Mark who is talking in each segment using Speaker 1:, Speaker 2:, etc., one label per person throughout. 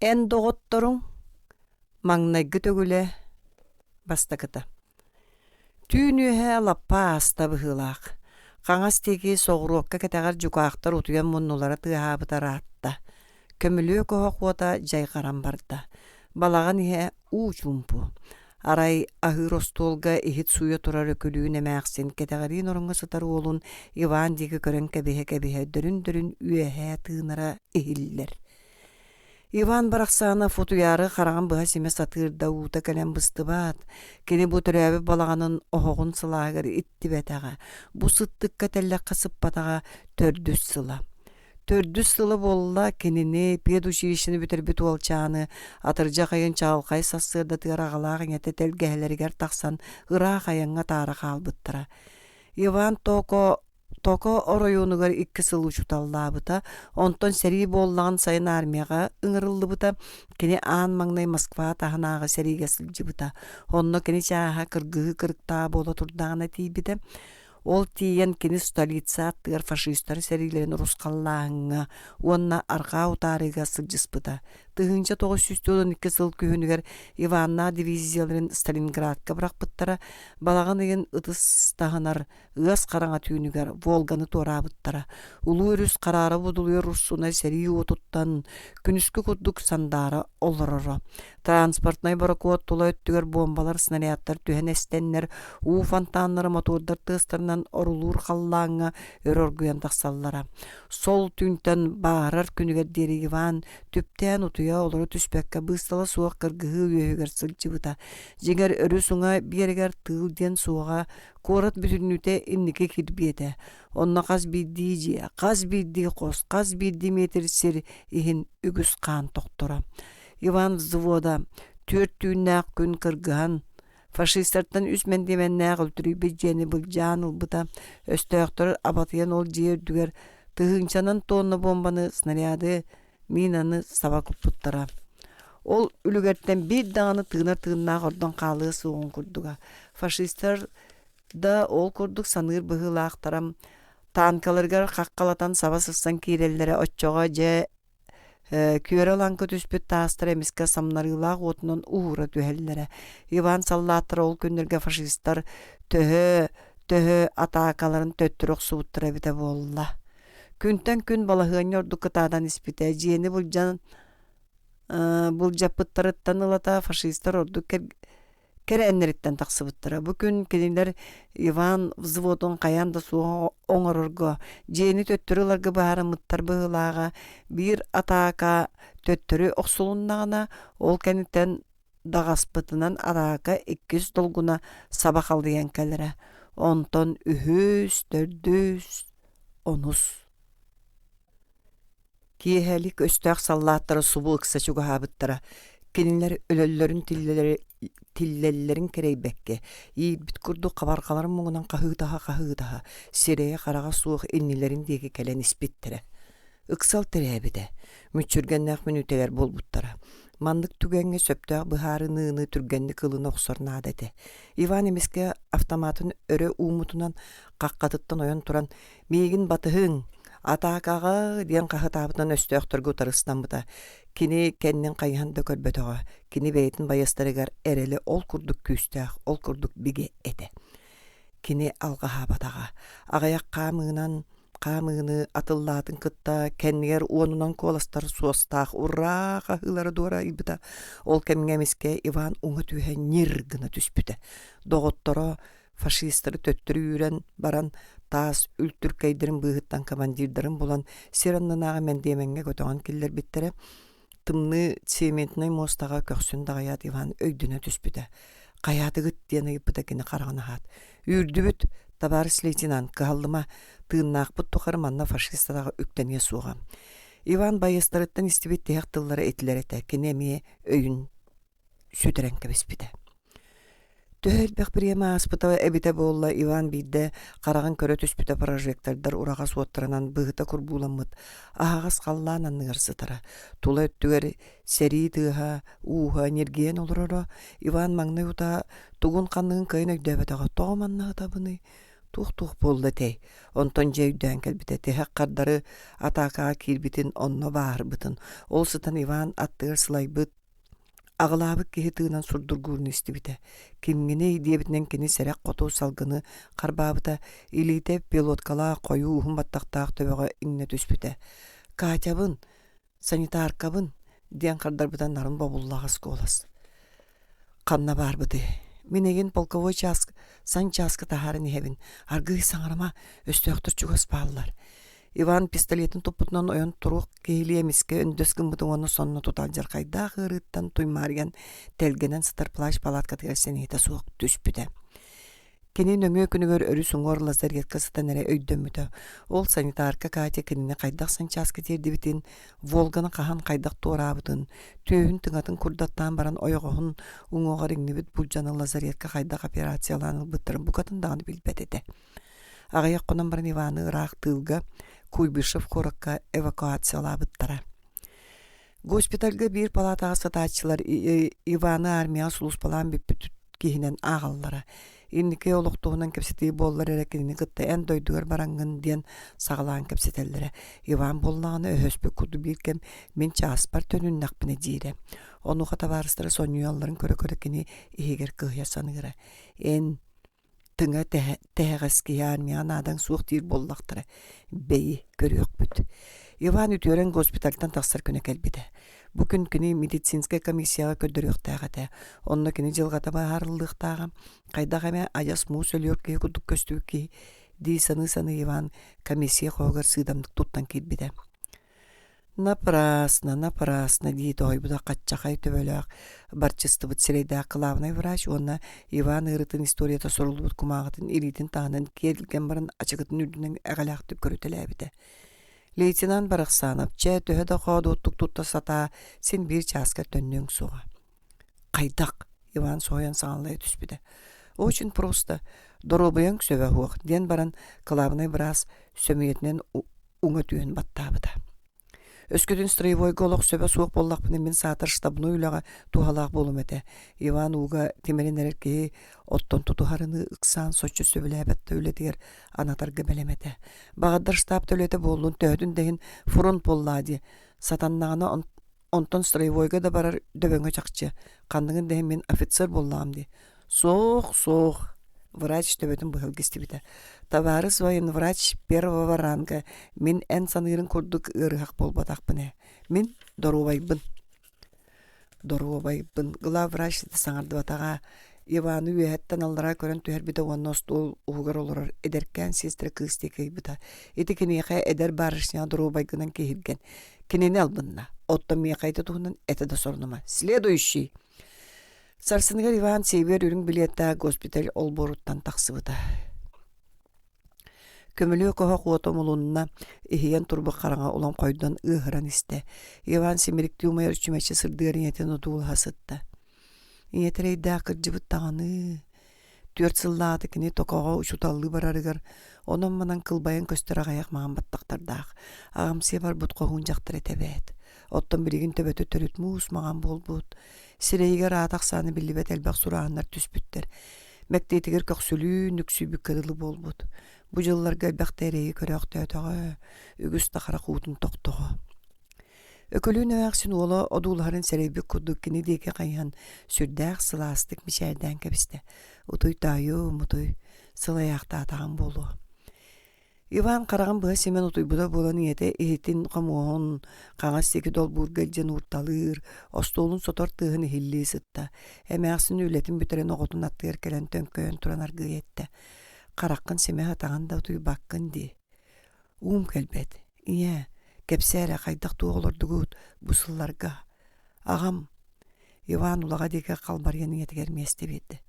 Speaker 1: Эн доҕотторуҥ маҥнайгы төгүлэ бастакыта. Түүн үөһэ лаппа ааста быһыылаах. Хаҥас диэки соҕуруокка кэтэҕэр дьукаахтар утуйан муннулара тыаһаабыта ыраатта. Көмүлүөк оһох уота дьайҕаран барда. Балаҕан иһэ уу чуумпу. Арай аһыыр остуолга иһит сууйа турар Өкүлүүн эмээхсин кэтэҕириин ороҥҥо сытар уолун Иван диэки көрөн кэбиһэ-кэбиһэ дөрүн-дөрүн үөһээ тыынара иһиллэр. Иван Барахсанов утуйаары хараҕын быһа симэ сатыыр да уута кэлэн быстыбат. Кини бу төрөөбүт балаҕанын оһоҕун сылааһыгар иттибэтэҕэ, бу сыттыкка тэллэххэ сыппатаҕа төрдүс сыла. Төрдүс сыла буолла кинини педучилищены бүтэрбит уолчааны атырдьах ыйын чаҕылхай сарсыардатыгар аҕалаах ийэтэ тэлгэһэлэригэр тахсан ыраах айаҥҥа таара хаалбыттара. Иван Токо Токо оройуонугар икки сыл учууталлаабыта, онтон сэрии буоллаҕын сайын армияҕа ыҥырыллыбыта. Кини аан маҥнай Москва таһынааҕы сэриигэ сылдьыбыта. Онно кини чааһа кыргыһыы кырыктааҕа буола турдаҕына тиийбитэ. Ол тиийэн кини столица аттыгар фашистар сэриилэрин урусхаллааһыҥҥа уонна арҕаа утаарыыга сылдьыспыта. 1942 сыл күһүнүгэр Иваннаах дивизияларын Сталинградка бырахпыттара, балаҕан ыйын ытыс таһынар ыас хараҥа түүнүгэр Волганы туораабыттара. Улуу өрүс хараара будулуйар урсуна сэрии уотуттан күнүскү курдук сандаара олороро. Транспортнай борокуот тула өттүгэр буомбалар, снарядтар түһэн эстэннэр, уу фонтаннара мотуордар тыастарынан орулуур халлааҥҥа өр оргуйан тахсаллара. Сол түүнтэн бааһырар күнүгэр диэри Иван түптээн утуйа олоро түспэккэ быыстала суох кыргыһыы үөһүгэр сылдьыбыта. Дьиҥэр өрүс уҥа биэрэгэр тыыл диэн суоҕа Куорат бүтүннүүтэ инники кирбиэтэ. Онно хас биирдии дьиэ, хас биирдии хос, хас биирдии метр сир иһин үгүс хаан тохторо. Иван взвода түөрт түүннээх күн кыргыһан, фашистартан үс мэндиэмэннээх үлтүрүйбүт дьиэни былдьаан ылбыта. Өстөөхтөр абатыйан ол дьиэ үрдүгэр тыһыынчанан тонна буомбаны, снаряды, минаны саба куппуттара. Ол үлүгэртэн биир даҕаны тыынар тыыннаах ордон хаалыа суоҕун курдуга. Фашистар да ол курдук саныыр быһыылаахтара танкаларыгар хаххалатан саба сырсан киирэллэрэ оччоҕо дьэ күөрэ-лаҥкы түспүт таастара эмискэ самнарыылаах уотунан уһуура түһэллэрэ. Иван саллааттара ол күннэргэ фашистар төһө төһө атаакаларын төттөрү охсубуттара эбитэ буолла. Күнтэн күн балаһыанньа ордук кытаатан испитэ. Дьиэни былдьан былдьаппыттарыттан ылата фашистар ордук кэрээннэриттэн тахсыбыттара. Бу күн кинилэр Иван взводун хайаан да суох оҥорорго, дьиэни төттөрү ыларга быһаарыммыттар быһыылааҕа. Биир атаака төттөрү охсулуннаҕына, ол кэнниттэн даҕаспытынан атаака иккис долгуна саба халыйан кэлэрэ. Онтон үһүс, төрдүс, онус Киэһэлик өстөөх саллааттара субу ыкса чугаһаабыттара. Кинилэр өлөллөрүн тиллэллэрин кэрэйбэккэ, иирбит курдук хабарҕаларын муҥунан хаһыытаһа-хаһыытаһа, сирэйэ-хараҕа суох иннилэрин диэки кэлэн испиттэрэ. Ыксал тирээбитэ, мүччүргэннээх мүнүүтэлэр буолбуттара. Маннык түгэҥҥэ сөптөөх быһаарыныыны түргэнник ылына охсор наада этэ. Иван эмискэ автоматын өрө ууммутунан хаххатыттан ойон туран «Миигин батыһыҥ, атаакаҕа!» диэн хаһытаабытынан өстөөхтөргө утары ыстаммыта. Кини кэннин хайыһан да көрбөтөҕө. Кини бэйэтин байыастарыгар эрэлэ ол курдук күүстээх, ол курдук бигэ этэ. Кини алҕаһаабатаҕа. Аҕыйах хаамыынан хаамыыны атыллаатын кытта кэннигэр уонунан куоластар суостаах «Ураа!» хаһыылара дуорайбыта. Ол кэмҥэ эмискэ Иван уҥа түһэ ньир гына түспүтэ. Доҕотторо фашистары төттөрү үүрэн баран таас үлтүркэйдэрин быыһыттан командирдарын булан сир аннынааҕы мэндиэмэҥҥэ көтөҕөн киллэрбиттэрэ. Тымныы цементнэй муостаҕа көхсүн даҕайаат Иван өйдөнө түспүтэ. «Хайаатыгыт?» диэн ыйыппыта кини хараҕын аһаат. «Үүрдүбүт, табаарыс лейтенант, кыһаллыма, тыыннаахпыт тухары манна фашист атаҕа үктэниэ суоҕа». Иван байыастарыттан истибит тиһэх тыллара итилэр этэ. Кини эмиэ өйүн сүтэрэн кэбиспитэ. Төһө элбэх бириэмэ ааспыта эбитэ буолла, Иван биирдэ хараҕын көрө түспүтэ прожектордар ураҕас уоттарынан быһыта курбууламмыт аһаҕас халлаан анныгар сытара. Тула өттүгэр сэрии тыаһа, ууһа ньиргийэн олороро. Иван маҥнай утаа тугун-ханныгын кыайан өйдөөбөтөҕө. Тоҕо манна сытабыный? Туох-туох буолла этэй? Онтон дьэ өйдөөн кэлбитэ, тиһэх хардары атаакаҕа киирбитин, онно бааһырбытын. Ол сытан Иван аттыгар сылайбыт, аҕылаабыт киһи тыынан сурдургуурун истибитэ. Кимҥиний диэбитинэн кини сэрэх хоту салгыны харбаабыта, илиитэ пилоткалаах хойуу уһун баттахтаах төбөҕө иҥнэ түспүтэ. «Катябын, санитаркабын» диэн хардарбыта нарын бобуллаҕас куолас. Ханна баарбытый? Мин эйигин полковой чаас санчааска таһааран иһэбин. Аргыый саҥарыма, өстөөхтөр чугас бааллар. Иван пистолетын туппутунан ойон туруох киһилии эмискэ өндөс гыммытын уонна сонно тута алдьархайдаах ыарыыттан туймаарыйан тэлгэнэн сытар плащ палаткатыгар сэниэтэ суох түспүтэ. Кини нөҥүө күнүгэр өрүс уҥуор лазаретка сытан эрэ өйдөммүтэ. Ол санитарка Катя кинини хайдах санчааска тиэрдибитин, Волганы хаһан хайдах туораабытын, түөһүн тыҥатын курдаттаан баран ойоҕоһун уҥуоҕар иҥнибит булдьаны лазаретка хайдах операциялаан ылбыттарын букатын даҕаны билбэт этэ. Аҕыйах хонон баран Иваны ыраах тыылга Куйбышев куоракка эвакуациялаабыттара. Госпитальга биир палаатаҕа сытааччылар Иваны армияҕа сулууспалаан бүппүт киһинэн ааҕаллара. Инники олох туһунан кэпсэтии буоллар эрэ кинини кытта эн дойдугар бараҥҥын диэн саҕалаан кэпсэтэллэрэ. Иван буоллаҕына өһөспүт курдук биир кэм мин чааспар төнүннэхпинэ диирэ. Онуоха табаарыстара сонньуйалларын көрө-көрө кини иһигэр кыһыйа саныыра. Эн Тыҥа тэһэҕэс киһи армияҕа наадаҥ суох диир буоллахтара, бэйи, көрүөхпүт. Иван үтүөрэн госпитальтан тахсар күнэ кэлбитэ. Бу күн кини медицинскэй комиссияҕа көрдөрүөхтээх этэ. Онно кини дьылҕата быһаарыллыахтааҕа. Хайдах эмэ адьас муус өлүөр киһи курдук көстүбүт киһи дии саныы-саныы Иван комиссия хоһугар сыыдамнык туттан киирбитэ. Напрасно, напрасно дии тоһуйбута хаччахай төбөлөөх, барчыстыбыт сирэйдээх кылаабынай врач уонна Иван ыарыытын историята суруллубут кумааҕытын илиитин таһынан киэр илгэн баран ачыкытын үрдүнэн эҕэлээхтик көрүтэлээбитэ. Лейтенант Барахсанов, чэ, төһө да хоодуоттук тутта сатаа, син биир чааска төннүөҥ суоҕа. Хайдах? Иван соһуйан саҥаллайа түспүтэ. Очень просто. Доруобуйаҥ сөбө суох, диэн баран кылаабынай быраас сөмүйэтинэн уҥа түһэн баттаабыта. Өскөтүн строевойга олох сөбө суох буоллахпына мин саатар штабной үлэҕэ туһалаах буолуом этэ. Иван ууга тимирин эрэр киһи оттон тутуһарыныы ыксаан соччо сөбүлээбэт да үлэтигэр анатарга бэлэм этэ. Баҕардар штаб да үлэтэ буоллун, төһөтүн да иһин фронт буоллаа дии. Сатаннаҕына онтон строевойга да барар дөбөҥө чахчы. Ханныгын да иһин мин офицер буоллаҕым дии. Суох, суох, врач төбөтүн быһылгы истибитэ. Табаарыс военврач первого ранга мин эн саныырыҥ курдук ыарыһах буолбатахпын ээ. Мин доруобайбын. Доруобайбын. Главврач ситэ саҥардыбатаҕа. Иваны үөһэттэн аллараа көрөн түһэрбитэ уонна остуол уһугар олорор эдэркээн сиэстэрэ кыыс диэки ыйбыта. Ити киниэхэ эдэр барышня доруобайгынан киһиргэн. Кинини албынна. Оттон миэхэ ити туһунан этэ да сорунума. Следующий! Сарсыныгар Иван сиэбигэр үрүҥ билиэттээх госпиталь олбуоруттан тахсыбыта. Көмүлүөк оһох уота умулунна, иһийэн турбут хараҥа улам хойдон ыаһыран истэ. Иван симириктии умайар чүмэчи сырдыгар ийэтин одуулаһа сытта. Ийэтэ эрэйдээх кырдьыбыт даҕаны. Түөрт сыллааҕыта кини Токоҕо учууталлыы барарыгар онон-манан кылбайан көстөр аҕыйах маҥан баттахтардаах, аҕамсыйа барбыт хоһуун дьахтар этэ эбээт. Оттон билигин төбөтө төрүт муус маҥан буолбут, сирэйигэр аата ахсаана биллибэт элбэх сурааһыннар түспүттэр. Мэктиэтигэр көхсүлүүн нүксүйбүккэ дылы буолбут. Бу дьылларга элбэхтэ эрэйи көрөөхтөөтөҕө, үгүс да харах уутун тохтоҕо. Өкүлүүн эмээхсин уола одуулаһарын сэрэйбит курдук кини диэки хайыһан сүрдээх сылаастык мичээрдээн кэбистэ. Утуй таайыым, утуй, сылайаахтаатаҕым буолуо. Иван хараҕын быһа симэн утуйбута буолан ийэтэ иһитин-хомуоһун хаҥас диэки долбуурга илдьэн уурталыыр, остуолун сотор тыаһын иһиллии сытта. Эмээхсин үлэтин бүтэрэн оҕотун аттыгар кэлэн төҥкөйөн туран аргыый эттэ: «Хараххын симэ сатаҕын да утуйбаккын дии. Уум кэлбэт. Ийээ, кэпсээ эрэ хайдах туох олордугут бу сылларга? Аҕам Иван улаҕа диэки халбарыйан ийэтигэр миэстэ биэрдэ.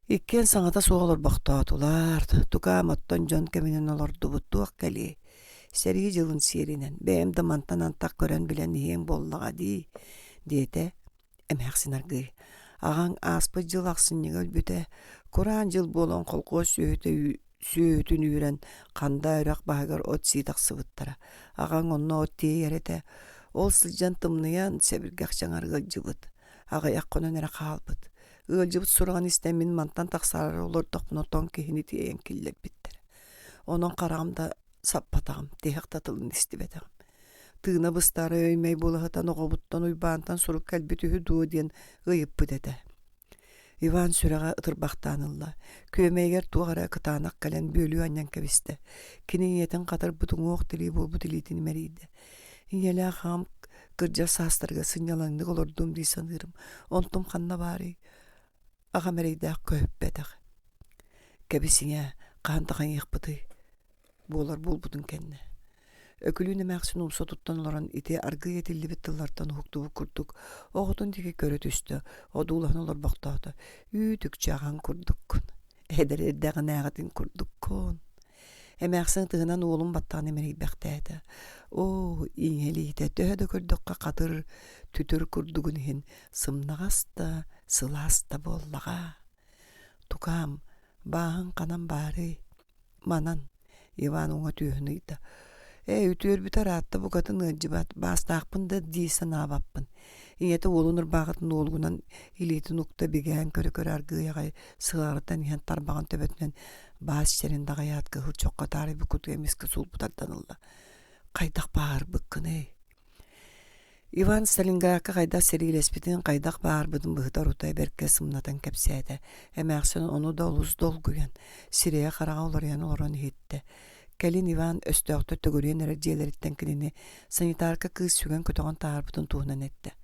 Speaker 1: Иккиэн саҥата суох олорбохтоотулар, тукаам оттон дьон кэминэн олордубут туох кэлиэй, сэрии дьылын сиэринэн, бэйэм да мантан антах көрөн билэн иһиэҥ буоллаҕа дии, диэтэ эмээхсин аргыый. Аҕаҥ ааспыт дьыл ахсынньыга өлбүтэ, кураан дьыл буолан холкуос сүөһүтэ сүөһүтүн үүрэн Хандаа үрэх баһыгар от сии тахсыбыттара. Аҕаҥ онно от тиэйэр этэ. Ол сылдьан тымныйан, сэбиргэх дьаҥар ыалдьыбыт. Аҕыйах хонон эрэ хаалбыт. Ыалдьыбыт сураҕын истэн мин мантан тахсаары олордохпуна тоҥ киһини тиэйэн киллэрбиттэрэ. Онон хараҕым да саппатаҕым, тиһэх да тылын истибэтэҕим. Тыына быстаары өй-мэй буола сытан оҕобуттан Уйбаантан сурук кэлбит үһү дуо диэн ыйыппыт этэ. Иван сүрэҕэ ытырбахтаан ылла, күөмэйигэр туох эрэ кытаанах кэлэн бүөлүү анньан кэбистэ. Кини ийэтин хатырбыт уҥуох-тирии буолбут илиитин имэрийдэ. Ийэлээх аҕам кырдьар саастарыгар сынньалаҥнык олордум дии саныырым, онтум ханна баарый? Аҕам эрэйдээх көһүппэтэх. Кэбис ийээ, хаһан да хайыахпытый? буолар буолбутун кэннэ. Өкүлүүн эмээхсин умса туттан олорон ити аргыый этиллибит тыллартан уһуктубут курдук оҕотун диэки көрө түстэ, одуулаһан олорбохтоото. Үүт-үкчү аҕаҥ курдуккун, эдэр эрдэҕинээҕитин курдуккун. Эмээхсин ытыһынан уолун баттаҕын имэрийбэхтээтэ. Оо, иҥэлиитэ төһө да көрдөххө хатыр, түтүр курдугун иһин сымнаҕас да, сылаас да буоллаҕа. Тукаам, бааһыҥ ханан баарый? Манан, Иван уҥа түөһүн ыйда. Ээ, үтүөрбүтэ ыраатта букатын ыалдьыбат, баастаахпын да дии санаабаппын. Ийэтэ уолун ырбаахытын уолугунан илиитин укта бигээн көрө-көрө аргыый аҕай сыҕарытан иһэн тарбаҕын төбөтүнэн баас чэрин даҕайаат кыһыл чоххо таарыйбыт кутуйа эмискэ суулбут тардан ылла. Хайдах бааһырбыккыный? Иван Сталинградка хайдах сэриилэспитин, хайдах баарбытын быһыта-орута бэркэ сымнатан кэпсээтэ. Эмээхсин ону да олус долгуйан, сирэйэ-хараҕа уларыйан олорон иһиттэ. Кэлин Иван өстөөхтөр төгүрүйэн эрэр дьиэлэриттэн кинини санитарка кыыс сүгэн-көтөҕөн таһаарбытын туһунан эттэ.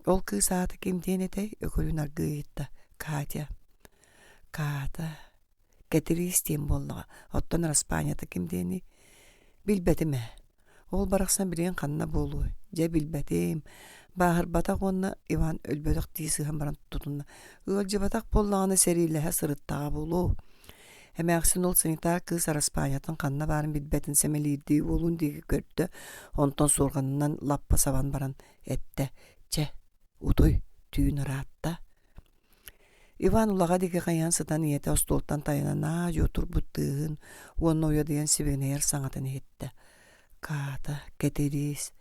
Speaker 1: Ол кыыс аата ким диэн этэй? Өкүлүүн аргыый ыйытта. Катя. Ката. Кэтириис диэн буоллаҕа. Оттон араспаанньата ким диэний? Билбэтим ээ. Ол барахсан билигин ханна буолуой? Дьэ билбэтим. Бааһырбатах уонна Иван өлбөтөх дии сыһан баран тутунна. Ыалдьыбатах буоллаҕына сэриилэһэ сырыттаҕа буолуо. Эмээхсин ол санитар кыыс араспаанньатын ханна баарын билбэтин сэмэлиирдии уолун диэки көрдө, онтон суорҕанынан лаппа сабан баран эттэ: «Чэ, утуй, түүн ыраатта». Иван улаҕа диэки хайыһан сытан ийэтэ остуолтан тайанан аа-дьуо турбут тыаһын уонна уйадыйан сибигинэйэр саҥатын иһиттэ: «Каата, Кэтириис,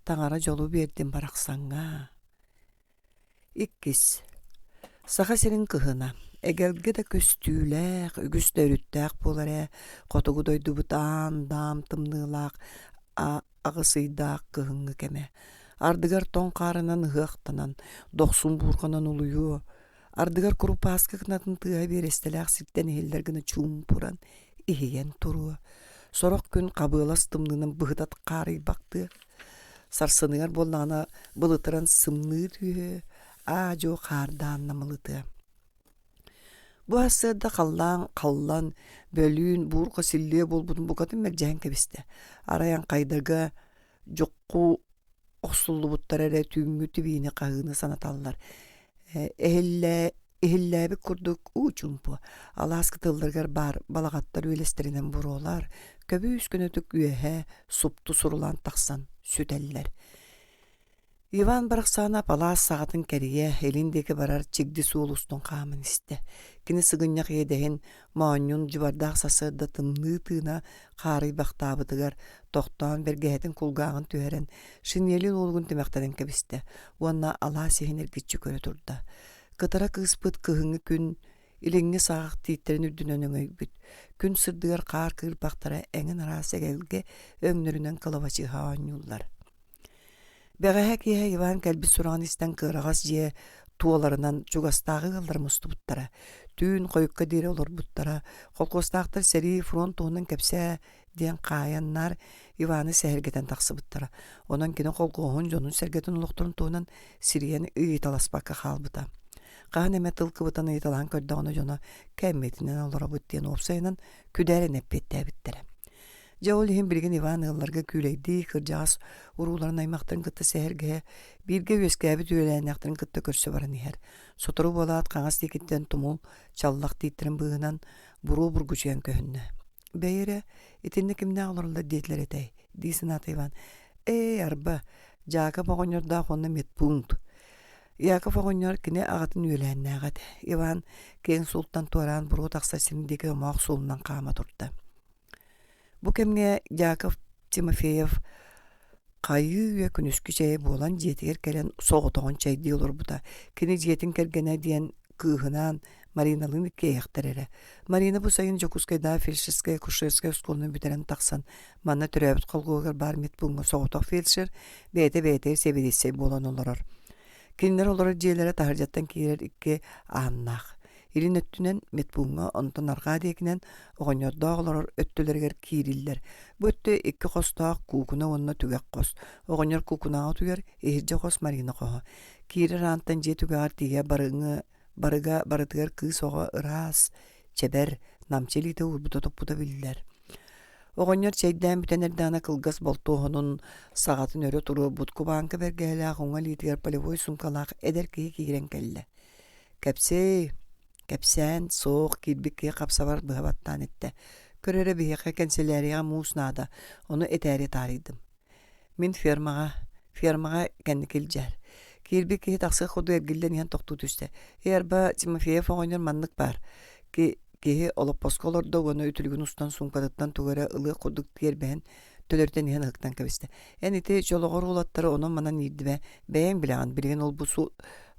Speaker 1: таҥара дьолу биэрдин барахсаҥҥа» Иккис Саха сирин кыһына эгэлгэ да көстүүлээх, үгүс да өрүттээх буолар ээ, хотугу дойдубут аан-даам тымныылаах аҕыс ыйдаах кыһыҥҥы кэмэ. Ардыгар тоҥ хаарынан ыһыахтанан, дохсун буурҕанан улуйуо, ардыгар курупааскы кынатын тыаһа биэрэстэлээх сиртэн иһиллэр гына чуумпуран, иһийэн туруо. Сорох күн хабыалас тымныынан быһыта хаарыйбахтыа. Сарсыныгар буоллаҕына былытыран сымныы түһүө, аа-дьуо хаардаан намылытыа. Бу сарсыарда халлаан халлан, бөлүүн буурҕа силлиэ буолбутун букатын мэлдьэһэн кэбистэ. Арай аҥхайдарга дьукку охсуллубуттара эрэ түүҥҥү тибиини хаһыыны санаталлар. Эһиллээ иһиллээбит курдук уу чуумпу алаас кытылларыгар баар балаҕаттар үөлэстэринэн буруолар көбүүс көнөтүк үөһэ супту сурулаан тахсан сүтэллэр. Иван Барахсанов алаас саҕатын кэрийэ, илин диэки барар чигди суол устун хааман истэ. Кини сыгынньах иэдэһин, моонньун дьыбардаах сарсыарда тымныы тыына хаарыйбахтаабытыгар, тохтоон бэргэһэтин кулгааҕын түһэрэн, шинелин уолугун тимэхтэнэн кэбистэ уонна алаас иһин эргиччи көрө турда. Кытара кыыспыт кыһыҥҥы күн илиҥҥи саҕах тииттэрин үрдүнэн өҥөйбүт, күн сырдыгар хаар кыырпахтара эҥин араас эгэлгэ өҥнөрүнэн кылабачыһа оонньууллар. Бэҕэһээ киэһэ Иван кэлбит сураҕын истэн кыараҕас дьиэ туоларынан чугастааҕы ыаллар мустубуттара. Түүн хойукка диэри олорбуттара. Холкуостаахтар сэрии фронт туһунан кэпсээ диэн хаайаннар Иваны сэһэргэтэн тахсыбыттара. Онон кини холкуоһун дьонун-сэргэтин олохторун туһунан сирийэн ыйыталаспакка хаалбыта. Хаһан эмэ тыл кыбытан ыйыталаһан көрдөҕүнэ дьоно кэммитинэн олоробут диэн уопсайынан күдээрин эппиэттээбиттэрэ. Дьэ ол иһин билигин Иван ыалларга күүлэйдии, кырдьаҕас урууларын аймахтарын кытта сэһэргэһэ, бииргэ үөскээбит үөлээннээхтэрин кытта көрсө баран иһэр. Сотору буолаат хаҥас диэкиттэн тумул, чаллах тииттэрин быыһынан буруо бургучуйан көһүннэ. «Бэйи эрэ, итиннэ кимнээх олороллор диэтилэр этэй?» дии санаата Иван. «Ээ, арба, Дьаакап оҕонньордоох уонна медпункт. Яков оҕонньор кини аҕатын үөлээннээҕэ этэ. Иван киэҥ суолтан туораан буруо тахсар сирин диэки омоох суолунан хаама турда. Бу кэмҥэ Яков Тимофеев хайыы үйэ күнүскү чэйэ буолан дьиэтигэр кэлэн соҕотоҕун чэйдии олорбута. Кини дьиэтин кэргэнэ диэн кыыһынаан Мариналыын иккиэйэхтэр эрэ. Марина бу сайын Дьокуускайдааҕы фельдшерскэй-акушерскай оскуоланы бүтэрэн тахсан, манна төрөөбүт холкуоһугар баар медпууҥҥа соҕотох фельдшер, бэйэтэ бэйэтигэр сэбиэдиссэй буолан олорор. Кинилэр олорор дьиэлэрэ таһырдьаттан киирэр икки ааннаах. Илин өттүнэн медпууҥҥа, онтон арҕаа диэкинэн оҕонньордоох олорор өттүлэригэр киириллэр. Бу өттө икки хостоох куукуна уонна түгэх хос. Оҕонньор куукунаҕа утуйар, иһирдьэ хос Марина хоһо. Киирэр аантан дьиэ түгэҕэр тиийэ барыҥы барыга барытыгар кыыс оҕо ыраас, чэбэр, намчы илиитэ уурбута-туппута биллэр. Оҕонньор чэйдээн бүтэн эрдэҕинэ кылгас болтуоһунун саҕатын өрө туруорбут кубааҥка бэргэһэлээх уҥа илиитигэр полевой суумкалаах эдэр киһи киирэн кэллэ. Кэпсээ, кэпсээн, суох, киирбит киһи хапсабар быһа баттаан эттэ. Көр эрэ биһиэхэ кэнсэлээрийэҕэ муус наада, ону этээри таарыйдым. Мин фермаҕа, фермаҕа кэнники илдьээр. Киирбит киһи тахсыах курдук эргиллэн иһэн тохтуу түстэ. Ээ, арба, Тимофеев оҕонньор маннык баар. Ки киһи олоппоско олордо уонна үтүлүгүн устан суумкатыттан тугу эрэ ылыах курдук тиэрбэһин төлөрүтэн иһэн ыһыктан кэбистэ. Эн ити чолоҕор уолаттары онон-манан иирдимэ, бэйэҥ билэҕин, билигин ол-бу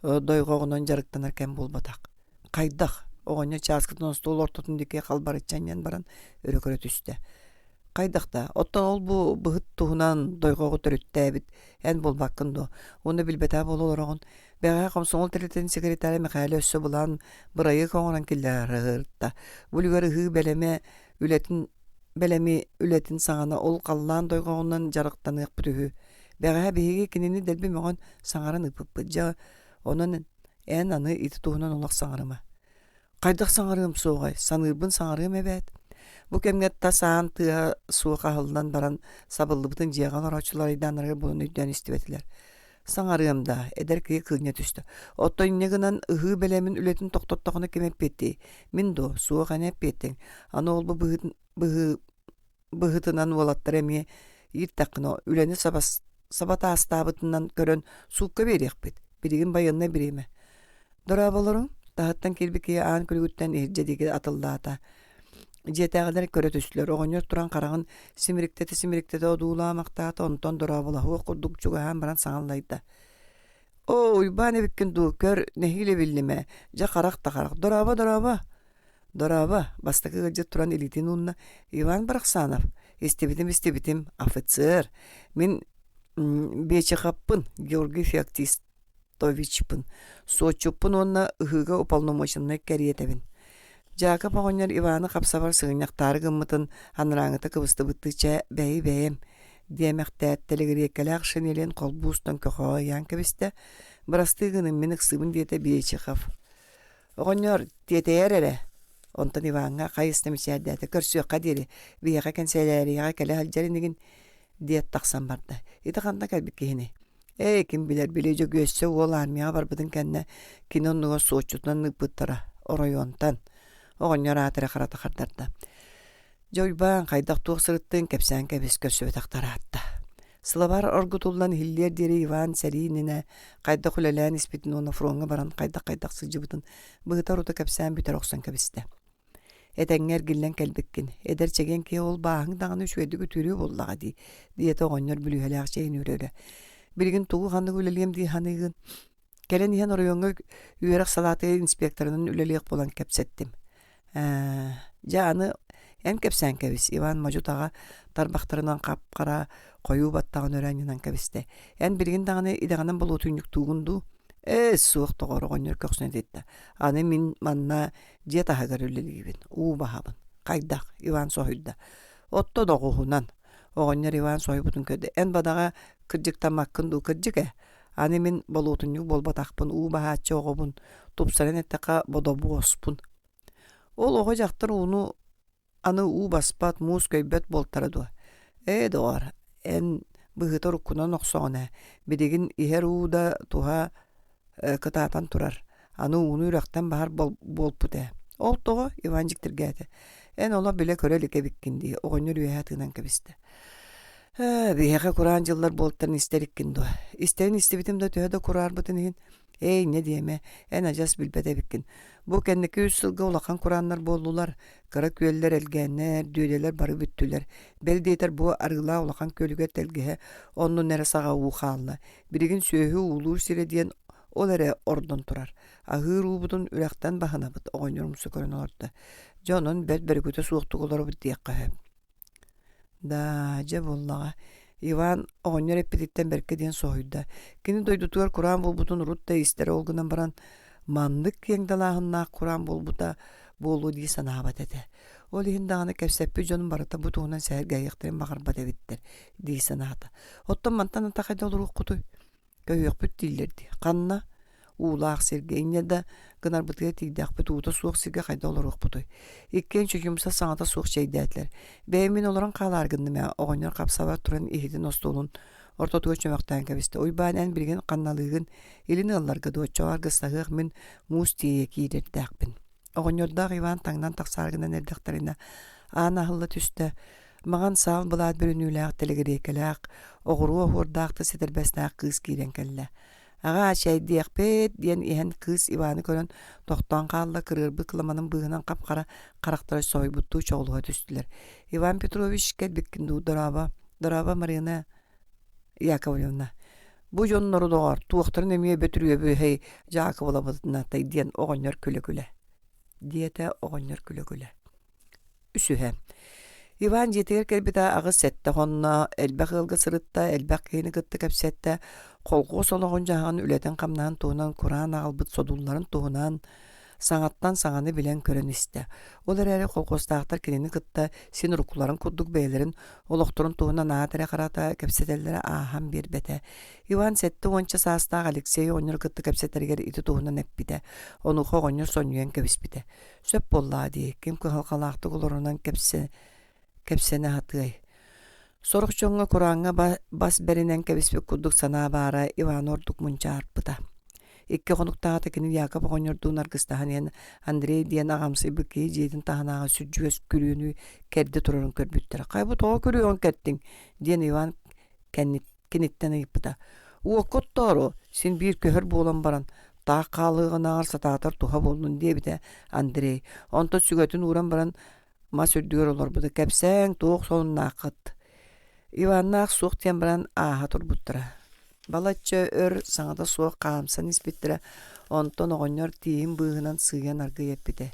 Speaker 1: дойҕоҕунан дьарыктанар кэм буолбатах. Хайдах? Оҕонньор чааскытын остуол ортотун диэки халбарыччы анньан баран өрө көрө түстэ. Хайдах да, оттон ол-бу быһыт туһунан дойҕоҕу төрүттээбит эн буолбаккын дуо? Уонна билбэтэх буола олороҕун. Бэҕэһээ комсомол тэрилтэтин секретаря Мэхээлэ өссө былаан бырайыак оҥорон киллэрэ Бу үлүгэр ыһыы бэлэмэ үлэтин бэлэми үлэтин саҕана ол халлаан дойҕоҕунан дьарыктаныахпыт үһү. Бэҕэһээ биһиги кинини дэлби мөҕөн саҥаран ыыппыппыт. Дьэ, онон эн аны ити туһунан олох саҥарыма. Хайдах саҥарыам суоҕай, саныырбын саҥарыам эбээт. Бу кэмҥэ тас аан тыаһа суох аһыллан баран сабыллыбытын дьиэҕэ олорооччулар айдааннарыгар буолан өйдөөн истибэтилэр. Саҥарыам даа, эдэр киһи кыынньа түстэ. Оттон инньэ гынан ыһыы бэлэмин үлэтин тохтоттоҕуна ким эппиэттиэй? Мин дуо? Суох эн эппиэттиҥ. Аны ол-бу быһыытын быһыы быһыытынан уолаттары эмиэ ииртэххинэ үлэни сабас сабатаастаабытынан көрөн суукка биэриэхпит. Билигин байыаннай бириэмэ. Дорооболоруҥ, таһыттан киирбит киһи аан күлүгүттэн иһирдьэ диэки атыллаата. Дьиэтээҕилэр көрө түстүлэр. Оҕонньор туран хараҕын симириктэтэ-симириктэтэ одуулаамахтаата, онтон дорооболоһуох курдук чугаһаан баран саҥа аллайда. «Оо, Уйбаан эбиккин дуу, көр, нэһиилэ биллим ээ, дьэ харах да харах, дорообо, дорообо!» «Дорообо!» бастакы ыалдьыт туран илиитин уунна. «Иван Барахсанов, истибитим, истибитим, офицер. Мин Бечехаппын, Георгий Феоктист Товичпын, суотчуппун уонна ыһыыга уполномоченнай кэриэтэбин. Дьаакап оҕонньор Иваны хапсабар сыгынньахтаары гыммытын анарааҥыта кыбыстыбыттыы чэ, бэйи бэйэм диэмэхтээт, тэлэгириэккэлээх шинелин холбуу устан көхөҕө ыйаан кэбистэ. Бырастыы гыныҥ, мин ыксыыбын диэтэ Бечехов. Оҕонньор, тиэтэйэр эрэ. Онтон Иваҥҥа хайыста мичээрдээтэ, көрсүөххэ диэри, биһиэхэ кэнсэлээрийэҕэ кэлэ сылдьар инигин диэт тахсан барда. Ити ханна кэлбит киһиний? Ээ, ким билэр, били Дьөгүөссэ уол армияҕа барбытын кэннэ кини оннугар суотчутунан ыыппыттара, оройуонтан. Оҕонньор аата эрэ харата хардарда. Дьэ, Уйбаан, хайдах-туох сырыттыҥ, кэпсээн кэбис, көрсүбэтэхтэр аатта. Сылабаар оргутуллан иһиллиэр диэри Иван сэрии иннинэ хайдах үлэлээн испитин уонна фроҥҥа баран хайдах-хайдах сылдьыбытын быһыта-орута кэпсээн бүтэрэ охсон кэбистэ. Этэҥҥэ эргиллэн кэлбиккин, эдэр чэгиэн киһи ол бааһыҥ даҕаны үчүгэйдик үтүөрүө буоллаҕа дии, диэтэ оҕонньор бүлүүһэлээх чэйин үрэ-үрэ. Билигин тугу ханнык үлэлиэм дии саныыгын? Кэлэн иһэн оройуоҥҥа үөрэх салаатыгар инспекторынан үлэлиэх буолан кэпсэттим. Ээ, дьэ аны эн кэпсээн кэбис, Иван модьу-таҕа тарбахтарынан хап-хара хойуу баттаҕын өрө анньынан кэбистэ. Эн билигин даҕаны идэҕинэн болуотунньуктуугун дуу? Ээ, суох доҕоор, оҕонньор көхсүн этиттэ. Аны мин манна Дьиэ таһыгар үлэлиибин, уу баһабын. Хайдах? Иван соһуйда. Отто доҕуһунан. Оҕонньор Иван соһуйбутун көрдө. Эн бадаҕа кырдьыктаммаккын дуу, кырдьык ээ. Аны мин болуотунньук буолбатахпын, уу баһааччы оҕобун, тупсаран эттэххэ, бодобуоспун. Ол оҕо-дьахтар ууну Аны уу баспат, муус көйбөт буолтара дуо? Ээ, доҕоор, эн быһыыта уруккунан охсоҕун ээ, билигин иһэр уу да туһа кытаатан турар, аны ууну үрэхтэн баһар буолпут ээ. Ол тоҕо? Иван дьиктиргээтэ. Эн олох билэ-көрө илик эбиккин дии, оҕонньор үөһэ тыынан кэбистэ. Ээ, биһиэхэ кураан дьыллар буолтарын истэ иликкин дуо? Истэрин истибитим да төһө да кураарбытын иһин, Ээ, инньэ диэмэ, эн адьас билбэт эбиккин. Бу кэнники үс сылга улахан курааннар буоллулар, кыра күөллэр, элгээннэр, дүөдэлэр бары бүттүлэр. Бэл диэтэр бу Арыылаах улахан күөлүгэр тэлгэһэ оннун эрэ саҕа уу хаалла. Билигин сүөһү уулуур сирэ диэн Ол эрэ ордон турар. Аһыыр уубутун үрэхтэн баһынабыт, оҕонньор умса көрөн олордо. Дьэ онон бэрт бөрүкүтэ суохтук олоробут диэххэ сөп. Даа, дьэ буоллаҕа. Иван оҕонньор эппититтэн бэркэ диэн соһуйда. Кини дойдутугар кураан буолбутун урут да истэрэ ол гынан баран маннык киэҥ далааһыннаах кураан буолбута буолуо дии санаабат этэ. Ол иһин даҕаны кэпсэппит дьонум барыта бу туһунан сэһэргэһиэхтэрин баҕарбат эбиттэр дии санаата. Оттон мантан ата хайда олоруоххутуй? Көһүөхпүт дииллэр дии. Ханна? Уулаах сиргэ. Инньэ да гынарбытыгар тиийдэхпит уута суох сиргэ хайда олоруохпутуй? Иккиэн чочумса саҥата суох чэйдээтилэр. Бэйэм мин олорон хаалаар гынным ээ, оҕонньор хапсабар туран иһитин остуолун ортотугар чөмөхтөөн кэбистэ. Уйбаан эн билигин ханналыыгын? Илин ыалларга дуо? Оччоҕо аргыстаһыах мин муус тиэйэ киирэрдээхпин. Оҕонньордоох Иван таҥнан тахсаары гынан эрдэхтэринэ аан аһылла түстэ. Маҥан саал былаат бүрүнүүлээх тэлэгириэкэлээх, оҕуруо оһуордаах да ситэрбэстээх кыыс киирэн кэллэ. «Аҕаа, чэйдиэхпит» диэн иһэн кыыс Иваны көрөн тохтоон хаалла, кырыарбыт кыламанын быыһынан хап-хара харахтара соһуйбуттуу чоҕулуһа түстүлэр. «Иван Петрович, кэлбиккин дуу, дорообо, дорообо, Марина Яковлевна. Бу дьоннору доҕор, туохтарын эмиэ Бөтүрүөбүһэй Дьаакыбылабытынатай диэн оҕонньор күлэ-күлэ, диэтэ оҕонньор күлэ-күлэ. Үсүһэ. Иван дьиэтигэр кэлбитэ аҕыс-сэттэ хонно, элбэх ыалга сырытта, элбэх киһини кытта кэпсэттэ, колхуос олоҕун-дьаһаҕын үлэтин-хамнаһын туһунан кураан аҕалбыт содулларын туһунан саҥаттан саҥаны билэн-көрөн истэ. Ол эрээри колхуостаахтар кинини кытта син уруккуларын курдук бэйэлэрин олохторун туһунан аат эрэ харата кэпсэтэллэрэ ааһан биэрбэтэ. Иван сэттэ уонча саастаах Алексей оҕонньору кытта кэпсэтэригэр ити туһунан эппитэ. Онуоха оҕонньор сонньуйан кэбиспитэ. Сөп буоллаа дии, ким кыһалҕалаахтык олорунан кэпсэ кэпсэнэ сатыай. Сорох дьоҥҥо курааҥҥа бас бэринэн кэбиспит курдук санаа баара Иваны ордук мунчаарпыта. Икки хонуктааҕыта кини Яков оҕонньордуун аргыстаһан иһэн Андрей диэн аҕамсыйбыт киһи дьиэтин таһынааҕы сүрдьүгэс күрүөнү кэрдэ турарын көрбүттэрэ. «Хайа бу тоҕо күрүөҕүн кэртиҥ?» диэн Иван киниттэн ыйыппыта. «Уокка оттоору, син биир көһөр буолан баран, таах хаалыаҕынааҕар сатаатар туһа буоллун» диэбитэ Андрей. Онтон сүгэтин ууран баран мас үрдүгэр олорбута. «Кэпсээҥ, туох сонуннааххыт?» Иваннаах суох диэн баран ааһа турбуттара. Балачча өр саҥата суох хаамсан испиттэрэ, онтон оҕонньор тииһин быыһынан сыыйан аргыый эппитэ: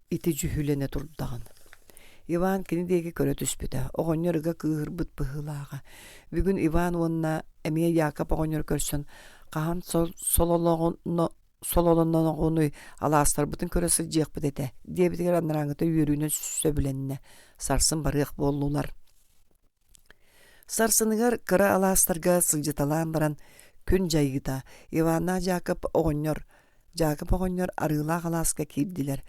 Speaker 1: «Ити дьүһүлэнэ турдаҕын». Иван кини диэки көрө түспүтэ. Оҕонньор ыга кыыһырбыт быһыылааҕа. Бүгүн Иван уонна эмиэ Яков оҕонньор көрсөн хаһан сололоҕуно сололоноҕунуй алаастарбытын көрө сылдьыахпыт этэ диэбитигэр анарааҥҥыта үөрүүнэн сөбүлэннэ сарсын барыах буоллулар Сарсыныгар кыра алаастарга сылдьыталаан баран күн дьайыыта Иваннаах Дьаакып оҕонньор Дьаакып оҕонньор Арыылаах алааска киирдилэр.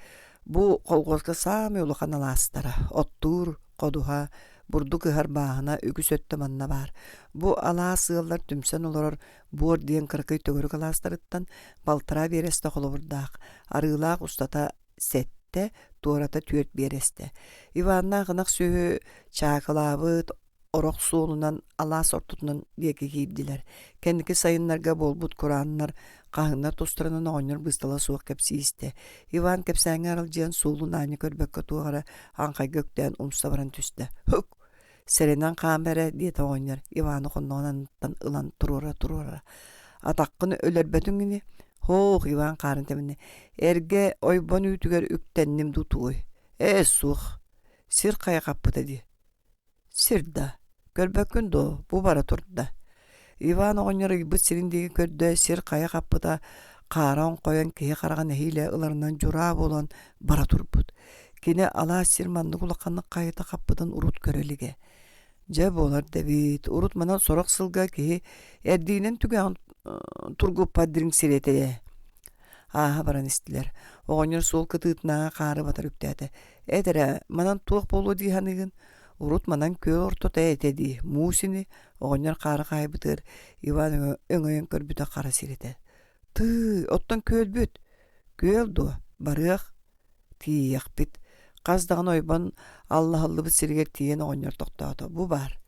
Speaker 1: Бу колхуоска саамай улахан алаастара. Оттуур, ходуһа, бурдук ыһар бааһына үгүс өттө манна баар. Бу алаас ыаллар түмсэн олорор Буор диэн кыракый төгүрүк алаастарыттан балтараа биэрэстэ холобурдаах, Арыылаах устата сэттэ, туората түөрт биэрэстэ. Иваннаах ынах сүөһү чаакылаабыт орох суолунан алаас ортотунан диэки киирдилэр. Кэнники сайыннарга буолбут курааннар, хаһыҥнар тустарынан оҕонньор быыстала суох кэпсии истэ. Иван кэпсээҥҥэ аралдьыйан суолун аанньа көрбөккө туох эрэ аҥхайга үктээн умса баран түстэ. Һук! Сэрэнэн хаама эрэ, диэтэ оҕонньор, Иваны хонноҕун анныттан ылан туруора-туруора. Атаххын өлөрбөтүҥ ини? Һоох, Иван хаарын тэбиннэ. Эргэ ойбон үүтүгэр үктэнним дуу тугуй? Ээ, суох. Сир хайа хаппыта дии. Сир да. Көрбөккүн дуо, бу бара турда. Иван оҕонньор ыйбыт сирин диэки көрдө, сир хайа хаппыта, хаара оҥхойон киһи хараҕын нэһиилэ ыларынан дьураа буолан бара турбут. Кини алаас сир маннык улаханнык хайыта хаппытын урут көрө илигэ. Дьэ буолар да эбит, урут манан сорох сылга киһи эрдиинэн түгэҕин тургуппат дириҥ сир этэ ээ. Ааһа баран истилэр. Оҕонньор суол кытыытынааҕы хаары батар үктээтэ. Эт эрэ, манан туох буолуо дии саныыгын? Урут манан күөл ортото этэ дии, муус ини, оҕонньор хаары хаайбытыгар Иван өҥөйөн көрбүтэ хара сир этэ. Тыый, оттон күөлбүт? Күөл дуо? Барыах. Тиийиэхпит. Хас даҕаны ойбон аллаһыллыбыт сиригэр тиийэн оҕонньор тохтоото. Бу баар.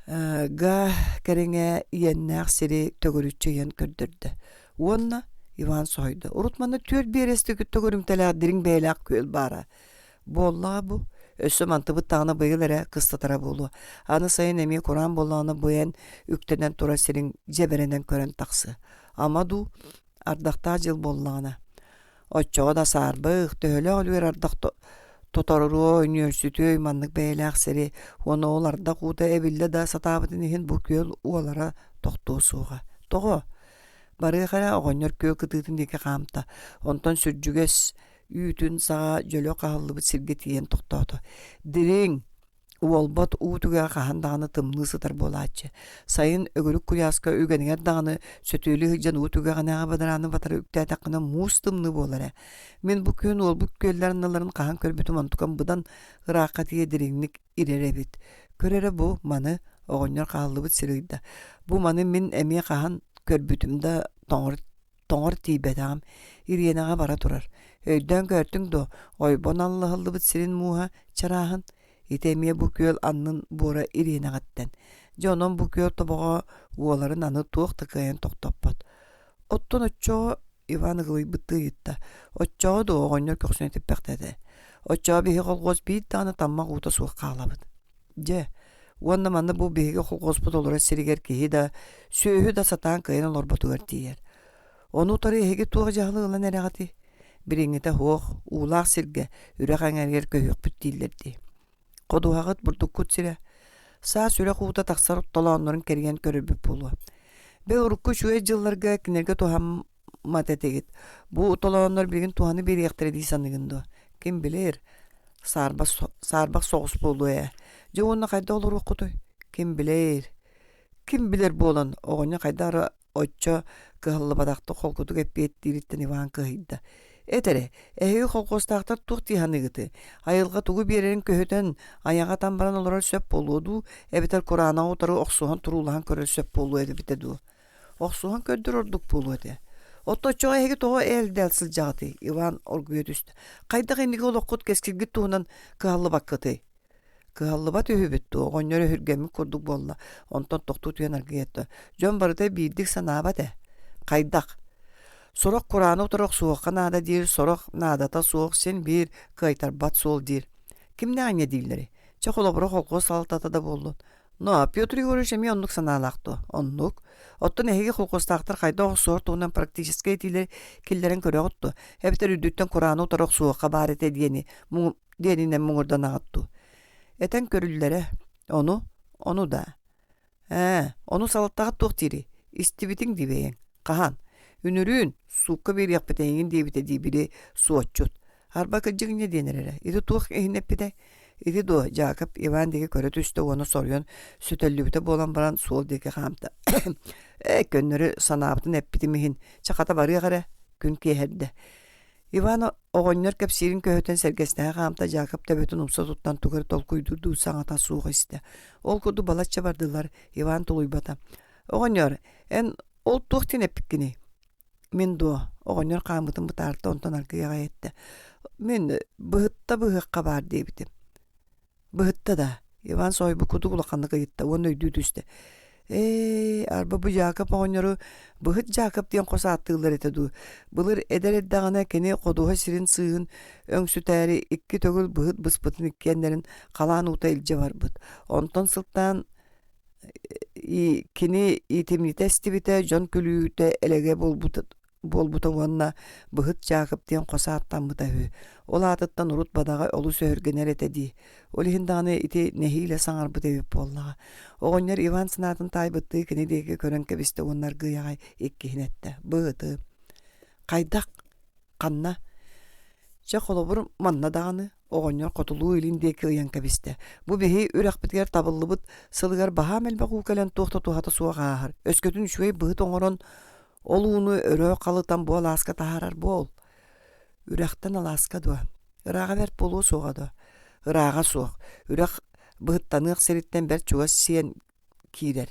Speaker 1: Га кэриҥэ иэннээх сири төгүрүччү ыйан көрдөрдө. Уонна Иван соһуйда. Урут манна түөрт биэрэстэ төгүрүмтэлээх дириҥ бэйэлээх күөл баара. Буоллаҕа бу. Өссө мантыбыт даҕаны быйыл эрэ кыстатара буолуо. Аны сайын эмиэ кураан буоллаҕына бу эн үктэнэн турар сириҥ дьэбэрэнэн көрөн тахсыа. Ама дуу, ардахтаах дьыл буоллаҕына. Оччоҕо да саарбах, төһөлөөх үлүгэр ардах тоторуой, нүөлсүтүөй маннык бэйэлээх сири уонна ол ардах уута эбиллэ да сатаабытын иһин бу күөл уолара тохтуо суоҕа. Тоҕо? Барыах эрэ оҕонньор күөл кытыытын диэки хаамта, онтон сүрдьүгэс үүтүн саҕа дьөлө хаһыллыбыт сиргэ тиийэн тохтоото. Дириҥ, уолбат уу түгэҕэ хаһан даҕаны тымныы сытар буолааччы. Сайын өгүрүк куйааска үгэнигэр даҕаны сөтүөлүү сылдьан уу түгэҕинээҕи бадарааны батары үктээтэххинэ муус тымныы буолар ээ. Мин бу күн уолбут күөллэр анныларын хаһан көрбүтүм онтукам быдан ыраахха тиийэ дириҥник ирэр эбит. Көр эрэ бу маны оҕонньор хааллыбыт сири ыйда. Бу маны мин эмиэ хаһан көрбүтүм да тоҥор тоҥор тиийбэтэҕим, ириэнэҕэ бара турар. Өйдөөн көртүҥ дуо, ойбон аллаһыллыбыт сирин мууһа чарааһын? Ити эмиэ бу күөл аннын буора ириэнэҕиттэн. Дьэ онон бу күөл тобоҕо уоларын аны туох да кыайан тохтоппот. Оттон оччоҕо Иван ыгылыйбыттыы ыйытта. Оччоҕо дуо оҕонньор көхсүн этиппэхтэтэ. Оччоҕо биһи колхуос биир даҕаны таммах уута суох хаалабыт. Дьэ, уонна манна бу биһиги колхуоспут олорор сиригэр киһи да, сүөһү да сатаан кыайан олорботугар тиийэр. Ону утары эһиги туох дьаһалы ылан эрэҕитий? Билиҥҥитэ суох, уулаах сиргэ, үрэх эҥэригэр көһүөхпүт дииллэр дии. Ходуһаҕыт бурдуккут сирэ. Саас үрэх уута тахсар толооннорун кэрийэн көрөрбүт буолуо. Бэл урукку үчүгэй дьылларга кинилэргэ туһам мат этигит. Бу толооннор билигин туһаны биэриэхтэрэ дии саныыгын дуо? Ким билэр, саарба саарбах соҕус буолуо ээ. Дьэ уонна хайдах олоруоххутуй? Ким билэр? Ким билэр буолан, оҕонньор хайдах эрэ оччо кыһаллыбатахтык холкутук эппиэттиириттэн Иван кыһыйда. Эт эрэ, эһиги холкуостаахтар туох дии саныыгытый? Айылҕа тугу биэрэрин көһүтэн, айаҕа атан баран олорор сөп буолуо дуу, эбэтэр кураанаҕы утары охсуһан туруулаһан көрөр сөп буолуо эбитэ дуу? Охсуһан көрдөр ордук буолуо этэ. Оттон оччоҕо эһиги тоҕо ээл-дээл сылдьаҕытый? Иван оргуйа түстэ. Хайдах инники олоххут кэскилгит туһунан кыһаллыбаккытый? Кыһаллыбат үһүбүт дуо? Оҕонньор өһүргэммит курдук буолла. Онтон тохтуу түһэн аргыйа эттэ. Дьон барыта биирдик санаабат ээ. Хайдах? Сорох курааны утары охсуһуохха наада диир, сорох наадата суох, син биир кыайтарбат суол диир. Кимнээх инньэ дииллэрий? Чэ, холобура, холкуос салалтата да буоллун. Но Петр Егорович эмиэ оннук санаалаах дуо? Оннук. Оттон эһиги холкуостаахтар хайдах охсуһар туһунан практическай этиилэри киллэрэн көрөҕүт дуо? Эбэтэр үрдүттэн курааны утары охсуһуохха баар этэ диэни диэнинэн муҥурданаҕыт дуу? Этэн көрүллэрэ. Ону? Ону да. Ээ, ону салалтаҕыт туох диирий? Истибитиҥ дии бэйэҥ. Хаһан? Үнүрүүн, суукка биэриэхпит эйигин диэбитэ дии били суотчут. Арба кырдьык инньэ диэн эрэрэ. Ити туох иһин эппитэй? Ити дуо, Дьаакып Иван диэки көрө түстэ уонна соруйан сөтөллүбүтэ буолан баран суол диэки хаамта. Ээ, көннөрү санаабытын эппитим иһин, чэ хата барыах эрэ, күн киэһэрдэ. Иван оҕонньор кэпсиирин көһүтэн сэргэстэһэ хаамта Дьаакып төбөтүн умса туттан тугу эрэ толкуйдуурдуу саҥата суох истэ. Ол курдук балачча бардылар, Иван тулуйбата. Оҕонньор, эн ол туох диэн эппиккиний? Мин дуо? Оҕонньор хааммытын бытаарта, онтон аргыый аҕай эттэ. Мин быһытта быһыахха баар диэбитим. Быһытта да? Иван соһуйбут курдук улаханнык ыйытта уонна өйдүү түстэ. Ээ, арба бу Дьаакап оҕонньору Быһыт Дьаакап диэн хос ааттыыллар этэ дуу? Былыр эдэр эрдэҕинэ кини ходуһа сирин сыыһын өҥсүтээри икки төгүл быһыт быспытын иккиэннэрин халаан уута илдьэ барбыт. Онтон сылтаан кини иитимньитэ эстибитэ, дьон күлүүтэ элэгэ буолбута буолбута уонна Быһыт Дьаакып диэн хос ааттаммыта үһү. Ол аатыттан урут бадаҕа олус өһүргэнэр этэ дии. Ол иһин даҕаны ити нэһиилэ саҥарбыт эбит буоллаҕа. Оҕонньор Иван санаатын таайбыттыы кини диэки көрөн кэбистэ уонна аргыый аҕай иккиһин эттэ. Быһыты. Хайдах? Ханна? Чэ, холобур, манна даҕаны оҕонньор хотулуу-илин диэки ыйан кэбистэ. Бу биһи үрэхпитигэр табыллыбыт сылыгар баһаам элбэх уу кэлэн туох да туһата суох ааһар. Өскөтүн үчүгэй быһыт оҥорон, ол ууну өрө халытан бу алааска таһаарар буол. Үрэхтэн алааска дуо? Ырааҕа бэрт буолуо суоҕа дуо? Ырааҕа суох. Үрэх быһыттаныах сириттэн бэрт чугас сиэн киирэр.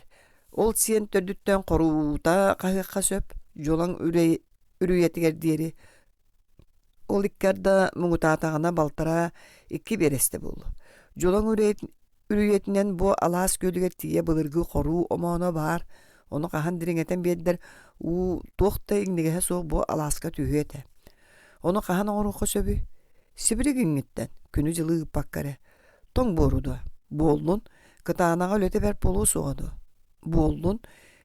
Speaker 1: Ол сиэн төрдүттэн хоруута хаһыахха сөп, дьулаҥ үрүйэтигэр диэри. Ол икки арда муҥутаатаҕына балтараа икки биэрэстэ буолуо. Дьулаҥ үрүйэтинэн бу алаас күөлүгэр тиийэ былыргы хоруу омооно баар, ону хаһан дириҥэтэн биэрдэр уу туох да иҥнигэһэ суох бу алааска түһүө этэ. Ону хаһан оҥоруохха сөбүй? Сибилигиҥҥиттэн, күнү-дьылы ыыппакка эрэ. Тоҥ буору дуо? Буоллун. Кытаанаҕа үлэтэ бэрт буолуо суоҕа дуо? Буоллун.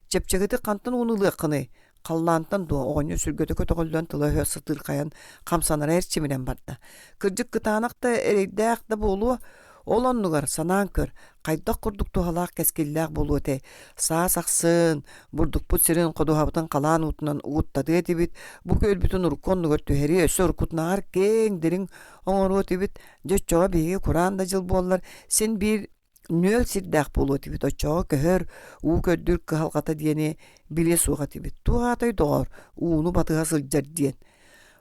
Speaker 1: Чэпчэкитик хантан ууну ылыаххыный? Халлаантан дуо? Оҕонньор сүргэтэ көтөҕүллэн тыла-өһө сытыырхайан хамсанара эрчимирэн барда. Кырдьык кытаанах да эрэйдээх да буолуо. Ол оннугар санаан көр, хайдах курдук туһалаах кэскиллээх буолуо этэй. Саас ахсын бурдукпут сирин ходуһабытын халаан уутунан угуттатыа этибит, бу күөлбүтүн урукку оннугар түһэриэ, өссө уруккутунааҕар киэҥ, дириҥ оҥоруо этибит. Дьэ оччоҕо биһиги кураан да дьыл буоллар син биир нүөл сирдээх буолуо этибит, оччоҕо көһөр, уу көрдүүр кыһалҕата диэни билиэ суох этибит. Туох аатай доҕоор, ууну батыһа сылдьар диэн.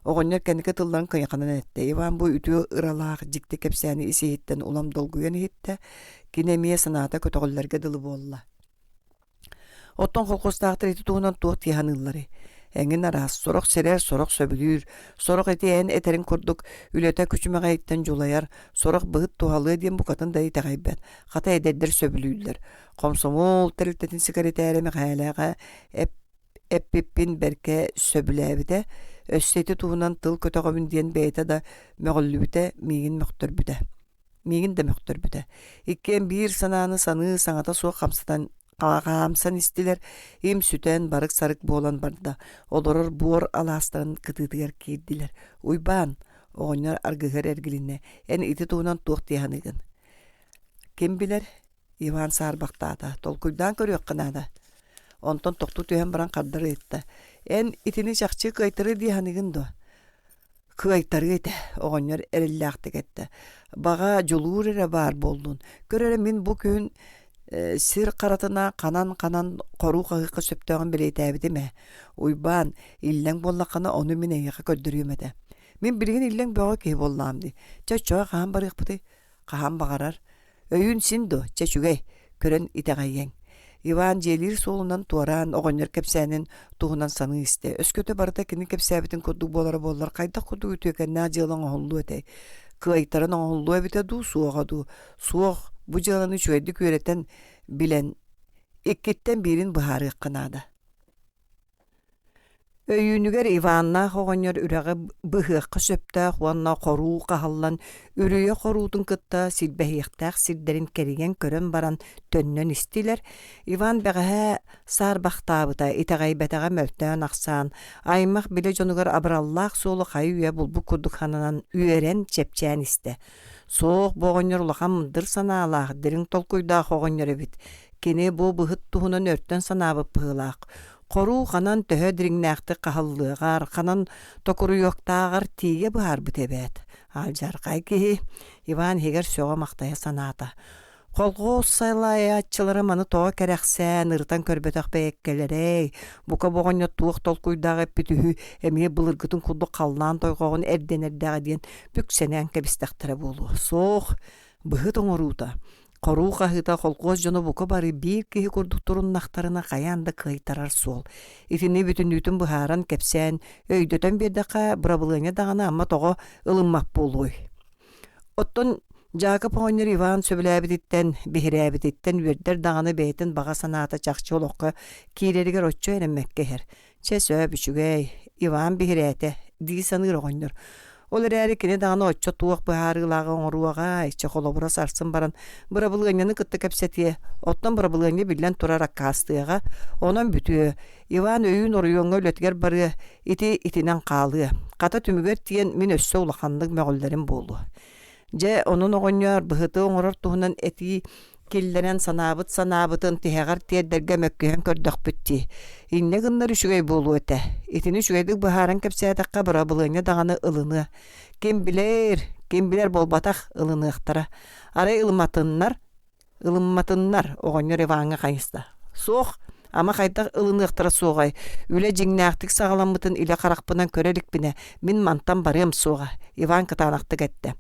Speaker 1: Оҕонньор кэнники тылларын кыйаханан эттэ. Иван бу үтүө ыралаах дьикти кэпсээни ис-иһиттэн улам долгуйан иһиттэ. Кини эмиэ санаата көтөҕүллэргэ дылы буолла. Оттон холкуостаахтар ити туһунан туох дии саныылларый? Эҥин араас, сорох сирэр, сорох сөбүлүүр, сорох ити эн этэриҥ курдук үлэтэ күчүмэҕэйиттэн дьулайар, сорох быһыт туһалыа диэн букатын да итэҕэйбэт. Хата эдэрдэр сөбүлүүллэр. Хомсомуол тэрилтэтин сэкирэтээрэ Мэхээлээҕэ эппиппин бэркэ сөбүлээбитэ, өссө ити туһунан тыл көтөҕөбүн диэн бэйэтэ да мөҕүллүбүтэ, миигин мөхтөрбүтэ. Миигин да мөхтөрбүтэ. Иккиэн биир санааны саныы саҥата суох хамсатан хаамсан истилэр, им сүтэн, барык-сарык буолан барда. Олорор буор алаастарын кытыытыгар киирдилэр. Уйбаан, оҕонньор аргыһыар эргилиннэ, эн ити туһунан туох дии саныыгын? Ким билэр, Иван саарбахтаата, толкуйдаан көрүөххэ наада. Онтон тохтуу түһэн баран хардары ыйытта: Эн итини чахчы кыайтарыы дии саныыгын дуо? Кыайтарыы этэ, оҕонньор эрэллээхтик эттэ. Баҕа, дьулуур эрэ баар буоллун. Көр эрэ мин бу күһүн сир харатына ханан-ханан хоруу хаһыахха сөптөөҕүн бэлиэтээбитим ээ. Уйбаан, иллэҥ буоллаххына ону мин эйиэхэ көрдөрүөм этэ. Мин билигин иллэҥ бөҕө киһи буоллаҕым дии. Чэ, оччоҕо хаһан барыахпытый? Хаһан баҕарар. Өйүүн син дуо, чэ үчүгэй, көрөн итэҕэйиэҥ. Иван дьиэлиир суолунан туораан оҕонньор кэпсээнин туһунан саныы истэ. Өскөтө барыта кини кэпсээбитин курдук буолара буоллар, хайдах курдук үтүөкэннээх дьыала оҥоһуллуо этэй? Кыайтаран оҥоһуллуо эбитэ дуу, суоҕа дуу? Суох, бу дьыаланы үчүгэйдик үөрэтэн, билэн, иккиттэн биирин быһаарыахха наада. Өйүүнүгэр Иваннаах оҕонньор үрэҕи быһыахха сөптөөх уонна хоруу хаһыллан үрүйэ хоруутун кытта силбэһиэхтээх сирдэрин кэрийэн көрөн баран төннөн истилэр. Иван бэҕэһээ саарбахтаабыта, итэҕэйбэтэҕэ мөлтөөн-ахсаан, аймах-билэ дьонугар абыраллаах суолу хайы-үйэ булбут курдук сананан үөрэн, чэпчээн истэ. Суох, бу оҕонньор улахан мындыр санаалаах, дириҥ толкуйдаах оҕонньор эбит. Кини бу быһыт туһунан өртөн санаабыт быһыылаах. Хоруу ханан төһө дириҥнээхтик хаһыллыаҕар, ханан токуруйуохтааҕар тиийэ быһаарбыт эбээт. Алдьархай киһи Иван иһигэр сөҕө-махтайа санаата. Колхоз салайааччылара маны тоҕо кэрэхсээн, ырытан көрбөтөх бэйэккэлэрэй, бука бу оҕонньор туох толкуйдаах эппит үһү, эмиэ былыргытын курдук халлаан тойҕоҕун эрдэн эрдэҕэ диэн бүк сэнээн кэбистэхтэрэ буолуо. Суох, быһыт оҥоруута Хоруу хаһыыта холкуос дьоно бука бары биир киһи курдук туруннахтарына хайаан да кыайтарар суол. Итини бүтүннүүтүн быһааран, кэпсээн, өйдөтөн биэрдэххэ, бырабылыанньа даҕаны ама тоҕо ылыммат буолуой? Оттон Дьаакып оҕонньор Иван сөбүлээбититтэн, биһирээбититтэн үөрдэр даҕаны бэйэтин баҕа санаата чахчы олоххо киирэригэр оччо эрэммэккэ иһэр. Чэ сөп, үчүгэй, Иван биһирээтэ, дии саныыр оҕонньор. Ол эрээри кини даҕаны оччо туох быһаарыылааҕы оҥоруоҕай, чэ холобура сарсын баран бырабылыанньаны кытта кэпсэтиэ, оттон бырабылыанньа биллэн турар аккаастыаҕа, онон бүтүө. Иван өйүүн оройуоҥҥа үлэтигэр барыа, ити итинэн хаалыа. Хата түмүгэр тиийэн мин өссө улаханнык мөҕүллэрим буолуо. Дьэ, онон оҕонньоор, быһыты оҥорор туһунан этии киллэрэн санаабыт санаабытын тиһэҕэр тиэрдэргэ мөккүһэн көрдөхпүт дии. Инньэ гыннар үчүгэй буолуо этэ. Итини үчүгэйдик быһааран кэпсээтэххэ бырабылыанньа даҕаны ылыныа. Ким билэр, ким билэр буолбатах, ылыныахтара. Арай ылыматыннар, Ылымматыннар, оҕонньор Иваҥҥа хайыста. Суох, ама хайдах ылыныахтара суоҕай, үлэ дьиҥнээхтик саҕаламмытын илэ харахпынан көрө иликпинэ, мин мантан барыам суоҕа, Иван кытаанахтык эттэ.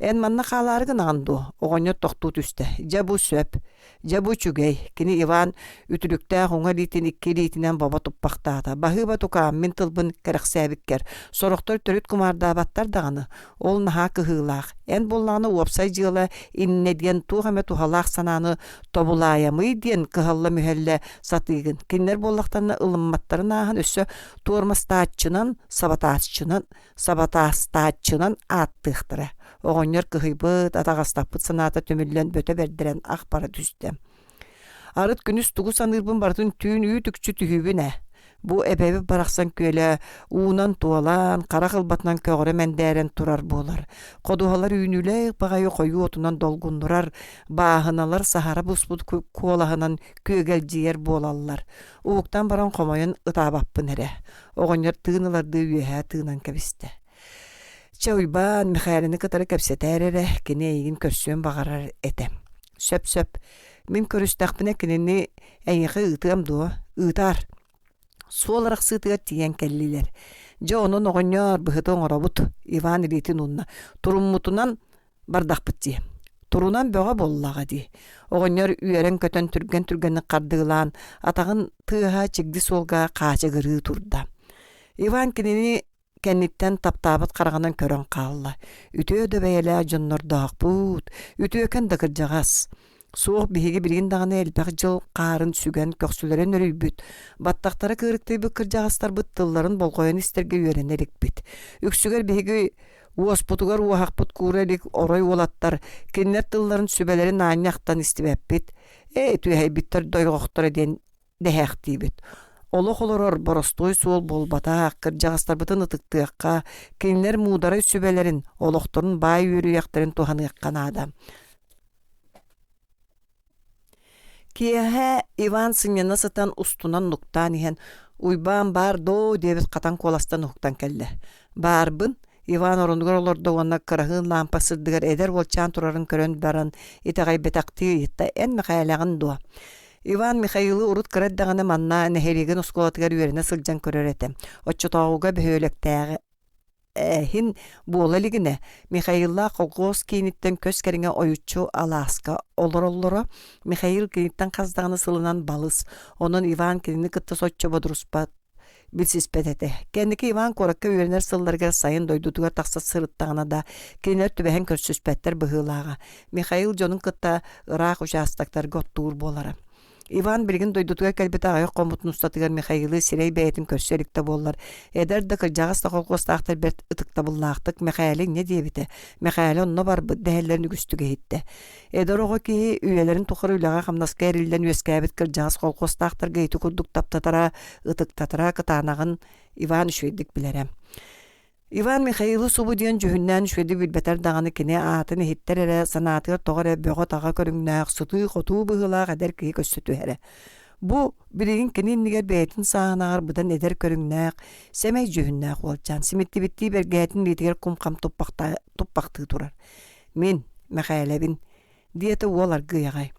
Speaker 1: Эн манна хаалаары гынаҕын дуо? Оҕонньор тохтуу түстэ. Дьэ бу сөп. Дьэ бу үчүгэй. Кини Иван үтүлүктээх уҥа илиитин икки илиитинэн бобо туппахтаата. Баһыыба тукаам, мин тылбын кэрэхсээбиккэр. Сорохтор төрүт кумаардаабаттар даҕаны. Ол наһаа кыһыылаах. Эн буоллаҕына уопсай дьыала иннэ диэн туох эмэ туһалаах санааны тобулаайамый диэн кыһалла-мүһэллэ сатыыгын. Кинилэр буоллахтарына ылымматтарын ааһан өссө туормастааччынан, сабатааччынан, сабатаастааччынан ааттыахтара. Оҕонньор кыһыйбыт, атаҕастаппыт санаата түмүллэн бөтө бэрдэрэн ах бара түстэ. Арыт күнүс тугу саныырбын барытын түүн үүт-үкчү түһүүбүн ээ. Бу эбэбит барахсан күөлэ уунан туолан, харах ылбатынан көҕөрө мэндээрэн турар буолар. Ходуһалар үүнүүлээх баҕайы хойуу отунан долгуннурар, бааһыналар саһара буспут куолаһынан күөгэлдьийэр буолаллар. Уһуктан баран хомойон ытаабаппын эрэ. Оҕонньор тыын ылардыы үөһээ тыынан кэбистэ. Чэ, Уйбаан, Михайланы кытары кэпсэтээр эрэ, кини эйигин көрсүөн баҕарар этэ. Сөп-сөп. Мин көрүстэхпинэ кинини эйиэхэ ыытыам дуо? Ыытаар. Суол арахсыытыгар тиийэн кэллилэр. Дьэ онон оҕонньоор быһыты оҥоробут, Иван илиитин уунна. Туруммутунан бардахпыт дии. Турунан бөҕө буоллаҕа дии. Оҕонньор үөрэн-көтөн түргэн-түргэнник хардыылаан, атаҕын тыаһа чигди суолга хаачыгырыы турда. Иван кинини кэнниттэн таптаабыт хараҕынан көрөн хаалла. Үтүө да бэйэлээх дьоннордоохпут, үтүөкэн да кырдьаҕас. Суох биһиги билигин даҕаны элбэх дьыл хаарын сүгэн көхсүлэрин өрүйбүт, баттахтара кыырыктыйбыт кырдьаҕастарбыт тылларын болҕойон истэргэ үөрэнэ иликпит. Үксүгэр биһиги уоспутугар уоһахпыт куура илик орой уолаттар кинилэр тылларын сүбэлэрин аанньа ахтан истибэппит. Ээ, түөһэйбиттэр дойҕохторо диэн дэһээхтиибит. Олох олорор боростуой суол буолбатах, кырдьаҕастарбытын ытыктыахха, кинилэр муударай сүбэлэрин, олохторун баай үөрүйэхтэрин туһаныахха наада. Киэһэ Иван сынньана сытан устунан нуктаан иһэн «Уйбаан баар доо» диэбит хатан куоластан уһуктан кэллэ. «Баарбын» Иван оронугар олордо уонна кыраһыын лаампа сырдыгар эдэр уолчаан турарын көрөн баран итэҕэйбэтэхтии ыйытта «Эн Мэхээлэҕин дуо?» Иван Михаилы урут кыра эрдэҕинэ манна нэһилиэгин оскуолатыгар үөрэнэ сылдьан көрөр этэ. Оччотооҕуга бөһүөлэктээҕи эһин буола илигинэ Михаиллаах колхоз кииниттэн көс кэриҥэ ойуччу алааска олороллоро. Михаил киниттэн хас даҕаны сылынан балыс, онон Иван кинини кытта соччо бодоруспат билсиспэт этэ. Кэнники Иван куоракка үөрэнэр сылларыгар сайын дойдутугар тахса сырыттаҕына да, кинилэр түбэһэн көрсүспэттэр быһыылааҕа. Михаил дьонун кытта ыраах учаастактарга оттуур буолара. Иван билигин дойдутугар кэлбитэ аҕыйах хоммутун устатыгар Михаилы сирэй бэйэтин көрсө илик да буоллар, эдэр да кырдьаҕас да колхуостаахтар бэрт ытыктабыллаахтык Мэхээлэ инньэ диэбитэ, Мэхээлэ онно барбыт дэһэллэрин үгүстүк иһиттэ. Эдэр оҕо киһи үйэлэрин тухары үлэҕэ-хамнаска эриллэн үөскээбит кырдьаҕас колхуостаахтарга ити курдук таптатара, ытыктатара кытаанаҕын Иван үчүгэйдик билэрэ. Иван Михаилы субу диэн дьүһүннээн үчүгэйдик билбэтэр даҕаны кини аатын иһиттэр эрэ санаатыгар тоҕо эрэ бөҕө-таҕа көрүҥнээх, сытыы-хотуу быһыылаах эдэр киһи көстө түһэрэ. Бу билигин кини иннигэр бэйэтин сааһынааҕар быдан эдэр көрүҥнээх, сэмэй дьүһүннээх уолчаан симиттибиттии бэргэһэтин илиитигэр кум-хам туппахтыы турар. Мин, Мэхээлэбин, диэтэ уол аргыый аҕай.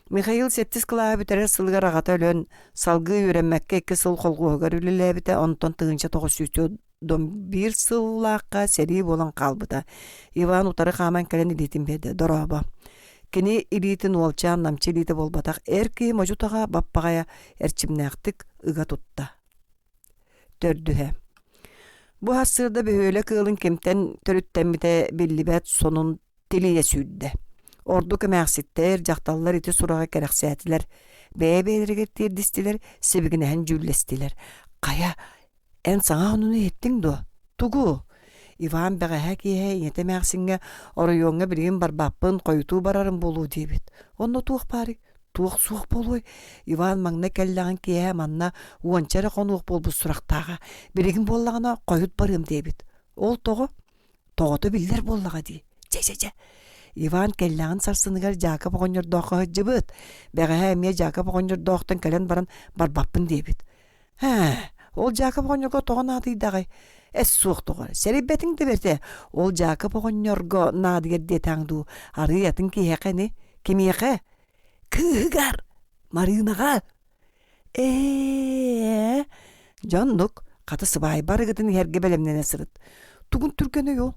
Speaker 1: Михаил сэттис кылааһы бүтэрэр сылыгар аҕата өлөн, салгыы үөрэммэккэ икки сыл холхуоһугар үлэлээбитэ, онтон 1901 сыллаахха сэрии буолан хаалбыта. Иван утары хааман кэлэн илиитин биэрдэ, «Дорообо». Кини илиитин уолчаан намчы илиитэ буолбатах, эр киһи модьу-таҕа баппаҕайа эрчимнээхтик ыга тутта. Төрдүһэ. Бу сарсыарда бөһүөлэк ыалын кимтэн төрүттэммитэ биллибэт сонун тилийэ сүүрдэ. Ордук эмээхситтэр, дьахталлар ити сураҕы кэрэхсээтилэр, бэйэ-бэйэлэригэр тиэрдистилэр, сибигинэһэн дьүүллэстилэр. «Хайа, эн саҥа онуну иһиттиҥ дуо? Тугу?» Иван бэҕэһээ киэһэ ийэтэ эмээхсиҥҥэ оройуоҥҥа билигин барбаппын, хойутуу барарым буолуо диэбит. Онно туох баарый? Туох суох буолуой? Иван маҥнай кэллэҕин киэһэ манна уонча эрэ хонуох буолбут сурахтааҕа. Билигин буоллаҕына хойут барыам диэбит. Ол тоҕо? Тоҕото биллэр буоллаҕа дии. Чэ-чэ-чэ. Иван кэллэҕин сарсыныгар Дьаакап оҕонньордооххо сылдьыбыт. Бэҕэһээ эмиэ Дьаакап оҕонньордоохтон кэлэн баран барбаппын диэбит. Ээ, ол Дьаакап оҕонньорго тоҕо наадыйдаҕай? Эс суох тоҕо, сэрэйбэтиҥ да бэртэ. Ол Дьаакап оҕонньорго наадыйар диэтэҥ дуу, арыый атын киһиэхэ ини. Кимиэхэ? Кыыһыгар! Марыынаҕа! Ээ, дьэ оннук, хата сыбаайба арыгытын иһэргэ бэлэмнэнэ сырыт. Тугун түргэнэй ол?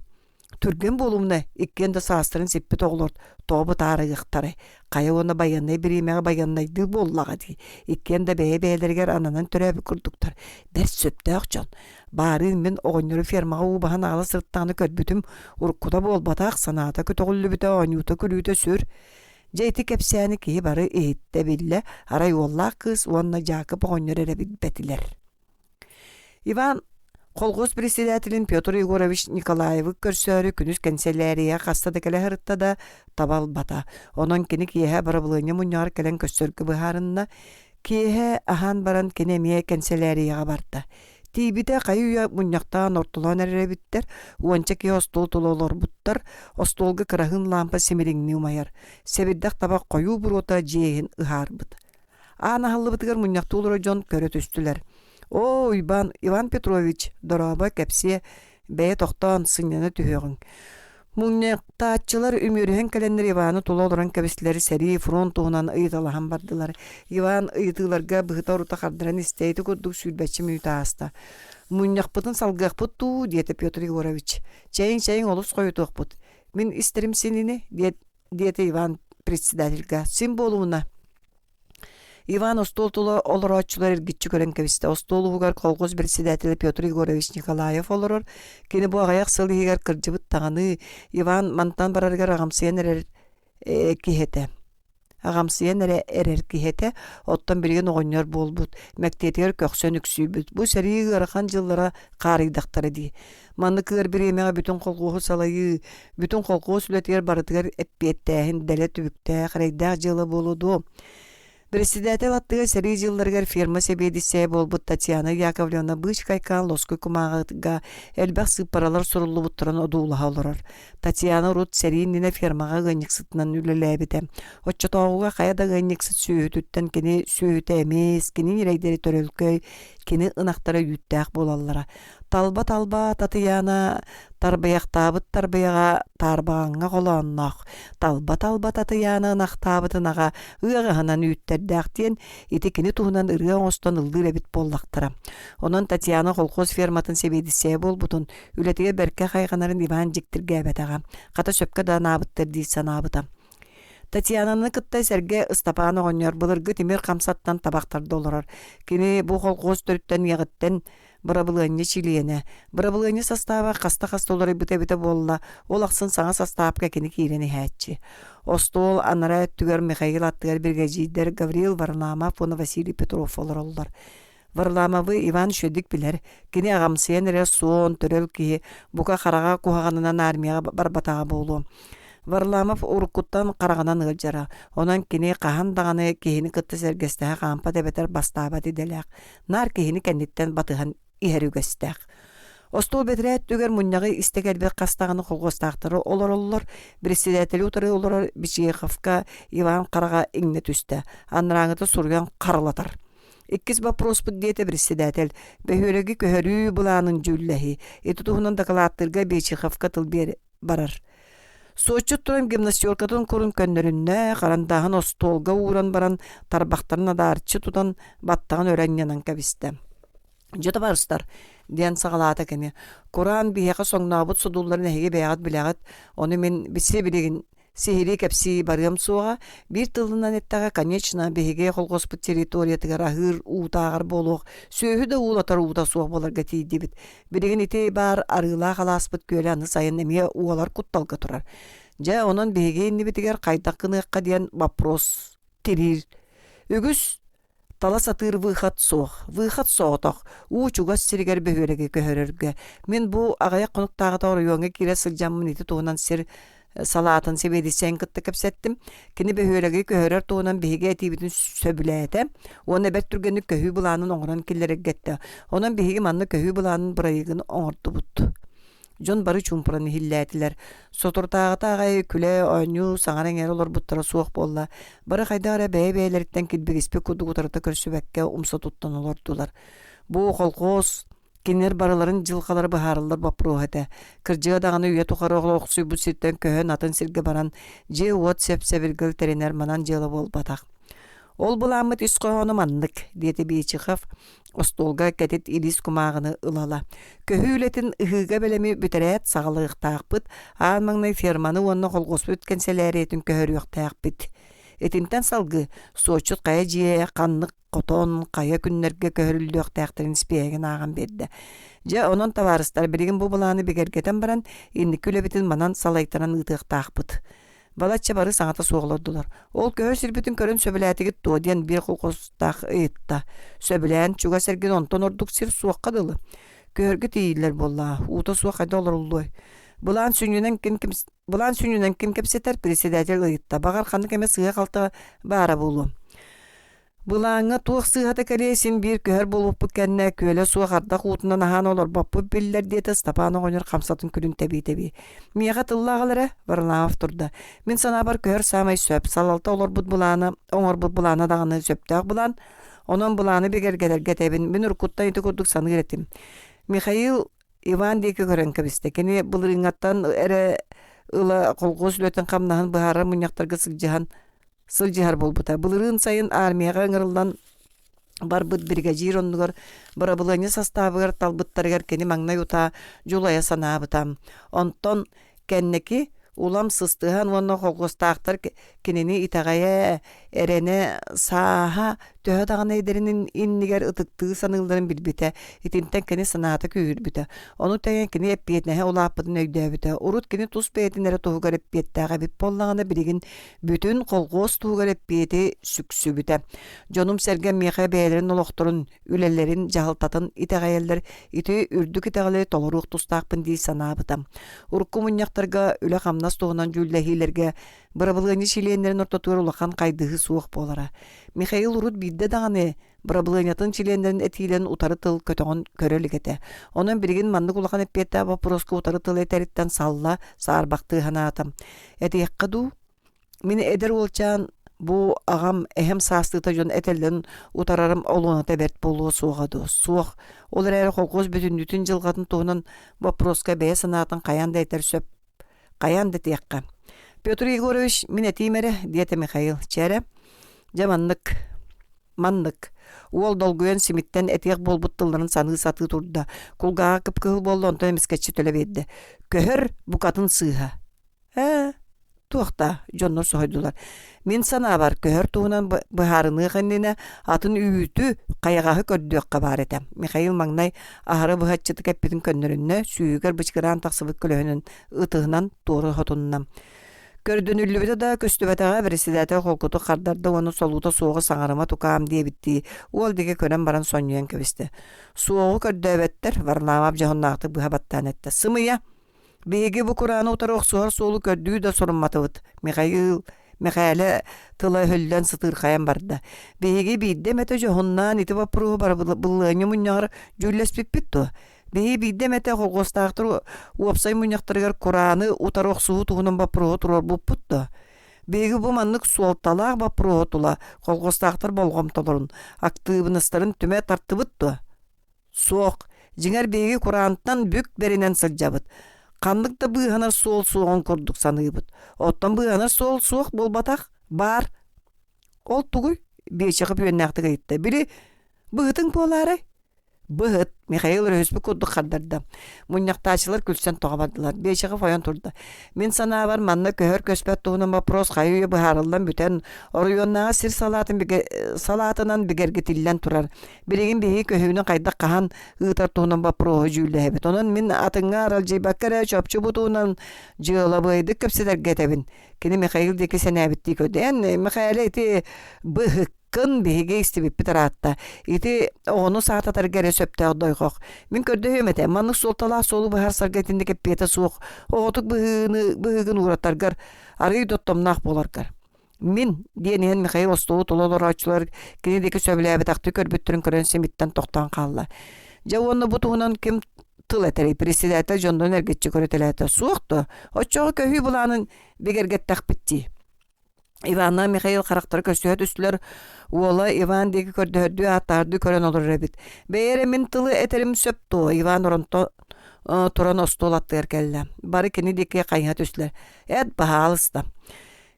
Speaker 1: Түргэн буолумна, иккиэн да саастарын сиппит оҕолор тоҕо бытаарыахтарай, хайа уонна байыаннай бириэмэҕэ байыаннайдыы буоллаҕа дии, иккиэн да бэйэ-бэйэлэригэр ананан төрөөбүт курдуктар, бэрт сөптөөх дьон. Баарыын мин оҕонньору фермаҕа уу баһан аҕала сырыттаҕына көрбүтүм, уруккута буолбатах, санаата көтөҕүллүбүтэ, оонньуута-күлүүтэ сүр. Дьэ ити кэпсээни киһи бары иһиттэ-биллэ, арай уоллаах кыыс уонна Дьаакып оҕонньор эрэ билбэтилэр. Иван. Колхоз председателин Петр Егорович Николаевы көрсөөрү күнүс кэнсэлээрийэ хаста да кэлэ сырытта да, таба ылбата. Онон кини киэһэ бырабылыанньа мунньаҕар кэлэн көрсөргө быһаарынна. Киэһэ аһаан баран кини эмиэ кэнсэлээрийэҕэ барда. Тиийбитэ хайы-үйэ мунньахтаан ортолоон эрэр эбиттэр, уонча киһи остуол тула олорбуттар, остуолга кыраһыын лаампа симириҥнии умайар, сэбирдэх табах хойуу буруота дьиэ иһин ыһаарбыт. Аан аһыллыбытыгар мунньахтыы олорор дьон көрө түстүлэр. «Оо, Уйбаан, Иван Петрович, дорообо, кэпсиэ, бэйэ тохтоон, сынньана түһүөҕүҥ». Мунньахтааччылар үмүөрүһэн кэлэннэр Иваны тула олорон кэбистилэр, сэрии, фронт туһунан ыйыталаһан бардылар. Иван ыйытыыларга быһыта-орута хардаран истэ, ити курдук сүүрбэччэ мүнүүтэ ааста. «Мунньахпытын салгыахпыт дуу?» диэтэ Петр Егорович. «Чэйиҥ-чэйиҥ олус хойутуохпут. Мин истэрим син ини» диэтэ Иван председательгэ. «Син буолумуна. Иван остуол тула олорооччулар эргиччи көрөн кэбистэ. Остуол уһугар колхоз председателэ Петр Егорович Николаев олорор. Кини бу аҕыйах сыл иһигэр кырдьыбыт даҕаны, Иван мантан барарыгар аҕамсыйан эрэр киһи этэ. Аҕамсыйан эрэ эрэр киһи этэ, оттон билигин оҕонньор буолбут, мэктиэтигэр көхсөн үксүйбүт. Бу сэрии ыарахан дьыллара хаарыйдахтара дии. Маннык ыар бириэмэҕэ бүтүн колхуоһу салайыы, бүтүн колхуос үлэтигэр барытыгар эппиэттээһин дэлэ түбүктээх, эрэйдээх дьыала буолуо дуо? Председатель аттыгар сэрии дьылларыгар ферма сэбиэдиссэйэ буолбут Татьяна Яковлевна быычкайкаан лоскуй кумааҕыга элбэх сыыппаралар суруллубуттарын одуулаһа олорор. Татьяна урут сэрии иннинэ фермаҕа ыанньыксытынан үлэлээбитэ. Оччотооҕуга хайа да ыанньыксыт сүөһүтүттэн кини сүөһүтэ эмис, кини ньирэйдэри төрөлкөй, кини ынахтара үүттээх буолаллара. Талба-талба Татыйаана тарбыйахтаабыт тарбыйаҕа таарбаҕаҥҥа холоонноох, талба-талба Татыйаана ынахтаабыт ынаҕа ыаҕаһынан үүттэрдээх диэн ити кини туһунан ырыа оҥостон ыллыыр эбит буоллахтара. Онон Татьяна колхоз ферматын сэбиэдиссэйэ буолбутун, үлэтигэр бэркэ хайҕанарын Иван дьиктиргээбэтэҕэ, хата сөпкө да анаабыттар дии санаабыта. Татьянаны кытта сэргэ Ыстапаан оҕонньор былыргы тимир хамсаттан табахтарда олорор. Кини бу колхоз төрүттэн иэҕиттэн Бырабылыанньа чилиэнэ. Бырабылыанньа састааба хаста-хаста уларыйбыта эбитэ буолла, ол ахсын саҥа састаапка кини киирэн иһээччи. Остуол анараа өттүгэр Михаил аттыгар биригэдьиирдэр Гаврил Варламов уонна Василий Петров олороллор. Варламовы Иван үчүгэйдик билэр. Кини аҕамсыйан эрэр суон, төрөл киһи, бука хараҕа куһаҕанынан армияҕа барбатаҕа буолуо. Варламов уруккуттан хараҕынан ыалдьара, онон кини хаһан даҕаны киһини кытта сэргэстэһэ хаампат эбэтэр бастаабат идэлээх. наар киһини кэнниттэн батыһан иһэр үгэстээх. Остуол бэтэрээ өттүгэр мунньаҕы истэ кэлбит хас даҕаны колхуостаахтары олороллор, председатели утары олорор Бичеховка Иван хараҕа иҥнэ түстэ, анарааҥыта суруйан харалатар. Иккис вопроспут диэтэ председатель, бөһүөлэги көһөрүү былаанын дьүүллэһии. Ити туһунан дакылааттыырга Бичеховка тыл биэр барар. Суоччут туран гимнастеркатын курун көннөрүннэ, харандааһын остуолга ууран баран тарбахтарын адаарчы тутан баттаҕын өрө анньынан кэбистэ. «Дьэ, табаарыстар», диэн саҕалаата кини, «кураан биһиэхэ соҥнообут содулларын эһиги бэйэҕит билэҕит, ону мин билсэ билигин сиһилии кэпсии барыам суоҕа. Биир тылынан эттэххэ, конечно, биһиги холхуоспут территориятыгар аһыыр уутааҕар буолуох, сүөһү да уулатар уута суох буоларга тиийдибит. Билигин ити баар арыылаах алааспыт күөлэ аны сайын эмиэ уолар кутталга турар. Дьэ, онон биһиги иннибитигэр хайдах гыныахха диэн вопрос тириир. Үгүс тала сатыыр выход суох. Выход соҕотох, уу чугас сиригэр бөһүөлэги көһөрөргө. Мин бу аҕыйах хонуктааҕыта оройуоҥҥа киирэ сылдьаммын ити туһунан сир салаатын сэбиэдиссэйин кытта кэпсэттим. Кини бөһүөлэги көһөрөр туһунан биһиги этиибитин сөбүлээтэ уонна бэрт түргэнник көһүү былаанын оҥорон киллэрэргэ эттэ. Онон биһиги манна көһүү былаанын бырайыагын оҥордубут. Дьон бары чуумпуран иһиллээтилэр. Соторутааҕыта аҕай күлэ, оонньуу, саҥара-иҥэрэ олорбуттара суох буолла. Бары хайдах эрэ бэйэ-бэйэлэриттэн килбигиспит курдук утарыта көрсүбэккэ умса туттан олордулар. Бу колхоз Кинилэр барыларын дьылҕалара быһаарыллар боппуруоһа этэ. Кырдьыга даҕаны үйэ тухары олохсуйбут сиртэн көһөн атын сиргэ баран, дьиэ-уот сэп-сэбиргэл тэринэр манан дьыала буолбатах. Ол былааммыт ис хоһооно маннык, диэтэ Бечихов остуолга кэтит илиис кумааҕыны ыла-ыла. Көһүү үлэтин ыһыыга бэлэми бүтэрээт саҕалыахтаахпыт, аан маҥнай ферманы уонна холхуоспут кэнсэлээрийэтин көһөрүөхтээхпит. Итинтэн салгыы суоччут хайа дьиэ ханнык хотон хайа күннэргэ көһөрүллүөхтээхтэрин испииһэгин ааҕан биэрдэ. Дьэ, онон табаарыстар, билигин бу былааны бигэргэтэн баран, инники үлэбитин манан салайтаран ыытыахтаахпыт. Балачча бары саҥата суох олордулар. Ол көһөр сирбитин көрөн сөбүлээтигит дуо диэн биир колхозтаах ыйытта. Сөбүлээн чугас эргин онтон ордук сир суохха дылы. Көһөргө тиийиллэр буоллаҕа, уута суох хайда олоруллуой? Былаан сүнньүнэн ким ким былаан сүнньүнэн ким кэпсэтэр председатель ыйытта. Баҕар ханнык эмэ сыыһа-халты баара буолуо. Былааҥҥа туох сыыһата кэлиэй син биир көһөр буолбуппут кэннэ күөлэ суох ардах уутунан аһаан олорбоппут биллэр диэтэ Ыстапаан оҕонньор хамсатын күлүн тэбии-тэбии. Миэхэ тыллаах эрэ, Варламов турда. Мин санаабар көһөр саамай сөп. Салалта олорбут былаана, оҥорбут былаана даҕаны сөптөөх былаан. Онон былааны бигэргэтэргэ этэбин. Мин уруккуттан ити курдук саныыр этим. Михаил Иван диэки көрөн кэбистэ. Кини былырыыҥҥаттан эрэ ыла колхуос үлэтин-хамнаһын быһаарар мунньахтарга сылдьыһан сылдьыһар буолбута. Былырыын сайын армияҕа ыҥырыллан барбыт биригэдьиир оннугар бырабылыанньа састаабыгар талбыттарыгар кини маҥнай утаа дьулайа санаабыта. Онтон кэнники улам сыстыһан уонна холкуостаахтар кинини итэҕэйэ, эрэнэ, сааһа төһө даҕаны эдэрин иннигэр ытыктыы саныылларын билбитэ, итинтэн кини санаата күүһүрбүтэ. Ону тэҥэ кини эппиэтинэһэ улааппытын өйдөөбүтэ. Урут кини тус бэйэтин эрэ туһугар эппиэттээх эбит буоллаҕына, билигин бүтүн колхуос туһугар эппиэти сүксүбүтэ. Дьонум-сэргэм миэхэ бэйэлэрин олохторун, үлэлэрин, дьаһалтатын итэҕэйэллэр, ити үрдүк итэҕэли толоруох тустаахпын дии санаабыта. Урукку мунньахтарга үлэ-хамнас туһунан дьүүллэһиилэргэ бырабылыанньа чилиэннэрин ортотугар улахан хайдыһыы суох буолара. Михаил урут биирдэ даҕаны бырабылыанньатын чилиэннэрин этиилэрин утары тыл көтөҕөн көрө илик этэ. Онон билигин маннык улахан эппиэттээх боппуруоска утары тыл этэриттэн салла, саарбахтыы санаата. Этиэххэ дуу, мин эдэр уолчаан бу аҕам, эһэм саастыыта дьон этэллэрин утарарым олуоната бэрт буолуо суоҕа дуо? Суох. Ол эрээри холкуос бүтүннүүтүн дьылҕатын туһунан боппуруоска бэйэ санаатын хайаан да этэр сөп Хайаан да этиэххэ. Петр Егорович, мин этиим эрэ, диэтэ Михаил. Чэ эрэ, дьэ маннык, маннык. Уол долгуйан симиттэн этиэх буолбут тылларын саныы сатыы турда. Кулгааҕа кып-кыһыл буолла, онтон эмискэччи төлө биэрдэ. Көһөр букатын сыыһа. Ээ, туох да, дьоннор соһуйдулар. Мин санаабар, көһөр туһунан быһаарыныах иннинэ атын үүтү, хайаҕаһы көрдүөххэ баар этэ. Михаил маҥнай аһара быһаччытык эппитин көннөрүннэ, сүүһүгэр бычкыраан тахсыбыт көлөһүнүн ытыһынан туора хотунна. Көрдөнүллүбүтэ да көстүбэтэҕэ председатель холкутук хардарда уонна солуута суоҕу саҥарыма тукаам диэбиттии уол диэки көрөн баран сонньуйан кэбистэ. Суоҕу көрдөөбөттөр, Варламов дьоһуннаахтык быһа баттаан эттэ. Сымыйа! Биһиги бу курааны утары охсуһар суолу көрдүү да сорумматыбыт, Михаил Мэхээлэ тыла өһүллэн сытыырхайан барда. Биһиги биирдэ эмэтэ дьоһуннаан ити боппуруоһу барабылыанньа мунньаҕар дьүүллэспиппит дуо? Биһиги биирдэ эмэтэ холхуостаахтар уопсай мунньахтарыгар курааны утары охсуһуу туһунан боппуруоһу туруорбуппут дуо? Биһиги бу маннык суолталаах боппуруоһу тула холхуостаахтар болҕомтолорун, актыыбынастарын түмэ тартыбыт дуо? Суох, дьиҥэр биһиги кураантан бүк бэринэн сылдьабыт. Ханнык да быыһанар суол суоҕун курдук саныыбыт. Оттон быыһанар суол суох буолбатах, баар. Ол тугуй? Биэчэҕэ бүөннээхтик ыйытта. Били, быһытыҥ буолаарай? Быһыт, Михаил өрөһүспүт курдук хардарда. Мунньахтааччылар күлсэн тоҕо бардылар. Биэчэҕэ ойон турда. Мин санаабар, манна көһөр-көспөт туһунан боппуруос хайы-үйэ быһаарыллан бүтэн, оройуоннааҕы сир салаатын бигэ... салаатынан бигэргэтиллэн турар. Билигин биһиги көһүүнү хайдах хаһан ыытар туһунан боппуруоһу дьүүллэһэбит. Онон мин атыҥҥа аралдьыйбакка эрэ чопчу бу туһунан дьыалабыайдык кэпсэтэргэ этэбин. Кини Михаил диэки сэнээбиттии көрдө. Эн, Михаил, ити быһыккын биһиги истибиппит ыраатта. Ити оҕону саататарга эрэ сөптөөх дойҕох. Мин көрдөһүөм этэ, маннык суолталаах суолу быһаарсарга итинник эппиэтэ суох оҕотук быһыыны быһыыгын ууратаргар арыый да оттомноох буоларгар. Мин, диэн иһэн Михаил остуолу тула олорооччулар кини диэки сөбүлээбэтэхтии көрбүттэрин көрөн симиттэн тохтоон хаалла. Дьэ уонна бу туһунан ким тыл этэрий? Председатель дьоннорун эргиччи көрүтэлээтэ. Суох дуо? Оччоҕо көһүү былаанын бигэргэттэхпит дии. Иванна Михаил харахтара көстүһэ түстүлэр. Уола Иван диэки көрдөһөрдүү ааттаһардыы көрөн олорор эбит. Бэйэ эрэ мин тылы этэрим сөп дуо? Иван оронто туран остуол аттыгар кэллэ. Бары кини диэки хайыһа түстүлэр. Эт, баһаалыста.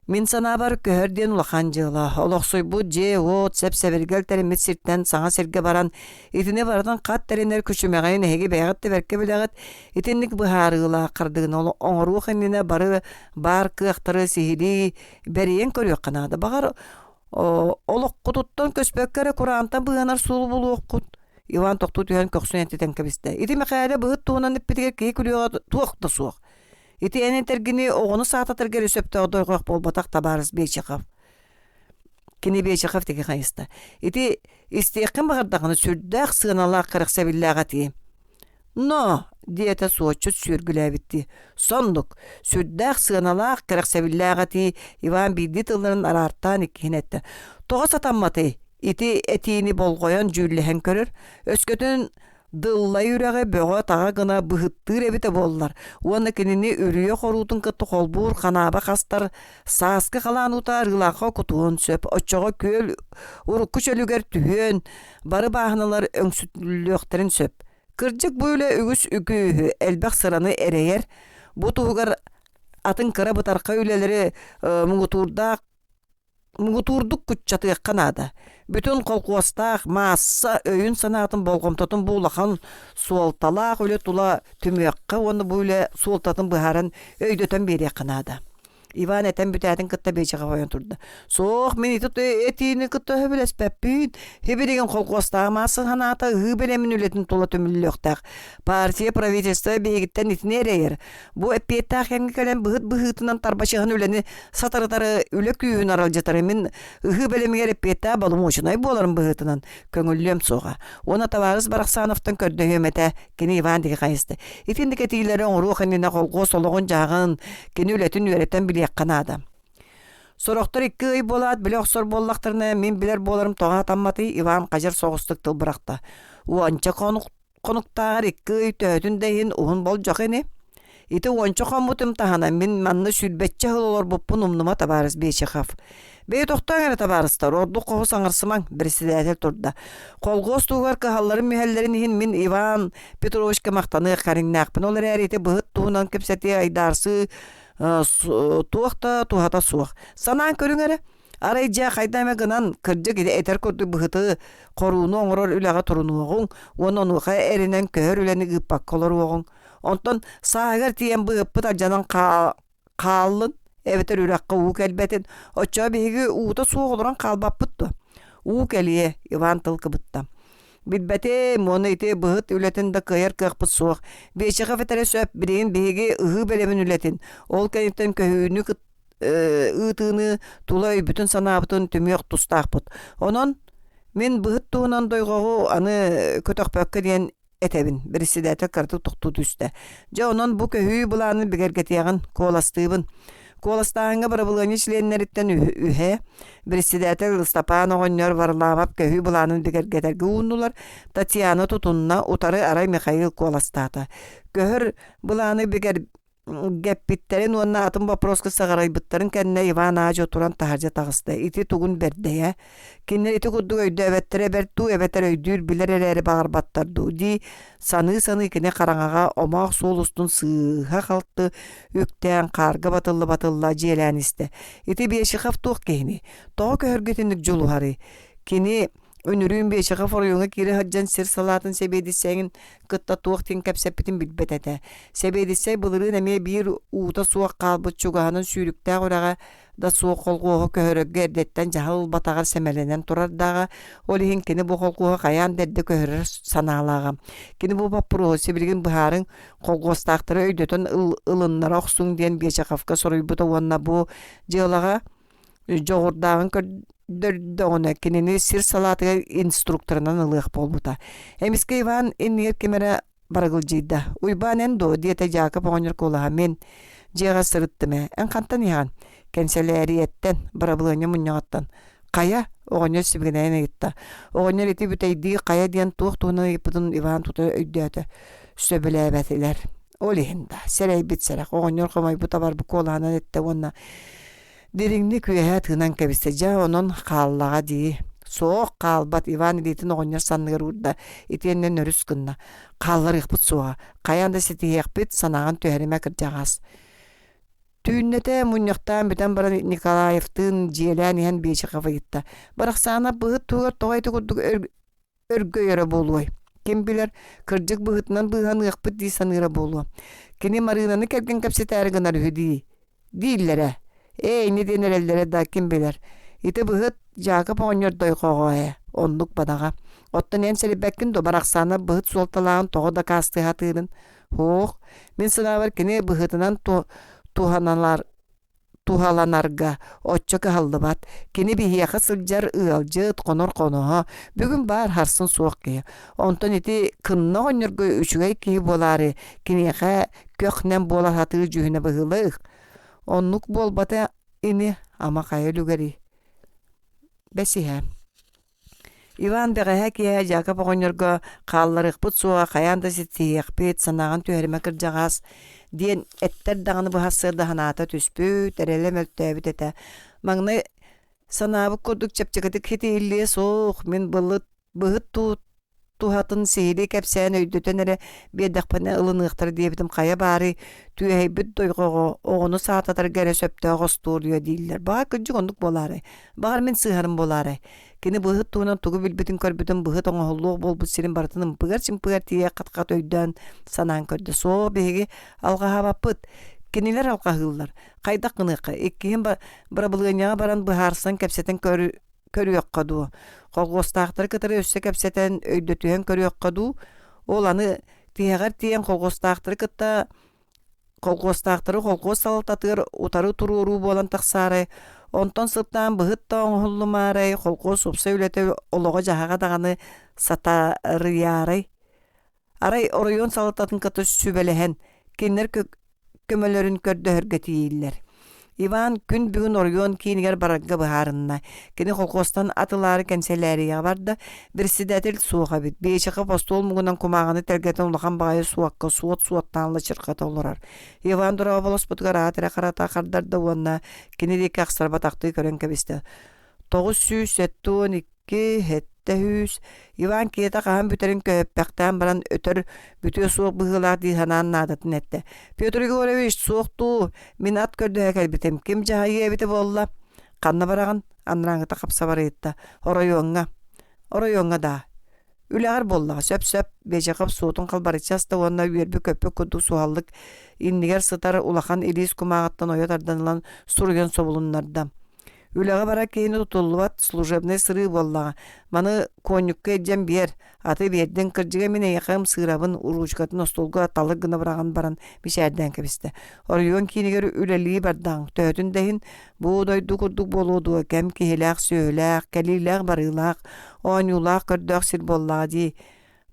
Speaker 1: Мин санаабар, көһөр диэн улахан дьыала. Олохсуйбут дьиэ-уот, сэп-сэбиргэл тэриммит сиртэн саҥа сиргэ баран, итини барытын хат тэринэр күчүмэҕэйин эһиги бэйэҕит да бэркэ билэҕит. Итинник быһаарыылаах хардыыны оҥоруох иннинэ бары баар кыахтары сиһилии бэрийэн көрүөххэ наада. Баҕар, олоххутуттан көспөккө эрэ кураантан быыһанар суолу булуоххут. Иван тохтуу түһэн көхсүн этитэн кэбистэ. Ити Мэхээлэ быһыт туһунан эппитигэр киһи күлүөҕэ туох да суох. Ити эн этэргини оҕону саататарга эрэ сөптөөх дойҕох буолбатах табаарыс Бечехов. Кини Бечехов диэки хайыста. Ити истиэххин баҕардаҕына сүрдээх сыаналаах кэрэхсэбиллээх этии. Но, диэтэ суотчут сүөргүлээбиттии. Соннук, сүрдээх сыаналаах, кэрэхсэбиллээх этии Иван биирдии тылларын араартаан иккиһин эттэ. Тоҕо сатамматый? Ити этиини болҕойон дьүүллэһэн көрөр. Өскөтүн Дыллай үрэҕи бөҕө-таҕа гына быһыттыыр эбитэ буоллар уонна кинини үрүйэ хоруутун кытта холбуур ханааба хастар сааскы халаан уута арыылаахха кутуон сөп, оччоҕо күөл урукку чөлүгэр түһүөн, бары бааһыналар өҥсүтүллүөхтэрин сөп. Кырдьык бу үлэ үгүс үкүүһү, элбэх сыраны эрэйэр. Бу туһугар атын кыра бытархай үлэлэри муҥутуурдаах Муҥутуурдук куччатыахха наада. Бүтүн холкуостаах маасса өйүн-санаатын болҕомтотун бу улахан суолталаах үлэ тула түмүөххэ уонна бу үлэ суолтатын быһааран өйдөтөн биэриэххэ наада. Иван этэн бүтээтин кытта Бечехов ойон турда. Суох, мин ити этиини кытта сөбүлэспэппин. Хибиригин холкуостаах маасса санаата ыһыы бэлэмин үлэтин тула түмүллүөхтээх. Партия, правительство биһигиттэн итини эрэйэр. Бу эппиэттээх кэмҥэ кэлэн быһыт быһыытынан тарбачыһан үлэни сатарытары үлэ күүһүн аралдьытары мин ыһыы бэлэмигэр эппиэттээх боломуочунай буоларым быһыытынан көҥүллүөм суоҕа. Уонна табаарыс Барахсановтан көрдөһүөм этэ, кини Иван диэки хайыста. Итинник этиилэри оҥоруох иннинэ холхуос олоҕун-дьаһаҕын, кини үлэтин үөрэтэн билиэххэ наада. Сорохтор икки ый буолаат билэ охсор буоллахтарына, мин билэр буоларым тоҕо хатамматый, Иван хадьар соҕустук тыл бырахта. Уонча хонук хонуктааҕар икки ый төһөтүн да иһин уһун болдьох ини. Ити уонча хоммутум таһынан мин манна сүүрбэччэ сыл олорбуппун умнума табаарыс Бечехов. Бэйи тохтооҥ эрэ табаарыстар, ордук хоһу саҥарсымаҥ, председатель турда. Колхоз туһугар кыһалларын-мүһэллэрин иһин мин Иван Петровичка махтаныах кэриҥнээхпин. Ол эрээри ити быһыт туһунан кэпсэтии айдаарсыы туох да туһата суох. Санаан көрүҥ эрэ, Арай дьэ хайда эмэ гынан, кырдьык этэр курдук быһыты хорууну оҥорор үлэҕэ турунуоҕуҥ уонна онуоха эрэнэн көһөр үлэни ыыппакка олоруоҕуҥ. Онтон сааһыгар тиийэн быһыппыт алдьанан хааллын эбэтэр үрэххэ уу кэлбэтин, оччоҕо биһиги уута суох олорон хаалбаппыт дуо? Уу кэлиэ, Иван тыл кыбытта. Билбэтим, уонна ити быһыт үлэтин да кыайар кыахпыт суох. Бечехов этэрэ сөп, билигин биһиги ыһыы бэлэмин үлэтин, ол кэнниттэн көһүүнү ыытыыны тула өйбүтүн-санаабытын түмүөх тустаахпыт. Онон мин быһыт туһунан дойҕоҕу аны көтөхпөккө диэн этэбин, председатель кыратык тохтуу түстэ. Дьэ онон бу көһүү былаанын бигэргэтиэҕин куоластыыбын. Куоластааһыҥҥа бырабылыанньа чилиэннэриттэн үһэ, председатель Ыстапаан оҕонньор Варламов көһүү былаанын бигэргэтэргэ ууннулар, Татьяна тутунна, утары арай Михаил куоластаата. Көһөр былааны бигэр Гэппиттэрин уонна атын боппуруоска саҕарайбыттарын кэннэ Иван аа-дьуо туран таһырдьа таҕыста. Ити тугун бэрдэйэ? Кинилэр ити курдук өйдөөбөттөрө бэрт дуу эбэтэр өйдүүр билэр эрээри баҕарбаттар дуу дии саныы-саныы кини хараҥаҕа омоох суол устун сыыһа-халты үктээн хаарга батылла-батылла дьиэлээн истэ. Ити Бешихов туох киһиний? Тоҕо көһөргө итинник дьулуһарый? Кини Үнүрүүн Бечехов оройуоҥҥа киирэ сылдьан сир салаатын сэбиэдиссэйин кытта туох диэн кэпсэппитин билбэт этэ. Сэбиэдиссэй былырыын эмиэ биир уута суох хаалбыт чугаһынан сүүрүктээх үрэҕэ да суох холхуоһу көһөрөргө эрдэттэн дьаһал ылбатаҕар сэмэлэнэн турардааҕа. Ол иһин кини бу холхуоһу хайаан да эрдэ көһөрөр санаалааҕа. Кини бу боппуруоһу сибилигин быһаарыҥ, холхуостаахтары өйдөтөн ылыннара охсуҥ диэн Бечеховка суруйбута уонна бу дьыалаҕа дьоҕурдааҕын көрдөрдөҕүнэ кинини сир салаатыгар инструкторынан ылыах буолбута. Эмискэ Иван иннигэр ким эрэ барыгылдьыйда. «Уйбаан эн дуо?» диэтэ Дьаакып оҕонньор куолаһа. «Мин дьиэҕэ сырыттым ээ. Эн хантан иһэҕин?» «Кэнсэлээрийэттэн, бырабылыанньа мунньаҕыттан». «Хайа?» оҕонньор сибигинэйэн ыйытта. Оҕонньор ити бүтэйдии хайа диэн туох туһунан ыйыппытын Иван тута өйдөөтө. Сөбүлээбэтилэр. Ол иһин да, сэрэйбит сэрэх. Оҕонньор хомойбут-абарбыт куолаһынан эттэ уонна Дириҥник үөһэ тыынан кэбистэ, дьэ онон хааллаҕа дии. Суох, хаалбат, Иван илиитин оҕонньор санныгар уурда, итиэннэ нөрүс гынна. Хаалларыахпыт суоҕа, хайаан да ситиһиэхпит, санааҕын түһэримэ кырдьаҕас. Түүннэтэ мунньахтаан бүтэн баран Николаевтыын дьиэлээн иһэн Бечехов ыйытта. Барахсаана быһыт туһугар тоҕо ити курдук өргөйөрө буолуой? Ким билэр, кырдьык быһыытынан быыһаныахпыт дии саныыра буолуо. Кини Марыынаны кэргэн кэпсэтээри гынар үһү дии. Дииллэрэ. Ээ, инньэ диэн эрэллэрэ да ким билэр. Ити быһыт Дьаакып оҕонньор дойҕоҕо ээ, оннук бадаҕа. Оттон эн сэрэйбэккин дуо Барахсаана быһыт суолталааҕын тоҕо дакаастыы сатыырын? Һуох, мин санаабар кини быһыытынан туһаналар. туһаланарга оччо кыһаллыбат. Кини биһиэхэ сылдьар ыалдьыт, хонор хоноһо, бүгүн баар харсын суох киһи. Онтон ити кынна оҕонньорго үчүгэй киһи буолаары киниэхэ көх-нэм буола сатыыр дьүһүнэ быһыылаах. Оннук буолбата ини ама хайа үлүгэрий? Бэсиһэ. Иван бэҕэһээ киэһэ Дьаакап оҕонньорго хаалларыахпыт суоҕа, хайаан да ситиһиэхпит, санааҕын түһэримэ кырдьаҕас диэн эттэр даҕаны быһа сыарда санаата түспүт, эрэлэ мөлтөөбүт этэ. Маҥнай санаабыт курдук чэпчэкитик ситиһиллиэ суох, мин былыт быһыт туһатын сиһилии кэпсээн өйдөтөн эрэ биэрдэхпинэ ылыныахтара диэбитим хайа баарый, түөһэйбит дойҕоҕо оҕону саататарга эрэ сөптөөх остуоруйа дииллэр. Баҕар кырдьык оннук буолаарай? Баҕар мин сыыһарым буолаарай? Кини быһыт туһунан тугу билбитин-көрбүтүн быһыт оҥоһуллуох буолбут сирин барытын ымпыгар-чымпыгар тиийэ хат-хат өйдөөн санаан көрдө. Суох, биһиги алҕаһаабаппыт. Кинилэр алҕаһыыллар. Хайдах гыныахха? Иккиһин бырабылыанньаҕа баран быһаарсан кэпсэтэн көрүөххэ дуу? Колхуостаахтары кытары өссө кэпсэтэн, өйдөтүһэн көрүөххэ дуу? Ол аны тиһэҕэр тиийэн колхуостаахтары кытта Колхуостаахтары холкуос салалтатыгар утары туруоруу буолан тахсаарай, онтон сылтаан быһыт да оҥоһуллумаарай, холкуос уопсай үлэтэ олоҕо-дьаһаҕа даҕаны сатарыйаарай. Арай оройуон салалтатын кытта сүбэлэһэн, кинилэр көмөлөрүн көрдөһөргө тиийиллэр. Иван күн бүгүн оройуон киинигэр барарга быһаарынна. Кини холкуостан атылаары кэнсэлээрийэҕэ барда, председатель суох эбит. Биэчэхэ остуол муҥунан кумааҕыны тэлгэтэн улахан баҕайы суокка суот суоттаан лачырҕата олорор. Иван дорооболоспутугар аат эрэ харата хардарда уонна кини диэки ахсарбатахтыы көрөн кэбистэ. 972 700 Иван киһитэ хаһан бүтэрин көһүппэхтээн баран өтөр бүтүө суох быһыылаах дии санаан наадатын эттэ. Петр Егорович, суох дуу, мин ат көрдөһө кэлбитим. Ким дьаһайыа эбитэ буолла? Ханна бараҕын? Анарааҥҥыта хапсабар ыйытта. Оройуоҥҥа. Оройуоҥҥа даа. Үлэҕэр буоллаҕа, сөп-сөп, Бечехов суотун халбарыччы аста уонна үөрбүт-көппүт курдук суһаллык иннигэр сытар улахан илиис кумааҕыттан ойо тардан ылан суруйан собулуннарда. Үлэҕэ барар киһини тутуллубат служебнай сырыы буоллаҕа. Маны куонньукка илдьэн биэр, аты биэрдиҥ, кырдьыга мин эйиэхэ ымсыырабын, уруучукатын остуолга талык гына быраҕан баран мичээрдээн кэбистэ. Оройуон киинигэр үлэлии бардаҕыҥ, төһөтүн да иһин бу дойду курдук буолуо дуо, кэм киһилээх-сүөһүлээх, кэлиилээх-барыылаах, оонньуулаах-көрдөөх сир буоллаҕа дии.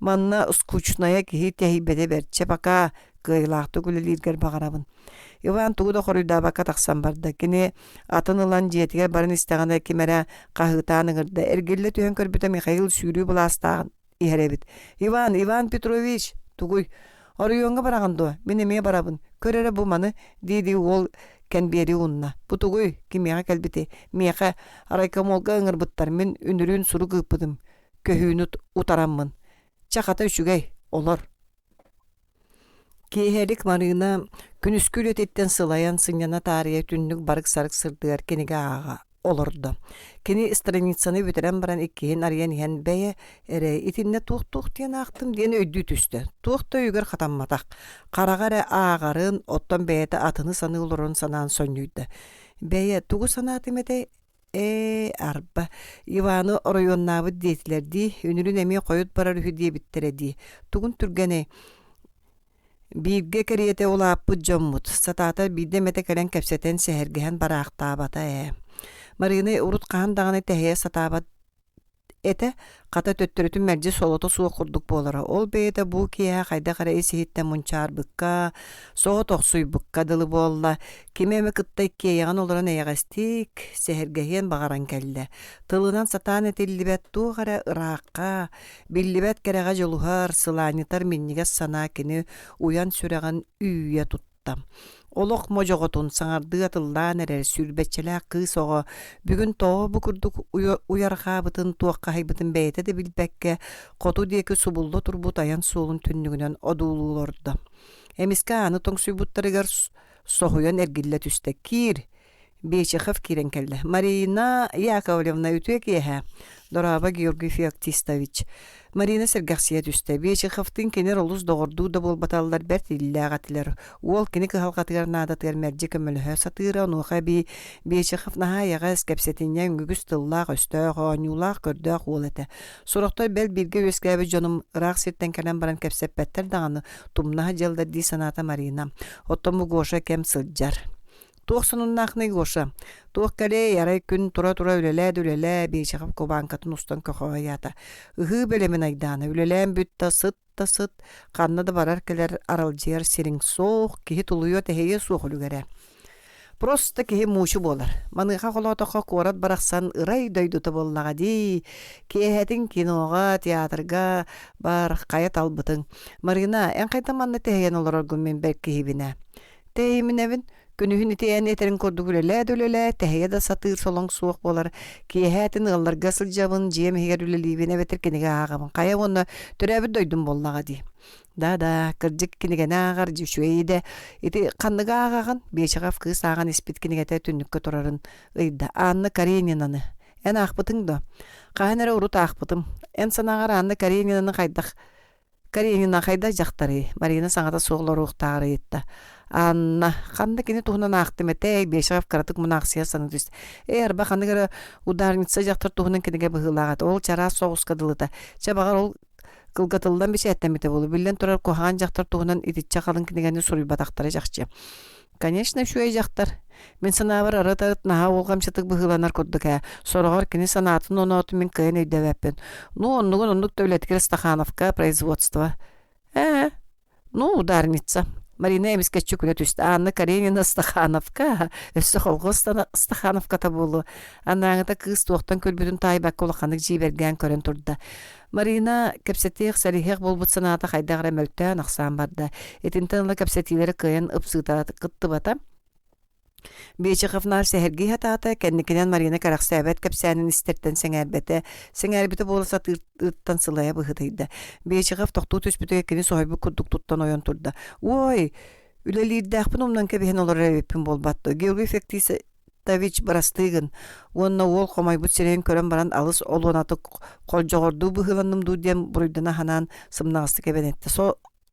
Speaker 1: Манна скучная киһи тэһийбэтэ бэрт, чэ пока кыайыылаахтык үлэлииргэр баҕарабын. Иван тугу да хоруйдаабакка тахсан барда. Кини атын ылан дьиэтигэр баран истэҕинэ ким эрэ хаһыытаан ыҥырда. Эргиллэ түһэн көрбүтэ Михаил сүүрүү былаастаах иһэр эбит. «Иван, Иван Петрович, тугуй? Оройуоҥҥа бараҕын дуо? Мин эмиэ барабын. Көр эрэ бу маны» дии-дии уол кэнбиэри уунна. «Бу тугуй? Кимиэхэ кэлбитий? Миэхэ райкомолга ыҥырбыттар. Мин үнүрүүн сурук ыыппытым. Көһүүнү утараммын. Чэ, хата үчүгэй, олор». Киэһэлик Марыына күнүскү үлэтиттэн сылайан сынньана таарыйа түннүк барык-сарык сырдыгар кинигэ ааҕа олордо. Кини страницаны бүтэрэн баран иккиһин арыйан иһэн бэйэ эрэ итиннэ туох-туох диэн аахтым диэн өйдүү түстэ. Туох да өйүгэр хатамматах. Хараҕа эрэ ааҕарын, оттон бэйэтэ атыны саныы олорорун санаан сонньуйда. Бэйэ тугу санаатым этэй? Ээ, арба, Иваны оройуоннаабыт диэтилэр дии, үнүрүүн эмиэ хойут барар үһү диэбиттэрэ дии. Тугун түргэнэй? Бииргэ кэриэтэ улааппыт дьоммут, сатаатар биирдэ эмэтэ кэлэн кэпсэтэн, сэһэргэһэн бараахтаабата ээ. Марина урут хаһан даҕаны тэһийэ сатаабат этэ, хата төттөрүтүн мэлдьи солото суох курдук буолара. Ол бэйэтэ бу киэһэ хайдах эрэ ис-иһиттэн мунчаарбыкка, соҕотохсуйбукка дылы буолла. Кими эмэ кытта иккиэйэҕин олорон эйэҕэстик, сэһэргэһиэн баҕаран кэллэ. Тылынан сатаан этиллибэт туох эрэ ыраахха, биллибэт кэрэҕэ дьулуһар, сылаанньытар минньигэс санаа кини уйан сүрэҕин үүйэ тутта. Олох модьоҕотун саҥардыы атыллаан эрэр сүүрбэччэлээх кыыс оҕо бүгүн тоҕо бу курдук уйарҕаабытын, туоххаһыйбытын бэйэтэ да билбэккэ, хоту диэки субулла турбут айан суолун түннүгүнэн одуулуу олордо. Эмискэ ааны тоҥсуйбуттарыгар соһуйан эргиллэ түстэ: «Киир!» Бечехов киирэн кэллэ. «Марина Яковлевна, үтүө киэһэ!» «Дорообо, Георгий Феоктистович!» Марина сэргэхсийэ түстэ. Бечеховтыын кинилэр олус доҕордуу да буолбаталлар бэрт иллээх этилэр. Уол кини кыһалҕатыгар наадатыгар мэлдьи көмөлөһө сатыыра, онуоха эбии Бечехов наһаа эйэҕэс, кэпсэтинньэҥ, үгүс тыллаах-өстөөх, оонньуулаах-көрдөөх уол этэ. Сорохтор бэл бииргэ үөскээбит дьонум ыраах сиртэн кэлэн баран кэпсэппэттэр даҕаны, тумнаһа дьыллар дии санаата Марина. Оттон бу Гоша кэм сылдьар. Туох сонуннаахный Гоша? Туох кэлиэй, арай күн тура-тура үлэлээ да үлэлээ, Биэчэхэп кубааҥкатын устан көхөйаата. Ыһыы бэлэмин айдаана, үлэлээн бүт да сыт да сыт, ханна да барар-кэлэр аралдьыйар сириҥ суох, киһи тулуйуо-тэһийиэ суох үлүгэрэ. Просто киһи муучу буолар. Маныаха холоотоххо куорат барахсан ырай дойдута буоллаҕа дии. Киэһэтин киноҕа, театрга бар хайа талбытыҥ. Марина, эн хайдах манна тэһийэн олороргун мин бэрт киһибин ээ. Тэйиминэбин, күнүһүн ити эн этэрин курдук үлэлээ да үлэлээ, тэһийэ да сатыыр солоҥ суох буолар. Киэһээтин ыалларга сылдьабын, дьиэм иһигэр үлэлиибин эбэтэр кинигэ ааҕабын. Хайа уонна төрөөбүт дойдум буоллаҕа дии. Да-да, кырдьык кинигэни ааҕар үчүгэй идэ. Ити ханныгы ааҕаҕын? Биэчэҕэв кыыс ааҕан испит кинигэтэ түннүккэ турарын ыйда. Анна Каренинаны. Эн аахпытыҥ дуо? Хаһан эрэ урут аахпытым. Эн санааҕар Анна Каренинаны хайдах Каренина хайдах дьахтарый? Марина саҥата суох олоруохтааҕар ыйытта. Анна, ханна кини туһунан аахтым этэй? Бешев кыратык мунаахсыйа саныы түстэ. Ээ, арба ханнык эрэ ударница дьахтар туһунан кинигэ быһыылаах этэ. Ол чараас соҕуска дылыта. Чэ, баҕар, ол кылгатыллан бэчээттэммитэ буолуо. Биллэн турар, куһаҕан дьахтар туһунан итиччэ халыҥ кинигэни суруйбатахтара чахчы. Конечно, үчүгэй дьахтар. Мин санаабар арыт-арыт наһаа уолҕамчытык быһыыланар курдук ээ. Сороҕор кини санаатын оноотун мин кыайан өйдөөбөппүн. Ну, оннугун оннук да үлэтигэр Стахановка производство. Ээ, ну, ударница. Марина эмискэччи күлэ түстэ. Анна Каренина Стахановка, өссө холхуос Стахановката буолуо. Анааҥыта кыыс туохтан күлбүтүн таайбакка улаханнык дьиибэргээн көрөн турда. Марина кэпсэтиэх, сэлиһиэх буолбут санаата хайдах эрэ мөлтөөн ахсаан барда. Итинтэн ыла кэпсэтиилэри кыайан ыпсыыта кыттыбата. Бечехов наар сэһэргии сатаата, кэнникинэн Марина кэрэхсээбэт кэпсээнин истэртэн сэҥээрбэтэ, сэҥээрбитэ буола сатыырыттан сылайа быһыытыйда. Бечехов тохтуу түспүтүгэр кини соһуйбут курдук туттан ойон турда. «Уой, үлэлиирдээхпин умнан кэбиһэн олорор эбиппин буолбат дуо? Георгий Феоктистович бырастыы гын» уонна уол хомойбут сирэйин көрөн баран алыс олуонатык холдьоҕордуу быһыыланным дуу диэн буруйдана санаан сымнаҕастык эбэн эттэ.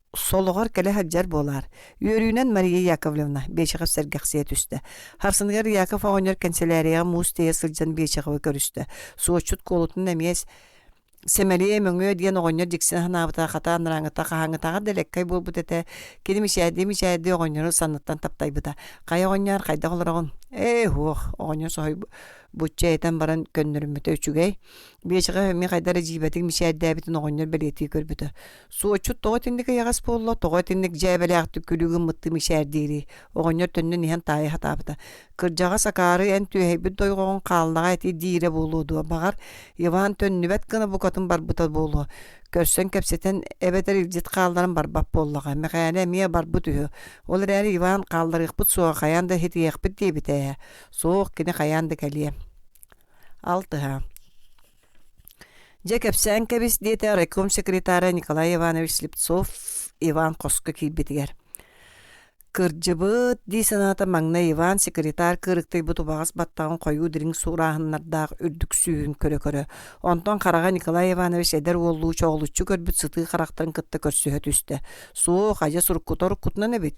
Speaker 1: Солоҕор кэлэ сылдьар буолаар. Үөрүүнэн Мария Яковлевна Бечехов сэргэхсийэ түстэ. Харсыныгар Яков оҕонньор кэнсэлээрийэҕэ муус тиэйэ сылдьан Бечеховы көрүстэ. Суоччут куолутун эмиэ сэмэлиэ мөҥүө диэн оҕонньор дьиксинэ санаабыта хата анарааҥҥыта хаһааҥҥытааҕар да элэккэй буолбут этэ. Кини мичээрдии-мичээрдии оҕонньору санныттан таптайбыта. Хайа оҕонньоор хайдах олороҕун? Ээ суох, оҕонньор соһуйбучча этэн баран көннөрүммүтэ үчүгэй. Биэчэҕэ эмиэ хайда эрэ дьиибэтик мичээрдээбитин оҕонньор бэлиэтии көрбүтэ. Суоччут тоҕо итинник эйэҕэс буолла, тоҕо итинник дьээбэлээхтик күлүү гыммыттыы мичээрдиирий? Оҕонньор төннөн иһэн таайа сатаабыта. Кырдьаҕас акаары эн түөһэйбит дойҕоҕуҥ хааллаҕа ити диирэ буолуо дуо? Баҕар, Иван төннүбэт гына букатын барбыта буолуо. Көрсөн кэпсэтэн эбэтэр илдьит хаалларан барбат буоллаҕа. Мэхээлэ эмиэ барбыт үһү. Ол эрээри Иван хаалларыахпыт суоҕа, хайаан да иһитиэхпит диэбитэ ээ. Суох, кини хайаан да кэлиэ. Алтыһа. Дьэ кэпсээн кэбис, диэтэ райком секретара Николай Иванович Слепцов Иван хоско киирбитигэр. Кырдьыбыт, дии санаата маҥнай Иван секретарь кыырыктыйбыт убаҕас баттаҕын хойуу дириҥ сурааһыннардаах үрдүк сүүһүн көрө-көрө. Онтон хараҕа Николай Иванович эдэр уоллуу чоҕулуччу көрбүт сытыы харахтарын кытта көрсүһэ түстэ. Суох, адьас уруккута уруккутунан эбит.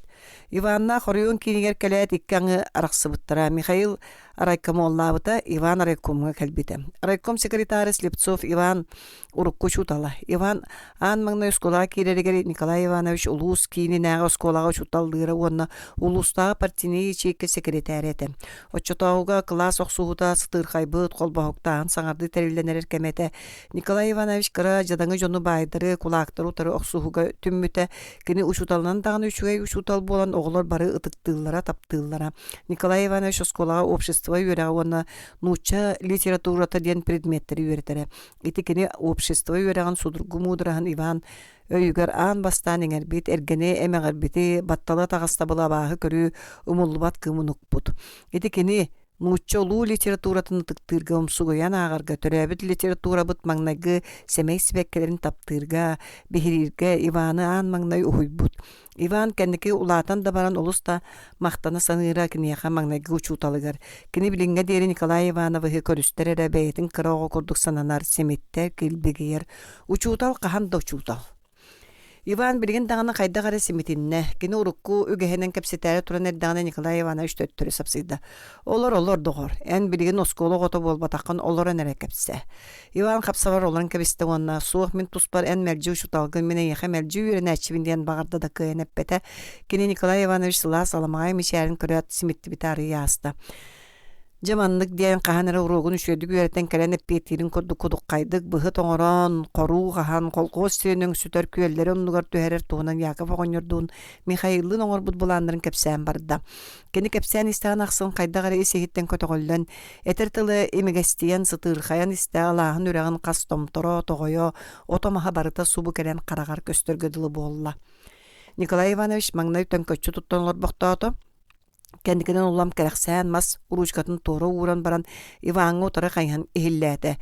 Speaker 1: Иваннаах оройуон киинигэр кэлээт икки аҥы арахсыбыттара. Михаил райкомоллаабыта, Иван райкомҥа кэлбитэ. Райком секретара Слепцов Иван урукку учуутала. Иван аан маҥнай оскуолаҕа киирэригэр Николай Иванович улуус киининээҕи оскуолаҕа учууталлыыра уонна улуустааҕы партийнай ячейка секретарэ этэ. Оччотооҕуга кылаас охсуһуута сытыырхайбыт, холбоһуктааһын саҥардыы тэриллэн эрэр кэмэ этэ. Николай Иванович кыра дьадаҥы дьону баайдары, кулаактары утары охсуһууга түммүтэ. Кини учууталынан даҕаны үчүгэй учуутал буолан оҕолор бары ытыктыыллара, таптыыллара. Николай Иванович оскуолаҕа общество үөрэҕэ уонна нуучча литературата диэн предметтэри үөрэтэрэ. Ити кини общество үөрэҕин судургу муудараһын Иван өйүгэр аан бастаан иҥэрбит, эргэни эмэҕирбити, баттала таҕыстабыла абааһы көрүү умуллубат кыымын укпут. Ити кини нуучча улуу литературатын ытыктыырга умсугуйан ааҕарга, төрөөбүт литературабыт маҥнайгы сэмэй сибэккилэрин таптыырга, биһирииргэ Иваны аан маҥнай уһуйбут. Иван кэнники улаатан да баран олус да махтана саныыра киниэхэ маҥнайгы учууталыгар. Кини билиҥҥэ диэри Николай Ивановиһы көрүстэр эрэ бэйэтин кыра оҕо курдук сананар, симиттэр, килбигийэр. Учуутал хаһан да учуутал. Иван билигин даҕаны хайдах эрэ симитиннэ. Кини урукку үгэһинэн кэпсэтээри туран эрдэҕинэ Николай Иванович төттөрү сапсыйда. Олор, олор, доҕор, эн билигин оскуола оҕото буолбатаххын олорон эрэ кэпсээ. Иван хапсабар олорон кэбистэ уонна суох мин туспар эн мэлдьи учууталгын, мин эйиэхэ мэлдьи үөрэнээччибин диэн баҕарда да кыайан эппэтэ. Кини Николай Иванович сылаас аламаҕай мичээрин көрөөт симиттибитэ арыый ааста. Дьэ маннык диэн хаһан эрэ уруогун үчүгэйдик үөрэтэн кэлэн эппиэттиирин курдук кудуххайдык быһыт оҥорон, хоруу хаһан, колхуос сирин өҥсүтэр күөллэри оннугар түһэрэр туһунан Яков оҕонньордуун Михаиллыын оҥорбут былааннарын кэпсээн барда. Кини кэпсээн истэҕин ахсын хайдах эрэ ис-иһиттэн көтөҕүллэн, этэр тыла имигэстийэн, сытыырхайан истэ алааһын үрэҕин хас томторо, тоҕойо, ото-маһа барыта субу кэлэн хараҕар көстөргө дылы буолла. Николай Иванович маҥнай төҥкөччү туттан олорбохтоото. Кэнникинэн улам кэрэхсээн мас уруучукатын туора ууран баран Иваҥҥа утары хайыһан иһиллээтэ: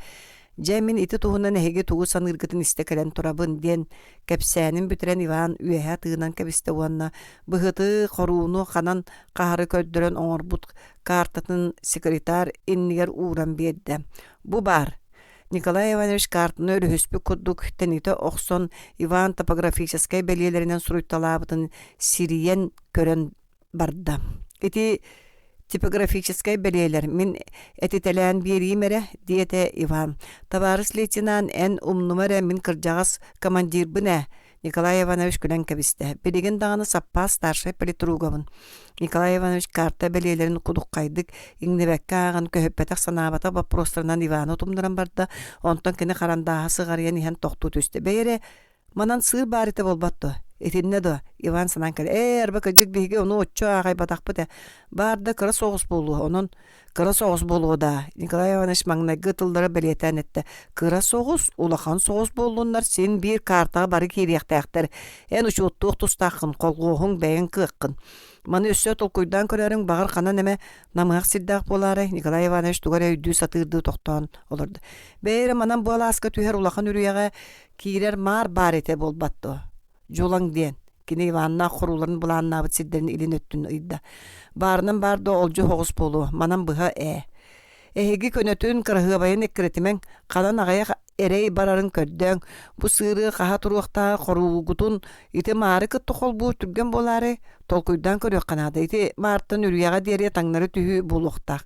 Speaker 1: «Дьэ, мин ити туһунан эһиги тугу саныыргытын истэ кэлэн турабын» диэн кэпсээнин бүтэрэн Иван үөһэ тыынан кэбистэ уонна быһыты, хорууну ханан хаһары көрдөрөн оҥорбут картатын секретарь иннигэр ууран биэрдэ. «Бу баар» Николай Иванович картаны өрүһүспүт курдук тэнитэ охсон Иван топографическай бэлиэлэринэн суруйталаабытын сирийэн көрөн барда. Ити типографическай бэлиэлэр мин этитэлээн биэриим эрэ, диэтэ Иван. Табаарыс лейтенант, эн умнума эрэ мин кырдьаҕас командирбын ээ, Николай Иванович күлэн кэбистэ. Билигин даҕаны саппаас старшай политругабын. Николай Иванович карта бэлиэлэрин кудуххайдык, иҥнибэккэ ааҕан, көһүппэтэх санаабатах боппуруостарынан Иваны утумнаран барда, онтон кини харандааһа сыҕарыйан иһэн тохтуу түстэ. Бэйэ эрэ, Манан сыыр баар этэ буолбат дуо? Итиннэ дуо? Иван санаан кэлэ. Ээ, арба кырдьык биһиги ону оччо аахайбатахпыт ээ. Баар да кыра соҕус буолуо, онон кыра соҕус буолуо даа, Николай Иванович маҥнайгы тыллары бэлиэтээн эттэ. Кыра соҕус, улахан соҕус буоллуннар син биир картаҕа бары киириэхтээхтэр. Эн учуоттуох тустааххын, холхуоһуҥ бэйэҥ кыаххын. Маны өссө толкуйдаан көрөөрүҥ, баҕар ханан эмэ намыһах сирдээх буолаарай, Николай Иванович тугу эрэ өйдүү сатыырдыы тохтоон олордо. Бэйэ эрэ манан бу алааска түһэр улахан үрүйэҕэ Киирэр маар баар этэ буолбат дуо? Дьулаҥ диэн. Кини Иваннаах хорууларын былааннаабыт сирдэрин илин өттүн ыйда. Баарынан баар да олдьу оҕус буолуо, манан быһа ээ. Эһиги көнөтүн, кыраһыабайын эккирэтимэҥ, ханан аҕыйах эрэй барарын көрдөөҥ, бу сыыры хаһа туруохтааҕы хоруугутун ити маары кытта холбуур түргэн буолаарай, толкуйдаан көрүөххэ наада. Ити маартан үрүйэҕэ диэри таҥнары түһүү буолуохтаах.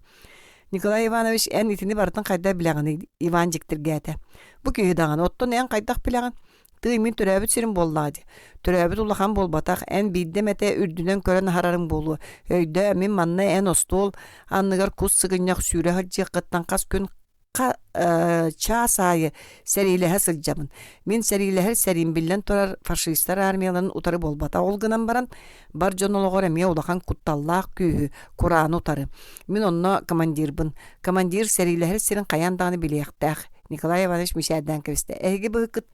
Speaker 1: Николай Иванович, эн итини барытын хайдах билэҕиний? Иван дьиктиргээтэ. Бу киһи даҕаны, оттон эн хайдах билэҕин? Тыый, мин төрөөбүт сирим буоллаҕа дии. Төрөөбүт улахан буолбатах, эн биирдэ эмэтэ үрдүнэн көрөн аһарарыҥ буолуо. Өйдөө, мин манна эн остуол анныгар кус сыгынньах сүүрэ сылдьыаххыттан хас күн чаас аайы сэриилэһэ сылдьабын. Мин сэриилэһэр сэриим биллэн турар фашистар армияларын утары буолбатах. Ол гынан баран бар дьон олоҕор эмиэ улахан кутталлаах күүһү, курааны утары. Мин онно командирбын. Командир сэриилэһэр сирин хайаан даҕаны билиэхтээх. Николай Иванович мичээрдээн кэбистэ. Эһиги быһыккыт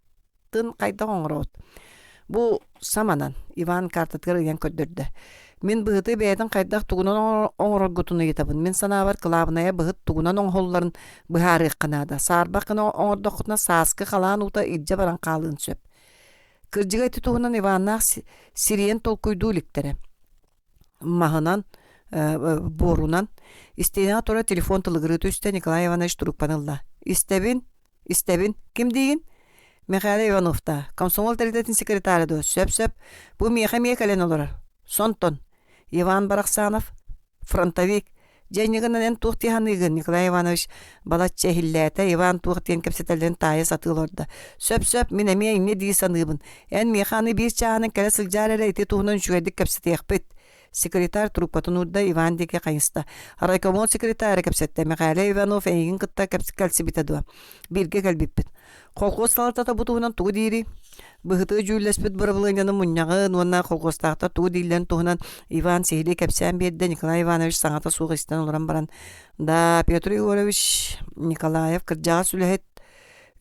Speaker 1: тын хайдах оҥороҕут? Бу саманан, Иван картатыгар ыйан көрдөрдө. Мин быһыты бэйэтин хайдах тугунан оҥороргутун ыйытабын. Мин санаабар, кылаабынайа быһыт тугунан оҥоһулларын быһаарыахха наада. Саарбах гына оҥордоххутуна сааскы халаан уута илдьэ баран хаалыан сөп. Кырдьыга ити туһунан Иваннаах сирийэн толкуйдуу иликтэрэ. Маһынан, буорунан. Истиэнэҕэ турар телефон тылыгырыы түстэ, Николай Иванович трубканы ылла. Истэбин, Истэбин. Ким диигин? Михаил Иванов-таа, комсомол тэрилтэтин секретара дуо? Сөп-сөп. Бу миэхэ эмиэ кэлэн олорор. Сонтон. Иван Барахсанов, фронтовик. Дьэ инньэ эн туох дии саныыгын, Николай Иванович балачча иһиллээтэ, Иван туох диэн кэпсэтэллэрин таайа сатыы олордо. Сөп-сөп, мин эмиэ инньэ дии саныыбын. Эн миэхэ аны биир чааһынан кэлэ сылдьаар эрэ ити туһунан үчүгэйдик кэпсэтиэхпит. Секретарь трубкатын уурда, Иван диэки хайыста. Райкомол секретара кэпсэттэ. Михаил Иванов эйигин кытта кэлсибитэ дуо? Бииргэ кэлбиппит. Колхоз салалтата бу туһунан тугу диирий? Быһытыы дьүүллэспит бырабылыанньаны мунньаҕын уонна колхозтаахтар тугу дииллэрин туһунан Иван сиһилии кэпсээн биэрдэ. Николай Иванович саҥата суох истэн олорон баран, «Да, Петр Егорович Николаев кырдьаҕас үлэһит,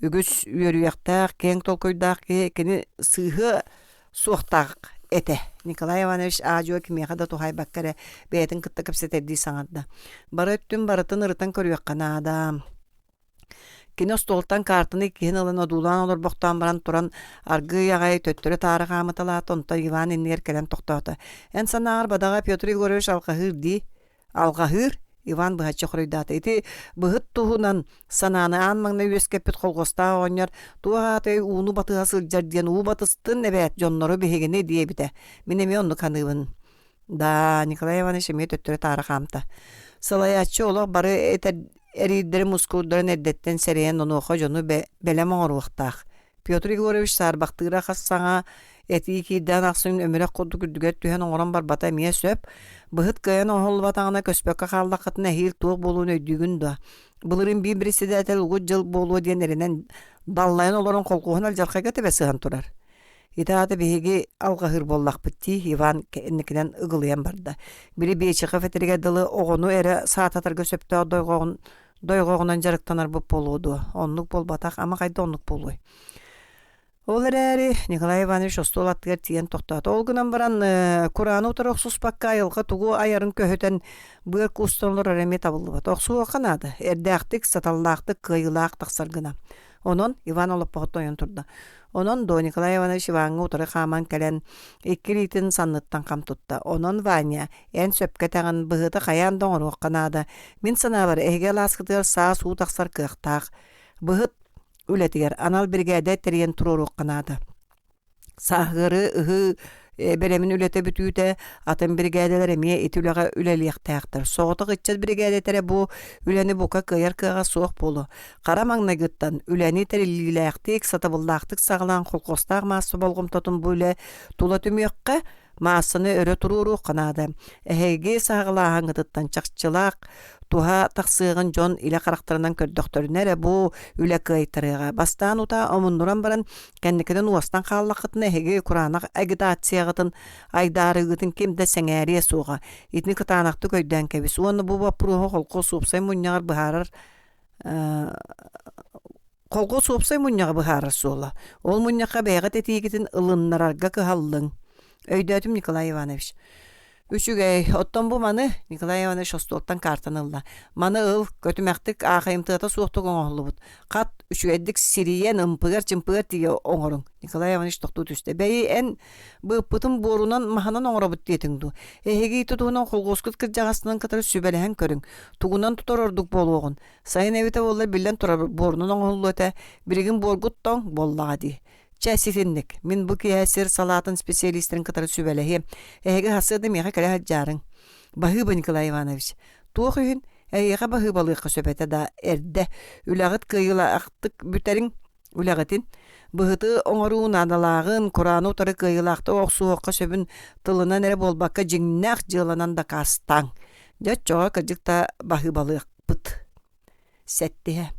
Speaker 1: үгүс үөрүйэхтээх, киэҥ толкуйдаах киһи, кини сыыһыа суохтаах этэ. Николай Иванович аа-дьуо кимиэхэ да туһаайбакка эрэ бэйэтин кытта кэпсэтэрдии саҥарда. Бары өттүн барытын ырытан көрүөххэ наада. Кини остуолтан картаны иккиһин ылан одуулаан олорбохтоон баран туран аргыый аҕай төттөрү-таары хаамыталаата, онтон Иван иннигэр кэлэн тохтоото. Эн санааҕар бадаҕа Петр Егорович алҕаһыыр дии? Алҕаһыыр? Иван быһаччы хоруйдаата. Ити быһыт туһунан санааны аан маҥнай үөскэппит холхуостаах оҕонньор туох аатай ууну батыһа сылдьар диэн уу батыстын эбээт дьоннору биһигини диэбитэ. Мин эмиэ оннук саныыбын. Да, Николай Иванович эмиэ төттөрү-таары хаамта. Салайааччы олох бары этэр эриирдэрин мускуурдарын эрдэттэн сэрэйэн онуоха дьону бэлэм оҥоруохтаах. Петр Егорович саарбахтыыра хас саҥа этии киирдээн ахсын өмүрэх курдук үрдүгэр түһэн оҥорон барбата эмиэ сөп. Быһыт кыайан оҥоһуллубатаҕына көспөккө хааллаххытына эһиил туох буолуон өйдүүгүн дуо? Былырыын биир председатель угут дьыл буолуо диэн эрэнэн даллайан олорон холкуоһун алдьархайга тэбэ сыһан турар. Ити аата биһиги алҕаһыыр буоллахпыт дии Иван кэнникинэн ыгылыйан барда. Били Бечехов этэригэр дылы оҕону эрэ саататарга сөптөөх дойҕоҕун дойҕоҕунан дьарыктанарбыт буолуо дуо? Оннук буолбатах, ама хайда оннук буолуой? Ол эрээри Николай Иванович остуол аттыгар тиийэн тохтоото. Ол гынан баран курааны утары охсуспакка айылҕа тугу айарын көһүтэн быар куустан олорор эмиэ табыллыбат. Охсуохха наада. Эрдээхтик, саталлаахтык, кыайыылаах тахсар гына. Онон Иван олоппоһуттан ойон турда. Онон до Николай Иванович Иваҥҥа утары хааман кэлэн икки илиитин санныттан хам тутта. Онон, Ваня, эн сөпкө этэҕин, быһыыта хайаан да оҥоруохха наада. Мин санаабар, эһиги алааскытыгар саас уу тахсар кыахтаах. Быһыт үлэтигэр анал биригээдэ тэрийэн туруоруохха наада. Сааһыары ыһыы бэлэмин үлэтэ бүтүүтэ атын биригээдэлэр эмиэ ити үлэҕэ үлэлиэхтээхтэр. Соҕотох ыччат биригээдэтэ бу үлэни бука кыайар кыаҕа суох буолуо. Хара маҥнайгыттан үлэни тэриллиилээхтик, сатабыллаахтык саҕалаан холкуостаах маасса болҕомтотун бу үлэ тула түмүөххэ, маассаны өрө туруоруохха наада. Эһиги саҕалааһыҥҥытыттан чахчылаах туһа тахсыаҕын дьон илэ харахтарынан көрдөхтөрүнэ эрэ бу үлэ кыайтарыаҕа. Бастаан утаа омуннуран баран кэнникинэн уостан хааллаххытына эһиги кураанах агитацияҕытын айдаарыыгытын ким да сэҥээриэ суоҕа. Итини кытаанахтык өйдөөн кэбис уонна бу боппуруоһу холкуос уопсай мунньаҕар быһаарар Колхоз уопсай мунньаҕы быһаарар суола. Ол мунньахха бэйэҕит этиигитин ылыннарарга кыһаллыҥ. Өйдөөтүм Николай Иванович. Үчүгэй, оттон бу маны, Николай Иванович остуолтан каартаны ылла. Маны ыл, көтүмэхтик аахайымтыата суохтук оҥоһуллубут. Хат, үчүгэйдик сирийэн, ымпыгар-чымпыгар тиийэ оҥоруҥ. Николай Иванович тохтуу түстэ. Бэйи, эн быыппытын буорунан, маһынан оҥоробут диэтиҥ дуу? Эһиги ити туһунан холхуоскут кырдьаҕастарын кытары сүбэлэһэн көрүҥ. Тугунан тутар ордук буолуоҕун. Сайын эбитэ буоллар биллэн турар буорунан оҥоһуллуо этэ, билигин буоргут тоҥ буоллаҕа дии. Чэ, ситинник, мин бу киэһэ сир салаатын специалистарын кытары сүбэлэһиэм. Эһиги сарсыарда миэхэ кэлэ сылдьаарыҥ. Баһыыба Николай Иванович. Туох иһин эһиэхэ баһыыбалыахха сөп этэ да, эрдэ. Үлэҕит кыайыылаахтык бүтэриҥ үлэҕитин быһыты оҥоруу наадалааҕын, курааны утары кыайыылаахтык охсуһуохха сөбүн тылынан эрэ буолбакка дьиҥнээх дьыаланан дакаастааҥ. Дьэ оччоҕо кырдьык да баһыыбалыахпыт. Сэттиһэ.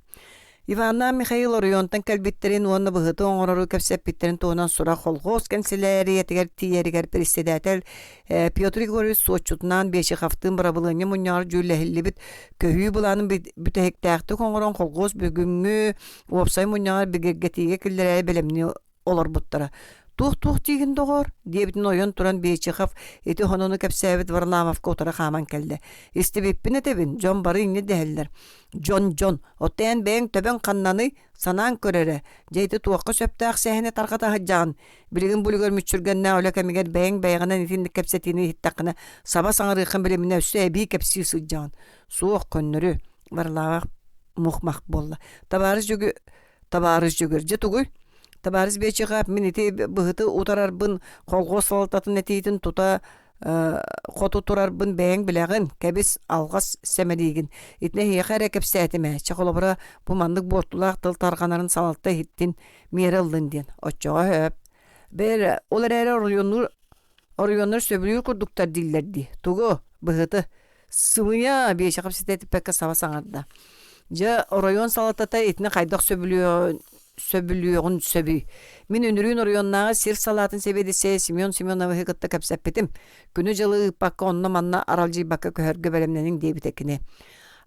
Speaker 1: Иваннаах Михаил оройуонтан кэлбиттэрин уонна быһыты оҥорору кэпсэппиттэрин туһунан сурах холхуос кэнсэлээрийэтигэр тиийэригэр председатель Петр Егорович суотчутунаан Бечеховтыын бырабылыанньа мунньаҕар дьүүллэһиллибит көһүү былаанын бүтэһиктээхтик оҥорон холхуос бүгүҥҥү уопсай мунньаҕар бигэргэтиигэ киллэрээри бэлэмнии олорбуттара. «Туох-туох диигин, доҕоор?» диэбитин ойон туран Бечехов ити хонону кэпсээбит Варламовка утары хааман кэллэ. «Истибиппин этэбин, дьон бары инньэ дэһэллэр. Дьон-дьон, оттон эн бэйэҥ төбөҥ ханнаный? Санаан көр эрэ, дьэ ити туохха сөптөөх сэһэни тарҕата сылдьаҕын? Билигин бу үлүгэр мүччүргэннээх үлэ кэмигэр бэйэҥ бэйэҕинэн итинник кэпсэтиини иһиттэххинэ, саба саҥарыаххын билиминэ өссө эбии кэпсии сылдьаҕын. Суох, көннөрү, Варламов мух-мах буолла. Табаарыс Дьөгү табаарыс Дьөгүр дьэ тугуй? Табаарыс Бечехов мин ити быһыты утарарбын, колхоз салалтатын этиитин тута хоту турарбын бэйэҥ билэҕин, кэбис, алҕас сэмэлиигин. Итини эһиэхэ эрэ кэпсээтим ээ, чэ холобура бу маннык буортулаах тыл тарҕанарын салалта иһиттин, миэрэ ыллын диэн. Оччоҕо сөп. Бээрэ, ол эрээри оройуоннуур Оройуоннар сөбүлүүр курдуктар дииллэр дии. Тугу? Быһыты. Сымыйа, Биэчэхэп ситэ этиппэккэ саба саҥарда. Дьэ, оройуон салалтата итини хайдах сөбүлүөҕүн сөбүлүөҕүн сөбүй? Мин үнүрүүн оройуоннааҕы сир салаатын сэбиэдиссэйэ Семен Семеновиһы кытта кэпсэппитим. Күнү-дьылы ыыппакка онно-манна аралдьыйбакка көһөргө бэлэмнэниҥ диэбитэ кини.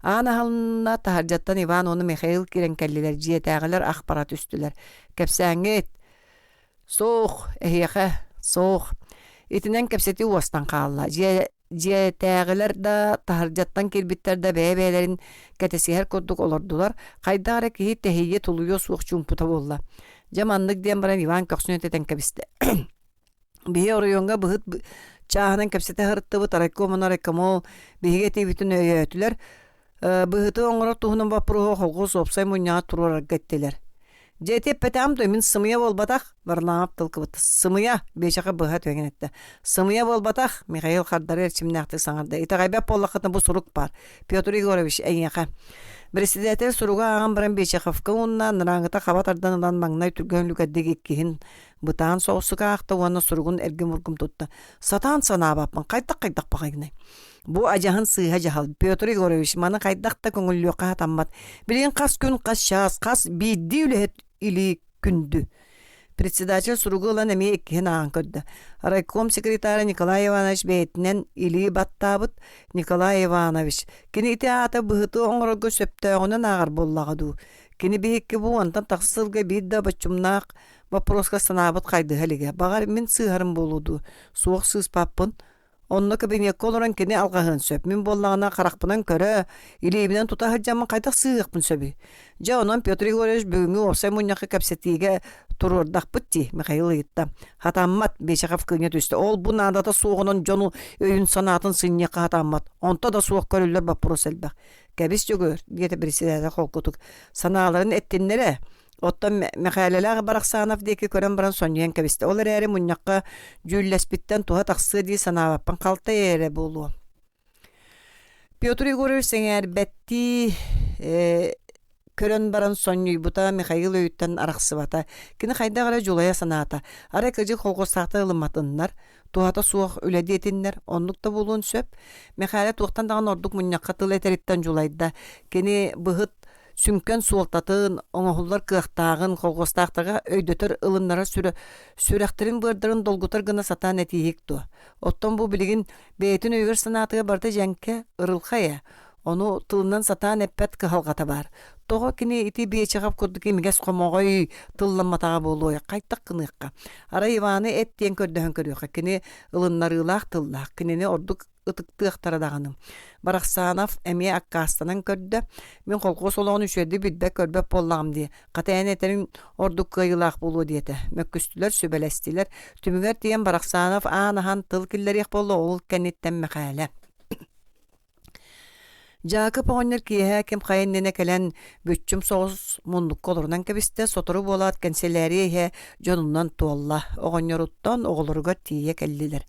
Speaker 1: Аан аһылынна, таһырдьаттан Иван уонна Михаил киирэн кэллилэр, дьиэтээҕилэр ах бара түстүлэр. Кэпсээҥҥит Суох, эһиэхэ, суох. Итинэн кэпсэтии уостан хаалла. Дьиэ дьиэтээҕилэр да, таһырдьаттан киирбиттэр да бэйэ-бэйэлэрин кэтэсиһэр курдук олордулар. Хайдах эрэ киһи тэһийиэ тулуйуо суох чуумпута буолла. Дьэ маннык диэн баран Иван көхсүн этитэн кэбистэ. Биһи оройуоҥҥа быһыт чааһынан кэпсэтэ сырыттыбыт, райком уонна райкомол биһиги этиибитин өйөөтүлэр. Быһыты оҥорор туһунан боппуруоһу холхуос уопсай мунньаҕа туруорарга эттилэр. Дьэ ити эппэтэҕим дуо, мин сымыйа буолбатах, Варламов тыл кыбытта. Сымыйа, Биэчэхэ быһа түһэн эттэ. Сымыйа буолбатах, Михаил хардары эрчимнээхтик саҥарда. Итэҕэйбэт буоллаххытына бу сурук баар. Петр Егорович, эйиэхэ. Председатель суругу ааҕан баран Биэчэховка уонна анарааҥҥыта хаба тардан ылан маҥнай түргэн үлүгэрдик иккиһин бытаан соҕустук аахта уонна суругун эргим-ургум тутта. Сатаан санаабаппын, хайдах-хайдах баҕайыный? Бу адьаһын сыыһа дьаһал. Петр Егорович, маны хайдах да көҥүллүөххэ сатаммат. Билигин хас күн, хас чаас, хас биирдии үлэһит илии күндү. Председатель суругу ылан эмиэ иккиһин ааҕан көрдө. Райком секретара Николай Иванович бэйэтинэн илии баттаабыт. Николай Иванович, кини ити аата быһыты оҥорорго сөптөөҕүнэн ааҕар буоллаҕа дуу? Кини биһикки бу уонтан тахса сылга биир да боччумнаах боппуруоска санаабыт хайдыһа илигэ. Баҕар, мин сыыһарым буолуо дуу? Суох сыыспаппын. Онно кабинекка олорон кини алҕаһыан сөп. Мин буоллаҕына харахпынан көрө, илиибинэн тута сылдьаммын хайдах сыыһыахпын сөбүй? Дьэ, онон Петр Егорович бүгүҥҥү уопсай мунньахха кэпсэтиигэ туруордахпыт дии, Михаил ыйытта. Хатаммат, Бечехов кыынньа түстэ. Ол бу наадата суоҕунан дьону өйүн-санаатын сынньыахха хатаммат. Онто да суох көрүллэр боппуруос элбэх. Кэбис Дьөгүөр, диэтэ председатель холкутук. Санааларын эттиннэр ээ. Оттон Мэхээлэлээх Барахсанов диэки көрөн баран сонньуйан кэбистэ. Ол эрээри мунньахха дьүүллэспиттэн туһа тахсыа дии санаабаппын халтай эрэ буолуо. Петр Егорович сэҥээрбэттии көрөн баран сонньуйбута Михаил өйүттэн арахсыбата. Кини хайдах эрэ дьулайа санаата. Арай кыдьык холхуостаахтар ылымматыннар, туһата суох үлэ диэтиннэр, оннук да буолуон сөп. Мэхээлэ туохтан даҕаны ордук мунньахха тыл этэриттэн дьулайда. Кини быһыт сүҥкэн суолтатын, оҥоһуллар кыахтааҕын, колхуостаахтарга өйдөтөр, ылыннарар сүрэхтэрин-быардарын долгутар гына сатаан этииһик дуо? Оттон бу билигин бэйэтин өйүгэр-санаатыгар барыта дьэҥкэ, ырылхай ээ. Ону тылынан сатаан эппэт кыһалҕата баар. Тоҕо кини ити Биэчэхэп курдук имигэс хомоҕой тылламматаҕа буолуой, хайдах гыныахха? Арай Иваны эт диэн көрдөһөн көрүөххэ, кини ылыннарыылаах тыллаах, кинини ордук ытыктыахтара даҕаны. Барахсанов эмиэ аккаастанан көрдө. Мин колхуос олоҕун үчүгэйдик билбэт-көрбөт буоллаҕым дии. Хата эн этэриҥ ордук кыайыылаах буолуо диэтэ. Мөккүстүлэр, сүбэлэстилэр. Түмүгэр тиийэн Барахсанов аан аһан тыл киллэриэх буолла, ол кэнниттэн Мэхээлэ. Дьаакып оҕонньор киэһэ ким хайа иннинэ кэлэн бүччүм соҕус муннукка олорунан кэбистэ, сотору буолаат кэнсэлээрийэ иһэ дьонунан туолла. Оҕонньоруттан оҕолоругар тиийэ кэллилэр.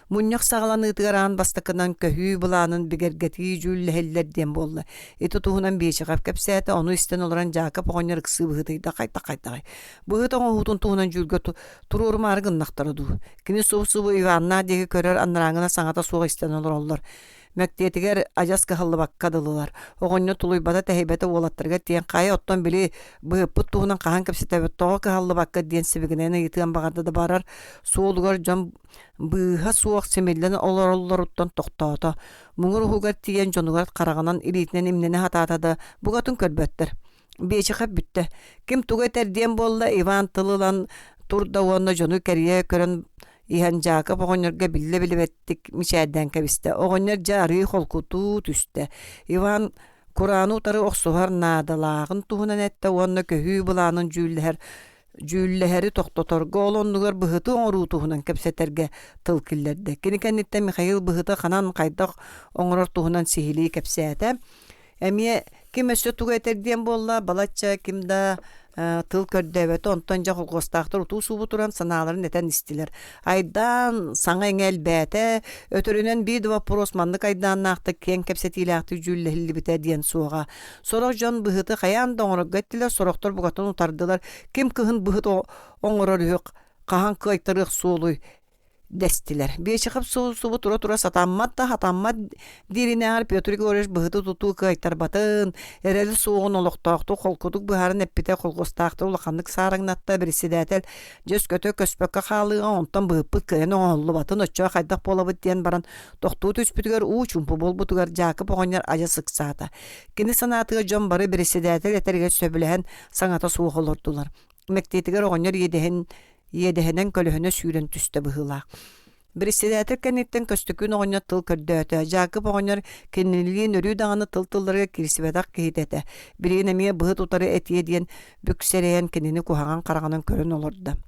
Speaker 1: Мунньах саҕаланыытыгар аан бастакынан көһүү былаанын бигэргэтии дьүүллэһиллэр диэн буолла. Ити туһунан Биэчэхэп кэпсээтэ, ону истэн олорон Дьаакып оҕонньор ыксыы быһыытыйда хайдах-хайдаҕай. Быһыт оҥоһуутун туһунан дьүүлгэ туруорумаары гыннахтара дуу. Кини субу-субу Иваннаах диэки көрөр анарааҥҥына саҥата суох истэн олороллор. Мэктиэтигэр адьас кыһаллыбакка дылылар. Оҕонньор тулуйбата-тэһийбэтэ уолаттарыгар тиийэн хайа оттон били быһыппыт туһунан хаһан кэпсэтэбит тоҕо кыһаллыбакка диэн сибигинэйэн ыйытыан баҕарда да барар суолугар дьон быыһа суох симиллэн олороллоруттан тохтоото. Муҥур уһугар тиийэн дьонугар хараҕынан илиитинэн имнэнэ сатаата да букатын көрбөттөр. Биэчэхэ бүттэ. Ким тугу этэр диэн буолла, Иван тыл ылан турда уонна дьону кэрийэ көрөн иһэн Дьаакып оҕонньорго биллэ-билибэттик мичээрдээн кэбистэ. Оҕонньор дьэ арыы холкутуу түстэ. Иван курааны утары охсуһар наадалааҕын туһунан эттэ уонна көһүү былаанын дьүүллэһэр дьүүллэһэри тохтоторго, ол оннугар быһыты оҥоруу туһунан кэпсэтэргэ тыл киллэрдэ. Кини кэнниттэн Михаил быһыты ханан хайдах оҥорор туһунан сиһилии кэпсээтэ. Эмиэ ким өссө тугу этэр диэн буолла, балачча ким да тыл көрдөөбөтө, онтон дьэ холкуостаахтар утуу-субуу туран санааларын этэн истилэр. Айдаан саҥа-иҥэ элбээтэ, өтөрүнэн биир да боппуруос маннык айдааннаахтык киэҥ кэпсэтиилээхтик дьүүллэһиллибитэ диэн суоҕа. Сорох дьон быһыты хайаан да оҥорорго эттилэр, сорохтор букатын утардылар. Ким кыһын быһыт оҥорор үһү, хаһан кыайтарыах суолуй дэстилэр. Биэчэхэп субу тура-тура сатаммат да сатаммат дииринээҕэр Петр Егорович быһыты тутуу кыайтарбатын, эрэли суоҕун олохтоохтук холкутук быһааран эппитэ колхуостаахтар улаханнык саараҥнатта председатель дьэ өскөтө көспөккө хаалыаҕа онтон быһыппыт кыайан оҥоһуллубатын оччоҕо хайдах буолабыт диэн баран тохтуу түспүтүгэр уу чуумпу буолбутугар Дьаакып оҕонньор адьас ыксаата. Кини санаатыгар дьон бары председатель этэригэр сөбүлэһэн саҥата суох олордулар. Мэктиэтигэр оҕонньор иэдэһин иэдэһинэн көлөһүнэ сүүрэн түстэ быһыылаах. Председатель кэнниттэн Көстөкүүн оҕонньор тыл көрдөөтө. Дьаакып оҕонньор кинилиин өрүү даҕаны тыл тылларыгар киирсибэтэх киһитэ этэ. Билигин эмиэ быһыт утары этиэ диэн бүк сэрэйэн кинини куһаҕан хараҕынан көрөн олордо.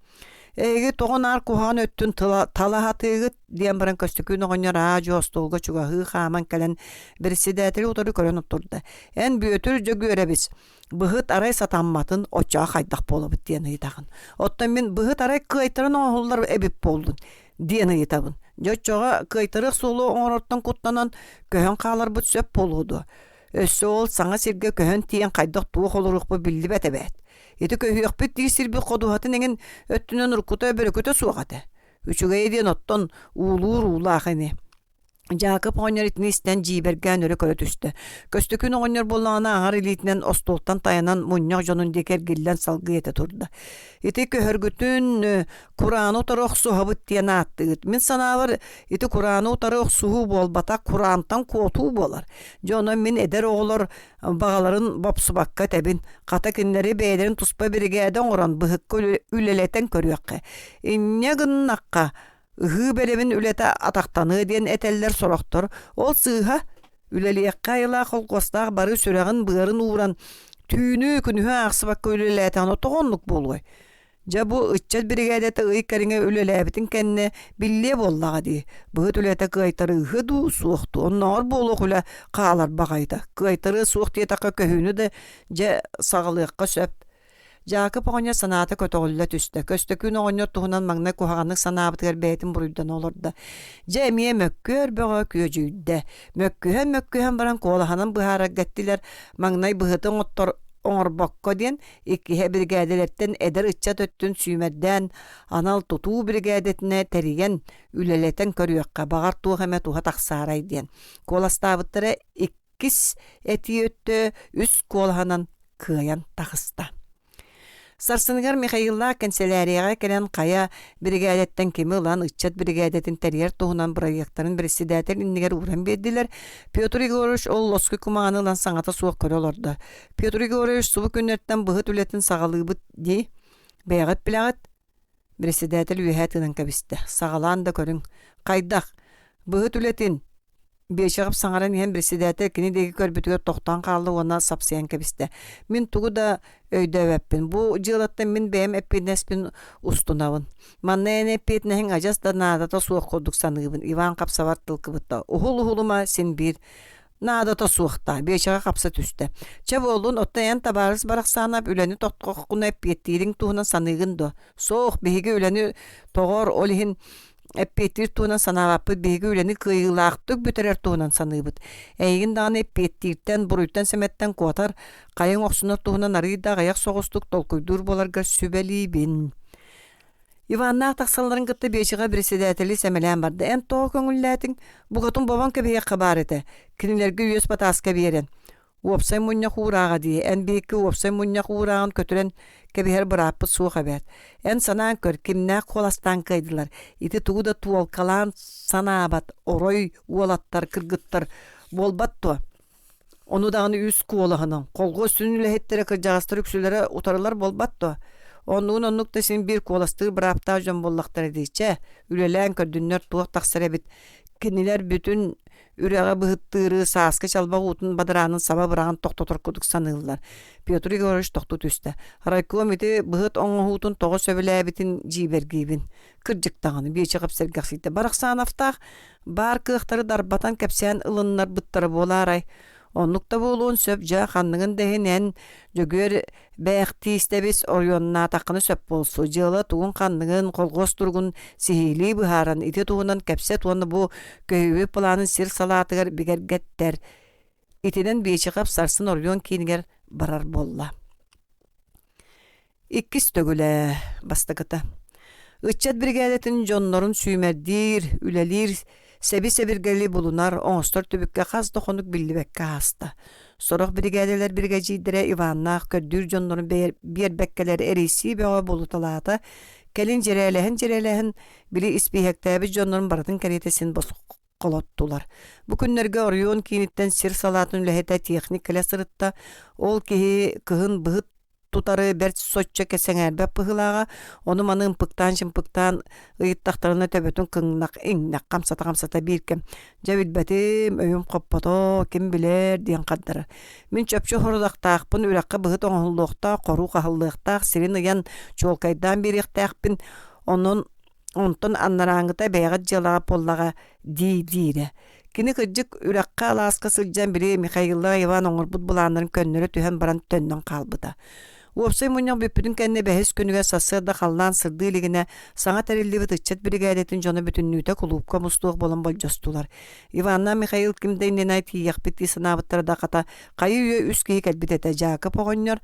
Speaker 1: Эһиги тоҕо наар куһаҕан өттүн тала сатыыгыт диэн баран Көстөкүүн оҕонньор аа-дьуо остуолга чугаһыы хааман кэлэн председатели утары көрөн турда. Эн Бүөтүр Дьөгүөрэбис быһыт арай сатамматын оччоҕо хайдах буолабыт диэн ыйытаҕын. Оттон мин быһыт арай кыайтаран оҥоһуллар эбит буоллун диэн ыйытабын. Дьэ оччоҕо кыайтарыах суолу оҥорортон куттанан көһөн хааларбыт сөп буолуо дуо? Өссө ол саҥа сиргэ көһөн тиийэн хайдах туох олоруохпут биллибэт эбээт. Ити көһүөхпүт дии сирбит ходуһатын эҥин өттүнэн уруккута бөрүкүтэ суох этэ. Үчүгэйэ диэн оттон уулуур уулаах ини. Дьаакып оҕонньор итини истэн дьиибэргээн өрө көрө түстэ. Көстөкүүн оҕонньор буоллаҕына аҥар илиитинэн остуолтан тайанан мунньах дьонун диэки эргиллэн салгыы этэ турда. Ити көһөргүтүн курааны утары охсуһабыт диэн ааттыгыт. Мин санаабар ити курааны утары охсуһуу буолбатах, кураантан куотуу буолар. Дьэ онон мин эдэр оҕолор баҕаларын бопсубакка этэбин. Хата кинилэри бэйэлэрин туспа биригээдэ оҥорон быһыкка үлэлэтэн көрүөххэ. Инньэ гыннахха ыһыы бэлэмин үлэтэ атахтаныа диэн этэллэр сорохтор. Ол сыыһа үлэлиэххэ айылаах холкуостаах бары сүрэҕин-быарын ууран түүнү күнүһү аахсыбакка үлэлээтэҕинэ тоҕо оннук буолуой? Дьэ бу ыччат биригээдэтэ ый кэриҥэ үлэлээбитин кэннэ биллиэ буоллаҕа дии, быһыт үлэтэ кыайтарыыһы дуу, суох дуу, оннооҕор буолуох үлэ хаалар баҕайыта. Кыайтарыа суох диэтэххэ көһүүнү да дьэ саҕалыахха сөп. Дьаакып оҕонньор санаата көтөҕүллэ түстэ. Көстөкүүн оҕонньор туһунан маҥнай куһаҕаннык санаабытыгар бэйэтин буруйдана олордо. Дьэ эмиэ мөккүөр бөҕө күөдьүйдэ. Мөккүһэн-мөккүһэн баран куолаһынан быһаарарга эттилэр, маҥнай быһыты оҥоттор оҥорбокко диэн иккиһэ биригээдэлэртэн эдэр ыччат өттүн сүүмэрдээн анал тутуу биригээдэтинэ тэрийэн үлэлэтэн көрүөххэ баҕар туох эмэ туһа тахсаарай диэн куоластаабыттара иккис этии өттө үс куолаһынан кыайан таҕыста. Сарсыныгар Михаиллаах кэнсэлээрийэҕэ кэлэн хайа биригээдэттэн кими ылан ыччат биригээдэтин тэрийэр туһунан бырайыактарын бэрэссэдээтэл иннигэр ууран биэрдилэр. Петр Егорович ол лоскуй кумаҕаны ылан саҥата суох көрө олордо. Петр Егорович субу күннэртэн быһыт үлэтин саҕалыыбыт дии. Бэйэҕит билэҕит. Председатель үөһэ тыынан кэбистэ. Саҕалаан да көрүҥ. Хайдах? Быһыт үлэтин. Биэчэҕип саҥаран иһэн председатель кини диэки көрбүтүгэр тохтоон хаалла уонна сапсыйан кэбистэ. Мин тугу да өйдөөбөппүн. Бу дьыалаттан мин бэйэм эппиэтинэспин устунабын. Манна эн эппиэтинэһиҥ адьас да наадата суох курдук саныыбын. Иван хапсабар тыл кыбытта. Уһул-уһулума син биир. Наадата суох даа, Биэчэҕэ хапса түстэ. Чэ буоллун, оттон эн табаарыс Барахсаанап үлэни тохтоххуна эппиэттиириҥ туһунан саныыгын дуо? Суох, биһиги үлэни тоҕор, ол иһин эппиэттиир туһунан санаабаппыт, биһиги үлэни кыайыылаахтык бүтэрэр туһунан саныыбыт. Эйигин даҕаны эппиэттииртэн, буруйтан-сэмэттэн куотар, хайыҥ охсунар туһунан арыый да аҕыйах соҕустук толкуйдуур буоларгар сүбэлиибин. Иваннаах тахсалларын кытта Биэчэҕэ председатели сэмэлээн барда. Эн тоҕо көҥүллээтиҥ? Букатын бобон кэбиһиэххэ баар этэ. Кинилэргэ үөс батааска биэрэн. Уопсай мунньах уурааҕа дии. Эн биһикки уопсай мунньах уурааҕын көтүрэн кэбиһэр бырааппыт суох эбээт. Эн санаан көр, кимнээх куоластаан кыайдылар. Ити тугу да туолкалаан санаабат орой уолаттар, кыргыттар буолбат дуо? Ону даҕаны үс куолаһынан, колхуос сүрүн үлэһиттэрэ кырдьаҕастар үксүлэрэ утарылар буолбат дуо? Оннугун оннук да син биир куоластыыр бырааптаах дьон буоллахтара дии. Чэ, үлэлээн көрдүннэр туох тахсар эбит. Кинилэр бүтүн үрэҕи быһыттыыры, сааскы чалбах уутун бадараанын саба быраҕан тохтотор курдук саныыллар. Петр Егорович тохтуу түстэ. Райком ити быһыт оҥоһуутун тоҕо сөбүлээбитин дьиибэргиибин. Кырдьык даҕаны, Биэчэҕэ сэргэхсийдэ. Барахсановтаах Баар кыахтары дарбатан кэпсээн ылыннарбыттара буолаарай? Оннук да буолуон сөп дьэ, ханныгын да иһин эн, Дьөгүөр, бээхтии истэбис, оройуоннаатаххына сөп буолсу. Дьыала тугун-ханныгын, колхуос туругун сиһилии быһааран, ити туһунан кэпсэт уонна бу көһүүбүт планын сир салаатыгар бигэргэттэр. Итинэн Биэчэхэп сарсын оройуон киинигэр барар буолла. Иккис төгүлэ бастакыта. Ыччат биригээдэтин дьоннорун сүүмэрдиир, үлэлиир сэби-сэбиргэли булунар, оҥостор түбүккэ хас да хонук биллибэккэ ааста. Сорох биригээдэлэр биригэдьиирдэрэ Иваннаах көрдүүр дьоннорун биэрбэккэлэр эрийсии бөҕө булуталаата. Кэлин дьирээлэһэн-дьирээлэһэн били испииһэктээбит дьоннорун барытын кэриэтэ син босхолоттулар. Бу күннэргэ оройуон кииниттэн сир салаатын үлэһитэ техник кэлэ сырытта. Ол киһи кыһын быһыт тутары бэрт соччо сэҥээрбэт быһыылааҕа, ону-маны ымпыктаан-чымпыктаан ыйыттахтарына төбөтүн кыҥнах иҥнэх хамсата-хамсата биир кэм «Дьэ билбэтим, өйүм хоппото, ким билэр» диэн хардарар. Мин чопчу сорудахтаахпын, үрэххэ быһыт оҥоһуллуохтаах, хоруу хаһыллыахтаах, сирин ыйан чуолкайдаан биэриэхтээхпин. Онон онтон анарааҥҥыта бэйэҕит дьыалаҕа буоллаҕа дии диирэ. Кини кырдьык үрэххэ алааска сылдьан били Михаилла Иван оҥорбут былааннарын көннөрө түһэн баран төннөн хаалбыта. Уопсай мунньах бүппүтүн кэннэ бэһис күнүгэр сарсыарда халлаан сырдыы илигинэ саҥа тэриллибит ыччат биригээдэтин дьоно бүтүннүүтэ кулуупка мустуох буолан болдьостулар. Иванна Михаил ким да иннинэ тиийиэхпит дии санаабыттара да хата хайы-үйэ үс киһи кэлбит этэ Дьаакып оҕонньор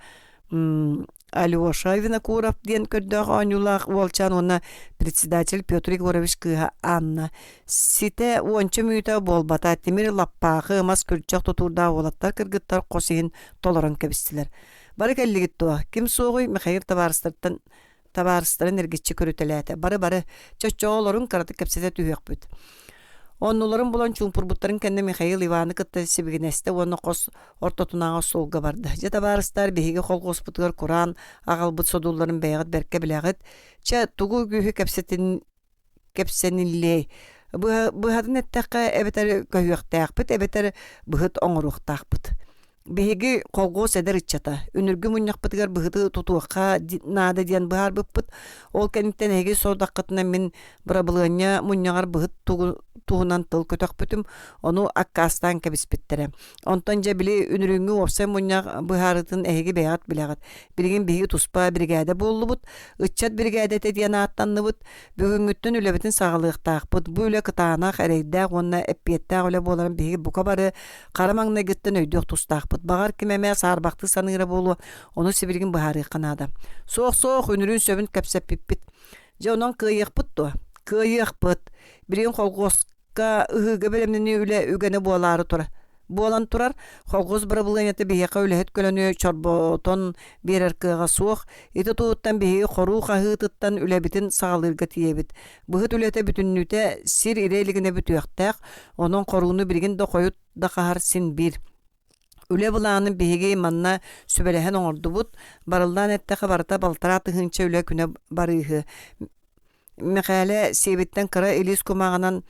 Speaker 1: Алеша Винокуров диэн көрдөөх оонньуулаах уолчаан уонна председатель Петр Егорович кыыһа Анна. Ситэ уонча мүнүүтэ буолбата, тимир лаппаахы, мас күрдьэх тутуурдаах уолаттар кыргыттар хос иһин толорон кэбистилэр. Бары кэллигит дуо? Ким суоҕуй Михаил табаарыстартан табаарыстарын эргиччи көрүтэлээтэ. Бары-бары чоччоҕолорун кыратык кэпсэтэ түһүөхпүт. Оннуларын булан чуумпурбуттарын кэннэ Михаил Иваны кытта сибигинэстэ уонна хос ортотунааҕы суолга барда. Дьэ табаарыстар, биһиги холхуоспутугар кураан аҕалбыт содулларын бэйэҕит бэркэ билэҕит. Чэ, тугу үгүһү кэпсэтин кэпсэниллиэй? Быһатын эттэххэ, эбэтэр көһүөхтээхпит, эбэтэр быһыт оҥоруохтаахпыт. Биһиги колхуос эдэр ыччата, үнүргү мунньахпытыгар быһыты тутуохха наада диэн быһаарбыппыт. Ол кэнниттэн эһиги сорудаххытына мин бырабылыанньа мунньаҕар быһыт туһунан тыл көтөхпүтүм, ону аккаастаан кэбиспиттэрэ. Онтон дьэ били үнүрүүҥҥү уопсай мунньах быһаарыытын эһиги бэйэҕит билэҕит. Билигин биһиги туспа биригээдэ буоллубут, ыччат биригээдэтэ диэн ааттанныбыт. Бүгүҥҥүттэн үлэбитин саҕалыахтаахпыт. Бу үлэ кытаанах, эрэйдээх уонна эппиэттээх үлэ буоларын биһиги бука бары хара маҥнайгыттан өйдүөх тустаахпыт. Баҕар ким эмэ саарбахтыы саныыра буолуо, ону сибилигин быһаарыахха наада. Суох-суох, үнүрүүн сөбүн кэпсэппиппит. Дьэ онон кыайыахпыт дуо? Кыайыахпыт. Билигин колхуоска ыһыыга бэлэмнэнии үлэ үгэнэ буолаары турар. Буолан турар, колхоз бырабылыанньата биһиэхэ үлэһит көлөнү чорботон биэрэр кыаҕа суох. Ити туһуттан биһиги хоруу хаһыытыттан үлэбитин саҕалыырга тиийэбит. Быһыт үлэтэ бүтүннүүтэ сир ирэ илигинэ бүтүөхтээх, онон хорууну билигин да хойут да хаһар син биир. Үлэ былаанын биһиги манна сүбэлэһэн оҥордубут, барыллаан эттэххэ барыта балтараа тыһыынча үлэ күнэ барыыһы. Мэхээлэ сиэбиттэн кыра илиис кумааҕынан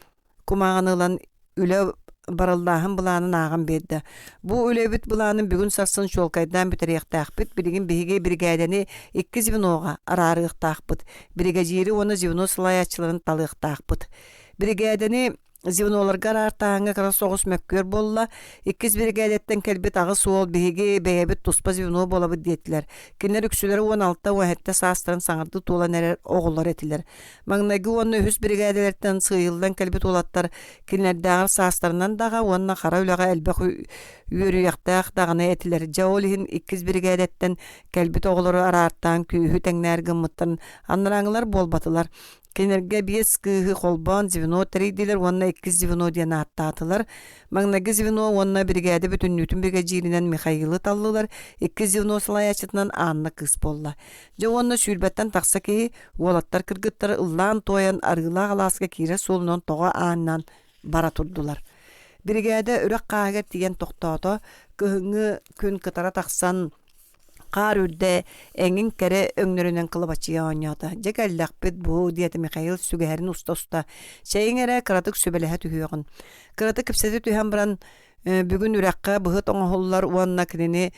Speaker 1: кумааҕыны ылан үлэ барыллааһын былаанын ааҕан биэрдэ. Бу үлэбит былаанын бүгүн-сарсын чуолкайдаан бүтэриэхтээхпит. Билигин биһиги биригээдэни икки звеноҕа араарыахтаахпыт. Биригэдьиири уонна звено салайааччыларын талыахтаахпыт. Биригээдэни звеноларга араартааһыҥҥа кыра соҕус мөккүөр буолла. Иккис биригээдэттэн кэлбит аҕыс уол биһиги бэйэбит туспа звено буолабыт диэтилэр. Кинилэр үксүлэрэ 16-17 саастарын саҥардыы туолан эрэр оҕолор этилэр. Маҥнайгы уонна үһүс биригээдэлэртэн сыыйыллан кэлбит уолаттар кинилэрдээҕэр саастарынан даҕа уонна хара үлэҕэ элбэх үөрүйэхтээх даҕаны этилэр. Дьэ ол иһин иккис биригээдэттэн кэлбит оҕолору араартаан күүһү тэҥнээр гыммыттарын анарааҥылар буолбатылар. Кинилэргэ биэс кыыһы холбоон звено тэрийдилэр уонна иккис звено диэн ааттаатылар. Маҥнайгы звено уонна биригээдэ бүтүннүүтүн биригэдьииринэн Михаилы таллылар, иккис звено салайааччытынан Анна кыыс буолла. Дьэ уонна сүүрбэттэн тахса киһи уолаттар кыргыттары ыллаан-туойан Арыылаах алааска киирэр суолунан тоҕо ааннаан бара турдулар. Биригээдэ үрэх хааһыгар тиийэн тохтоото, кыһыҥҥы күн кытара тахсан хаар үрдэ эҥин кэрэ өҥнөрүнэн кылабачыйа оонньоото. Дьэ кэллэхпит бу, диэтэ Михаил сүгэһэрин уста-уста. Чэйиҥ эрэ кыратык сүбэлэһэ түһүөҕүн. Кыратык кэпсэтэ түһэн баран, бүгүн үрэххэ быһыт оҥоһуллар уонна кинини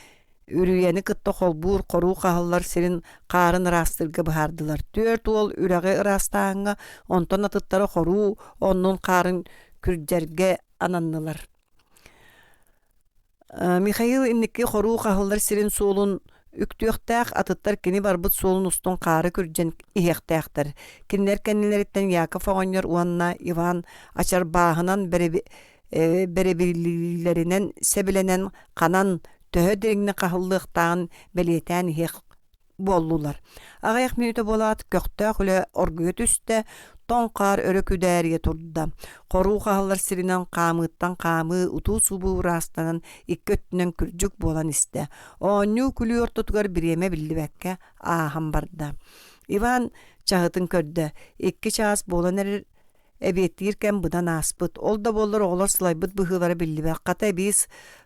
Speaker 1: Үрүйэни кытта холбуур хоруу хаһыллар сирин хаарын ыраастыырга быһаардылар. Түөрт уол үрэҕи ыраастааһыҥҥа, онтон атыттара хоруу оннун хаарын күрдьэргэ ананнылар. Михаил инники хоруу хаһыллар сирин суолун үктүөхтээх, атыттар кини барбыт суолун устун хаары күрдьэн иһиэхтээхтэр. Кинилэр кэннилэриттэн Яков оҕонньор уонна Иван ачарбааһынан бэрэбилиилэринэн сэбилэнэн ханан төһө дириҥник хаһыллыахтааҕын бэлиэтээн иһиэх буоллулар. Аҕыйах мүнүүтэ буолаат, көхтөөх үлэ оргуйа түстэ, тоҥ хаар өрө күдээрийэ турда. Хоруу хаһыллар сиринэн хаамыыттан хаамыы утуу-субуу ыраастанан икки өттүнэн күрдьүк буолан истэ. Оонньуу-күлүү ортотугар бириэмэ биллибэккэ ааһан барда. Иван чаһытын көрдө. Икки чаас буолан эрэр Эбиэттиир кэм быдан ааспыт. Ол да буоллар оҕолор сылайбыт быһыылара биллибэт. Хата эбии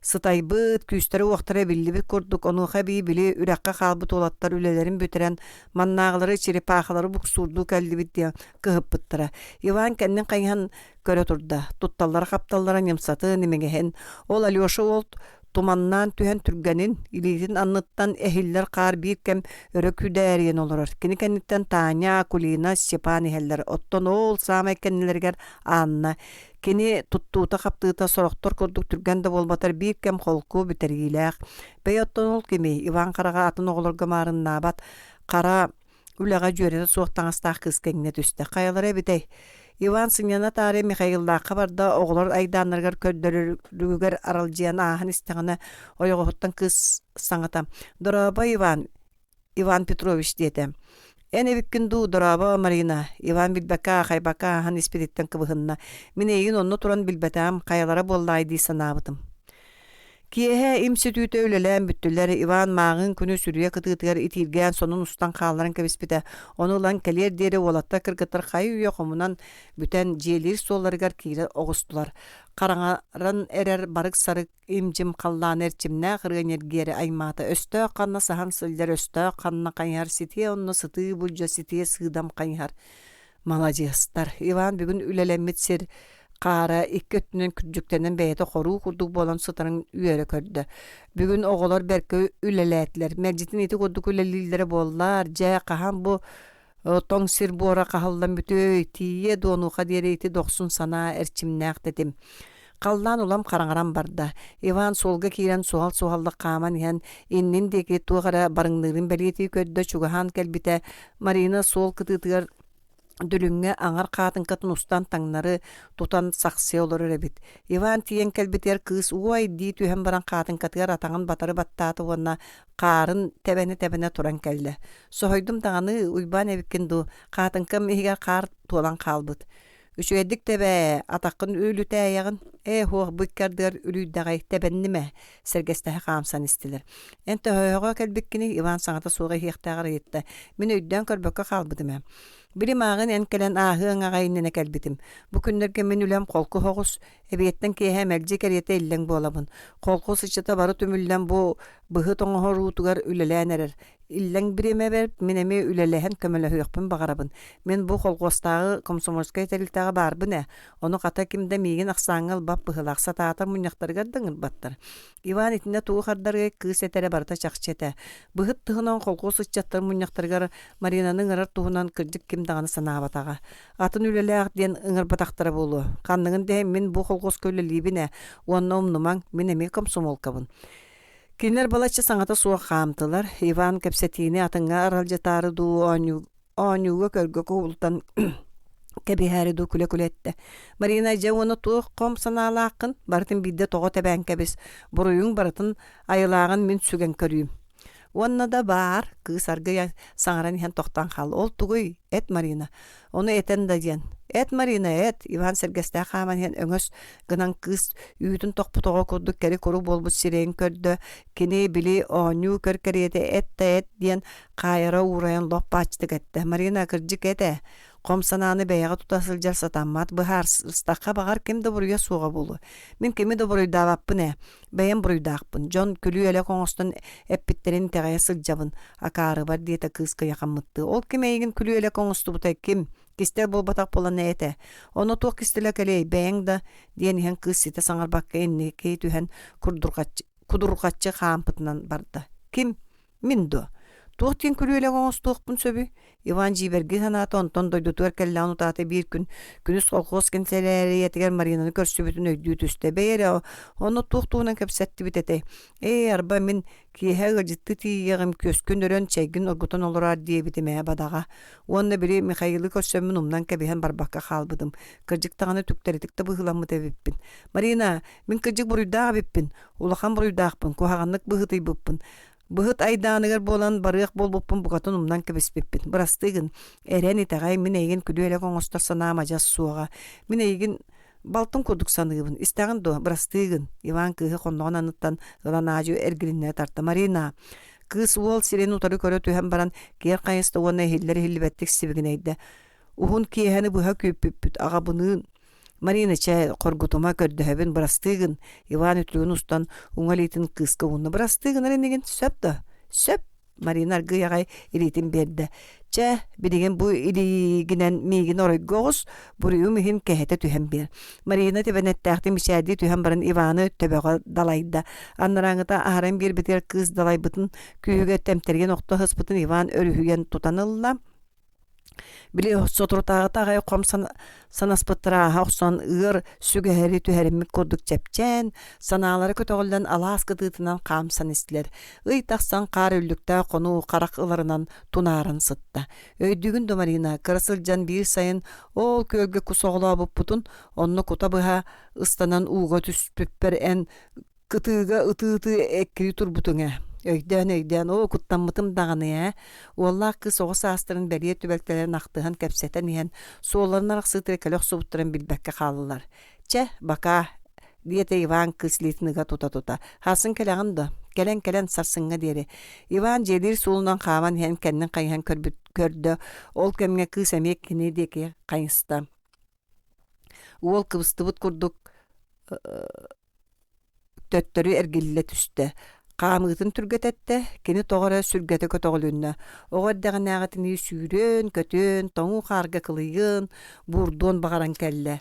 Speaker 1: сытайбыт, күүстэрэ-уохтара эбиллибит курдук, онуоха эбии били үрэххэ хаалбыт уолаттар үлэлэрин бүтэрэн, маннааҕылары черепахалары буксуурдуу кэллибит диэн кыһыппыттара. Иван кэннин хайыһан көрө турда. Тутталлара-хапталлара ньымсатын, имигэһин. Ол Алеша уол Туманнаан түһэн түргэнин, илиитин анныттан эһиллэр хаар биир кэм өрө күдээрийэн олорор. Кини кэнниттэн Таня, Акулина, Степан иһэллэр. Оттон ол саамай кэннилэригэр Анна. Кини туттуута-хаптыыта сорохтор курдук түргэн да буолбатар биир кэм холку, бүтэриилээх. Бэйэ оттон ол кимий? Иван Хараҕа атын оҕолорго маарыннаабат хара үлэҕэ дьүөрэтэ суох таҥастаах кыыска иҥнэ түстэ. Хайалара эбитэй? Иван сынньана таарыйа Михаиллаахха барда, оҕолор айдааннарыгар көрдөрөрүгэр аралдьыйан ааһан истэҕинэ, ойоҕоһуттан кыыс саҥата «Дорообо, Иван, Иван Петрович» диэтэ. «Эн эбиккин дуу, дорообо, Марина?» Иван билбэккэ аахайбакка ааһан испититтэн кыбыһынна. «Мин эйигин онно туран билбэтэҕим, хайалара буоллаай дии санаабытым». Киэһэ им сүтүүтэ үлэлээн бүттүлэр. Иван мааҕын күнү сүрүйэ кытыытыгар итииргээн сонун устан хаалларан кэбиспитэ. Ону ылан кэлиэр диэри уолаттар кыргыттар хайы-үйэ хомунан бүтэн дьиэлиир суолларыгар киирэ оҕустулар. Хараҥаран эрэр барык-сарык им-дьим халлааны эрчимнээх ырыа ньиргиэри аймаата. Өстөөх ханна саһан сылдьар, өстөөх ханна хайыһар, ситиэ онно сытыы булдьа, ситиэ сыыдам хайыһар. Маладьыастар! Иван бүгүн үлэлэммит сир хаара икки өттүнэн күрдьүктэнэн бэйэтэ хоруу курдук буолан сытарын үөрэ көрдө. Бүгүн оҕолор бэркэ үлэлээтилэр. Мэлдьитин ити курдук үлэлииллэрэ буоллар, дьэ, хаһан бу тоҥ сир буора хаһыллан бүтүөй, тиийиэ дуонуха диэри ити дохсун санаа эрчимнээх тэтим. Халлаан улам хараҥаран барда. Иван суолга киирэн суһал-суһаллык хааман иһэн иннин диэки туох эрэ барыҥныырын бэлиэтии көрдө, чугаһаан кэлбитэ Марина суол кытыытыгар дүлүҥҥэ аҥар хаатыҥкатын устан таҥнары тутан сахсыйа олорор эбит. Иван тиийэн кэлбитигэр кыыс уой дии түһэн баран хаатыҥкатыгар атаҕын батары баттаата уонна хаарын тэбэнэ-тэбэнэ туран кэллэ. Соһуйдум даҕаны, Уйбаан эбиккин дуу, хаатыҥкам иһигэр хаар туолан хаалбыт. Үчүгэйдик тэбээ, атаххын үлүтээйэҕин. Ээ, һуох, бу икки ардыгар үлүйдэҕэй, тэбэнним ээ, сэргэстэһэ хаамсан истилэр. Эн төһөҕө кэлбиккиний? Иван саҥата суох иһиэхтээҕэр ыйытта. Мин өйдөөн көрбөккө хаалбытым ээ. Били мааҕын эн кэлэн ааһыаҥ аҕай иннинэ кэлбитим. Бу күннэргэ мин үлэм холку соҕус, эбиэттэн киэһэ мэлдьи кэриэтэ иллэҥ буолабын. Холкуос ыччата бары түмүллэн бу быһыт оҥоһоруутугар үлэлээн эрэр. Иллэҥ бириэмэбэр мин эмиэ үлэлэһэн көмөлөһүөхпүн баҕарабын. Мин бу колхуостааҕы комсомольскай тэрилтэҕэ баарбын ээ. Ону хата ким да миигин ахсааҥҥа ылбат быһыылаах, сатаатар мунньахтарыгар да ыҥырбаттар. Иван итиннэ тугу хардарыай, кыыс этэрэ барыта чахчы этэ. Быһыт тыһынан колхуос ыччаттар мунньахтарыгар Маринаны ыҥырар туһунан кырдьык ким даҕаны санаабатаҕа. Атын үлэлээх диэн ыҥырбатахтара буолуо. Ханныгын да иһин мин бу колхуоска үлэлиибин ээ. Уонна умнумаҥ, мин эмиэ комсомолкабын. Кинилэр балачча саҥата суох хаамтылар. Иван кэпсэтиини атыҥҥа аралдьытаары дуу, оонньууга көргө кубулутан кэбиһээри дуу күлэ-күлэ эттэ. Марина, дьэ уонна туох хом санаалааххын? Барытын биирдэ тоҕо тэбээн кэбис. Буруйуҥ барытын айылааҕын мин сүгэн көрүүм. Уонна да баар, кыыс аргыйа саҥаран иһэн тохтоон хаалла. Ол тугуй? Эт, Марина. Ону этэн да диэн. Эт, Марина, эт! Иван сэргэстээх хааман иһэн өҥөс гынан кыыс үүтүн тохпут оҕо курдук кэри-куру буолбут сирэйин көрдө. Кини били оонньуу көр кэриэтэ эт да эт диэн хаайара уурайан лоп бааччытык эттэ. Марина, кырдьык эт ээ. Хом санааны бэйэҕэ тута сылдьар сатаммат. Быһаарыстахха баҕар ким да буруйа суоҕа буолуо. Мин кими да буруйдаабаппын ээ. Бэйэм буруйдаахпын, дьон күлүү-элэк оҥостон эппиттэрин итэҕэйэ сылдьабын, акаарыбар диэтэ кыыс кыйахаммыттыы. Ол ким эйигин күлүү-элэк оҥостубутай ким? Кистэл буолбатах буолан этэ. Ону туох кистэлэ кэлиэй, бэйэҥ да, диэн иһэн кыыс ситэ саҥарбакка инники түһэн кудурҕаччы хаампытынан барда. Ким? Мин дуо? Туох диэн күлүүлээх оҥостуохпун сөбүй? Иван дьиибэргии санаата, онтон дойдутугар кэллэҕин утаата биир күн күнүс колхуос кэнсэлээрийэтигэр Маринаны көрсүбүтүн өйдүү түстэ. Бэйэ эрэ, онно туох туһунан кэпсэттибит этэй? Ээ, арба мин киэһэ ыалдьыттыы тиийиэҕим, күөскүн өрөн, чэйгин оргутан олороор диэбитим ээ, бадаҕа. Уонна били Михаилы көрсөммүн умнан кэбиһэн барбакка хаалбытым. Кырдьык даҕаны түктэритик да быһыыламмыт эбиппин. Марина, мин кырдьык буруйдаах эбиппин. Улахан буруйдаахпын, куһаҕаннык быһыытыйбыппын. Быһыт айдааныгар буолан барыах буолбуппун букатын умнан кэбиспиппин. Бырастыы гын, эрэн итэҕэй, мин эйигин күлүү-элэк оҥостор санаам адьас суоҕа. Мин эйигин балтым курдук саныыбын. Истэҕин дуо, бырастыы гын. Иван кыыһы хонноҕун анныттан ылан аадьы эргилиннэрэ тарта. Марина, кыыс уол сирин утары көрө түһэн баран киэр хайыста уонна иһиллэр-иһиллибэттик сибигинэйдэ. Уһун киэһэни быһа күүппүппүт аҕабыныын Марина, чэ, хоргутума, көрдөһөбүн, бырастыы гын, Иван үтүлүгүн устан уҥа илиитин кыыска уунна. Бырастыы гынар инигин, сөп да? Сөп, Марина аргыый аҕай илиитин биэрдэ. Чэ, билигин бу илиигинэн миигин оройго оҕус, буруйум иһин кэһэтэ түһэн биэр. Марина тэбэнэттээхтик мичээрдии түһэн баран Иваны төбөҕө далайда. Анарааҥыта аһаран биэрбитигэр кыыс далайбытын күүһүгэр тэмтэригин охто сыспытын Иван өрүһүйэн тутан ылла. Били соторутааҕыта аҕай хом санаспыттара ааһа охсон ыар сүгэһэри түһэриммит курдук чэпчээн, санаалара көтөҕүллэн алаас кытыытынан хаамсан истилэр. Ый тахсан хаар үллүктээх хонуу харах ыларынан тунааран сытта. Өйдүүгүн да Марина, кыра сылдьан биир сайын ол күөлгэ кус оҕолообуппутун, онно кута быһа ыстанан ууга түспүппэр эн кытыыга ытыы-ытыы эккирии турбутуҥ ээ. Өйдөөн-өйдөөн, оо, куттаммытым даҕаны ээ. Уоллаах кыыс оҕо саастарын бэлиэ түбэлтэлэрин ахтыһан кэпсэтэн иһэн, суолларын арахсыытыгар кэлэ охсубуттарын билбэккэ хааллылар. Чэ, бакаа, диэтэ Иван кыыс илиитин ыга тута-тута. Сарсын кэлэҕин дуо? Кэлэн-кэлэн, сарсыҥҥа диэри. Иван дьиэлиир суолунан хааман иһэн кэннин хайыһан көрбүт көрдө. Ол кэмҥэ кыыс эмиэ кини диэки хайыста. Уол кыбыстыбыт курдук төттөрү эргиллэ түстэ, хаамыытын түргэтэттэ, кини тоҕо эрэ сүргэтэ көтөҕүлүннэ, оҕо эрдэҕинээҕитинии сүүрүөн-көтүөн, тоҥуу хаарга кылыйыан, буурдуон баҕаран кэллэ.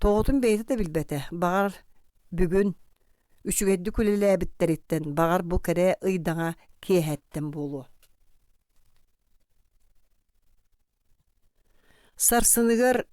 Speaker 1: Тоҕотун бэйэтэ да билбэтэ, баҕар, бүгүн үчүгэйдик үлэлээбиттэриттэн, баҕар, бу кэрэ ыйдаҥа киэһэттэн буолуо. Сарсыныгар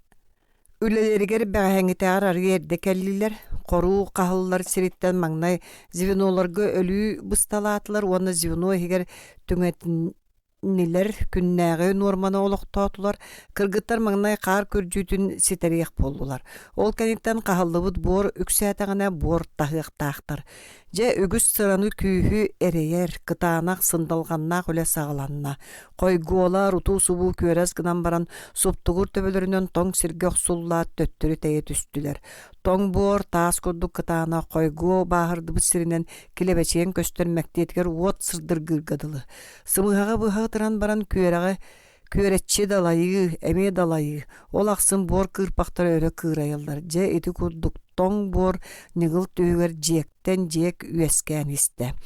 Speaker 1: үлэлэригэр бэҕэһээҥҥитээҕэр арыый эрдэ кэллилэр, хоруу хаһыллар сириттэн маҥнай звеноларга өлүү бысталаатылар уонна звено иһигэр түҥэтиннилэр, күннээҕи нуорманы олохтоотулар, кыргыттар маҥнай хаар күрдьүүтүн ситэриэх буоллулар. Ол кэнниттэн хаһыллыбыт буор үксээтэҕинэ буор таһыахтаахтар. Дьэ, үгүс сыраны күүһү эрэйэр, кытаанах, сындалҕаннаах үлэ саҕаланна. Хойгуолар утуу-субуу күөрэс гынан баран, суптугур төбөлөрүнэн тоҥ сиргэ охсуллаат төттөрү тэйэ түстүлэр. Тоҥ буор таас курдук кытаанах хойгуо бааһырдыбыт сиринэн килэбэчийэн көстөр мэктиэтигэр уот сырдыргыырга дылы. Сымыһаҕы быһа ытыран баран күөрэҕи Күөрэччи далайыы, эмиэ далайыы, ол ахсын буор кыырпахтара өрө кыырайаллар. Дьэ ити курдук тоҥ буор ньыгыл түһүгэр дьиэктэн дьиэк үөскээн истэ.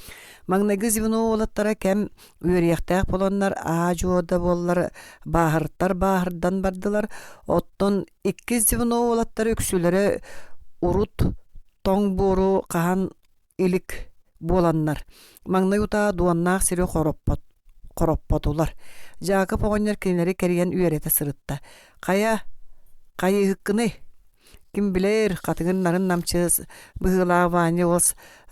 Speaker 1: Маҥнайгы звено уолаттара кэм үөрүйэхтээх буоланнар аа-дьуо да буоллар бааһыртар бааһырдан бардылар. Оттон иккис звено уолаттара үксүлэрэ урут тоҥ буору хаһан илик буоланнар, маҥнай утаа дуоннаах сири хороппот хороппотулар. Дьаакып оҕонньор кинилэри кэрийэн үөрэтэ сырытта: «Хайа, хайыыһыккыный? Ким билэр, хатыҥын нарын намчы быһыылаах Ваня уол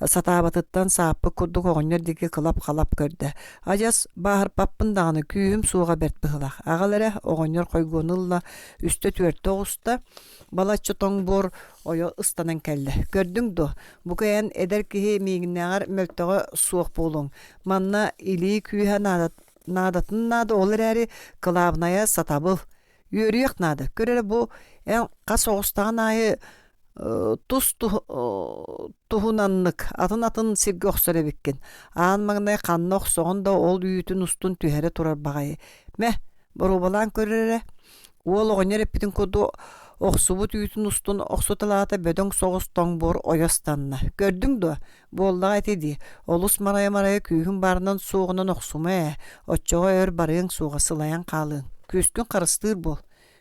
Speaker 1: сатаабатыттан сааппыт курдук оҕонньор диэки кылап-халап көрдө. Адьас бааһырпаппын даҕаны, күүһүм суоҕа бэрт быһыылаах. Аҕал эрэ, оҕонньор хойгуону ылла, үстэ-түөртэ оҕуста, балачча тоҥ буор ойо ыстанан кэллэ. Көрдүҥ дуо, бука эн эдэр киһи миигиннээҕэр мөлтөҕө суох буолуоҥ. Манна илии күүһэ наадатын наада, ол эрээри кылаабынайа сатабыл. Үөрүйэх наада. Көр эрэ бу эн хас оҕустаҕын аайы тус туһунаннык атын-атын сиргэ охсор эбиккин. Аан маҥнай ханна охсоҕун да ол үүтүн устун түһэрэ турар баҕайы. Мэ, боруобалаан көр эрэ. Уол оҕонньор эппитин курдук охсубут үүтүн устун охсуталаата бөдөҥ соҕус тоҥ буор ойо ыстанна. Көрдүҥ дуо? Буоллаҕа ити дии. Олус марайа-марайа күүһүҥ баарынан суоҕунан охсума ээ. Оччоҕо өр барыаҥ суоҕа сылайан хаалыаҥ. Күүскүн харыстыыр буол.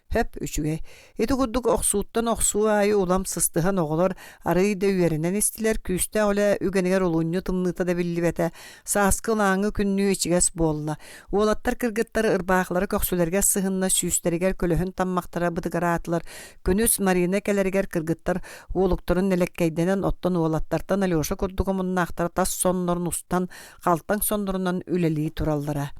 Speaker 1: Хөп, үчүгэй. Ити курдук охсууттан охсуу аайы улам сыстыһан оҕолор арыый да үөрэнэн истилэр, күүстээх үлэ үгэнигэр олунньу тымныыта да биллибэтэ, сааскы ылааҥы күннүү ичигэс буолла. Уолаттар кыргыттар ырбаахылара көхсүлэригэр сыһынна, сүүстэригэр көлөһүн таммахтара бытыгыраатылар. Күнүс Марина кэлэригэр кыргыттар уолуктарын нэлэккэйдэнэн, оттон уолаттартан Алеша курдук омуннаахтара тас соннорун устан, халтаҥ соннорунан үлэлии тураллара.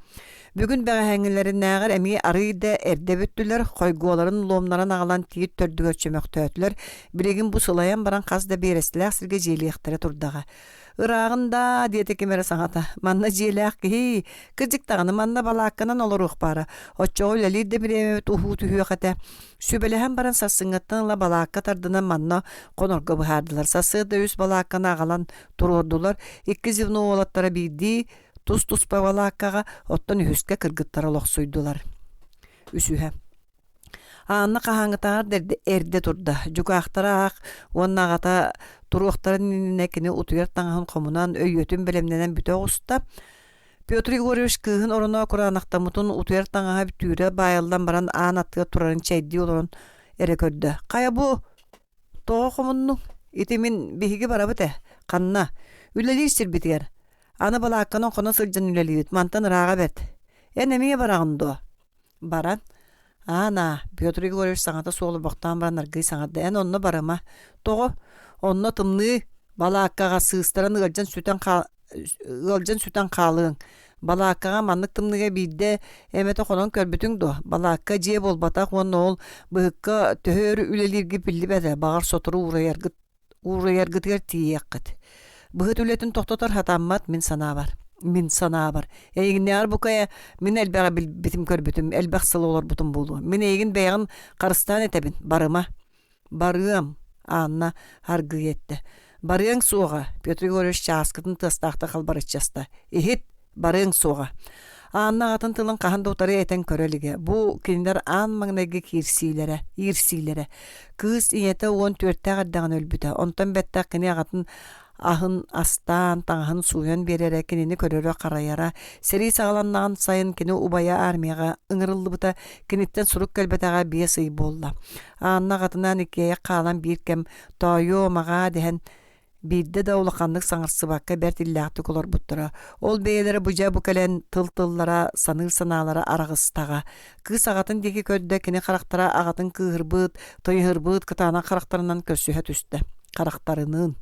Speaker 1: Бүгүн бэҕэһээҥҥилэринээҕэр эмиэ арыый да эрдэ бүттүлэр, хойгуоларын луомнарын аҕалан тиит төрдүгэр чөмөхтөөтүлэр, билигин бу сылайан баран хас да биэрэстэлээх сиргэ дьиэлиэхтэрэ турдаҕа. «Ырааҕын даа» диэтэ ким эрэ саҥата, «манна дьиэлээх киһи, кырдьык даҕаны манна балаакканан олоруох баара, оччоҕо үлэлиир да бириэмэбит уһуу түһүөх этэ». Сүбэлэһэн баран сарсыҥҥыттан ыла балаакка тардынан манна хонорго быһаардылар. Сарсыарда үс балаакканы аҕалан туруордулар, икки звено уолаттара биирдии тус-туспа балааккаҕа, оттон үһүскэ кыргыттар олохсуйдулар. Үсүһэ. Аанна хаһааҥҥытааҕар да эрдэ, эрдэ турда. Дьукаахтара аах уонна аҕата туруохтарын иннинэ кини утуйар таҥаһын хомунан, өйүөтүн бэлэмнэнэн бүтэ оҕуста. Петр Егорович кыыһын ороно кураанахтаммытын утуйар таҥаһа түүрэ баайыллан баран аан аттыгар турарын чэйдии олорон эрэ көрдө. Хайа бу тоҕо хомуннуҥ? Ити мин биһиги барабыт ээ. Ханна? Үлэлиир сирбитигэр. Аны балаакканан хоно сылдьан үлэлиибит. Мантан ырааҕа бэрт. Эн эмиэ бараҕын дуо? Баран. Аана, Петр Егорович саҥата суох олорбохтоон баран аргыый саҥарда. Эн онно барыма. Тоҕо? Онно тымныы балааккаҕа сыыстаран ыалдьан сүтэн хаал ыалдьан сүтэн хаалыаҥ. Балааккаҕа маннык тымныыга биирдэ эмэтэ хонон көрбүтүҥ дуо? Балаакка дьиэ буолбатах уонна ол быһыкка төһө өр үлэлииргит биллибэт ээ. Баҕар сотору уурайаргыт уурайаргытыгар тиийиэххит. Быһыт үлэтин тохтотор сатаммат мин санаабар. Мин санаабар. Эйигиннээҕэр бука мин элбэҕи билбитим-көрбүтүм, элбэх сыл олорбутум буолуо. Мин эйигин бэйэҕин харыстаан этэбин, барыма. Барыам, Анна аргыый эттэ. Барыаҥ суоҕа, Петр Егорович чааскытын тыастаахтык халбарыччаста. Иһит, барыаҥ суоҕа. Анна аҕатын тылын хаһан да утары этэн көрө илигэ. Бу кинилэр аан маҥнайгы киирсиилэрэ, иирсиилэрэ. Кыыс ийэтэ 14-тээх эрдэҕинэ өлбүтэ. Онтон бэттэх кини аҕатын аһын астаан, таҥаһын сууйан биэрэрэ, кинини көрөрө-харайара. Сэрии саҕаланнаҕын сайын кини убайа армияҕа ыҥырыллыбыта, киниттэн сурук кэлбэтэҕэ 5 ый буолла. Анна аҕатынаан иккиэйэх хаалан биир кэм «Тоойуом, аҕаа» дэһэн Биирдэ да улаханнык саҥарсыбакка бэрт иллээхтик олорбуттара. Ол бэйэлэрэ бу дьэ бу кэлэн тыл-тыллара, саныыр санаалара араҕыстаҕа. Кыыс аҕатын диэки көрдө, кини харахтара аҕатын кыыһырбыт, тыйыһырбыт кытаанах харахтарынан көрсүһэ түстэ. Харахтарыныын.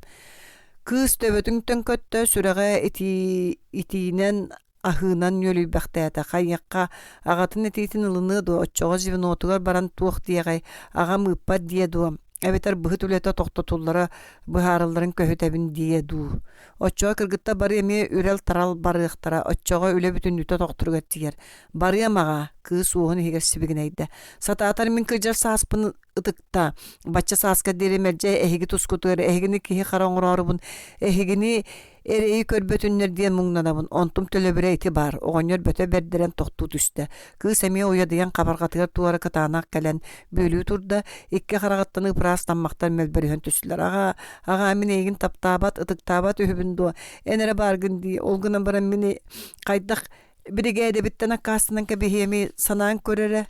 Speaker 1: Кыыс төбөтүн төҥкөттө, сүрэҕэ итии, итиинэн аһыынан нүөлүйбэхтээтэ хайыахха аҕатын этиитин ылыныа дуо оччоҕо звенотугар баран туох диэҕэй аҕам ыыппат диэ дуо эбэтэр быһыт үлэтэ тохтотуллара быһаарылларын көһүтэбин диэ дуу оччоҕо кыргыттар бары эмиэ үрэл-тарал барыахтара оччоҕо үлэ бүтүннүүтэ тохторугар тиийэр барыам аҕаа кыыс уоһун иһигэр сибигинэйдэ сатаатар мин кырдьар сааспын ытыкта бачча сааска диэри мэлдьи эһиги тускутугар эһигини киһи хара оҥороорубун эһигини эрэйи көрбөтүннэр диэн муҥнанабын онтум төлөбүрэ ити баар оҕонньор бөтө бэрдэрэн тохтуу түстэ кыыс эмиэ уйадыйан хабарҕатыгар туора кытаанах кэлэн бүөлүү турда икки хараҕыттан ыпыраас таммахтар мөлбөрүһэн түстүлэр аҕаа аҕаа мин эйигин таптаабат ытыктаабат үһүбүн дуо эн эрэ бааргын дии ол гынан баран мин хайдах биригээдэбиттэн аккаастанан кэбиһиэмий санаан көр эрэ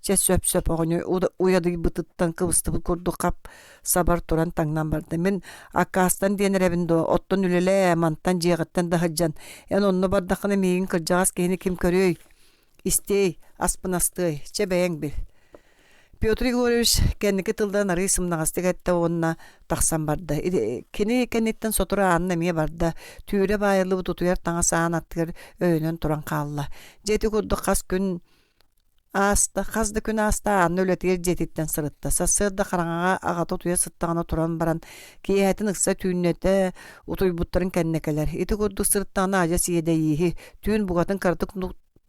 Speaker 1: Чэ сөп-сөп оҕонньор уйадыйбытыттан кыбыстыбыт курдук хап-сабар туран таҥнан барда. Мин аккаастан диэн эрэбин дуо, оттон үлэлээ, мантан дьиэҕиттэн да сылдьан. Эн онно бардаххына миигин кырдьаҕас киһини ким көрүөй, истиэй, аспын астыай, чэ бэйэҥ бил. Петр Егорович кэнники тылларын арыый сымнаҕастык эттэ уонна тахсан барда. Кини кэнниттэн сотору Анна эмиэ барда. Түүрэ баайыллыбыт утуйар таҥас аан аттыгар өйөнөн туран хаалла. Дьэ ити курдук хас күн Ааста, хас да күн ааста Анна үлэтигэр дьиэтиттэн сырытта. Сарсыарда хараҥаҕа аҕата утуйа сыттаҕына туран баран, киэһэтин ыкса түүннэтэ утуйбуттарын кэннэ кэлэр. Ити курдук сырыттаҕына адьас иэдэйииһи, түүн букатын кыратык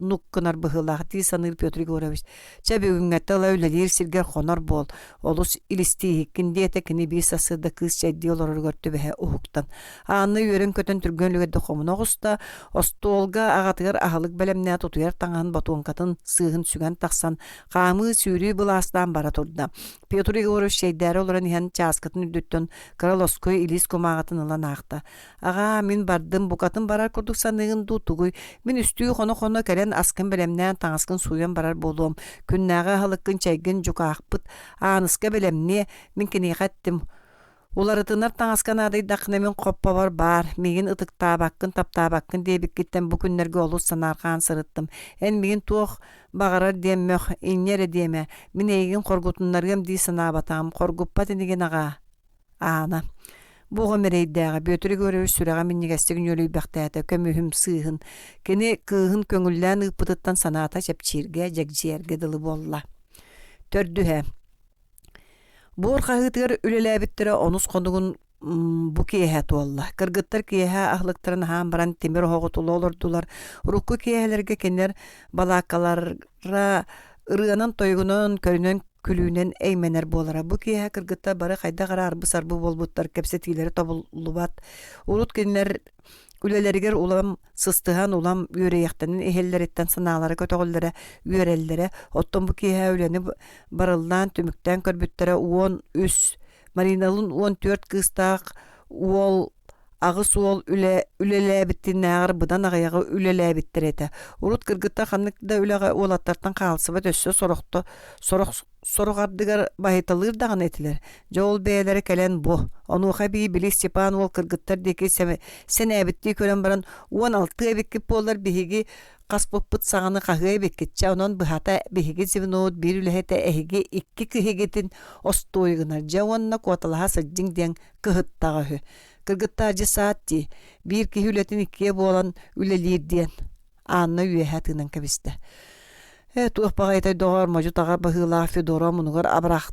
Speaker 1: нук гынар быһыылаах дии саныыр Петр Егорович. Чэ, бүгүҥҥэттэ ыла үлэлиир сиргэр хонор буол, олус илистииһиккин диэтэ кини биир сарсыарда кыыс чэйдии олороругар түбэһэ уһуктан. Анна үөрэн-көтөн түргэн үлүгэрдик хомуна оҕуста, остуолга аҕатыгар аһылык бэлэмнээт утуйар таҥаһын ботуоҥкатын сыыһын сүгэн тахсан, хаамыы-сүүрүү былаастаан бара турда. Петр Егорович чэйдээри олорон иһэн чааскытын үрдүттэн кыра лоскуй илиис кумааҕытын ылан аахта. «Аҕаа, мин бардым, букатын барар курдук саныыгын дуу, тугуй? Мин үстүү хоно-хоно кэлэн аскын бэлэмнээн таҥаскын сууйан барар буолуом. Күннээҕи аһылыккын чэйгин дьукаахпыт Ааныска бэлэмниэ, мин киниэхэ эттим. Уларытынар таҥаска наадыйдаххына мин хоппобор баар, миигин ытыктаабаккын, таптаабаккын диэбиккиттэн бу күннэргэ олус санаарҕаан сырыттым. Эн миигин туох баҕарар диэн мөх, инньэ эрэ диэмэ, мин эйигин хоргутуннарыам дии санаабатаҕым, хоргуппат инигин аҕаа. Аана. Бу оҕом эрэйдээҕэ, Бүөтүр Егорович сүрэҕэ минньигэстик ньүөлүйбэхтээтэ, көмүһүм сыыһын. Кини кыыһын көҥүллээн ыыппытыттан санаата чэпчииргэ, дьэгдьийэргэ дылы буолла. Төрдүһэ. Буор хаһыытыгар үлэлээбиттэрэ онус хонугун бу киэһэ туолла. Кыргыттар киэһэ аһылыктарын аһаан баран тимир оһоҕу тула олордулар. Урукку киэһэлэргэ кинилэр балааккалара ырыанан-тойугунан, көрүнэн күлүүнэн эймэнэр буолара. Бу киэһэ кыргыттар бары хайдах эрэ арбы-сарбы буолбуттар, кэпсэтиилэрэ тобуллубат. Урут кинилэр Үлэлэригэр улам сыстыһан, улам үөрүйэхтэнэн иһэллэриттэн санаалара көтөҕүллэрэ, үөрэллэрэ. Оттон бу киэһэ үлэни барыллаан түмүктээн көрбүттэрэ 13, Мариналыын 14 кыыстаах уол Аҕыс уол үлэ үлэлээбитинээҕэр быдан аҕыйаҕы үлэлээбиттэр этэ. Урут кыргыттар ханнык да үлэҕэ уолаттартан хаалсыбат өссө сорохто сорох сорох ардыгар баһыйталыыр даҕаны этилэр. Дьэ ол бэйэлэрэ кэлэн бу. Онуоха эбии били Степан уол кыргыттар диэки сэнээбиттии көрөн баран 16 эбиккит буоллар биһиги хаспыппыт саҕаны хаһыа эбиккит чэ онон быһата биһиги звенобут биир үлэһитэ эһиги икки киһигитин остуой гынар дьэ уонна куоталаһа сылдьыҥ диэн кыһыттаҕа үһү. Кыргыттар дьэ саат дии, биир киһи үлэтин иккиэ буолан үлэлиир диэн. Анна үөһэ тыынан кэбистэ. Ээ, туох баҕайытай доҕоор, модьу-таҕа быһыылаах Федора мунугар абырах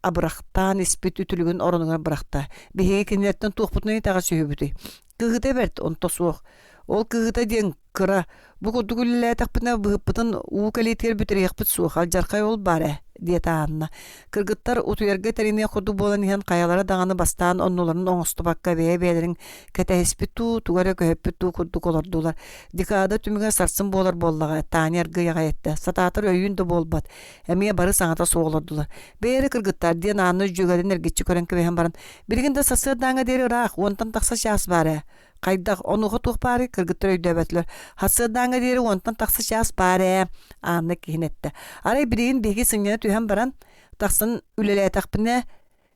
Speaker 1: абырахтаан испит үтүлүгүн оронугар бырахта. Биһиги кинилэртэн туохпутунан итэҕэс үһүбүтүй? Кыһыта бэрт, онто суох. Ол кыһыта диэн кыра. Бу курдук үлэлээтэхпинэ быһыппытын уу кэлиитигэр бүтэриэхпит суох, алдьархай ол баар ээ, диэтэ Анна. Кыргыттар утуйарга тэриниэх курдук буолан иһэн хайалара даҕаны бастаан оннуларын оҥостубакка бэйэ-бэйэлэрин кэтэһиспит дуу, тугу эрэ көһүппүт дуу курдук олордулар. Декада түмүгэ сарсын буолар буоллаҕа, Таня аргыый аҕай эттэ. Сатаатар өйүүн да буолбат. Эмиэ бары саҥата суох олордулар. Бэйэ эрэ кыргыттар диэн Анна дьүөгэлэрин эргиччи көрөн кэбиһэн баран, билигин да сарсыардааҥҥа диэри ыраах, уонтан тахса чаас баар ээ. Хайдах, онуоха туох баарый? Кыргыттар өйдөөбөтүлэр. Сарсыардааҥҥа диэри уонтан тахса чаас баар ээ, Анна киһин эттэ. Арай билигин биһиги сынньана түһэн баран, тахсан үлэлээтэхпинэ,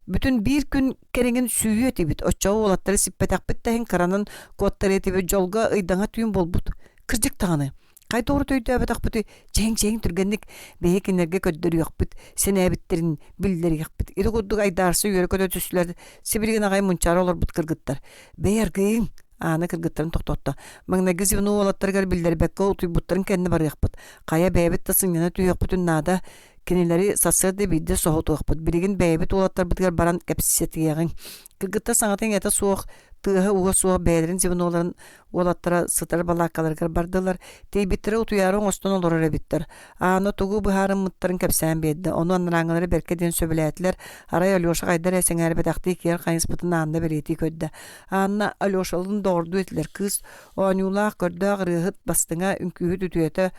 Speaker 1: бүтүн биир күн кэриҥин сүүйүө этибит. Оччоҕо уолаттары сиппэтэхпит да иһин кыранан куоттарыа этибит. Дьолго ыйдаҥа түүн буолбут. Кырдьык даҕаны, хайда урут өйдөөбөтөхпүтүй, чэҥ-чэҥ түргэнник биһи кинилэргэ көрдөрүөхпүт, сэнээбиттэрин биллэриэхпит. Ити курдук айдаарса үөрэ-көтө түстүлэр, сибилигин аҕай мунчаара олорбут кыргыттар. Бэйэ аргыйыҥ! Аана кыргыттарын тохтотто. Маҥнайгы звено уолаттарыгар биллэрбэккэ утуйбуттарын кэннэ барыахпыт. Хайа бэйэбит да сынньана түһүөхпүтүн наада. Кинилэри сарсыарда биирдэ соһутуохпут. Билигин бэйэбит уолаттарбытыгар баран кэпсэтиэҕиҥ. Кыргыттар саҥата-иҥэтэ суох, тыаһа-ууһа суох бэйэлэрин звеноларын Уолаттара сытар балааккаларыгар бардылар, тиийбиттэрэ утуйаары оҥостон олорор эбиттэр. Аана тугу быһаарыммыттарын кэпсээн биэрдэ, ону анарааҥҥылары бэркэ диэн сөбүлээтилэр. Арай Алеша хайда эрэ сэҥээрбэтэхтии киэр хайыспытын Анна бэлиэтии көрдө. Анна Алешалыын доҕордуу этилэр. Кыыс оонньуулаах, көрдөөх ырыаһыт, бастыҥа, үҥкүүһүт үтүөтэ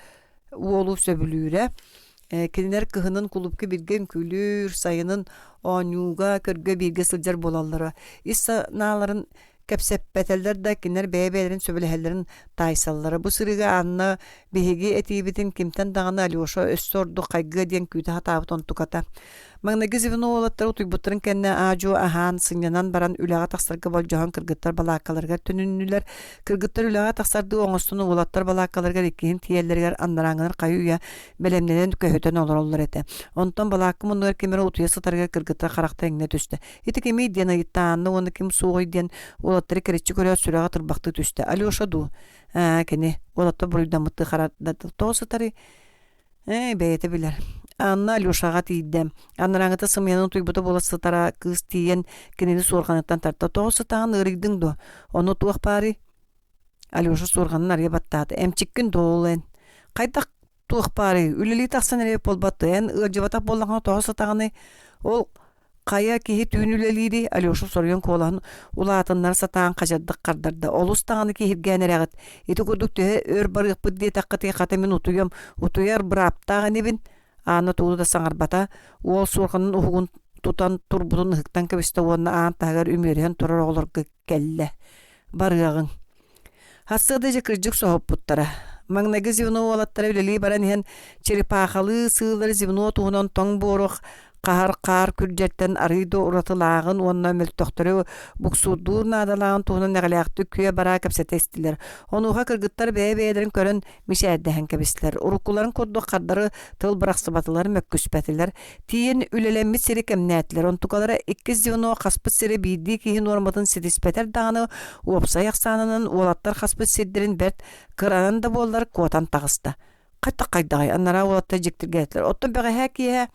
Speaker 1: уолу сөбүлүүрэ. Кинилэр кыһынын кулуупка бииргэ үҥкүүлүүр, сайынын оонньууга, көргө бииргэ сылдьар буолаллара. Ис санааларын Кэпсэппэтэллэр да, кинилэр бэйэ-бэйэлэрин сөбүлэһэллэрин таайсаллара. Бу сырыыга Анна биһиги этиибитин кимтэн даҕаны Алеша өссө ордук хайгыа диэн күүтэ сатаабыт онтуката. Маҥнайгы звено уолаттара утуйбуттарын кэннэ аа-дьуо аһаан, сынньанан баран үлэҕэ тахсарга болдьоһон кыргыттар балааккаларыгар төнүннүлэр. Кыргыттар үлэҕэ тахсардыы оҥостон уолаттар балааккаларыгар иккиһин тиийэллэригэр анарааҥҥылар хайы-үйэ бэлэмнэнэн көһүтэн олороллор этэ. Онтон балаакка муннугар ким эрэ утуйа сытарыгар кыргыттар харахтара иҥнэ түстэ. Ити кимий диэн ыйытта Анна уонна ким суоҕуй диэн уолаттары кэриччи көрөөт сүрэҕэ турбахтыы түстэ. Алеша дуу? Аа, кини уолаттар буруйдаммыттыы харарда. Тоҕо сытарый? Ээ, бэйэтэ билэр. Анна Алешаҕа тиийдэ. Анарааҥҥыта сымыйанан утуйбута буола сытара кыыс тиийэн кинини суорҕаныттан тарта. Тоҕо сытаҕын ыарыйдыҥ дуо? Ону туох баарый? Алеша суорҕанын арыйа баттаата. Эмчиккин дуо ол эн? Хайдах туох баарый? Үлэлии тахсан эрэ буолбат эн ыалдьыбатах буоллаххына тоҕо сытаҕыный? Ол хайа киһи түүн үлэлиирий? Алеша соруйан куолаһын улаатыннара сатаан хадьардык хардарда. Олус даҕаны киһиргээн эрэҕит. Ити курдук төһө өр барыахпыт диэтэххитий хата мин утуйуом. Утуйар бырааптаах инибин. Аана тугу да саҥарбата. Уол суорҕанын уһугун тутан турбутун ыһыктан кэбистэ уонна аан таһыгар үмүөрүһэн турар оҕолорго кэллэ. Барыаҕыҥ. Сарсыарда дьэ кырдьык соһуппуттара. Маҥнайгы звено уолаттара үлэлии баран иһэн черепахалыы сыыллар звено туһунан тоҥ буору хаһар хаар күрдьэртэн арыый да уратылааҕын уонна мөлтөхтөрү буксуурдуур наадалааҕын туһунан эҕэлээхтик күө-бараа кэпсэтэ истилэр. Онуоха кыргыттар бэйэ-бэйэлэрин көрөн мичээрдэһэн кэбистилэр. Уруккуларын курдук хардары тыл бырахсыбатылар, мөккүспэтилэр. Тиийэн үлэлэммит сири кэмнээтилэр. Онтукалара иккис звено хаспыт сирэ биирдии киһи нуорматын ситиспэтэр даҕаны уопсай ахсаанынан уолаттар хаспыт сирдэрин бэрт кыранан да буоллар куотан таҕыста. Хайдах хайдаҕай анараа уолаттар дьиктиргээтилэр. Оттон бэҕэһээ киэһэ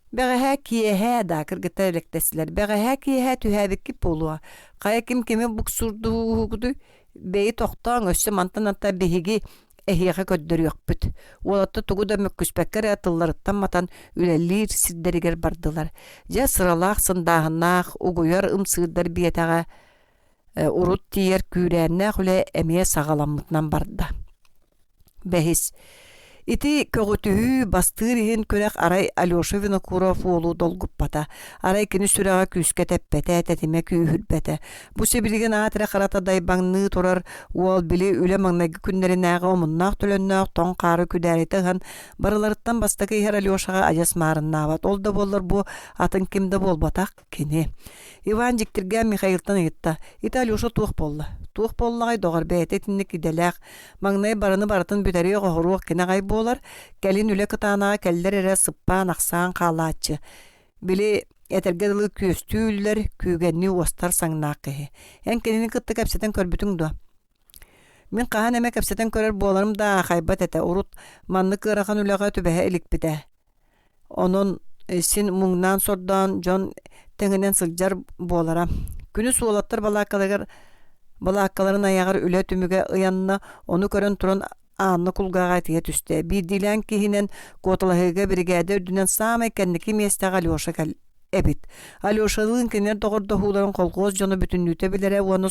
Speaker 1: Бэҕэһээ киэһээ да кыргыттар элэктэстилэр. Бэҕэһээ киэһээ түһээбиккит буолуо. Хайа ким кими буксурдууһугутуй? Бэйи тохтооҥ, өссө мантан ата биһиги эһиэхэ көрдөрүөхпүт. Уолаттар тугу да мөккүспэккэ эрэ тылларыттан матан үлэлиир сирдэригэр бардылар. Дьэ сыралаах сындааһыннаах, угуйар ымсыырдар биэтэҕэ урут тиийэр күүрээннээх үлэ эмиэ саҕаламмытынан барда. Бэһис. Ити көҕүтүһүү бастыыр иһин күрэх арай Алеша Винокуров уолу долгуппата, арай кини сүрэҕэ күүскэ тэппэтэ, тэтимэ күүһүрбэтэ. Бу сибилигин аат эрэ харата дайбаҥныы турар уол били үлэ маҥнайгы күннэринээҕи омуннаах-төлөннөөх тоҥ хаары күдээритэ ыһан барыларыттан бастакы иһэр Алешаҕа адьас маарыннаабат. Ол да буоллар бу атын ким да буолбатах кини. Иван дьиктиргээн Михаилтан ыйытта: «Ити Алеша туох буолла?» «Туох буоллаҕай, доҕор, бэйэтэ итинник идэлээх. Маҥнай барыны барытын бүтэриэх-оһоруох кини аҕай буолар, кэлин үлэ кытаанаҕа кэллэр эрэ сыппаан-ахсаан хаалааччы. Били, этэргэ дылы күөстүү үллэр, күүгэннии уостар саҥнаах киһи. Эн кинини кытта кэпсэтэн көрбүтүҥ дуо?» Мин хаһан эмэ кэпсэтэн көрөр буоларым да аахайбат этэ, урут маннык ыарахан үлэҕэ түбэһэ иликпитэ. Онон син муҥнаан-сордоон дьон тэҥинэн сылдьар буолара. Күнүс уолаттар балааккаларыгар балааккаларын айаҕар үлэ түмүгэ ыйанна, ону көрөн туран Анна кулгааҕа этийэ түстэ. Биирдиилээн киһинэн куоталаһыыга биригээдэ үрдүнэн саамай кэнники миэстэҕэ Алеша кэл эбит. Алешалыын кинилэр доҕордоһууларын колхуос дьоно бүтүннүүтэ билэрэ уонна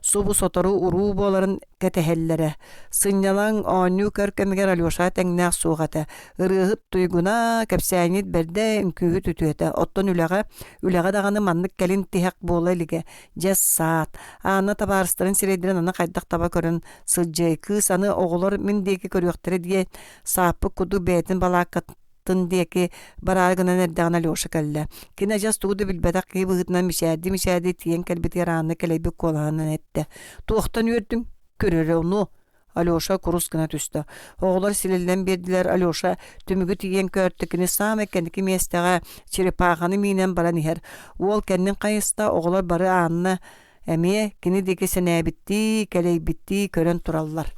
Speaker 1: субу сотору уруу буоларын кэтэһэллэрэ. Сынньалаҥ, оонньуу-көр кэмигэр Алеша тэҥнээх суох этэ. Ырыаһыт туйгуна, кэпсээнньит бэрдэ, үҥкүүһүт үтүөтэ. Оттон үлэҕэ, үлэҕэ даҕаны маннык кэлин тиһэх буола илигэ. Дьэ, саат. Анна табаарыстарын сирэйдэрин аны хайдах таба көрөн сылдьыай. Кыыс аны оҕолор мин диэки көрүөхтэрэ диэн сааппыт курдук бэйэтин балааккатын диэки бараары гынан эрдэҕинэ Алеша кэллэ. Кини адьас тугу да билбэтэх киһи быһыытынан мичээрдии-мичээрдии тиийэн кэлбитигэр Анна кэлэйбит куолаһынан эттэ: «Туохтан үөрдүҥ? Көрөрө ону!» Алеша курус гына түстэ. Оҕолор силэллэн биэрдилэр. Алеша түмүгү тиийэн көртө. Кини саамай кэнники миэстэҕэ черепаханы миинэн баран иһэр. Уол кэннин хайыста, оҕолор бары Анна эмиэ кини диэки сэнээбиттии, кэлэйбиттии көрөн тураллар.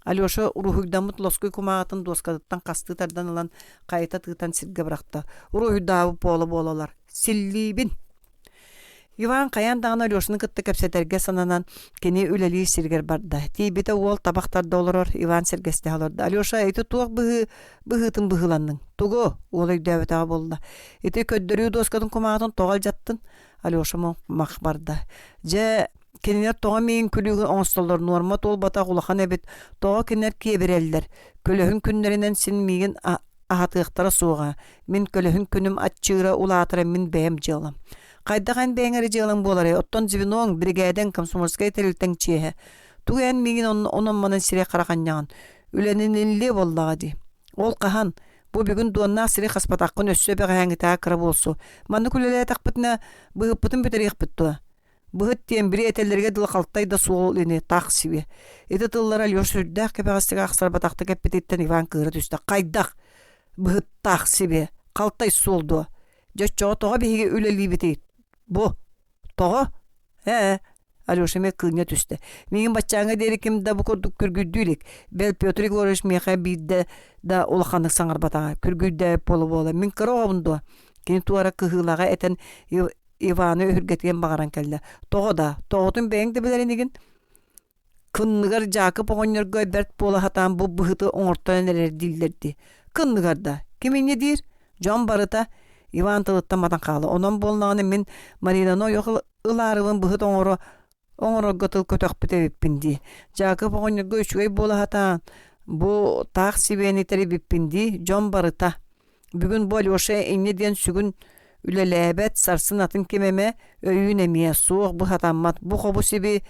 Speaker 1: Алеша уруһуйдаммыт лоскуй кумааҕытын дуоскатыттан хастыы тардан ылан хайыта тыытан сиргэ бырахта. Уруһуйдаабыт буола-буолалар. Силлиибин! Иван хайаан даҕаны Алешаны кытта кэпсэтэргэ сананан, кини үлэлиир сиригэр барда. Тиийбитэ уол табах тарда олорор, Иван сэргэстэһэ олордо. «Алеша, ити туох быһыы быһыытын быһыыланныҥ? Тугу?» уол өйдөөбөтөҕө буолла. «Ити көрдөрүү дуоскатын кумааҕытын тоҕо алдьаттын?» Алеша мах барда. «Дьэ, кинилэр тоҕо миигин күлүүгүн оҥостоллор нуорма туолбатах улахан эбит, тоҕо кинилэр киэбирэллэр? Көлөһүн күннэринэн син миигин аһатыахтара суоҕа. Мин көлөһүн күнүм аччыыра улаатара мин бэйэм дьыалам. Хайдах эн бэйэҥ эрэ дьыалаҥ буоларый? Оттон звеноҥ, биригээдэҥ, комсомольскай тэрилтэҥ чиэһэ. Тугу эн миигин онон-манан сирэй-харах анньаҕын? Үлэниниллиэ буоллаҕа дии. Ол хаһан? Бу бүгүн дуоннаах сири хаспатаххын өссө бэҕэһээҥҥитээҕи кыра буолсу. Маннык үлэлээтэхпитинэ, быһыппытын бүтэриэхпит дуо? Быһыт диэн били этэллэригэр дылы халтай да суол ини таах сибиэ. Ити тыллара Алеша сүрдээх кэбэҕэстик ахсарбатахтык эппититтэн Иван кыыһыра түстэ. Хайдах? Быһыттаах сибиэ. Халтай суол дуо? Дьэ оччоҕо тоҕо биһиги үлэлиибитий? Бу. Тоҕо? Ээ, Алеша эмиэ кыынньа түстэ. Миигин баччааҥҥа диэри ким да бу курдук күргүйдүү илик. Бэл Петр Егорович миэхэ биирдэ да улаханнык саҥарбатаҕа. Күргүйдээбит буола-буола. Мин кыра оҕобун дуо? Кини туора кыһыылаҕа этэн Иваны өһүргэтиэн баҕаран кэллэ. Тоҕо да, тоҕотун бэйэҥ да билэр инигин. Кынныгар Дьаакып оҕонньорго бэрт буола сатаан бу быһыты оҥорторон эрэр дииллэр дии. Кынныгар да, ким инньэ диир? Дьон барыта Иван тылыттан матан хаалла. Онон буоллаҕына мин Маринаны ойох ылаарыбын быһыт оҥоро оҥорорго тыл көтөхпүт эбиппин дии. Дьаакып оҕонньорго үчүгэй буола сатаан, бу таах сибиэни тэрийбиппин дии, дьон барыта. Бүгүн бу Алеша инньэ диэн сүгүн үлэлээбэт, сарсын атын ким эмэ өйүүн эмиэ суох бу сатаммат, бу хобу сиби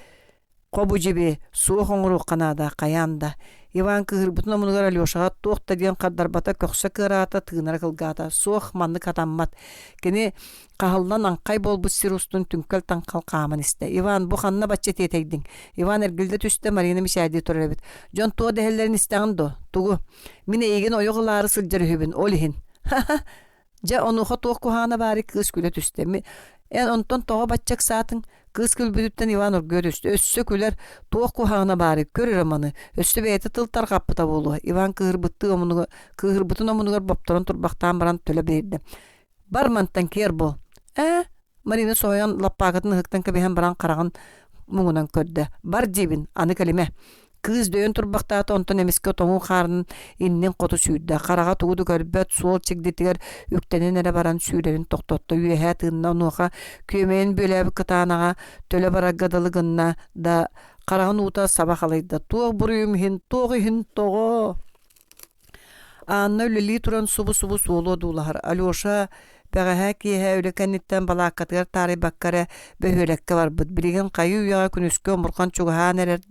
Speaker 1: Хобу дьиби, суох оҥоруохха наада, хайаан да. Иван кыыһырбытын омунугар Алешаҕа туох да диэн хардарбата, көхсө кыараата, тыынара кылгаата. Суох, маннык хатаммат. Кини хаһыллан аҥхай буолбут сир устун түҥкэл-таҥхал хааман истэ. Иван, бу ханна бачча тиэтэйдиҥ? Иван эргиллэ түстэ, Марина мичээрдии турар эбит. Дьон туох дэһэллэрин истэҕин дуо? Тугу? Мин эйигин ойох ылаары сылдьар үһүбүн, ол иһин. Ха-ха! Дьэ, онуоха туох куһаҕана баарый кыыс күлэ түстэ. Эн онтон тоҕо бачча ыксаатыҥ? Кыыс күлбүтүттэн Иван оргуйа түстэ. Өссө күлэр, туох куһаҕана баарый, көр эрэ маны. Өссө бэйэтэ тыл тарҕаппыта буолуо. Иван кыыһырбыттыы омунугар, кыыһырбытын омунугар бопторон турбахтаан баран төлө биэрдэ. Бар мантан киэр буол. Ээ, Марина соһуйан лаппаакытын ыһыктан кэбиһэн баран хараҕын муҥунан көрдө. Бар диибин, аны кэлимэ. Кыыс дөйөн турбахтаата, онтон эмискэ тоҥуу хаарын иннин хоту сүүрдэ. Хараҕа тугу да көрбөт, суол чигдитигэр үктэнэн эрэ баран сүүрэрин тохтотто. Үөһээ тыынна, онуоха күөмэйин бүөлээбит кытаанаҕа төлө барарга дылы гынна да, хараҕын уута саба халыйда. Туох буруйум иһин, туох иһин тоҕо? Анна үлэлии туран субу-субу суолу одуулаһар. Алеша бэҕэһээ киэһэ үлэ кэнниттэн балааккатыгар таарыйбакка эрэ бөһүөлэккэ барбыт. Билигин хайыы-үйэҕэ күнүскү омурҕан чугаһаан эрэр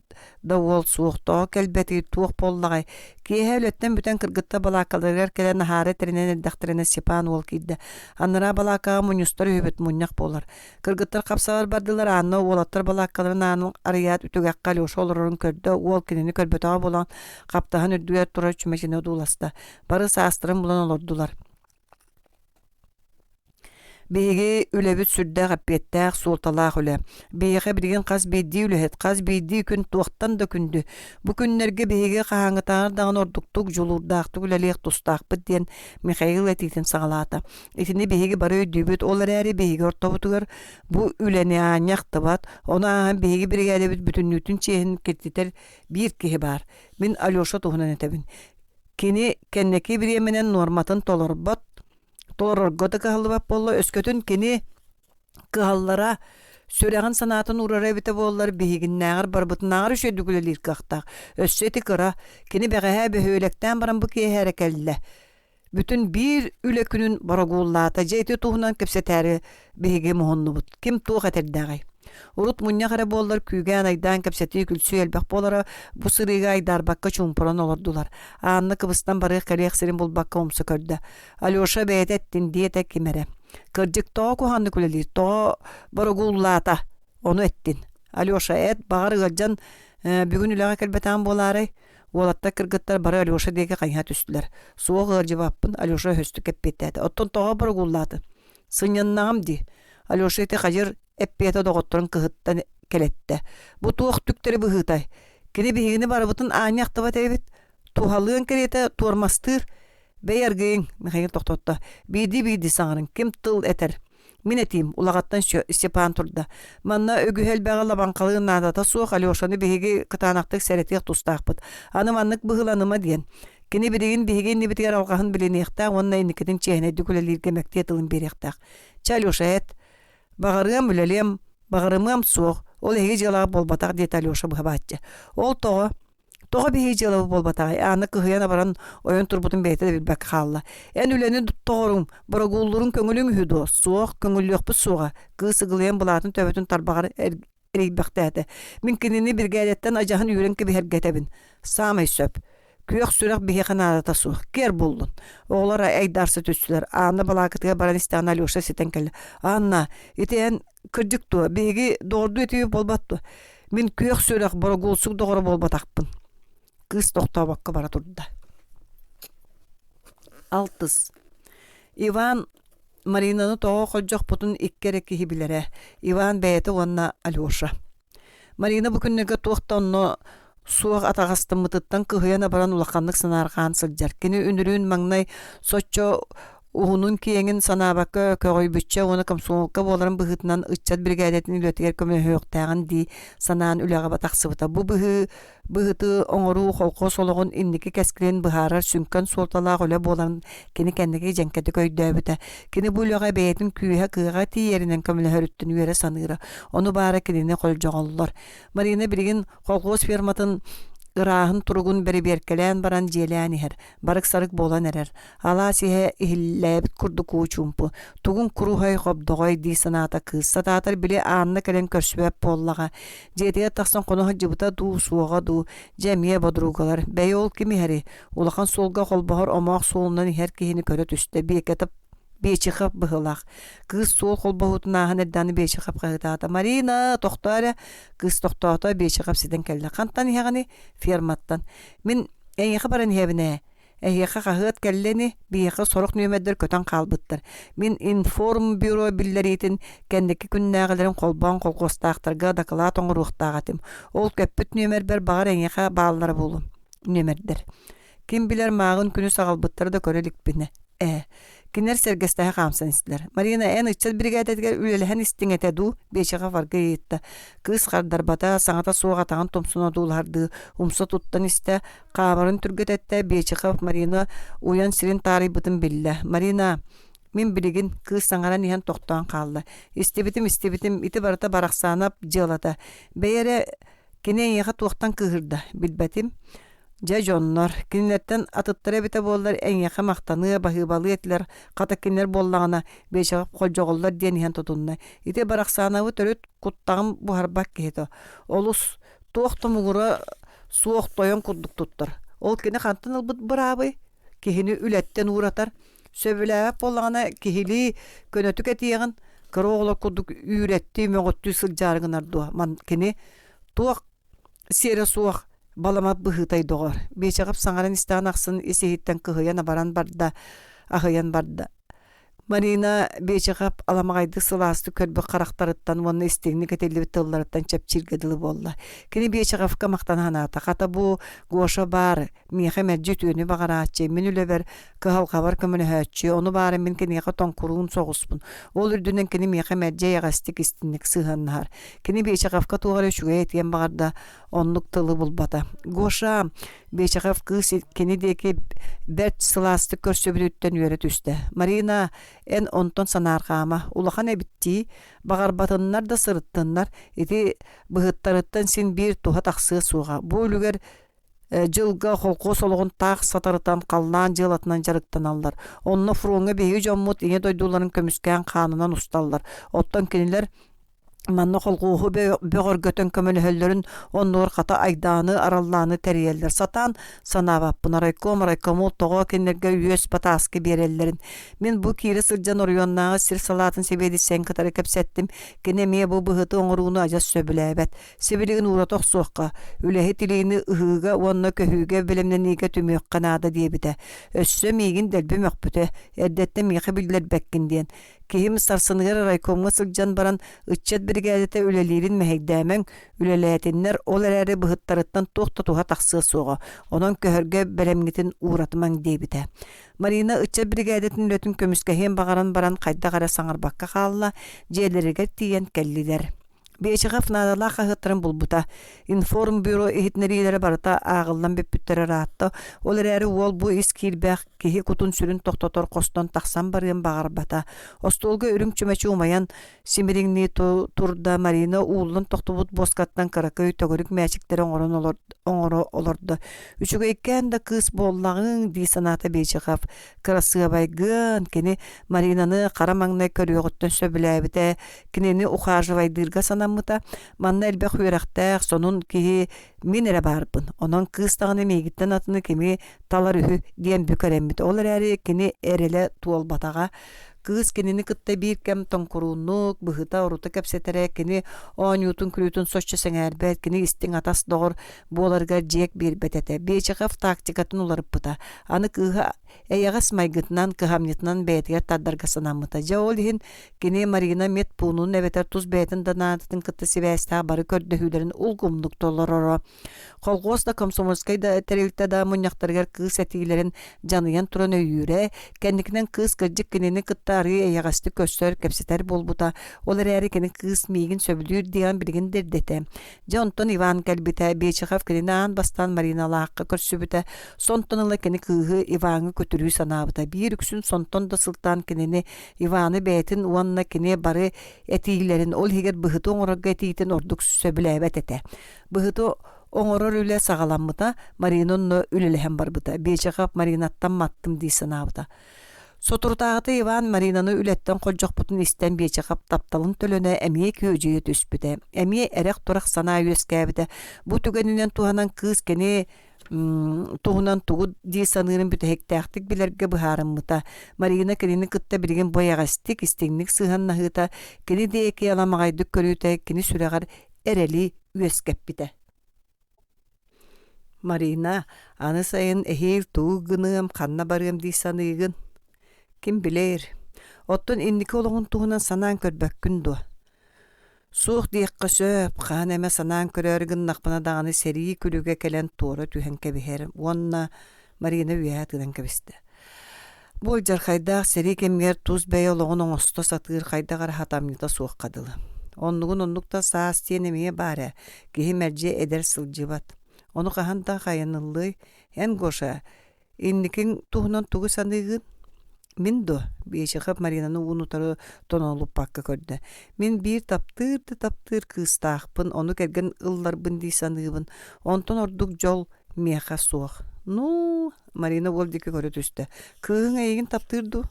Speaker 1: да уол суох. Тоҕо кэлбэтий, туох буоллаҕай? Киэһэ үлэттэн бүтэн кыргыттар балааккаларыгар кэлэн аһаары тэринэн эрдэхтэринэ Степан уол киирдэ. Анараа балааккаҕа мунньустар үһүбүт, мунньах буолар. Кыргыттар хапсаҕар бардылар, Анна уолаттар балааккаларын аанын арыйаат үтүгэххэ Алеша олорорун көрдө, уол кинини көрбөтөҕө буолан хаптаһын үрдүгэр турар чүмэчини одууласта. Бары саастарын булан олордулар. Биһиги үлэбит сүрдээх эппиэттээх, суолталаах үлэ. Биһиэхэ билигин хас биирдии үлэһит, хас биирдии күн туохтан да күндү. Бу күннэргэ биһиги хаһааҥҥытааҕар даҕаны ордуктук, дьулуурдаахтык үлэлиэх тустаахпыт диэн Михаил этиитин саҕалаата. Итини биһиги бары өйдүүбүт, ол эрээри биһиги ортобутугар бу үлэни аанньа ахтыбат, ону ааһан биһиги биригээдэбит бүтүннүүтүн чиэһин киртитэр биир киһи баар. Мин Алеша туһунан этэбин. Кини кэнники бириэмэнэн нуорматын толорбот, толорорго да кыһаллыбат буолла, өскөтүн кини кыһаллара сүрэҕин санаатын уурара эбитэ буоллар биһигиннээҕэр барбытынааҕар үчүгэйдик үлэлиир кыахтаах. Өссө ити кыра, кини бэҕэһээ бөһүөлэктээн баран бу киэһэ эрэ кэллэ. Бүтүн биир үлэ күнүн борогууллаата. Дьэ ити туһунан кэпсэтээри биһиги муһуннубут. Ким туох этэрдээҕий? Урут мунньах эрэ буоллар күүгээн-айдаан кэпсэтии күлсүү элбэх буолара, бу сырыыга айдаарбакка чуумпуран олордулар. Анна кыбыстан барыах-кэлиэх сирин булбакка умса көрдө. Алеша бэйэтэ эттин диэтэ ким эрэ. Кырдьык тоҕо куһаҕаннык үлэлиир, тоҕо борогууллаата? Ону эттин. Алеша эт, баҕар ыалдьан бүгүн үлэҕэ кэлбэтэҕин буолаарай? Уолаттар кыргыттар бары Алеша диэки хайыһа түстүлэр. Суох ыалдьыбаппын, Алеша өһөстүк эппиэттээтэ. Оттон тоҕо борогууллаатын? Сынньаннаҕым дии. Алеша ити хадьыр эппиэтэ доҕотторун кыһыттан кэлэттэ. Бу туох түктэри быһыытай? Кини биһигини барыбытын аанньа ахтыбат эбит. Туһалыан кэриэтэ туормастыыр. Бэй аргыйыҥ, Михаил тохтотто. Биирдии-биирдии саҥарыҥ. Ким тыл этэр? Мин этиим, улаҕаттан Степан турда. Манна үгүһү элбэҕи лабаҥхалыыр наадата суох Алешаны биһиги кытаанахтык сэрэтиэх тустаахпыт. Аны маннык быһыыланыма диэн. Кини билигин биһиги иннибитигэр алҕаһын билиниэхтээх уонна инникитин чиэһинэйдик үлэлииргэ мэктиэ тылын биэриэхтээх. Чэ, Алеша, эт. Баҕарыам, үлэлиэм, баҕарымыам суох. Ол эһиги дьыалаҕа буолбатах, диэтэ Алеша быһа-бааччы. Ол тоҕо? Тоҕо биһиги дьыалабыт буолбатаҕай, Аана кыһыйан-абаран ойон турбутун бэйэтэ да билбэккэ хаалла. Эн үлэни тоҕоруҥ, борогууллуруҥ көҥүлүҥ үһү дуо? Суох, көҥүллүөхпүт суоҕа, кыыс ыгылыйан былаатын төбөтүн тарбаҕар эрийбэхтээтэ. Мин кинини биригээдэттэн адьаһын үүрэн кэбиһэргэ этэбин. Саамай сөп. Күөх сүрэх биһиэхэ наадата суох. Киэр буллун. Оҕолор айдаарса түстүлэр. Анна балаакатыгар баран истэҕинэ Алеша ситэн кэллэ. Анна, ити эн Кырдьык дуо, биһиги доҕордуу этиибит буолбат дуо? Мин күөх сүрэх борогуулсук доҕоро буолбатахпын. Кыыс тохтообокко бара турда. Алтыс. Иван Маринаны тоҕо холдьохпутун икки эрэ киһи билэрэ. Иван бэйэтэ уонна Алеша. Марина бу күннэргэ туох да онно суох атаҕастаммытыттан кыһыйан-абаран улаханнык санаарҕаан сылдьар. Кини үнүрүүн маҥнай соччо уһунун-киэҥин санаабакка көҕүйбүччэ уонна комсомолка буоларын быһыытынан ыччат биригээдэтин үлэтигэр көмөлөһүөхтээҕин дии санаан үлэҕэ тахсыбыта. Бу быһыы быһыты оҥоруу колхоз олоҕун инники кэскилин быһаарар сүҥкэн суолталаах үлэ буоларын кини кэнники дьэҥкэтик өйдөөбүтэ. Кини бу үлэҕэ бэйэтин күүһэ-кыаҕа тиийэринэн көмөлөһөрүттэн үөрэ саныыра. Ону баара кинини холдьоҕоллор. Марина билигин колхоз ферматын ырааһын туругун бэрэбиэркэлээн баран дьиэлээн иһэр. Барык-сарык буолан эрэр. Алаас иһэ иһиллээбит курдук уу чуумпу. Тугун куруһай хобдоҕой дии санаата кыыс. Сатаатар били Анна кэлэн көрсүбэт буоллаҕа. Дьиэтигэр тахсан хоно сылдьыбыта дуу, суоҕа дуу, дьэ эмиэ бодругалар. Бэйи ол ким иһэрий? Улахан суолга холбоһор омоох суолунан иһэр киһини көрө түстэ. Биэкэтэ Бечехов быһыылаах. Кыыс суол холбоһуутун ааһан эрдэҕинэ Бечехов хаһыытаата: «Марина, тохтоо эрэ!» Кыыс тохтоото, Бечехов ситэн кэллэ. «Хантан иһэҕиний?» «Ферматтан». «Мин эйиэхэ баран иһэбин ээ. Эһиэхэ хаһыат кэллэ ини, биһиэхэ сорох нүөмэрдэр көтөн хаалбыттар. Мин информбюро биллэриитин кэнники күннээҕилэрин холбоон колхуостаахтарга дакылаат оҥоруохтаах этим. Ол көппүт нүөмэрбэр баҕар эйиэхэ бааллара буолуо нүөмэрдэр. Ким билэр мааҕын күнүс аҕалбыттара да көрө иликпинэ. Ээ, кинилэр сэргэстэһэ хаамсан истилэр. Марина, эн ыччат биригээдэтигэр үлэлэһэн истиҥ этэ дуу? Биэчэҕэ Варга ыйытта. Кыыс хардарбата, саҥата суох атаҕын тумсун одуулаһардыы умса туттан истэ, хаамарын түргэтэттэ, Бечехов Марина уйан сирин таарыйбытын биллэ. Марина, мин билигин кыыс саҥаран иһэн тохтоон хаалла. Истибитим, истибитим, ити барыта Барахсаанап дьыалата. Бэйэ эрэ кини эйиэхэ туохтан кыыһырда, билбэтим. Дьэ дьоннор, кинилэртэн атыттара эбитэ буоллар эйиэхэ махтаныа, баһыыбалыа этилэр, хата кинилэр буоллаҕына биэчэҕэ холдьоҕоллор диэн иһэн тутунна. Ити Барахсаанабы төрүт куттаҕым буһарбат киһитэ. Олус туох да муҥура суох тойон курдук туттар. Ол кини хантан ылбыт быраабый? Киһини үлэттэн ууратар. Сөбүлээбэт буоллаҕына киһилии көнөтүк этиэҕин, кыра оҕолор курдук үүрэттии, мөҕүттүү сылдьаары гынар дуо? Ман кини туох сиэрэ суох баламат быһыытай доҕор Биэчэҕэп саҥаран истэҕин ахсын ис-иһиттэн кыһыйан абаран барда аһыйан барда Марина Биэчэҕэп аламаҕайдык сылаастык көрбүт харахтарыттан уонна истиҥник этиллибит тылларыттан чэпчииргэ дылы буолла. Кини Биэчэҕэпкэ махтана санаата. Хата бу Гоша баар, миэхэ мэлдьи үтүөнү баҕарааччы, мин үлэбэр кыһалҕабар көмөлөһөөччү, ону баара мин киниэхэ тоҥкуруун соҕуспун. Ол үрдүнэн кини миэхэ мэлдьи эйэҕэстик истиҥник сыһыаннаһар. Кини Бечеховка туох эрэ үчүгэй этиэн баҕарда, оннук тылы булбата. Гоша, Бечехов кыыс кини диэки бэрт сылаастык көрсүбүтүттэн үөрэ түстэ. Марина, эн онтон санаарҕаама, улахан эбит дии, баҕарбатыннар да сырыттыннар, ити быһыттарыттан син биир туһа тахсыа суоҕа. Бу үлүгэр дьылга холкуос олоҕун таах сатарытан халлаан дьыалатынан дьарыктаналлар. Онно фроҥҥа биһиги дьоммут ийэ дойдуларын көмүскээн хаанынан усталлар. Оттон кинилэр Манна холхуоһу бөҕөргөтөн көмөлөһөллөрүн оннугар хата айдааны, араллааны тэрийэллэр. Сатаан санаабаппын, райком, райкомол тоҕо кинилэргэ үөс батааска биэрэллэрин. Мин бу киирэ сылдьан оройуоннааҕы сир салаатын сэбиэдиссэйин кытары кэпсэттим. Кини эмиэ бу быһыты оҥорууну адьас сөбүлээбэт. Сибилигин уурата охсуохха, үлэһит илиини ыһыыга уонна көһүүгэ бэлэмнэниигэ түмүөххэ наада диэбитэ. Өссө миигин дэлби мөхпүтэ, эрдэттэн миэхэ биллэрбэккин диэн. Киһим сарсыныгар райкомҥа сылдьан баран ыччат биригээдэтэ үлэлиирин мэһэйдээмэҥ, үлэлээтиннэр, ол эрээри быһыттарыттан туох да туһа тахсыа суоҕа, онон көһөргө бэлэмҥитин ууратымаҥ диэбитэ. Марина ыччат биригээдэтин үлэтин көмүскэһиэн баҕаран баран хайдах эрэ саҥарбакка хаалла, дьиэлэригэр тиийэн кэллилэр. Бечехов наадалаах хаһыаттарын булбута. Информбюро иһитиннэриилэрэ барыта ааҕыллан бүппүттэрэ ыраатта. Ол эрээри уол бу ис киирбэх киһи кутун-сүрүн тохтотор хостон тахсан барыан баҕарбата. Остуолга үрүҥ чүмэчи умайан симириҥнии турда Марина ууллан тохтубут буоскаттан кыракый төгүрүк мээчиктэри оҥорон оҥоро олордо. Үчүгэйкээн да кыыс буоллаҕыҥ дии санаата Бечехов. Кырасыабайгын, кини Маринаны хара маҥнай көрүөҕүттэн сөбүлээбитэ, кинини ухаживайдыырга санаммыта. Манна элбэх үөрэхтээх, сонун киһи мин эрэ баарбын. Онон кыыс даҕаны миигиттэн атыны кими талар үһү диэн бүк эрэммит. Ол эрээри кини эрэлэ туолбатаҕа. Кыыс кинини кытта биир кэм тоҥкурууннук, быһыта-орута кэпсэтэрэ, кини оонньуутун-күлүүтүн соччо сэҥээрбэт, кини истиҥ атас доҕор буоларыгар дьиэк биэрбэт этэ. Бечехов тактикатын уларыппыта. Аны кыыһа эйэҕэс майгытынан, кыһамньытынан бэйэтигэр тардарга санаммыта. Дьэ ол иһин кини Марина медпуунун эбэтэр тус бэйэтин да наадатын кытта сибээстээх бары көрдөһүүлэрин улгумнук толороро. Колхуос да комсомольскай да тэрилтэ да мунньахтарыгар кыыс этиилэрин дьаныйан туран өйүүрэ, кэнникинэн кыыс кырдьык кинини кытта арыый эйэҕэстик көрсөр, кэпсэтэр буолбута. Ол эрээри кини кыыс миигин сөбүлүүр диэҕин билигин да ирдэтэ. Дьэ онтон Иван кэлбитэ, Бечехов кинини аан бастаан Мариналаахха көрсүбүтэ. Сонтон ыла кини кыыһы Иваҥҥа көтүрүү санаабыта. Биир үксүн сонтон да сылтаан кинини Иваны бэйэтин уонна кини бары этиилэрин, ол иһигэр быһыты оҥорорго этиитин ордук сөбүлээбэт этэ. Быһыты оҥорор үлэ саҕаламмыта, Марина онно үлэлэһэн барбыта. Бечехов Маринаттан маттым дии санаабыта. Соторутааҕыта Иван Маринаны үлэттэн холдьохпутун истэн Биэчэхэп тапталын төлөнө эмиэ күөдьүйэ түспүтэ, эмиэ эрэх-турах санаа үөскээбитэ. Бу түгэнинэн туһанан кыыс кини туһунан тугу дии саныырын бүтэһиктээхтик билэргэ быһаарыммыта. Марина кинини кытта билигин бу эйэҕэстик, истиҥник сыһыаннаһыыта, кини диэки аламаҕайдык көрүүтэ кини сүрэҕэр эрэли үөскэппитэ. Марина, аны сайын эһиил тугу гыныам, ханна барыам дии саныыгын? Ким билээр, оттон инники олоҕун туһунан санаан көрбөккүн дуо? Суох диэххэ сөп, хаһан эмэ санаан көрөөрү гыннахпына даҕаны сэрии күлүгэ кэлэн туора түһэн кэбиһэр уонна Марина үөһэ тыынан кэбистэ. Бу алдьархайдаах сэрии кэмигэр тус бэйэ олоҕун оҥосто сатыыр хайдах эрэ хатамньыта суохха дылы. Оннугун оннук да саас диэн эмиэ баар ээ, киһи мэлдьи эдэр сылдьыбат. Ону хаһан да хайаныллыай? Эн, Гоша, инникиҥ туһунан тугу саныыгын? Мин дуо? Бечехов Маринаны уун-утары тонолуппакка көрдө. Мин биир таптыыр да таптыыр кыыстаахпын, ону кэргэн ылларбын дии саныыбын. Онтон ордук дьол. Миэхэ суох. Ну, Марина уол диэки көрө түстэ. Кыыһыҥ эйигин таптыыр дуу?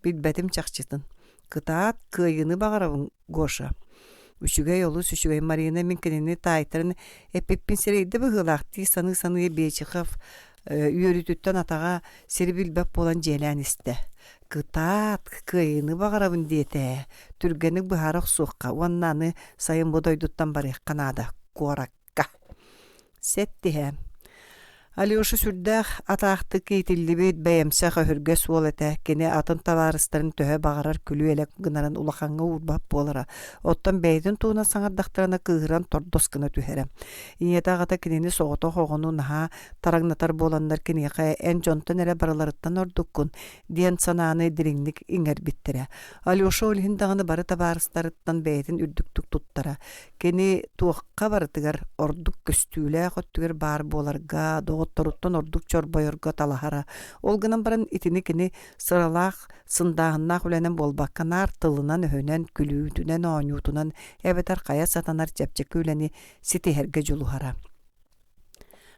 Speaker 1: Билбэтим чахчытын. Кытаат, кыайыыны баҕарабын, Гоша. Үчүгэй, олус үчүгэй Марина мин кинини таайтаран эппиппин сэрэйдэ быһыылаах дии саныы-саныы Бечихов үөрүүтүттэн атаҕа сири билбэт буолан дьиэлээн истэ. Кытаат, кыайыыны баҕарабын диэтэ. Түргэнник быһаара охсуохха уонна аны сайын бу дойдуттан барыахха наада куоракка. Сэттиһэ. Алеша сүрдээх атаахтык иитиллибит, бэйэмсэх өһүргэс уол этэ. Кини атын табаарыстарын төһө баҕарар күлүү-элэк гынарын улахаҥҥа уурбат буолара. Оттон бэйэтин туһунан саҥардахтарына кыыһыран тордос гына түһэрэ. Ийэтэ аҕата кинини соҕотох оҕону наһаа тараҥнатар буоланнар киниэхэ эн дьонтон эрэ барыларыттан ордуккун диэн санааны дириҥник иҥэрбиттэрэ. Алеша ол иһин даҕаны бары табаарыстарыттан бэйэтин үрдүктүк туттара. Кини туохха барытыгар ордук көстүүлээх өттүгэр баар буоларга, доҕотторуттан ордук чорбойорго талаһара. Ол гынан баран итини кини сыралаах, сындааһыннаах үлэнэн буолбакка, наар тылынан-өһүнэн, күлүүтүнэн, оонньуутунан эбэтэр хайа сатанар чэпчэки үлэни ситиһэргэ дьулуһара.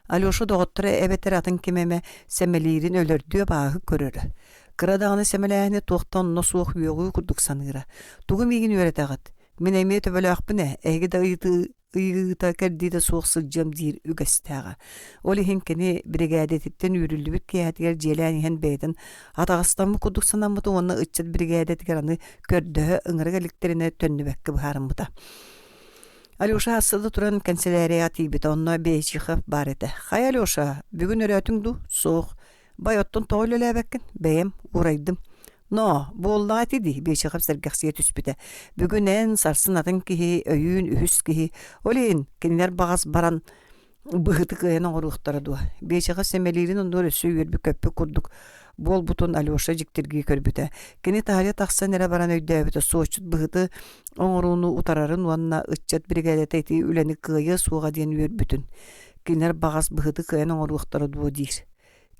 Speaker 1: Алеша доҕотторо эбэтэр атын ким эмэ сэмэлиирин өлөрдүү абааһы көрөрө. Кыра даҕаны сэмэлээһини туох да онно суох үөҕүү курдук саныыра. Тугу миигин үөрэтэҕит? Мин эмиэ төбөлөөхпүн ээ, эһиги да ыйытыы ыйыыта-кэрдиитэ суох сылдьыам диир үгэстээҕэ. Ол иһин кини биригээдэтиттэн үүрүллүбүт киэһэтигэр дьиэлээн иһэн бэйэтин атаҕастаммыт курдук санаммыта уонна ыччат биригээдэтигэр аны көрдөһө ыҥырык иликтэринэ төннүбэккэ быһаарыммыта. Алеша ассыла туран кэнсэлээрийэҕэ тиийбитэ, онно Бечихов баар этэ. «Хайа, Алеша, бүгүн өрөөтүҥ дуу?» «Суох». «Бай, оттон тоҕо үлэлээбэккин?» «Бэйэм, уурайдым». «Ноо, буоллаҕа ити дии», Бечихов сэргэхсийэ түспүтэ. «Бүгүн эн, сарсын атын киһи, өйүүн үһүс киһи. Ол иһин кинилэр баҕас баран быһыты кыайан оҥоруохтара дуо? Биэчэҕэ сэмэлиирин оннугар өссө үөрбүт-көппүт курдук буолбутун Алеша дьиктиргии көрбүтэ. Кини таһырдьа тахсан эрэ баран өйдөөбүтэ, суоччут быһыты оҥорууну утарарын уонна ыччат биригээдэтэ ити үлэни кыайыа суоҕа диэн үөрбүтүн. Кинилэр баҕас быһыты кыайан оҥоруохтара дуо диир.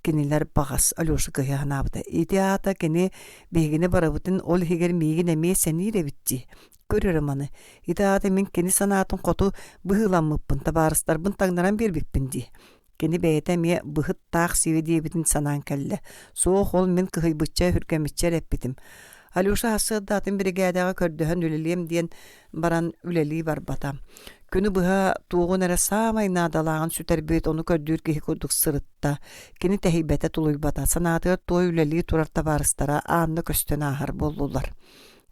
Speaker 1: Кинилэр баҕас Алеша кыайа санаабыта. Ити аата кини биһигини барыбытын, ол иһигэр миигин эмиэ сэниир эбит дии. Көр эрэ маны. Ити аата мин кини санаатын хоту быһыыламмыппын, табаарыстарбын таҥнаран биэрбиппин дии. Кини бэйэтэ эмиэ быһыт таах сиэ диэбитин санаан кэллэ. Суох, ол мин кыһыйбычча, өһүргэммиччэ эрэ эппитим. Алеша сарсыарда атын биригээдэҕэ көрдөһөн үлэлиэм диэн баран үлэлии барбата. Күнү быһа туоҕун эрэ саамай наадалааҕын сүтэрбит, ону көрдүүр киһи курдук сырытта. Кини тэһийбэтэ, тулуйбата. Санаатыгар туой үлэлии турар табаарыстара аанна көстөн ааһар буоллулар.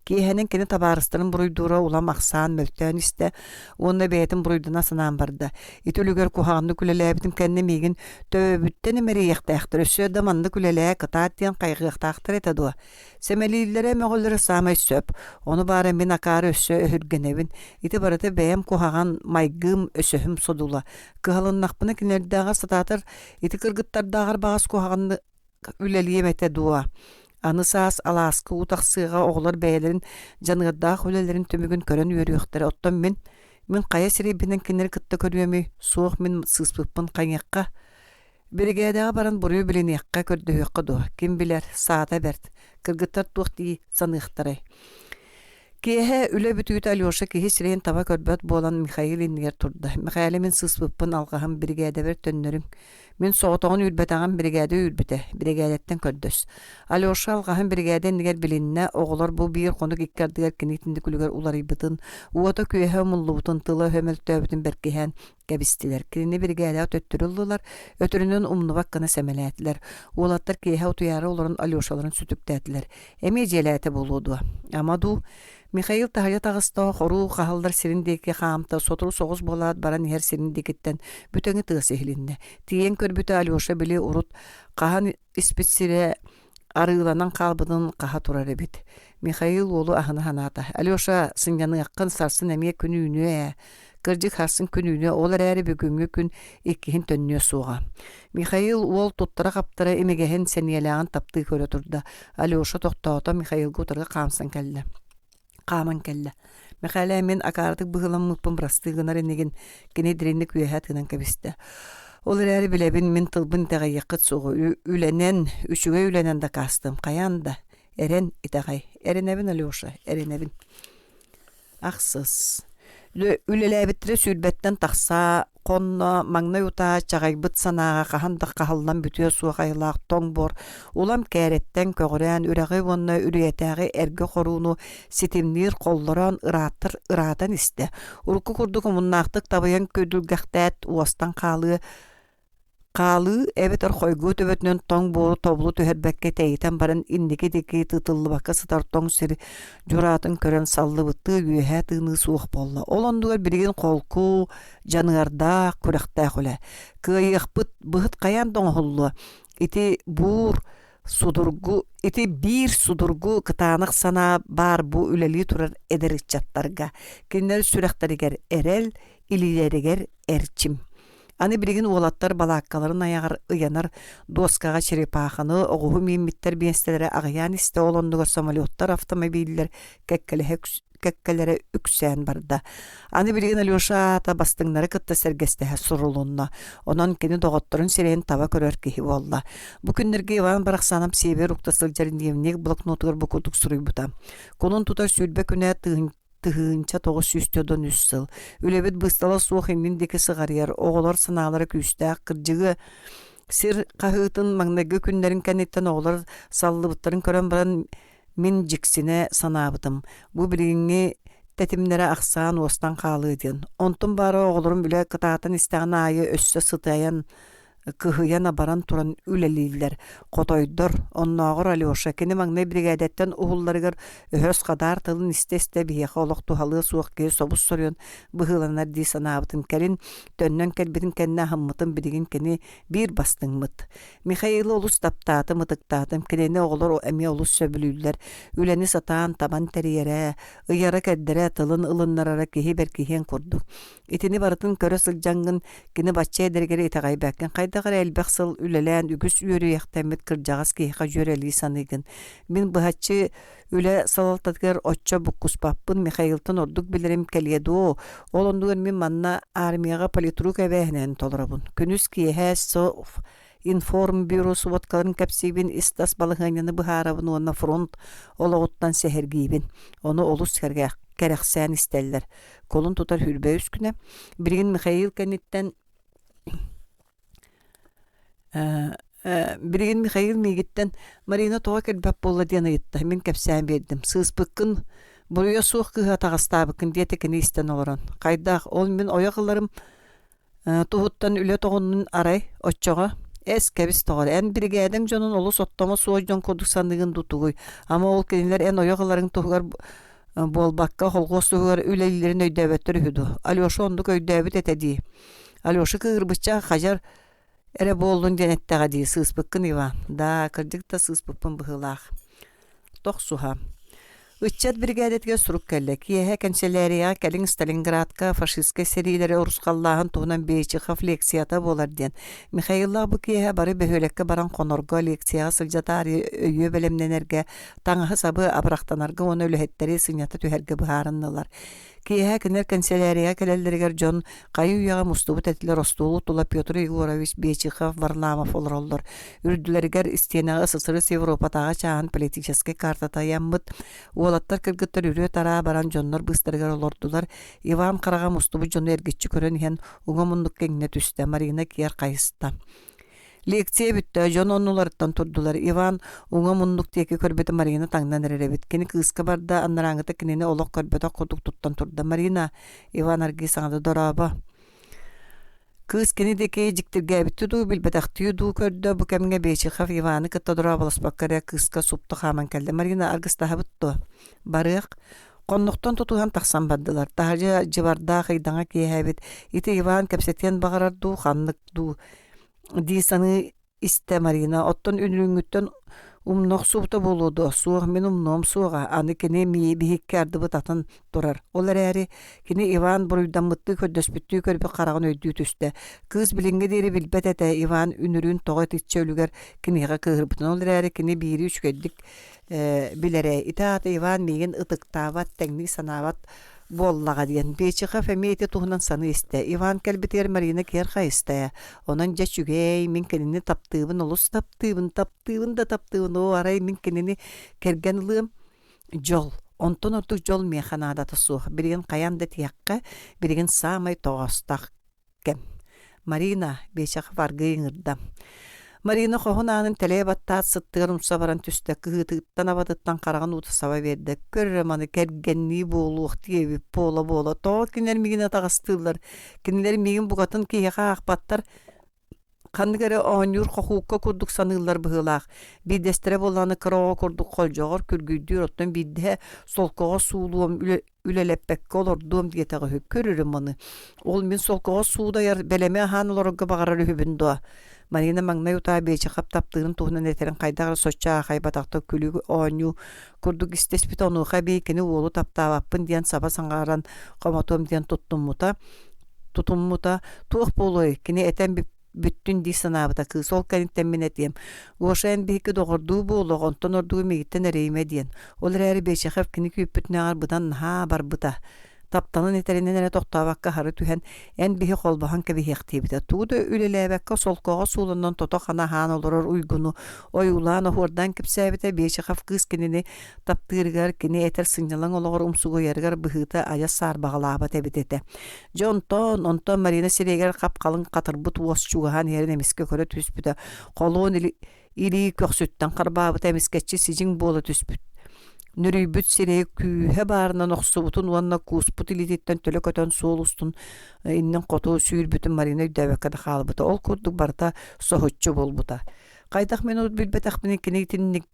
Speaker 1: Киэһэнин кини табаарыстарын буруйдуура улам ахсаан мөлтөөн истэ уонна бэйэтин буруйдана санаан барда. Ити үлүгэр куһаҕаннык үлэлээбитим кэннэ миигин төбөбүттэн имэрийиэхтээхтэр, өссө да маннык үлэлээ, кытаат диэн хайҕыахтаахтар этэ дуо? Сэмэлииллэрэ, мөҕөллөрө саамай сөп. Ону баара мин акаары өссө өһүргэнэбин. Ити барыта бэйэм куһаҕан майгым, өсөһүм содула. Кыһалыннахпына кинилэрдээҕэр сатаатар ити кыргыттардааҕар баҕас куһаҕаннык үлэлиэм этэ дуо? Аны саас алааска уу тахсыаҕа оҕолор бэйэлэрин дьаныардаах үлэлэрин түмүгүн көрөн үөрүөхтэрэ. Оттон мин, мин хайа сирэйбинэн кинилэри кытта көрүөмүй? Суох, мин сыыспыппын хайыахха? Биригээдэҕэ баран буруйу билиниэххэ, көрдөһүөххэ дуо? Ким билэр, саата бэрт. Кыргыттар туох дии саныахтарай? Киэһэ үлэ бүтүүтэ Алеша киһи сирэйин таба көрбөт буолан Михаил иннигэр турда. Михаил мин сыыспыппын алҕаһым биригээдэбэр төннөрүҥ. Мин соҕотоҕун үүрбэтэҕим биригээдэ үүрбүтэ. Биригээдэттэн көрдөс. Алеша алҕаһын биригээдэ иннигэр билиннэ, оҕолор бу биир хонук икки ардыгар кини итинник үлүгэр уларыйбытын, уота-күөһэ умуллубутун, тыла-өһө мөлтөөбүтүн бэркиһээн кэбистилэр. Кинини биригээдэҕэ төттөрү ыллылар, өтөрүнэн умнубат гына сэмэлээтилэр. Уолаттар киэһэ утуйаары олорон Алешаларын сүтүктээтилэр. Эмиэ дьиэлээтэ буолуо дуо? Ама дуу? Михаил таһырдьа таҕыста, хоруу хаһаллар сирин диэки хаамта, сотору соҕус буолаат баран иһэр сирин диэкиттэн бүтэҥи тыас иһилиннэ. Тиийэн көрбүтэ Алеша били урут хаһан испит сирэ арыыланан хаалбытын хаһа турар эбит. Михаил уолу аһына санаата. Алеша, сынньаныаххын сарсын эмиэ күн үүнүө ээ. Кырдьык сарсын күн үүнүө, ол эрээри бүгүҥҥү күн иккиһин төннүө суоҕа. Михаил уол туттара-хаптара имигэһин, сэниэлээҕин таптыы көрө турда. Алеша тохтоото, Михаилга утары хаамсан кэллэ. Хааман кэллэ. Михаил мин акаарытык быһыыламмыппын бырастыы гынар инигин кини дириҥник үөһэ тыынан кэбистэ. Ол эрээри билэбин мин тылбын итэҕэйиэххит суоҕа. Үлэнэн, үчүгэй үлэнэн дакаастыам. Хайаан да. Эрэн, итэҕэй. Эрэнэбин, Алеша, эрэнэбин. Ахсыс. Үлэлээбиттэрэ сүүрбэттэн тахса Хонно маҥнай утаа чаҕыйбыт санааҕа хаһан да хаһыллан бүтүө суох айылаах тоҥ буор улам кээрэттэн көҕүрээн үрэҕи уонна үрүйэтээҕи эргэ хорууну ситимниир холлороон ырааттар ыраатан истэ. Урукку курдук омуннаахтык табыйан күдүлгэхтээт уостан хаалыы Хаалыы эбэтэр хойгуо төбөтүнэн тоҥ буору тобулу түһэрбэккэ тэйитэн баран инники диэки тыытыллыбакка сытар тоҥ сир дьураатын көрөн саллыбыттыы үөһээ тыыныы суох буолла. Ол оннугар билигин холку, дьаныардаах, күрэхтээх үлэ. Кыайыахпыт, быһыт хайаан да оҥоһуллуо. Ити буур судургу ити биир судургу кытаанах санаа баар бу үлэлии турар эдэр ыччаттарга. Кинилэр сүрэхтэригэр эрэл, илиилэригэр эрчим. Аны билигин уолаттар балааккаларын айаҕар ыйанар дуоскаҕа черепаханы, оҕуһу мииммиттэр миэстэлэрэ аҕыйаан истэ, ол оннугар самолеттар, автомобиллэр кэккэлэһэ кэккэлэрэ үксээн барда. Аны билигин Алеша аата бастыҥнары кытта сэргэстэһэ сурулунна. Онон кини доҕотторун сирэйин таба көрөр киһи буолла. Бу күннэргэ Иван Барахсанов сиэбигэр укта сылдьар дневник блокнотугар бу курдук суруйбута. Кулун тутар 20 күнэ 1993 сыл. Үлэбит быыстала суох иннин диэки сыҕарыйар, оҕолор санаалара күүстээх, кырдьыгы сир хаһыытын маҥнайгы күннэрин кэнниттэн оҕолор саллыбыттарын көрөн баран мин дьиксинэ санаабытым. Бу билиҥҥи тэтимнэрэ ахсаан уостан хаалыа диэн. Онтум баара оҕолорум үлэ кытаатан истэҕин аайы өссө сытайан кыһыйан-абаран туран үлэлииллэр. Хотойдор, оннооҕор Алеша кини маҥнай биригээдэттэн уһулларыгар өһөс хадаар тылын истэ-истэ биһиэхэ олох туһалыа суох киһи собус-соруйан быһыыланар дии санаабытын кэлин төннөн кэлбитин кэннэ аһыммытым билигин кини биир бастыҥмыт. Михаилы олус таптаатым, ытыктаатым, кинини оҕолор эмиэ олус сөбүлүүллэр. Үлэни сатаан табан тэрийэрэ, ыйара-кэрдэрэ, тылын ылыннарара киһи бэркиһиэн курдук. Итини барытын көрө сылдьаҥҥын кини бачча эдэригэр итэҕэйбэккин хайдах эрэ элбэх сыл үлэлээн үгүс үөрүйэхтэммит кырдьаҕас киһиэхэ дьүөрэлии саныыгын. Мин быһаччы үлэ салалтатыгар оччо буккуспаппын Михаилтан ордук билэрим кэлиэ дуо? Ол оннугар мин манна армияҕа политрук эбээһинэһин толоробун. Күнүс киэһэ СОФ информбюро сводкаларын кэпсиибин, ис-тас балаһыанньаны быһаарабын уонна фронт олоҕуттан сэһэргиибин. Ону олус кэрэхсээн истэллэр. Кулун тутар 23 күнэ. Билигин Михаил кэнниттэн билигин Михаил миигиттэн Марина тоҕо кэлбэт буолла диэн ыйытта. Мин кэпсээн биэрдим. Сыыспыккын, буруйа суох кыыһы атаҕастаабыккын диэтэ кини истэн олорон. Хайдах, ол мин ойох ыларым туһуттан үлэ тоҕуннун арай, оччоҕо эс кэбис тоҕор эн биригээдэҥ дьонун олус оттомо суох дьон курдук саныыгын дуу тугуй ама ол кинилэр эн ойох ыларыҥ туһугар буолбакка холхуос туһугар үлэлииллэрин өйдөөбөттөр үһү дуо Алеша оннук өйдөөбүт этэ дии Алеша кыыһырбычча хадьар эрэ буоллун диэн эттэҕэ дии сыыспыккын Иван да кырдьык да сыыспыппын быһыылаах Тохсуһа. Ыччат биригээдэтигэр сурук кэллэ. Киэһэ кэнсэлээрийэҕэ кэлиҥ Сталинградка фашистскай сэриилэри урусхаллааһын туһунан Бейчихов лекцията буолар диэн. Михаиллаах бу киэһэ бары бөһүөлэккэ баран хонорго, лекцияҕа сылдьа таарыйа өйүө бэлэмнэнэргэ, таҥаһы-сабы абырахтанарга уонна үлэһиттэри сынньата түһэргэ быһаарыннылар. Киэһэ кинилэр кэнсэлээрийэҕэ кэлэллэригэр дьон хайы-үйэҕэ мустубут этилэр остуолу тула Петр Егорович Бечихов, Варламов олороллор. Үрдүлэригэр истиэнэҕэ СССР Европатааҕы чааһын политическай картата ыйаммыт. Уолаттар кыргыттар үрүө-тараа баран дьоннор быыстарыгар олордулар. Иван хараҕа мустубут дьону эргиччи көрөн иһэн уҥа муннукка иҥнэ түстэ, Марина киэр хайыста. Лекция бүттэ, дьон оннуларыттан турдулар. Иван уҥа муннук диэки көрбүтэ Марина таҥнан эрэр эбит. Кини кыыска барда, анарааҥҥыта кинини олох көрбөтөх курдук туттан турда. Марина, Иван аргыый саҥата дорообо. Кыыс кини диэки дьиктиргээбиттии дуу, билбэтэхтии дуу көрдө. Бу кэмҥэ Бечихов Иваны кытта дорооболоспокко эрэ кыыска супту хааман кэллэ. Марина, аргыстаһабыт дуо? Барыах. Хоннохтон тутуһан тахсан бардылар. Таһырдьа дьыбардаах ыйдаҥа киэһээбит. Ити Иван кэпсэтиэн баҕарар дуу, ханнык дуу дии саныы истэ Марина. Оттон үнүрүүҥҥүттэн умна охсубута буолуо дуо? Суох, мин умнуом суоҕа. Аны кини биһикки ардыбыт атын турар. Ол эрээри кини Иван буруйдаммыттыы көрдөспүттүү көрбүт хараҕын өйдүү түстэ. Кыыс билиҥҥэ диэри билбэт этэ Иван үнүрүүн тоҕо итиччэ үлүгэр киниэхэ кыыһырбытын. Ол эрээри кини биири үчүгэйдик билэрэ. Ити аата Иван миигин ытыктаабат, тэҥнии санаабат буоллаҕа диэн. Бечихов эмиэ ити туһунан саныы истэ. Иван кэлбитигэр Марина киэр хайыста ээ. Онон дьэ үчүгэй, мин кинини таптыыбын, олус таптыыбын, таптыыбын да таптыыбын, оо, арай мин кинини кэргэн ылыам. Дьол. Онтон ордук дьол миэхэ наадата суох. Билигин хайаан да тиэххэ, билигин саамай тоҕоостоох кэм. Марина, Бечехов аргыый ыҥырда. Марина хоһун аанын тэлэйэ баттаат сыттыгар умса баран түстэ, кыһыытыттан-абатыттан хараҕын уута саба биэрдэ. Көр эрэ маны кэргэннии буолуох диэбит буола-буола, тоҕо кинилэр миигин атаҕастыыллар, кинилэр миигин букатын киһиэхэ аахпаттар, Ханнык эрэ оонньуур хохуукка курдук саныыллар быһыылаах. Биирдэстэрэ буоллаҕына кыра оҕо курдук холдьоҕор күргүйдүүр, оттон биирдэһэ солкоҕо суулуом, үлэлэппэккэ олордуом диэтэҕэ үһү. Көрөрүм маны. Ол мин солкоҕо суудайар, бэлэми аһаан олорорго баҕарар үһүбүн дуо? Марина маҥнай утаа Биэчэхэп таптыырын туһунан этэрин хайдах эрэ соччо аахайбатахта күлүү оонньуу курдук истэспитэ, онуоха эбии кини уолу таптаабаппын диэн саба саҥаран хомотуом диэн туттуммута. Тутуммута туох буолуой, кини этэн бүттүн дии санаабыта кыыс ол кэнниттэн мин этиэм Гоша эн биһикки доҕордуу буолуох онтон ордугу миигиттэн эрэйимэ диэн ол эрээри Бечехов кини күүппүтүнээҕэр быдан наһаа барбыта тапталын этэринэн эрэ тохтообокко аһары түһэн эн биһи холбоһон кэбиһиэхтиибитэ тугу да үлэлээбэккэ солкоҕо сууланан тото-хана аһаан олорор уйгуну ойуулаан оһуордаан кэпсээбитэ Бечехов кыыс кинини таптыырыгар кини этэр сынньалаҥ олоҕор умсугуйарыгар быһыыта айас саарбаҕалаабат эбит этэ Дьэ онтон, онтон Марина сирэйигэр хап-халыҥ хатырбыт уос чугаһаан иһэрин эмискэ көрө түспүтэ, холуон илии көхсүттэн харбаабыта эмискэччи сидьиҥ буола түспүт. Нөрүйбүт сирэйи күүһэ баарынан охсубутун уонна кууспут илиититтэн төлө көтөн суол устун иннин хоту сүүрбүтүн Марина өйдөөбөккө да хаалбыта. Ол курдук барыта соһуччу буолбута. Хайдах мин урут билбэтэхпинэ кини итинник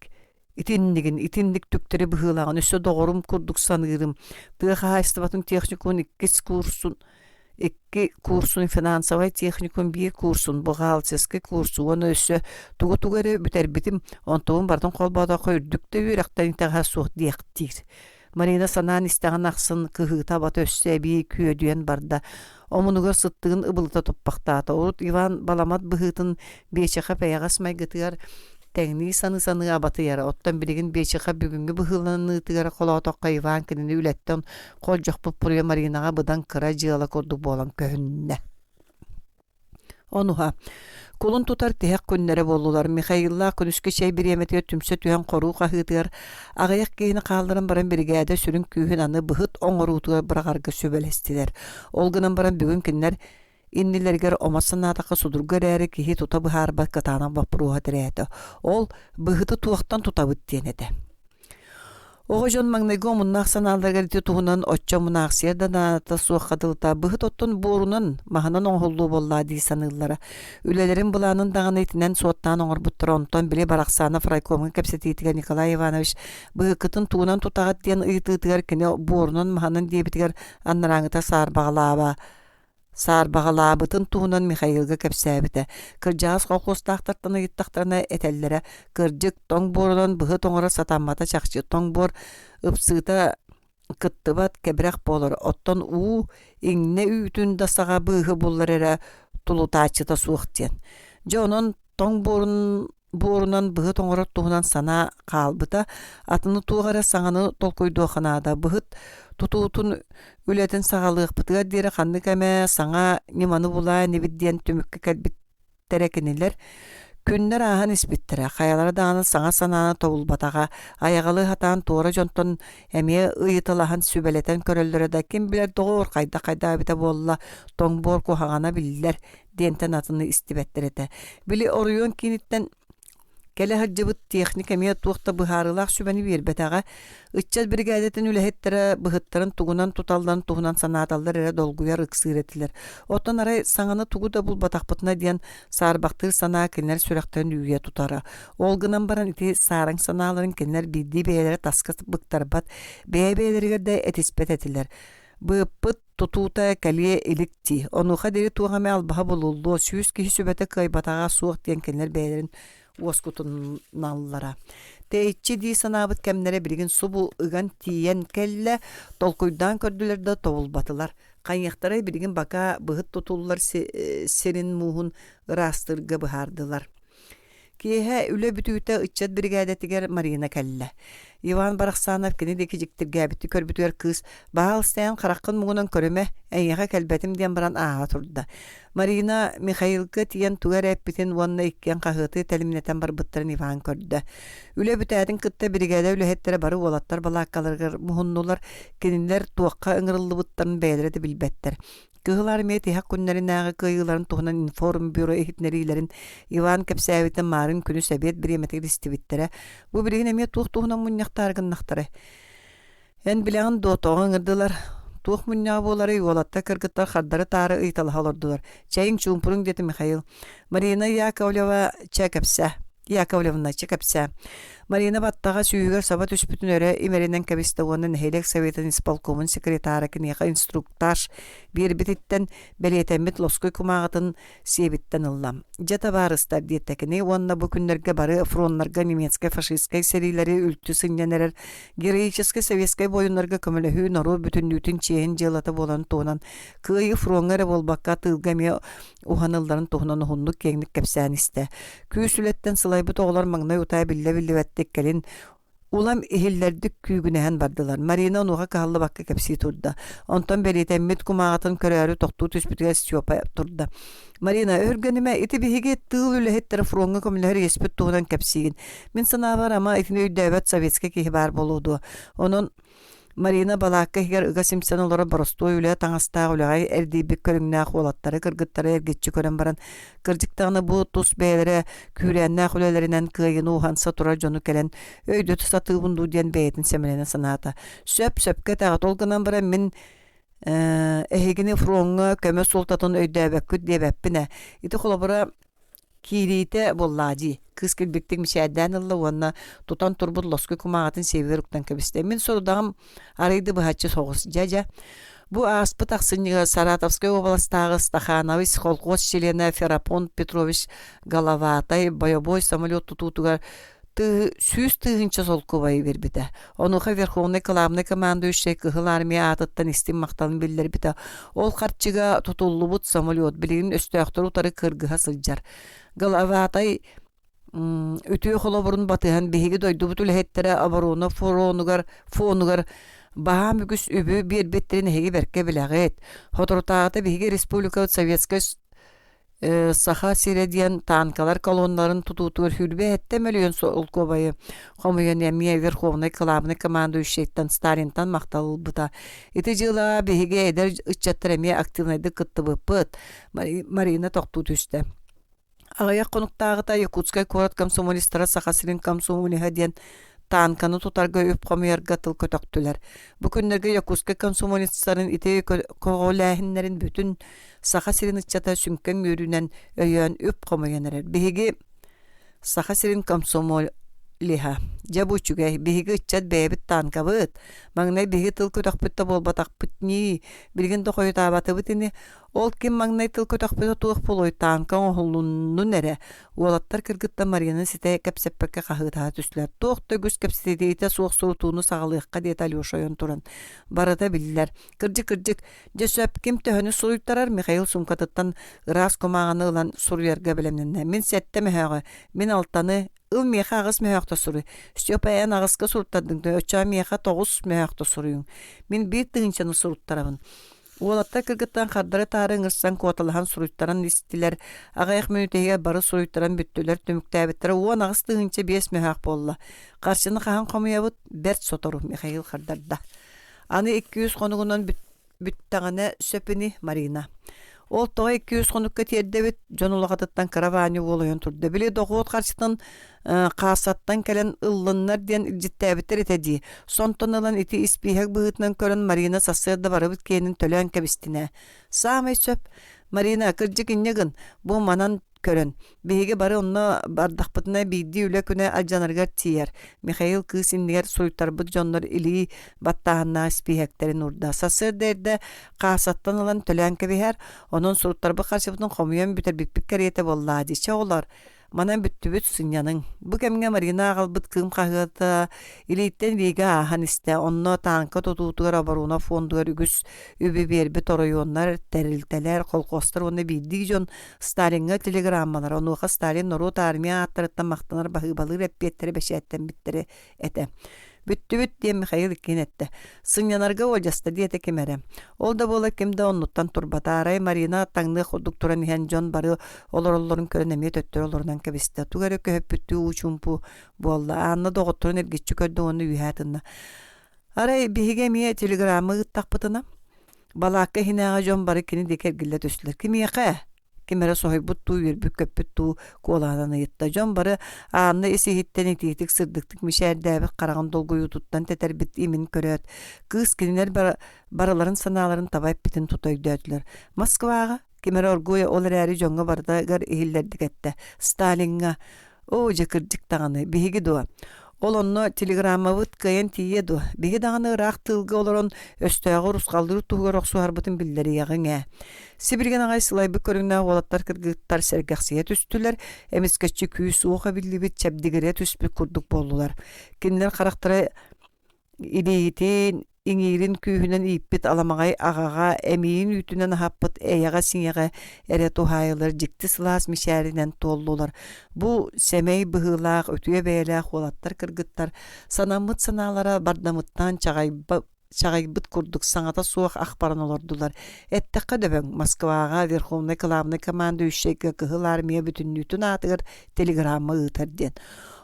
Speaker 1: Итиннигин, итинник түктэри быһыылааҕын өссө доҕорум курдук саныырым. Тыа хаһаайыстыбатын техникумун иккис курсун икки курсун финансовай техникум биир курсун бухгалтерскай курсу уонна өссө тугу-тугу эрэ бүтэрбитим онтубун барытын холбоотоххо үрдүк да үөрэхтэн итэҕэһэ суох диэхтиир Марина санаан истэҕин ахсын кыһыыта-абата өссө эбии күөдүйэн барда. Омунугар сыттыгын ыбылыта туппахтаата. Урут Иван баламат быһыытын Биэчэхэ эйэҕэс майгытыгар тэҥнии саныы-саныы абатыйара. Оттон билигин Биэчэхэ бүгүҥҥү быһыыланыытыгар холоотоххо Иван кинини үлэттэн холдьохпут буруйа Маринаҕа быдан кыра дьыала курдук буолан көһүннэ. Онуһа, кулун тутар тиһэх күннэрэ буоллулар. Михаиллаах күнүскү чэй бириэмэтигэр түмсэ түһэн хоруу хаһыытыгар аҕыйах киһини хаалларан баран биригээдэ сүрүн күүһүн аны быһыт оҥоруутугар быраҕарга сүбэлэстилэр. Ол гынан баран бүгүн кинилэр иннилэригэр омос санаатахха судургу эрээри киһи тута быһаарбат кытаанах боппуруоһа тирээтэ. Ол быһыты туохтан тутабыт диэн этэ. Оҕо дьон маҥнайгы омуннаах санааларыгар ити туһунан оччо мунаахсыйар да наадата суохха дылыта быһыт оттон буорунан, маһынан оҥоһуллуо буоллаа дии саныыллара. Үлэлэрин былаанын даҕаны итинэн суоттаан оҥорбуттара онтон били Барахсанов райкомҥа кэпсэтиитигэр Николай Иванович быһыккытын тугунан тутаҕыт диэн ыйытыытыгар кини буорунан маһынан диэбитигэр анарааҥыта саарбаҕалааба Саарбаҕалаабытын туһунан Михаилга кэпсээбитэ. Кырдьаҕас колхуостаахтартан ыйыттахтарына этэллэрэ: «Кырдьык, тоҥ буорунан быһыт оҥорор сатаммата чахчы, тоҥ буор ыпсыыта кыттыбат, кэбирэх буолар, оттон уу иҥнэ үүтүн да саҕа быыһы буллар эрэ тулутааччыта суох» диэн. Дьэ онон тоҥ буорун буорунан быһыт оҥорор туһунан санаа хаалбыта, атыны туох эрэ саҥаны толкуйдуохха наада. Быһыт тутуутун үлэтин саҕалыахпытыгар диэри ханнык эмэ саҥа ньыманы булаа инибит диэн түмүккэ кэлбиттэрэ кинилэр. Күннэр ааһан испиттэрэ, хайалара даҕаны саҥа санааны тобулбатаҕа, айаҕалыы сатаан туора дьонтон эмиэ ыйыталаһан сүбэлэтэн көрөллөрө да ким билэр доҕоор хайдах-хайдах эбитэ буолла, тоҥ буор куһаҕана биллэр диэнтэн атыны истибэттэр этэ. Били оройуон кииниттэн кэлэ сылдьыбыт техник эмиэ туох да быһаарыылаах сүбэни биэрбэтэҕэ. Ыччат биригээдэтин үлэһиттэрэ быһыттарын тугунан туталларын туһунан санааталлар эрэ долгуйар ыксыыр этилэр. Оттон арай саҥаны тугу да булбатахпытына диэн саарбахтыыр санаа кинилэр сүрэхтэрин үүйэ тутара. Ол гынан баран ити саараҥ санааларын кинилэр биирдии бэйэлэрэ таска быктарбат, бэйэ-бэйэлэригэр да этиспэт этилэр. Быыппыт тутуута кэлиэ илик дии. Онуоха диэри туох эмэ албаһа булуллуо, 100 киһи сүбэтэ кыайбатаҕа суох диэн кинилэр бэйэлэрин уоскутуналлара. Тэйиччи дии санаабыт кэмнэрэ билигин субу ыган тиийэн кэллэ, толкуйдаан көрдүлэр да тобулбатылар. Хайыахтарай билигин бакаа быһыт тутуллар сирин мууһун ыраастыырга быһаардылар. Киэһэ үлэ бүтүүтэ ыччат биригээдэтигэр Марина кэллэ. Иван Барахсанов кини диэки дьиктиргээбиттии көрбүтүгэр кыыс «Баһаалыста эн хараххын муҥунан көрүмэ, эйиэхэ кэлбэтим» диэн баран ааһа турда. Марина Михаилга тиийэн тугу эрэ эппитин уонна иккиэн хаһыаты тэлимнэтэн барбыттарын Иван көрдө. Үлэ бүтээтин кытта биригээдэ үлэһиттэрэ бары уолаттар балааккаларыгар муһуннулар, кинилэр туохха ыҥырыллыбыттарын бэйэлэрэ да билбэттэр. Кыһыл Армия тиһэх күннэринээҕи кыайыыларын туһунан информбюро иһитиннэриилэрин Иван кэпсээбитин маарын күнүс эбиэт бириэмэтигэр истибиттэрэ. Бу билигин эмиэ туох туһунан мунньахтаары гыннахтарай? Эн билэҕин дуо, тоҕо ыҥырдылар? Туох мунньаҕа буоларый, уолаттар кыргыттар хардары-таары ыйыталаһа олордулар. Чэйиҥ чуумпуруҥ диэтэ Михаил. Марина Яковлева чэ кэпсээ. Яковлевна чэ кэпсээ. Марина баттаҕа сүүһүгэр саба түспүтүн өрө имэринэн кэбистэ уонна нэһилиэк советын исполкомун секретара киниэхэ инструктаж биэрбититтэн бэлиэтэммит лоскуй кумааҕытын сиэбиттэн ылла. Дьэ табаарыстар диэтэ кини уонна бу күннэргэ бары фроннарга немецкэй-фашистскай сэриилэри үлтү сынньан эрэр героическай советскай буойуннарга көмөлөһүү норуот бүтүннүүтүн чиэһин дьыалата буоларын туһунан кыайыы фроҥҥа эрэ буолбакка тыылга эмиэ уһанылларын туһунан уһуннук киэҥник кэпсээн истэ. Күүс үлэттэн сылайбыт оҕолор маҥнай утаа биллэ-биллибэттик кэлин Улам иһиллэрдик күүгүнэһэн бардылар. Марина онуоха кыһаллыбакка кэпсии турда. Онтон бэлиэтэммит кумааҕытын көрөөрү тохтуу түспүтүгэр Степа турда. «Марина, өһүргэнимэ, ити биһиги тыыл үлэһиттэрэ фроҥҥа көмөлөһөр иэспит туһунан кэпсиигин. Мин санаабар, ама итини өйдөөбөт советскай киһи баар буолуо дуо? Онон Марина балаакка иһигэр ыга симсэн олорор боростуой үлэ таҥастаах үлэҕэ эрдийбит көрүҥнээх уолаттары, кыргыттары эргиччи көрөн баран, кырдьык даҕаны бу тус бэйэлэрэ күүрээннээх үлэлэринэн кыайыыны уһанса турар дьону кэлэн өйдөтө сатыыбын дуу диэн бэйэтин сэмэлэнэ санаата. Сөп, сөпкө этэҕит, ол гынан баран мин эһигини фроҥҥа көмө суолтатын өйдөөбөккүт диэбэппин ээ. Ити холобура Киириитэ буоллаа дии, кыыс килбиктик мичээрдээн ылла уонна тутан турбут лоскуй кумааҕытын сиэбигэр уктан кэбистэ. Мин сорудаҕым арыый да быһаччы соҕус. Дьэ-дьэ, бу ааспыт ахсынньыга Саратовскай уобаластааҕы Стахановец колхоз чилиэнэ Ферапонт Петрович Головатай бойобуой самолет тутуутугар 100 000 солкуобайы биэрбитэ. Онуоха Верховнай кылаабынай командующай Кыһыл Армия аатыттан истиҥ махталын биллэрбитэ. Ол харчыга тутуллубут самолет билигин өстөөхтөрү утары кыргыһа сылдьар. Головатай үтүө холобурун батыһан биһиги дойдубут үлэһиттэрэ оборона фронугар, фонугар баһаам үгүс үбү биэрбиттэрин эһиги бэркэ билэҕит. Соторутааҕыта биһиги республикабыт Советскай Саха сирэ диэн танкалар колонналарын тутуутугар 27 мөлүйүөн солкуобайы хомуйан эмиэ Верховнай кылаабынай командующайтан Сталинтан махтал ылбыта. Ити дьыалаҕа биһиги эдэр ыччаттар эмиэ активнайдык кыттыбыппыт. Марина тохтуу түстэ. Аҕыйах хонуктааҕыта Якутскай куорат комсомолистара Саха сирин комсомолиһа диэн танканы тутарга үп хомуйарга тыл көтөхтүлэр. Бу күннэргэ Якутскай комсомолецтарын ити көҕүлээһиннэрин бүтүн Саха сирин ыччата сүҥкэн үөрүүнэн өйөөн үп хомуйан эрэр. Биһиги Саха сирин комсомолиһа. Дьэ бу үчүгэй. Биһиги ыччат бэйэбит танкабыт. Маҥнай биһиги тыл көтөхпүт да буолбатахпыт нии. Билигин да хойутаабатыбыт ини. Ол ким маҥнай тыл көтөхпүтэ туох буолуой танка оҥоһуллуннун эрэ. Уолаттар кыргыттар Марияны ситэ кэпсэппэккэ хаһыытаһа түстүлэр. Туох да үгүс кэпсэтиитэ суох сурутууну саҕалыахха диэтэ Алеша ойон туран. Барыта биллэр. Кырдьык-кырдьык, Дьэ сөп, ким төһөнү суруйтарар, Михаил суумкатыттан ыраас кумааҕыны ылан суруйарга бэлэмнэннэ. Мин сэттэ мөһөөҕү, мин алтаны, ыл миэхэ аҕыс мөһөөхтө суруй. Степа эн аҕыска суруттардыҥ, оччоҕо миэхэ 9 мөһөөхтө суруйуҥ. Мин 1000-ны суруттарабын. Уолаттар кыргыттан хардары-таары ыҥырсан куоталаһан суруйтаран истилэр. Аҕыйах мүнүүтэ иһигэр бары суруйтаран бүттүлэр, түмүктээбиттэрэ 18 005 мөһөөх буолла. Харчыны хаһан хомуйабыт? Бэрт сотору, Михаил хардарда. Аны 200 хонугунан бүттэҕинэ сөп ини, Марина. Ол тоҕо 200 хонукка тиэрдэбит, дьон улахатыттан кыра Ваня уол ойон турда. Били дохуот харчытын каассаттан кэлэн ыллыннар диэн илдьиттээбиттэр этэ дии. Сонтон ылан ити испииһэк быһыытынан көрөн Марина сарсыарда барыбыт киэнин төлөөн кэбистин ээ. Саамай сөп. Марина, кырдьык инньэ гын, бу манан көрөн, биһиги бары онно бардахпытына биирдии үлэ күнэ алдьанарыгар тиийэр. Михаил кыыс иннигэр суруйтарбыт дьоннор илии баттааһыннаах испииһэктэрин уурда. Сарсыарда эрдэ каассаттан ылан төлөөн кэбиһэр, онон суруттарбыт харчыбытын хомуйан бүтэрбиппит кэриэтэ буоллаа дии. Чэ, оҕолор, Манан бүттүбүт, сынньаныҥ. Бу кэмҥэ Марина аҕалбыт Кыым хаһыата илииттэн илиигэ ааһан истэ. Онно тааҥка тутуутугар оборона фондугар үгүс үбү биэрбит оройуоннар, тэрилтэлэр, колхозтар уонна биирдии дьон Сталиҥҥа телеграммалара, онуоха Сталин норуот армия ааттарыттан махтанар баһыыбалыыр эппиэттэрэ бэчээттэммиттэрэ этэ. Бүттүбүт, диэн Михаил иккиһин эттэ. Сынньанарга уолдьаста диэтэ ким эрэ. Ол да буоллар ким да оннуттан турбата. Арай Марина таҥныах курдук туран иһэн дьон бары олороллорун көрөн эмиэ төттөрү олорунан кэбистэ. Тугу эрэ көһүппүттүү уу чуумпу буолла. Анна доҕотторун эргиччи көрдө уонна үөһэ тынна. Арай биһиги эмиэ телеграмма ыыттахпытына? Балаакка иһинээҕи дьон бары кини диэки эргиллэ түстүлэр. Кимиэхэ? Ким эрэ соһуйбут дуу, үөрбүт-көппүт дуу куолаһынан ыйытта. Дьон бары Анна ис-иһиттэн итиитик, сырдыктык мичээрдээбит хараҕын долгуйуутуттан тэтэрбит имин көрөөт, кыыс кинилэр барыларын санааларын таба эппитин тута өйдөөтүлэр. Москваҕа ким эрэ оргууй ол эрээри дьоҥҥо барытыгар иһиллэрдик эттэ. Сталиҥҥа Оо, дьэ кырдьык даҕаны, биһиги дуо? Ол онно телеграммабыт кыайан тиийиэ дуо? Биһи даҕаны ыраах тыылга олорон өстөөҕү урусхаллыыр туһугар охсуһарбытын биллэриэҕиҥ ээ. Сибилигин аҕай сылайбыт көрүҥнээх уолаттар кыргыттар сэргэхсийэ түстүлэр, эмискэччи күүс-уох эбиллибит, чэбдигирэ түспүт курдук буоллулар. Кинилэр харахтара Илиитин, иҥиирин күүһүнэн ииппит аламаҕай аҕаҕа эмиийин үүтүнэн аһаппыт эйэҕэ-сиҥэҕэ эрэ туһаайылар дьикти сылаас мичээринэн туоллулар. Бу сэмэй быһыылаах, үтүө бэйэлээх уолаттар-кыргыттар санаммыт санаалара бардамыттан чаҕыйбыт курдук саҥата суох ах баран олордулар. Эттэххэ дөбөҥ, Москваҕа Верховнай кылаабынай командующайга Кыһыл Армия бүтүннүүтүн аатыгар телеграмма ыытар диэн.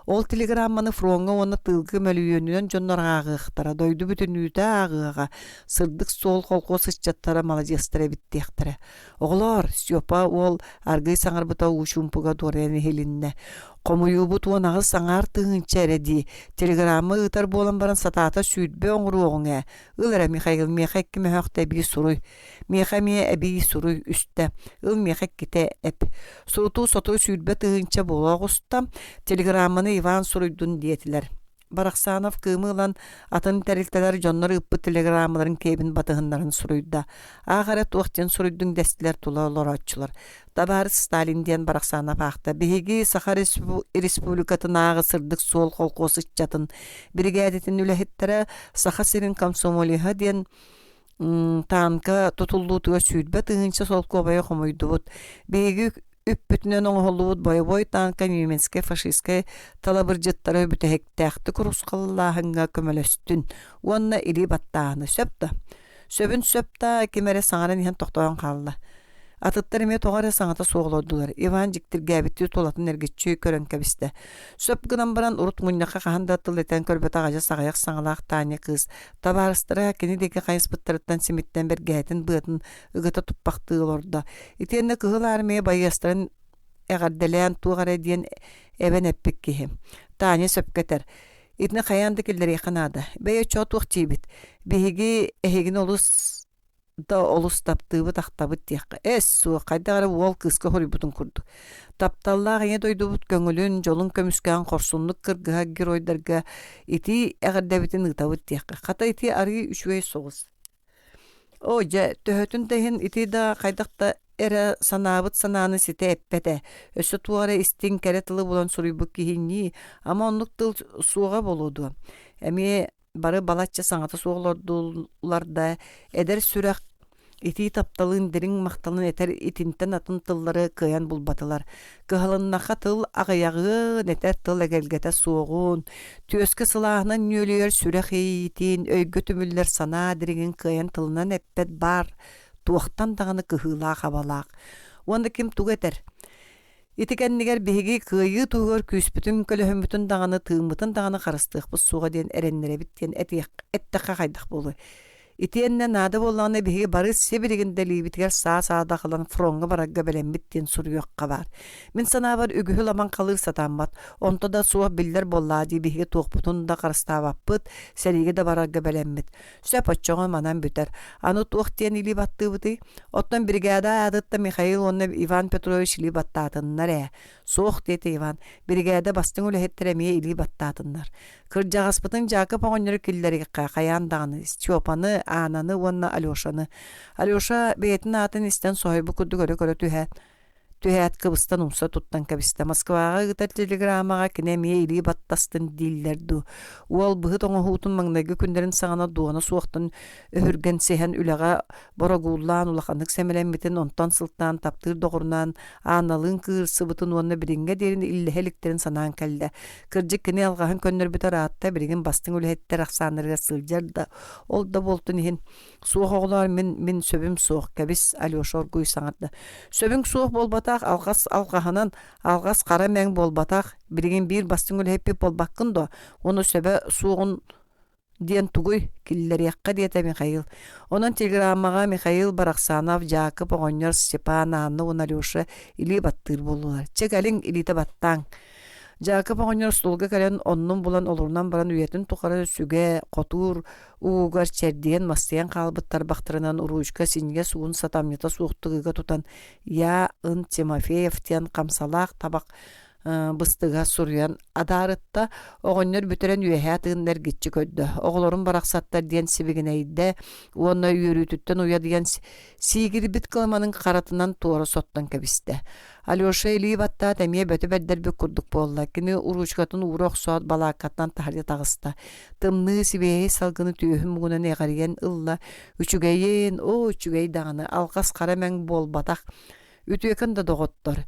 Speaker 1: Ол телеграмманы фроҥҥа уонна тыылга мөлүйүөнүнэн дьоннор ааҕыахтара, дойду бүтүннүүтэ ааҕыаҕа, сырдык суол колхуос ыччаттара маладьыастар эбит диэхтэрэ. Оҕолоор, Степа уол аргыый саҥарбыта уу чуумпуга дуорайан иһилиннэ. Хомуйуубут 18 аҥаар тыһыынча эрэ дии. Телеграмма ыытар буолан баран сатаата 20 оҥоруоҕуҥ ээ. Ыл эрэ, Михаил, миэхэ икки мөһөөхтө эбии суруй. Миэхэ эмиэ эбии суруй үстэ, ыл миэхэ иккитэ эп. Сурутуу сотору 20 000 буола оҕуста, телеграмманы Иван суруйдун диэтилэр. Барахсанов кыымы ылан атын тэрилтэлэр дьоннор ыыппыт телеграммаларын киэбин батыһыннаран суруйда. Аах эрэ туох диэн суруйдуҥ дэстилэр тула олорооччулар. Табаарыс Сталин диэн Барахсанов аахта. Биһиги Саха Республикатынааҕы сырдык суол холкуос ыччатын биригээдэтин үлэһиттэрэ Саха сирин комсомолиһа диэн Таанка тутуллуутугар 20 000 солкуобайы хомуйдубут. Биһиги үппүтүнэн оҥоһуллубут бойобуой тааҥка немецкэй фашистскай талабырдьыттары бүтэһиктээхтик урусхаллааһыҥҥа көмөлөстүн уонна илии баттааһыны сөп да сөбүн сөп да ким эрэ саҥаран иһэн тохтоон хаалла. Атыттар эмиэ тоҕо эрэ саҥата суох олордулар. Иван дьиктиргээбиттии тулатын эргиччи көрөн кэбистэ. Сөп гынан баран урут мунньахха хаһан да тыл этэн көрбөтөх адьас аҕыйах саҥалаах Таня кыыс табаарыстара кини диэки хайыспыттарыттан симиттэн бэргэһэтин быатын ыгыта туппахтыы олордо. Итиэннэ Кыһыл Армия байыастарын эҕэрдэлээн туох эрэ диэн эбэн эппит киһи. Таня сөпкө этэр. Итини хайаан да киллэриэххэ наада. Бэйэ оччоҕо туох диибит? Биһиги эһигини олус да олус таптыыбыт, ахтабыт диэххэ. Эс, суох, хайдах эрэ уол кыыска хоруйбутун курдук. Тапталлаах ийэ дойдубут көҥүлүн, дьолун көмүскээн хорсуннук кыргыһар геройдарга итии эҕэрдэбитин ыытабыт диэххэ. Хата ити арыый үчүгэй соҕус. Оо, дьэ, төһөтүн да иһин ити да хайдах да эрэ санаабыт санааны ситэ эппэтэ. Өссө туох эрэ истиҥ кэрэ тылы булан суруйбут киһи ама оннук тыл суоҕа буолуо дуо? Эмиэ Бары балачча саҥата суох олордулар да, эдэр сүрэх итии тапталын, дириҥ махталын этэр итинтэн атын тыллары кыайан булбатылар. Кыһалыннахха тыл аҕыйаҕын, этэр тыл эгэлгэтэ суоҕун, түөскэ сылааһынан нүөлүйэр сүрэх иэйиитин, өйгө түмүллэр санаа дириҥин кыайан тылынан эппэт баар туохтан даҕаны кыһыылаах-абалаах. Уонна ким тугу этэр? Ити кэннигэр биһиги кыайыы туһугар күүспүтүн, көлөһүммүтүн даҕаны, тыыммытын даҕаны харыстыахпыт суоҕа диэн эрэннэрэбит диэн этиэх эттэххэ хайдах буолуой? Итиэннэ наада буоллаҕына биһиги бары сибилигин да илиибитигэр саа-саадах ылан фроҥҥа барарга бэлэммит диэн суруйуохха баар. Мин санаабар үгүһү ламаҥхалыыр сатааммат. Онто да суох биллэр буоллаа дии биһиги туохпутун да харыстаабаппыт, сэриигэ да барарга бэлэммит. Сөп оччоҕо манан бүтэр. Аны туох диэн илии баттыыбытый? Оттон бригада аатыттан Михаил уонна Иван Петрович илии баттаатыннар ээ. Суох диэтэ Иван. Биригээдэ бастыҥ үлэһиттэрэ эмиэ илии баттаатыннар. Кырдьаҕаспытын Дьаакып оҕонньору киллэриэххэ хайаан даҕаны Степаны, Аананы уонна Алешаны. Алеша бэйэтин аатын истэн соһуйбут курдук өрө көрө түһээт, Түһээт кыбыстан умса туттан кэбистэ. Москваҕа ыытар телеграммаҕа кини эмиэ илии баттастын дииллэр дуу. Уол быһыт оҥоһуутун маҥнайгы күннэрин саҕана дуона суохтан өһүргэнсиһэн үлэҕэ борогууллаан улаханнык сэмэлэммитин, онтон сылтаан таптыыр доҕорунаан Аанналыын кыырсыбытын уонна билиҥҥэ диэри иллэһэ иликтэрин санаан кэллэ. Кырдьык кини алҕаһын көннөрбүтэ ыраатта, билигин бастыҥ үлэһиттэр ахсааннарыгар сылдьар да, ол да буолтун иһин Суох оҕолоор, мин мин сөбүм суох, кэбис, Алеша оргууй саҥарда. Сөбүҥ суох буолбатах, алҕас алҕаһынан, алҕас хара мэҥ буолбатах, билигин биир бастыҥ үлэһиппит буолбаккын дуо? Уонна сөбө суоҕун Диэн тугуй, киллэриэххэ диэтэ Михаил. Онон телеграммаҕа Михаил Барахсанов, Дьаакып оҕонньор, Степан, Анна уонна Алеша илии баттыыр буоллулар. Чэ кэлиҥ, илиитэ баттааҥ. Дьаакып оҕонньор остуолга кэлэн оннун булан олорунан баран үйэтин тухары сүгэ, хотуур уугар чэрдийэн мастыйан хаалбыт тарбахтарынан уруучка синньигэс уун сатамньыта суохтук ыга тутан Я Ын Тимофеев диэн хамсалаах табах быстыга суруйан адаарытта, оҕонньор бүтэрэн үөһээ тыынна эргиччи көрдө, оҕолорум барахсаттар диэн сибигинэйдэ уонна үөрүүтүттэн уйадыйан сиигирбит кыламанын харатынан туора соттон кэбистэ. Алеша илии баттаат эмиэ бөтө бэрдэрбит курдук буолла. Кини уруучукатын уура охсоот балааккаттан таһырдьа таҕыста. Тымныы сибиэһэй салгыны түөһүн муҥунан эҕирийэн ылла. Үчүгэйин, оо, үчүгэй даҕаны, алҕас хара мэҥ буолбатах. Үтүөкэн да доҕоттор.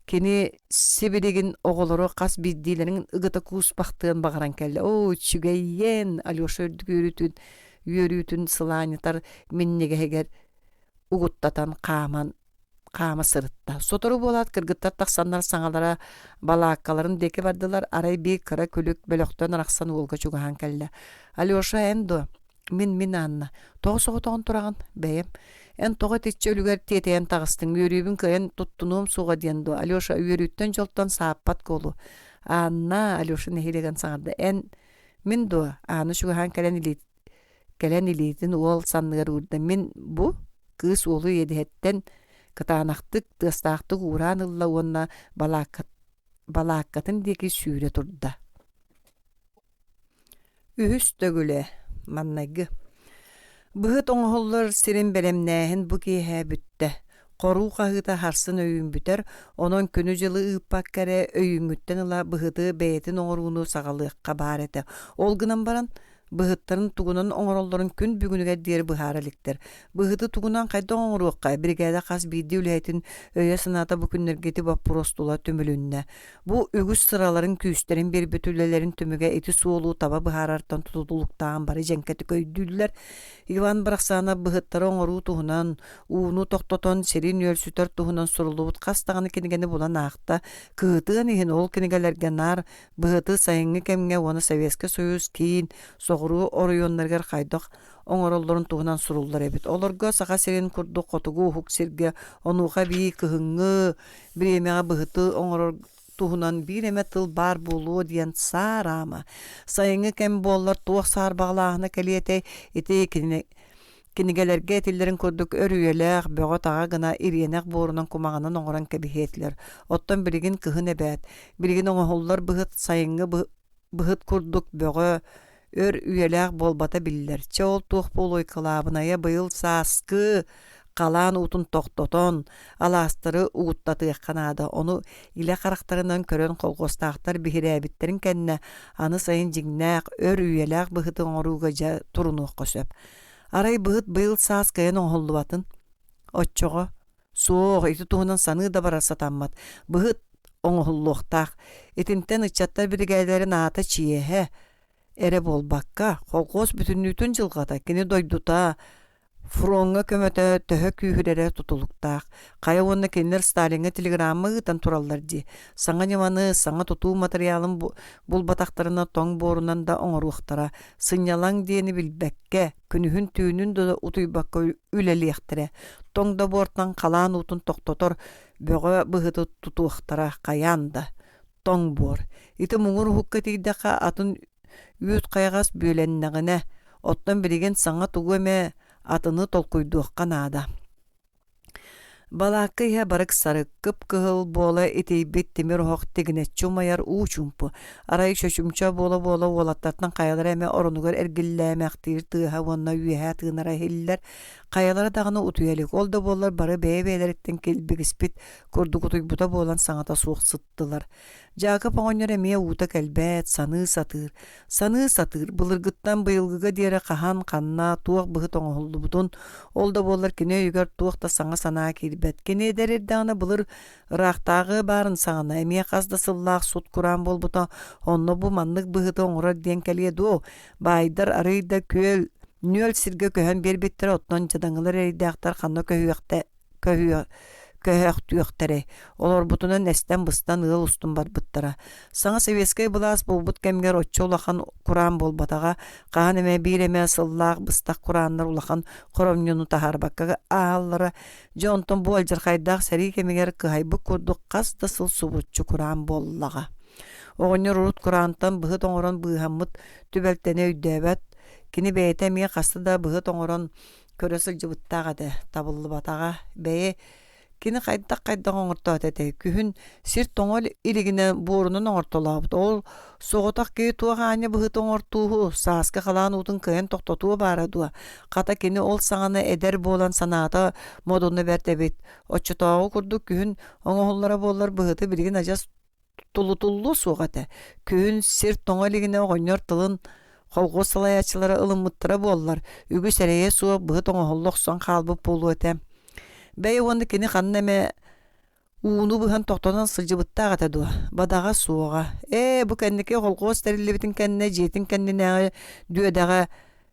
Speaker 1: Кини сибилигин оҕолору хас биирдиилэрин ыгыта кууспахтыан баҕаран кэллэ. Оо, үчүгэйиэн! Алеша үрдүк үөрүүтүн, үөрүүтүн сылаанньытар минньигэһигэр угуттатан хааман хаама сырытта. Сотору буолаат кыргыттар тахсаннар саҥалара балааккаларын диэки бардылар. Арай биир кыра күлүк бөлөхтөн арахсан уолга чугаһаан кэллэ. Алеша, эн дуо? Мин, мин Анна. Тоҕо соҕотоҕун тураҕын? Бэйэм. Эн тоҕо итиччэ үлүгэр тиэтэйэн таҕыстыҥ? Үөрүүбүн кыайан туттунуом суоҕа диэн дуо? Алеша үөрүүттэн-дьолтон сааппат куолу. Анна, Алеша нэһиилэгэн саҥарда. Эн, мин дуо? Аана чугаһаан кэлэн илии кэлэн илиитин уол санныгар уурда. Мин бу кыыс уолу иэдэһиттэн кытаанахтык, тыастаахтык уураан ылла уонна балаакка, балааккатын диэки сүүрэ турда. Үһүс төгүлэ маннайгы Быһыт оҥоһуллар сирин бэлэмнээһин бу киэһэ бүттэ. Хоруу хаһыыта харсын өйүүн бүтэр, онон күнү-дьылы ыыппакка эрэ өйүүҥҥүттэн ыла быһыты бэйэтин оҥорууну саҕалыахха баар этэ. Ол гынан баран, быһыттарын тугунан оҥороллорун күн бүгүнүгэр диэри быһаара иликтэр. Быһыты тугунан хайдах оҥоруохха, биригээдэ хас биирдии үлэһитин өйө-санаата бу күннэргэ ити боппуруос тула түмүлүннэ. Бу үгүс сыраларын, күүстэрин биэрбит үлэлэрин түмүгэ ити суолу таба быһаарартан тутулуктааҕын бары дьэҥкэтик өйдүүллэр. Иван Барахсанов быһыттары оҥоруу туһунан, ууну тохтотон сири нүөлсүтэр туһунан суруллубут хас даҕаны кинигэни булан аахта. Кыһытыан иһин ол кинигэлэргэ наар быһыты сайыҥҥы кэмҥэ уонна Советскай Союз киин, соҕуруу оройуоннарыгар хайдах оҥороллорун туһунан суруллар эбит. Олорго Саха сирин курдук хотугу уһук сиргэ, онуоха эбии кыһыҥҥы бириэмэҕэ быһыты оҥорор туһунан биир эмэ тыл баар буолуо диэн саараама. Сайыҥҥы кэм буоллар туох саарбаҕалааһына кэлиэ этэй, ити кини кинигэлэргэ этиллэрин курдук өр үйэлээх, бөҕө-таҕа гына ириэнэх буорунан кумаҕынан оҥорон кэбиһиэ этилэр. Оттон билигин кыһын эбээт. Билигин оҥоһуллар быһыт сайыҥҥы быһыт курдук бөҕө, өр үйэлээх буолбата биллэр. Чэ ол туох буолуой кылаабынайа быйыл сааскы халаан уутун тохтотон, алаастары угуттатыахха наада. Ону илэ харахтарынан көрөн колхуостаахтар биһирээбиттэрин кэннэ аны сайын дьиҥнээх, өр үйэлээх быһыты оҥорууга дьэ турунуохха сөп. Арай быһыт быйыл саас кыайан оҥоһуллубатын. Оччоҕо суох, ити туһунан саныы да барар сатаммат. Быһыт оҥоһуллуохтаах. Итинтэн ыччаттар биригээдэлэрин аата чиэһэ эрэ буолбакка, колхуос бүтүннүүтүн дьылҕата, кини дойдута, фроҥҥа көмөтө төһө күүһүрэрэ тутулуктаах. Хайа уонна кинилэр Сталиҥҥа телеграмма ыытан тураллар дии. Саҥа ньыманы, саҥа тутуу матырыйаалын булбатахтарына тоҥ буорунан да оҥоруохтара. Сынньалаҥ диэни билбэккэ, күнүһүн-түүнүн да утуйбакка үлэлиэхтэрэ. Тоҥ да буортан халаан уутун тохтотор бөҕө быһыты тутуохтара хайаан да. Тоҥ буор. Ити муҥур уһукка тиийдэххэ атын үүт-хайаҕас бүөлэннэҕинэ, оттон билигин саҥа тугу эмэ атыны толкуйдуохха наада. Балаакка иһэ барык-сарык, кып-кыһыл буола итийбит тимир оһох тигинэччи умайар уу чуумпу. Арай чочумча буола-буола уолаттартан хайалара эмэ оронугар эргиллээмэхтиир тыаһа уонна үөһээ тыынара иһиллэр. Хайалара даҕаны утуйа илик, ол да буоллар бары бэйэ-бэйэлэриттэн килбигиспит курдук утуйбута буолан саҥата суох сыттылар. Дьаакып оҕонньор эмиэ уута кэлбэт, саныы сатыыр. Саныы сатыыр, былыргыттан быйылгыга диэри хаһан, ханна, туох быһыт оҥоһуллубутун, ол да буоллар кини өйүгэр туох да саҥа санаа киирбэт. Кини эдэр эрдэҕинэ былыр ыраахтааҕы баарын саҕана эмиэ хас да сыллаах сут-кураан буолбута, онно бу маннык быһыты оҥорор диэн кэлиэ дуо? Баайдар арыый да күөл, нүөл сиргэ көһөн биэрбиттэрэ, оттон дьадаҥылар эрэйдээхтэр ханна көһүөхтэ көһүө көһөөхтүөхтэрэй, олорбутунан эстэн-быстан ыал устун барбыттара. Саҥа советскай былаас буолбут кэмигэр оччо улахан кураан буолбатаҕа, хаһан эмэ биир эмэ сыллаах быстах курааннар улахан хоромньуну таһаарбакка ааһаллара. Дьэ онтон бу алдьархайдаах сэрии кэмигэр кыһайбыт курдук хас да сыл субуруччу кураан буоллаҕа. Оҕонньор урут кураантан быһыт оҥорон быыһаммыт түбэлтэни өйдөөбөт. Кини бэйэтэ эмиэ хаста да быһыт оҥорон көрө сылдьыбыттаах этэ, табыллыбатаҕа. Бэйэ кини хайдах-хайдах оҥортоото этэй? Күһүн сир тоҥо илигинэ буорунан оҥортолообут. Ол соҕотох киһи туох аанньа быһыыта оҥортууһу, сааскы халаан уутун кыайан тохтотуо баара дуо? Хата кини ол саҕана эдэр буолан санаата модуна бэрт эбит. Оччотооҕу курдук күһүн оҥоһуллара буоллар быһыты билигин адьас тулутуллуо суох этэ. Күһүн сир тоҥо илигинэ оҕонньор тылын холхуос салайааччылара ылыммыттара буоллар, үгүс эрэйэ суох быһыт оҥоһулла охсон хаалбыт буолуо этэ. Бэйэ уонна кини ханна эмэ ууну быһан тохтотон сылдьыбыттаах этэ дуо? Бадаҕа суоҕа. Ээ, бу кэнники холхуос тэриллибитин кэннэ дьиэтин кэннинээҕи дүөдэҕэ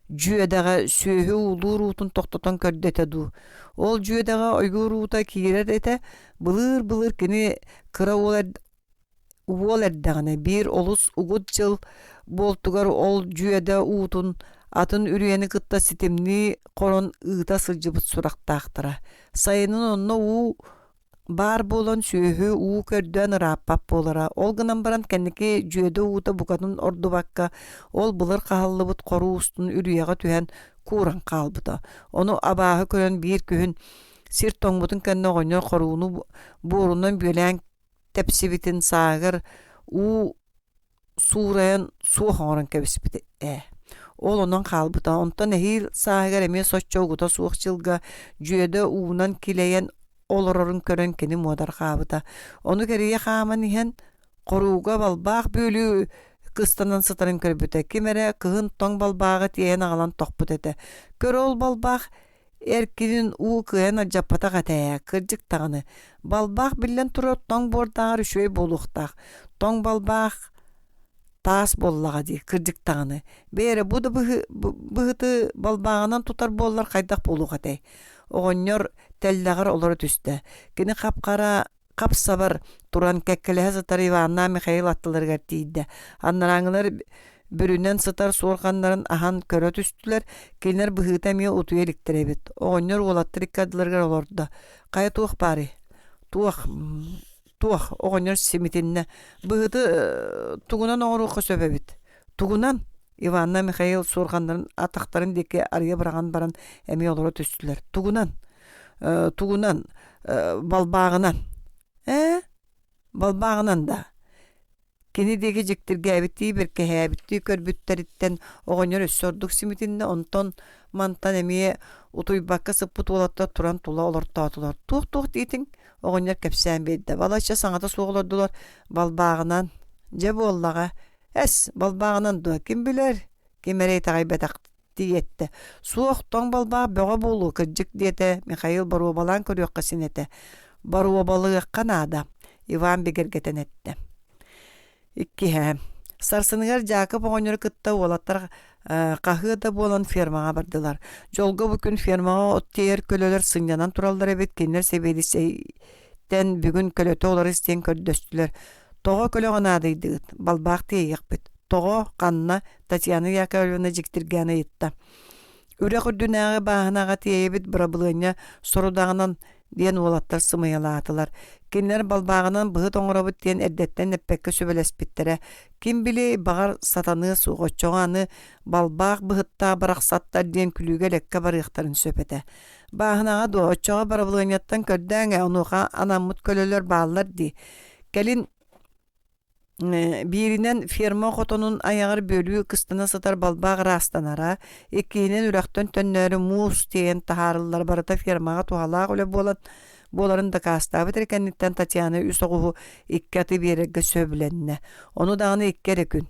Speaker 1: дьүөдэҕэ сүөһү уулуур уутун тохтотон көрдө этэ дуу. Ол дьүөдэҕэ ойуур уута киирэр этэ, былыыр-былыр кини кыра уол, уол эрдэҕинэ биир олус угут дьыл буолтугар ол дьүөдэ уутун атын үрүйэни кытта ситимнии хорон ыыта сылдьыбыт сурахтаахтара. Сайынын онно уу Баар буолан сүөһү уу көрдөөн ырааппат буолара, ол гынан баран кэнники дьүөдэ уута букатын ордубакка, ол былыр хаһыллыбыт хоруу устун үрүйэҕэ түһэн кууран хаалбыта. Ону абааһы көрөн биир күһүн сир тоҥмутун кэннэ оҕонньор хорууну буорунан бүөлээн тэпсибитин сааһыгар уу суурайан суох оҥорон кэбиспит ээ. Ол онон хаалбыта. Онтон эһиил сааһыгар эмиэ соччо угута суох дьылга дьүөдэ уунан килэйэн олорорун көрөн кини муодарҕаабыта. Ону кэрийэ хааман иһэн хорууга балбаах бүөлүү кыстанан сытарын көрбүтэ. Ким эрэ кыһын тоҥ балбааҕы тиэйэн аҕалан тохпут этэ. Көр ол балбаах Эркинин уу кыайан алдьаппатах этэ ээ, кырдьык даҕаны, балбаах биллэн турар тоҥ буордааҕар үчүгэй буолуохтаах, тоҥ балбаах таас буоллаҕа дии, кырдьык даҕаны. Бэйэ эрэ бу да быһыты балбааҕынан тутар буоллар хайдах буолуох этэй? Оҕонньор тэллэҕэр олоро түстэ. Кини хап-хара хап-сабар туран кэккэлэһэ сытар Иваннаах Михаил аттыларыгар тиийдэ. Анарааҥҥылар бүрүнэн сытар суорҕаннарын аһан көрө түстүлэр, кинилэр быһыыта эмиэ утуйа иликтэр эбит. Оҕонньор уолаттар икки ардыларыгар олордо. Хайа туох баарый? Туох, туох, оҕонньор симитиннэ. Быһыты тугунан оҥоруохха сөп эбит? Тугунан? Иванна Михаил суорҕаннарын атахтарын диэки арыйа быраҕан баран эмиэ олоро түстүлэр. Тугунан? Тугунан? Балбааҕынан. Ээ? Балбааҕынан да? Кини диэки дьиктиргээбиттии, бэркэһээбиттии көрбүттэриттэн оҕонньор өссө ордук симитиннэ, онтон мантан эмиэ утуйбакка сыппыт уолаттар туран тула олортоотулар. Туох-туох диитиҥ? Оҕонньор кэпсээн биэрдэ. Балачча саҥата суох олордулар. Балбааҕынан. Дьэ буоллаҕа. Эс, балбааҕынан дуо, ким билэр? Ким эрэ итэҕэйбэтэх тиийэттэ. Суох, тоҥ балбаах бөҕө буолуо, кырдьык диэтэ Михаил боруобалаан көрүөххэ син этэ. Боруобалыахха наада, Иван бигэргэтэн эттэ. Иккиһэ. Сарсыныгар Дьаакып оҕонньору кытта уолаттар хаһыа да буолан фермаҕа бардылар. Дьолго бу күн фермаҕа от тиэйэр көлөлөр сынньанан тураллар эбит, кинилэр сэбиэдиссэйтэн бүгүн көлөтө олорус диэн көрдөстүлэр. Тоҕо көлөҕө наадыйдыгыт? Балбаах тиэйиэхпит. Тоҕо? Ханна? Татьяна Яковлевна дьиктиргээн ыйытта. Үрэх үрдүнээҕи бааһынаҕа тиэйэбит бырабылыанньа сорудаҕынан диэн уолаттар сымыйалаатылар. Кинилэр балбааҕынан быһыт оҥоробут диэн эрдэттэн эппэккэ сүбэлэспиттэрэ. Ким билиэй, баҕар, сатаныа суох, оччоҕо аны балбаах быһыттаах барахсаттар диэн күлүүгэ-элэккэ барыахтарын сөп этэ. Бааһынаҕа дуо, оччоҕо бырабылыанньаттан көрдөөҥ ээ, онуоха анаммыт көлөлөр бааллар дии. Кэлин бииринэн ферма хотонун айаҕар бүөлүү кыстана сытар балбаах ыраастанара, иккиһинэн үрэхтэн төннөөрү муус тиэйэн таһаарыллара барыта фермаҕа туһалаах үлэ буолан буоларын дакаастаабыт эрэ кэнниттэн Татьяна үс оҕуһу икки аты биэрэргэ сөбүлэннэ. Ону даҕаны икки эрэ күн.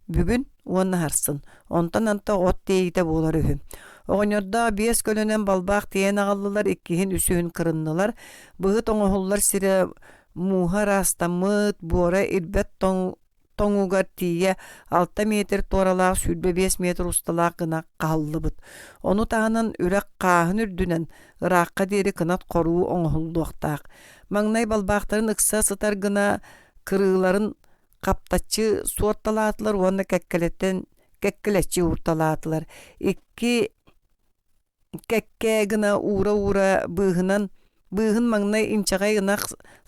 Speaker 1: Бүгүн уонна сарсын. Онтон антах от тиэйиитэ буолар үһү. Оҕонньордоох биэс көлөнөн балбаах тиэйэн аҕаллылар, иккиһин, үсүһүн кырыннылар. Быһыт оҥоһуллар сирэ мууһа ыраастаммыт, буора ирбэт тоҥ тоҥугар тиийэ 6 метр туоралаах 25 метр усталаах гына хаһыллыбыт. Ону таһынан үрэх хааһын үрдүнэн ыраахха диэри кынат хоруу оҥоһуллуохтаах. Маҥнай балбаахтарын ыкса сытар гына кырыыларын хаптаччы суорталаатылар уонна кэккэлэттэн кэккэлэччи уурталаатылар. Икки кэккэ гына уура-уура быыһынан быыһын маҥнай инчэҕэй ынах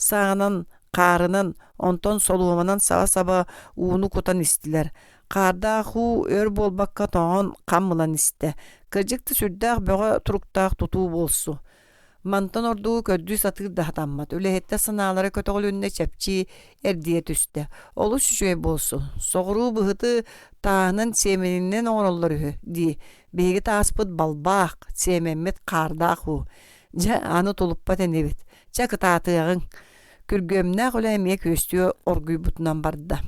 Speaker 1: сааҕынан хаарынан онтон солуоманан саба-саба ууну кутан истилэр хаардаах уу өр буолбакка тоҥон хам ылан истэ кырдьык да сүрдээх бөҕө туруктаах тутуу буолсу Мантан ордугу көрдүү сатыыр да сатаммат. Үлэһиттэр санаалара көтөҕүлүннэ, чэпчии, эрдийэ түстэ. Олус үчүгэй буолсу. Соҕуруу быһыты тааһынан сиэмэнинэн оҥороллор үһү дии. Биһиги тааспыт балбаах, сиэмэммит хаардаах уу. Дьэ, аны тулуппат инибит. Чэ, кытаатыаҕыҥ. Күргүөмнээх үлэ эмиэ күөстүү оргуйбутунан барда.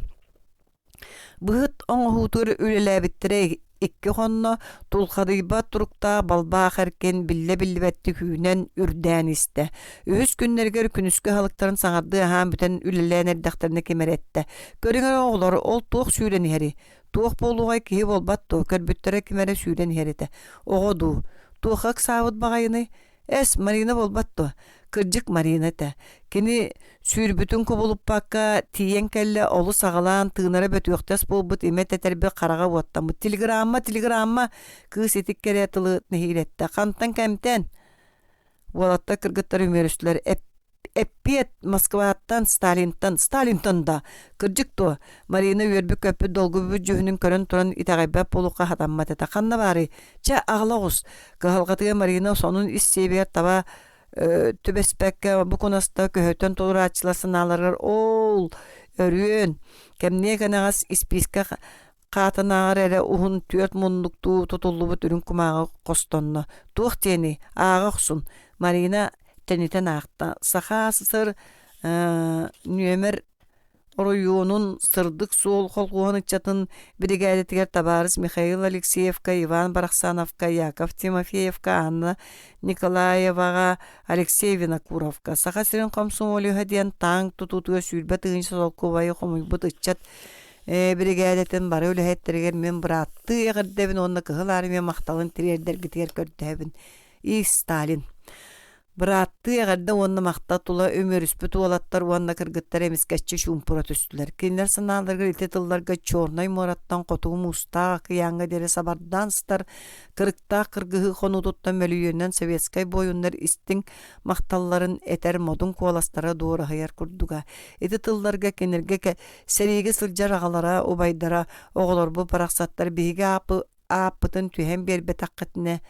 Speaker 1: Быһыт оҥоһуутугар үлэлээбиттэрэ икки хонно, тулхадыйбат туруктаах балбаах эркин биллэ-биллибэттик үүнэн, үрдээн истэ. Үһүс күннэригэр күнүскү аһылыктарын саҥардыы аһаан бүтэн үлэлээн эрдэхтэринэ ким эрэ эттэ: «Көрүҥ эрэ оҕолор, ол туох сүүрэн иһэрий? Туох буолуоҕай киһи буолбат дуо, көрбүттэрэ ким эрэ сүүрэн иһэр этэ. Оҕо дуу? Туохха ыксаабыт баҕайыный? Эс, Марина буолбат дуо? Кырдьык Марина этэ. Кини сүүрбүтүн кубулуппакка тиийэн кэллэ, олус аҕалаан тыынара бөтүөхтэс буолбут имэ тэтэрбит хараҕа уоттаммыт. Телеграмма, телеграмма! Кыыс итик кэрэ тылы нэһиилэттэ. Хантан кэмтэн? Уолаттар кыргыттар үмүөрүстүлэр. Эппиэт Москваттан, Сталинтан, Сталинтан да! Кырдьык дуо? Марина үөрбүт-көппүт долгуйбут дьүһүнүн көрөн туран итэҕэйбэт буолуохха сатаммат этэ. Ханна баарый? Чэ, аҕала оҕус! Кыһалҕатыгар Марина сонун ис сиэбигэр таба түбэспэккэ бу кунаста көһөтөн толорооччулар санааларыгар ол өрүөн кэмниэ кэнэҕэс испиискэ хаатынааҕар эрэ уһун түөрт муннуктуу тутуллубут үрүҥ кумааҕы хостонно. Туох диэний? Ааҕа охсун. Марина тэнитэн аахта. Саха СССР нүөмэр оройуонун Сырдык суол холхуоһун ыччатын биригээдэтигэр табаарыс Михаил Алексеевка, Иван Барахсановка, Яков Тимофеевка, Анна Николаеваҕа, Алексей Винокуровка Саха сирин хомсомуолуһа диэн тааҥ тутуутугар 20 000 солкуобайы хомуйбут ыччат биригээдэтин бары үлэһиттэригэр мин бырааттыы эҕэрдэбин уонна Кыһыл Армия махталын тириэрдэргитигэр көрдөһөбүн. И Сталин. Бырааттыы эҕэрдэ уонна махтал тула үмүөрүспүт уолаттар уонна кыргыттар эмискэччи чуумпура түстүлэр. Кинилэр санааларыгар ити тылларга Чернай муораттан хотугу муустаах акыйааҥҥа диэри сабардаан сытар кырыктаах кыргыһыы хонуутуттан мөлүйүөнүнэн советскай буойуннар истиҥ махталларын этэр модун куоластара дуораһыйар курдуга. Ити тылларга кинилэргэ сэриигэ сылдьар аҕалара, убайдара, оҕолорбут барахсаттар биһиги ааппытын түһэн биэрбэтэххитинэ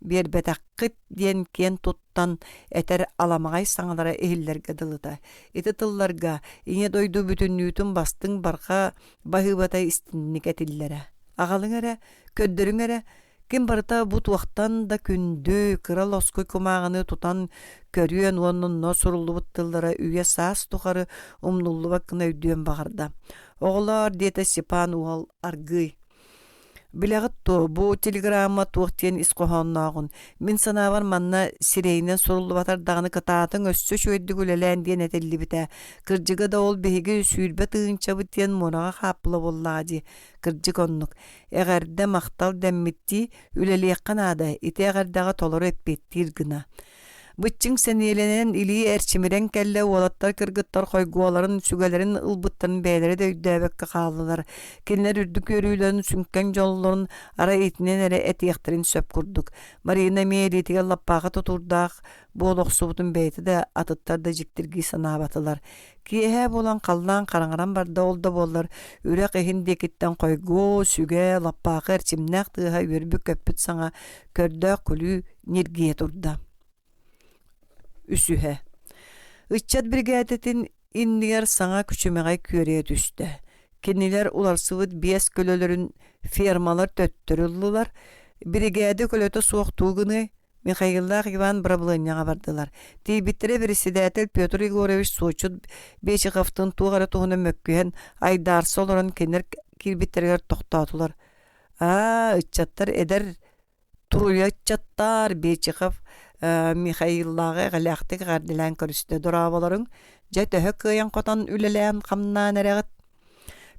Speaker 1: биэрбэтэххит диэн киэн туттан этэр аламаҕай саҥалара иһиллэргэ дылыта. Ити тылларга Ийэ дойду бүтүннүүтүн бастыҥ барҕа баһыыбата истинник этиллэрэ. Аҕалыҥ эрэ, көрдөрүҥ эрэ, ким барыта бу туохтан да күндү, кыра лоскуй кумааҕыны тутан көрүөн уонна онно суруллубут тыллара үйэ-саас тухары умнуллубат гына өйдүөн баҕарда. «Оҕолоор, диэтэ Степан уол аргыый, Билэҕит дуо, бу телеграмма туох диэн ис хоһооннооҕун? Мин санаабар манна сирэйинэн суруллубатар даҕаны кытаатыҥ өссө үчүгэйдик үлэлээн диэн этиллибитэ. Кырдьыга да ол биһиги 20 тыһыынчабыт диэн муораҕа хааппыла буоллаҕа дии. Кырдьык оннук. Эҕэрдэ, махтал дэммиттии үлэлиэххэ наада, ити эҕэрдэҕэ толору эппиэттиир гына. Быччыҥ сэниэлэнэн, илии эрчимирэн кэллэ, уолаттар кыргыттар хойгуоларын, сүгэлэрин ылбыттарын бэйэлэрэ да өйдөөбөккө хааллылар. Кинилэр үрдүк үөрүүлэрин, сүҥкэн дьоллорун арай итинэн эрэ этиэхтэрин сөп курдук. Марина эмиэ илиитигэр лаппааҕы тутуурдаах буола охсубутун бэйэтэ да, атыттар да дьиктиргии санаабатылар. Киэһэ буолан халлаан хараҥаран барда, ол да буоллар үрэх иһин диэкиттэн хойгуо, сүгэ, лаппаахы эрчимнээх тыаһа үөрбүт-көппүт саҥа, көрдөөх күлүү ньиргийэ турда. Үсүһэ. Ыччат биригээдэтин иннигэр саҥа күчүмэҕэй күөрэйэ түстэ. Кинилэр уларсыбыт биэс көлөлөрүн фермалар төттөрү ыллылар. Биригээдэ көлөтө суох тугу гыныай? Михаиллаах Иван бырабылыанньаҕа бардылар. Тиийбиттэрэ председатель Петр Егорович суоччут Бечеховтыын туох эрэ туһунан мөккүһэн, айдаарса олорон кинилэр киирбиттэригэр тохтоотулар. Аа, ыччаттар эдэр туруйа ыччаттаар Бечехов Михаиллааҕы эҕэлээхтик эҕэрдэлээн көрүстэ. Дорооболоруҥ, дьэ төһө кыайан-хотон үлэлээн-хамнаан эрэҕит?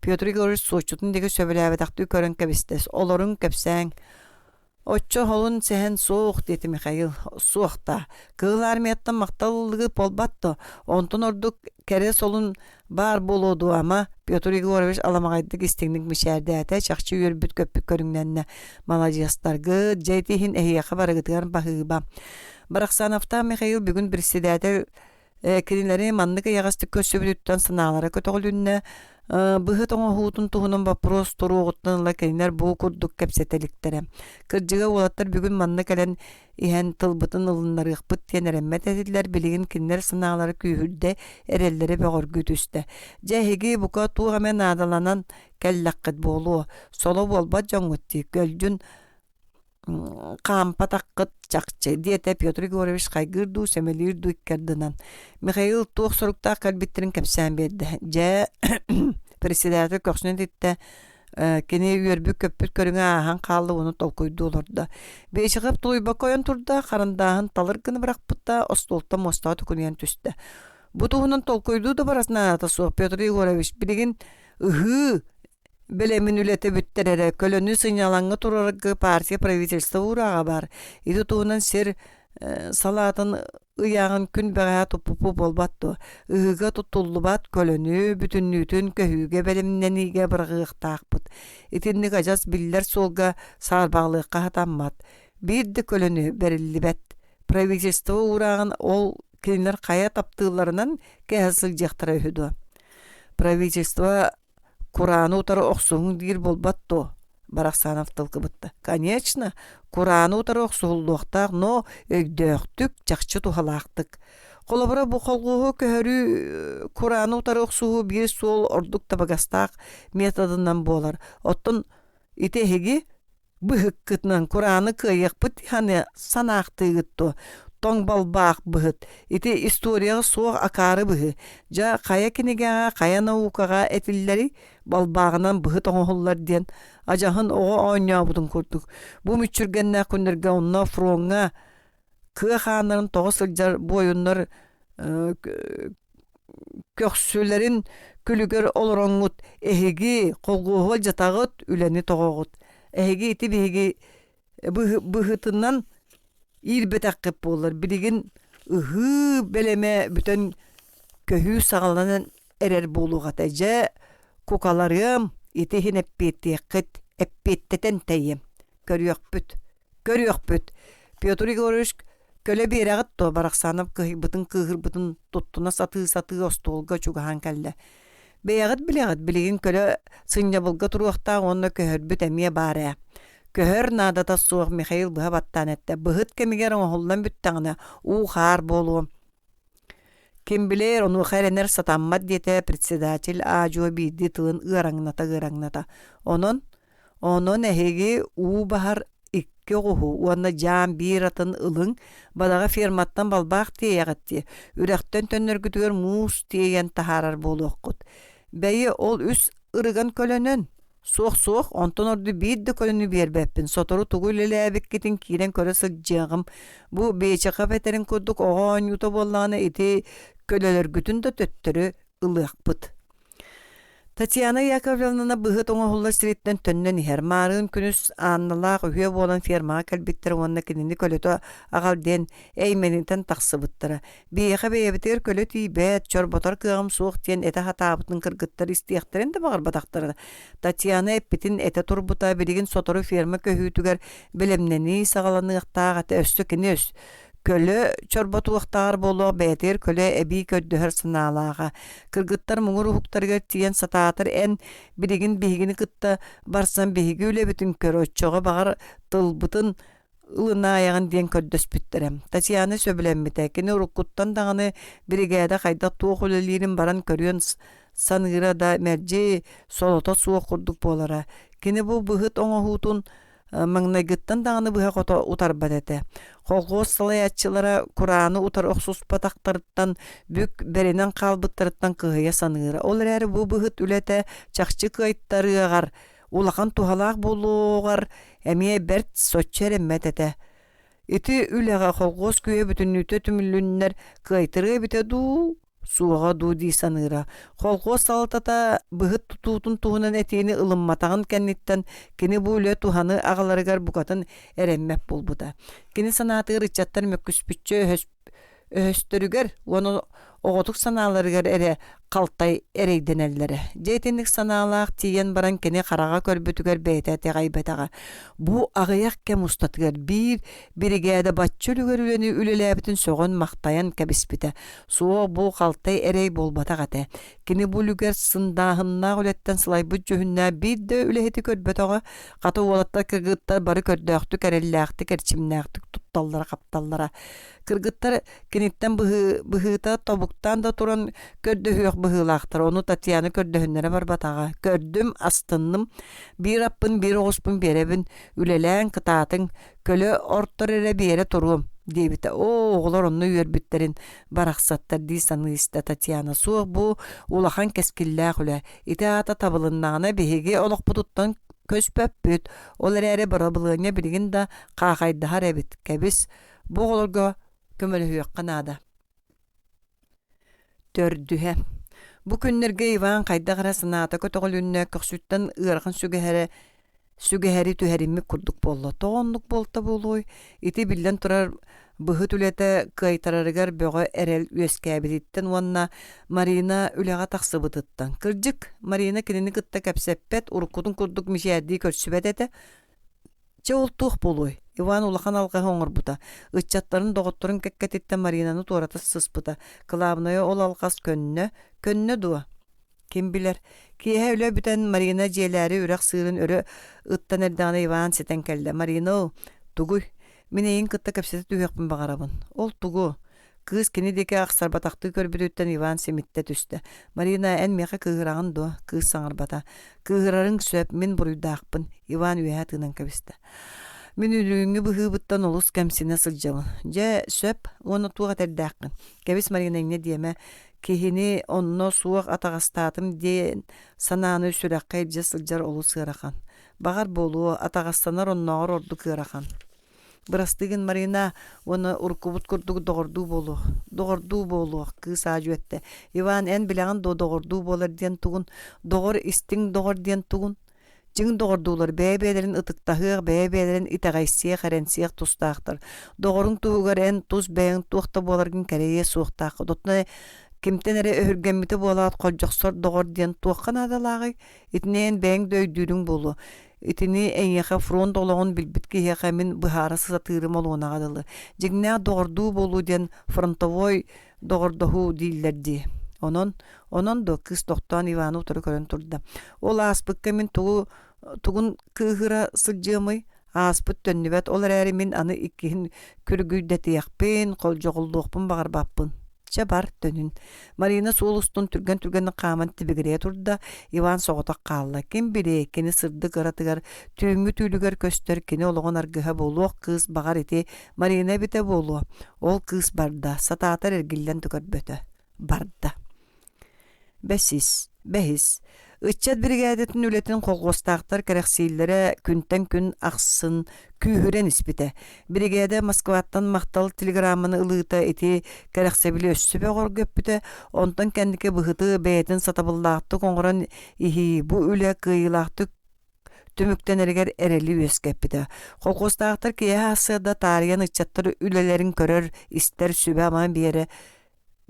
Speaker 1: Петр Егорович суоччутун диэки сөбүлээбэтэхтии көрөн кэбистэ. Олоруҥ, кэпсээҥ. Оччо оһолун сэһэн суох, диэтэ Михаил. Суох даа. Кыһыл армияттан махтал ыллыгы буолбат дуо? Онтон ордук кэрэ солун баар буолуо дуо, ама? Петр Егорович аламаҕайдык истиҥник мичээрдээтэ, чахчы үөрбүт-көппүт көрүҥнэннэ. Маладьыастаргыт, дьэ ити иһин эһиэхэ барыгытыгар баһыыба. Барахсановтаах Михаил бүгүн председатель кинилэри маннык эйэҕэстик көрсүбүтүттэн санаалара көтөҕүлүннэ. Быһыт оҥоһуутун туһунан боппуруос туруоҕуттан ыла кинилэр бу курдук кэпсэтэ иликтэрэ. Кырдьыга уолаттар бүгүн манна кэлэн иһэн тылбытын ылыннарыахпыт диэн эрэммэт этилэр, билигин кинилэр санаалара күүһүрдэ, эрэллэрэ бөҕөргүү түстэ. Дьэ эһиги бука туох эмэ наадаланан кэллэххит буолуо, соло буолбат дьоҥҥут дии, көлдьүн хаампатаххыт чахчы, диэтэ Петр Егорович хайгыыр дуу, сэмэлиир дуу икки ардынан. Михаил туох соруктаах кэлбиттэрин кэпсээн биэрдэ. Дьэ, председатель көхсүнэн ититтэ кини үөрбүт-көппүт көрүҥэ ааһан хаалла уонна толкуйдуу олордо. Бечехов тулуйбакка ойон турда, харандааһын талыр гына бырахпыта, остуолтан муостаҕа төкүнүйэн түстэ. Бу туһунан толкуйдуу да барар наадата суох, Петр Егорович, билигин ыһыы бэлэмин үлэтэ бүттэр эрэ, көлөнү сынньалаҥҥа турарга партия правительство уурааҕа баар. Ити туһунан сир салаатын ыйааҕын күн бэҕэһээ туппуппут буолбат дуо? Ыһыыга туттуллубат көлөнү бүтүннүүтүн көһүүгэ бэлэмнэниигэ быраҕыахтаахпыт. Итинник адьас биллэр суолга саарбаҕалыахха сатаммат. Биир да көлөнү бэриллибэт. Правительство уурааҕын ол кинилэр хайа таптыылларынан кэһэ сылдьыахтара үһү дуо? Правительство Курааны утары охсуһуҥ диир буолбат дуо? Барахсанов тыл кыбытта. Конечно, курааны утары охсуһуллуохтаах, но өйдөөхтүк, чахчы туһалаахтык. Холобура, бу холхуоһу көһөрүү курааны утары охсуһуу биир суол ордук табыгастаах методынан буолар. Оттон ити эһиги быһыккытынан курааны кыайыахпыт аны санаахтыыгыт дуо тоҥ балбаах быһыт ити историяҕа суох акаары быһыы дьэ хайа кинигэҕэ хайа наукаҕа этиллэрий балбааҕынан быһыт оҥоһуллар диэн адьаһын оҕо оонньообутун курдук бу мүччүргэннээх күннэргэ онно фроҥҥа кыа хааннарын тоҕо сылдьар буойуннар көхсүлэрин күлүгэр олороҥҥут эһиги холхуоһу алдьатаҕыт үлэни тоҕоҕут эһиги ити биһиги быһыытынан иирбэтэххит буоллар билигин ыһыы бэлэмэ бүтэн көһүү саҕаланан эрэр буолуох этэ дьэ кукаларыам ити иһин эппиэттиэххит эппиэттэтэн тэйиэм көрүөхпүт көрүөхпүт Петр Егорович Көлө биэрэҕит дуо? Барахсанов кыһыйбытын кыыһырбытын туттуна сатыы-сатыы остуолга чугаһаан кэллэ. Бэйэҕит билэҕит, билигин көлө сынньабылга туруохтаах уонна көһөрбүт эмиэ баар ээ. Көһөр наадата суох, Михаил быһа баттаан эттэ. Быһыт кэмигэр оҥоһуллан бүттэҕинэ, уу-хаар буолуо. Ким билэр, онуоха эрэнэр сатаммат, диэтэ председатель аа-дьуо биирдии тылын ыараҥната-ыараҥната. Онон Онон эһиги уу баһар икки оҕуһу уонна дьаам биир атын ылыҥ, бадаҕа ферматтан балбаах тиэйэҕит дии, үрэхтэн төннөргүтүгэр муус тиэйэн таһаарар буолуоххут. Бэйи ол үс ырыган көлөнөн, суох-суох, онтон ордук биир да көлөнү биэрбэппин, сотору тугу үлэлээбиккитин киирэн көрө сылдьыаҕым. Бу Бечехов этэрин курдук оҕо оонньуута буоллаҕына ити көлөлөргүтүн да төттөрү ылыахпыт. Татьяна Яковлевнаны быһыт оҥоһуллар сириттэн төннөн иһэр. Маарыын күнүс Анналаах үһүө буолан фермаҕа кэлбиттэр уонна кинини көлөтө аҕал диэн эймэнитэн тахсыбыттара. Биһиэхэ бэйэбитигэр көлө тиийбэт, чорботор кыаҕым суох диэн этэ сатаабытын кыргыттар истиэхтэрин да баҕарбатахтара. Татьяна эппитин этэ турбута, билигин сотору ферма көһүүтүгэр бэлэмнэнии саҕаланыахтаах этэ. Өссө кини өс Көлө чорботуохтааҕар буолуох бэйэтигэр көлө эбии көрдөһөр санаалааҕа. Кыргыттар муҥур уһуктарыгар тиийэн сатаатар эн билигин биһигини кытта барсан биһиги үлэбитин көр, оччоҕо баҕар тылбытын ылынаайаҕын диэн көрдөспүттэрэ. Татьяна сөбүлэммитэ. Кини уруккуттан даҕаны биригээдэ хайдах туох үлэлиирин баран көрүөн саныыра да мэлдьи солото суох курдук буолара. Кини бу быһыт оҥоһуутун маҥнайгыттан даҕаны быһа-хото утарбат этэ. Колхуос салайааччылара курааны утары охсуспатахтарыттан, бүк бэринэн хаалбыттарыттан кыһыйа саныыра. Ол эрээри бу быһыт үлэтэ чахчы кыайтарыаҕар, улахан туһалаах буолуоҕар эмиэ бэрт соччо эрэммэт этэ. Ити үлэҕэ колхуос күүһэ бүтүннүүтэ түмүлүннэр кыайтарыа эбитэ дуу? Суоҕа дуу дии саныыра. Колхуос салалтата быһыт тутуутун туһунан этиини ылымматаҕын кэнниттэн кини бу үлэ туһаны аҕаларыгар букатын эрэммэт буолбута. Кини санаатыгар ыччаттар мөккүспүччэ өһөстөрүгэр уонна оҕотук санааларыгар эрэ халтай эрэйдэнэллэрэ. Дьэ итинник санаалаах тиийэн баран кини хараҕа көрбүтүгэр бэйэтэ итэҕэйбэтэҕэ. Бу аҕыйах кэм устатыгар биир биригээдэ бачча үлүгэр үлэни үлэлээбитин сөҕөн-махтайан кэбиспитэ. Суох бу халтай эрэй буолбатах этэ. Кини бу үлүгэр сындааһыннаах үлэттэн сылайбыт дьүһүннээх биир да үлэһити көрбөтөҕө. Хата уолаттар кыргыттар бары көрдөөхтүк, эрэллээхтик, эрчимнээхтик тутталлара-хапталлара. Кыргыттар киниттэн быһыыта тобуктаан да туран көрдөһүөх быһыылаахтар. Ону Татьяна көрдөһүннэрэ барбатаҕа. Көрдүм, астынным. Биир аппын, биир оҕуспун биэрэбин. Үлэлээн кытаатыҥ. Көлө ортор эрэ биэрэ туруом, диэбитэ. Оо, оҕолор онно үөрбүттэрин барахсаттар дии саныы истэ Татьяна. Суох бу улахан кэскиллээх үлэ. Ити аата табылыннаҕына биһиги олохпутуттан көспөппүт. Ол эрээри бырабылыанньа билигин да хаахайдаһар эбит. Кэбис, бу оҕолорго көмөлөһүөххэ наада. Төрдүһэ. Бу күннэргэ Иван хайдах эрэ санаата көтөҕүлүннэ, көхсүттэн ыарахан сүгэһэрэ сүгэһэри түһэриммит курдук буолла. Тоҕо оннук буолта буолуой? Ити биллэн турар быһыт үлэтэ кыайтарарыгар бөҕө эрэл үөскээбититтэн уонна Марина үлэҕэ тахсыбытыттан. Кырдьык, Марина кинини кытта кэпсэппэт, уруккутун курдук мичээрдии көрсүбэт этэ. Чэ ол туох буолуой? Иван улахан алҕаһы оҥорбута. Ыччаттарын, доҕотторун кэккэтиттэн Маринаны туората сыспыта. Кылаабынайа ол алҕас көннө. Көннө дуо? Ким билэр. Киэһэ үлэ бүтэн Марина дьиэлээри үрэх сыырын өрө ыттан эрдэҕинэ Иван ситэн кэллэ. Марина, тугуй? Мин эйигин кытта кэпсэтэ түһүөхпүн баҕарабын. Ол тугу? Кыыс кини диэки ахсарбатахтыы көрбүтүттэн Иван симиттэ түстэ. «Марина, эн миэхэ кыыһыраҕын дуо?» Кыыс саҥарбата. «Кыыһырарыҥ сөп, мин буруйдаахпын», Иван үөһэ тыынан кэбистэ. «Мин үлүҥҥү быһыыбыттан олус кэмсинэ сылдьабын. Дьэ, сөп, уонна туох этэрдээххин? Кэбис, Марина, инньэ диэмэ. Киһини онно суох атаҕастаатым диэн санааны сүрэххэ илдьэ сылдьар олус ыарахан. Баҕар буолуо, атаҕастанар оннооҕор ордук ыарахан. Бырастыы гын, Марина, уонна уруккубут курдук доҕордуу буолуох. Доҕордуу буолуох, кыыс аадьу эттэ. Иван, эн билэҕин дуо доҕордуу буолар диэн тугун? Доҕор истиҥ доҕор диэн тугун? Дьиҥ доҕордуулар бэйэ-бэйэлэрин ытыктаһыах, бэйэ-бэйэлэрин итэҕэйсиэх, эрэнсиэх тустаахтар. Доҕоруҥ туһугар эн тус бэйэҥ туох да буоларгын кэрэйиэ суохтаах. Оттон кимтэн эрэ өһүргэммитэ буолаат холдьохсор доҕор диэн туохха наадалааҕый? Итини эн бэйэҥ да өйдүүрүҥ буолуо. Итини эйиэхэ фронт олоҕун билбит киһиэхэ мин быһаара сатыырым олуонаҕа дылы. Дьиҥнээх доҕордуу буолуу диэн фронтовой доҕордоһуу дииллэр дии. Онон, онон дуо кыыс тохтоон Иваны утары көрөн турда. Ол ааспыкка мин тугу тугун кыыһыра сылдьыамый? Ааспыт төннүбэт, ол эрээри мин аны иккиһин күргүйдэтиэхпин, холдьоҕуллуохпун баҕарбаппын. Чэ бар, төнүн. Марина суол устун түргэн-түргэнник хааман тибигирийэ турда, Иван соҕотох хаалла. Ким билиэй, кини сырдык ыратыгар, түүҥҥү түүлүгэр көстөр кини олоҕун аргыһа буолуох кыыс баҕар ити Марина эбитэ буолуо. Ол кыыс барда, сатаатар эргиллэн да көрбөтө. Барда. Бэсис, бэһис. Ыччат биригээдэтин үлэтин колхуостаахтар кэрэхсииллэрэ күнтэн күн ахсын күүһүрэн испитэ. Биригээдэ Москваттан махтал телеграмманы ылыыта ити кэрэхсэбили өссө бөҕөргөппүтэ, онтон кэнники быһыты бэйэтин сатабыллаахтык оҥорон иһии бу үлэ кыайыылаахтык түмүктэнэригэр эрэли үөскэппитэ. Колхуостаахтар киэһэ сарсыарда таарыйан ыччаттар үлэлэрин көрөр, истэр, сүбэ-ама биэрэ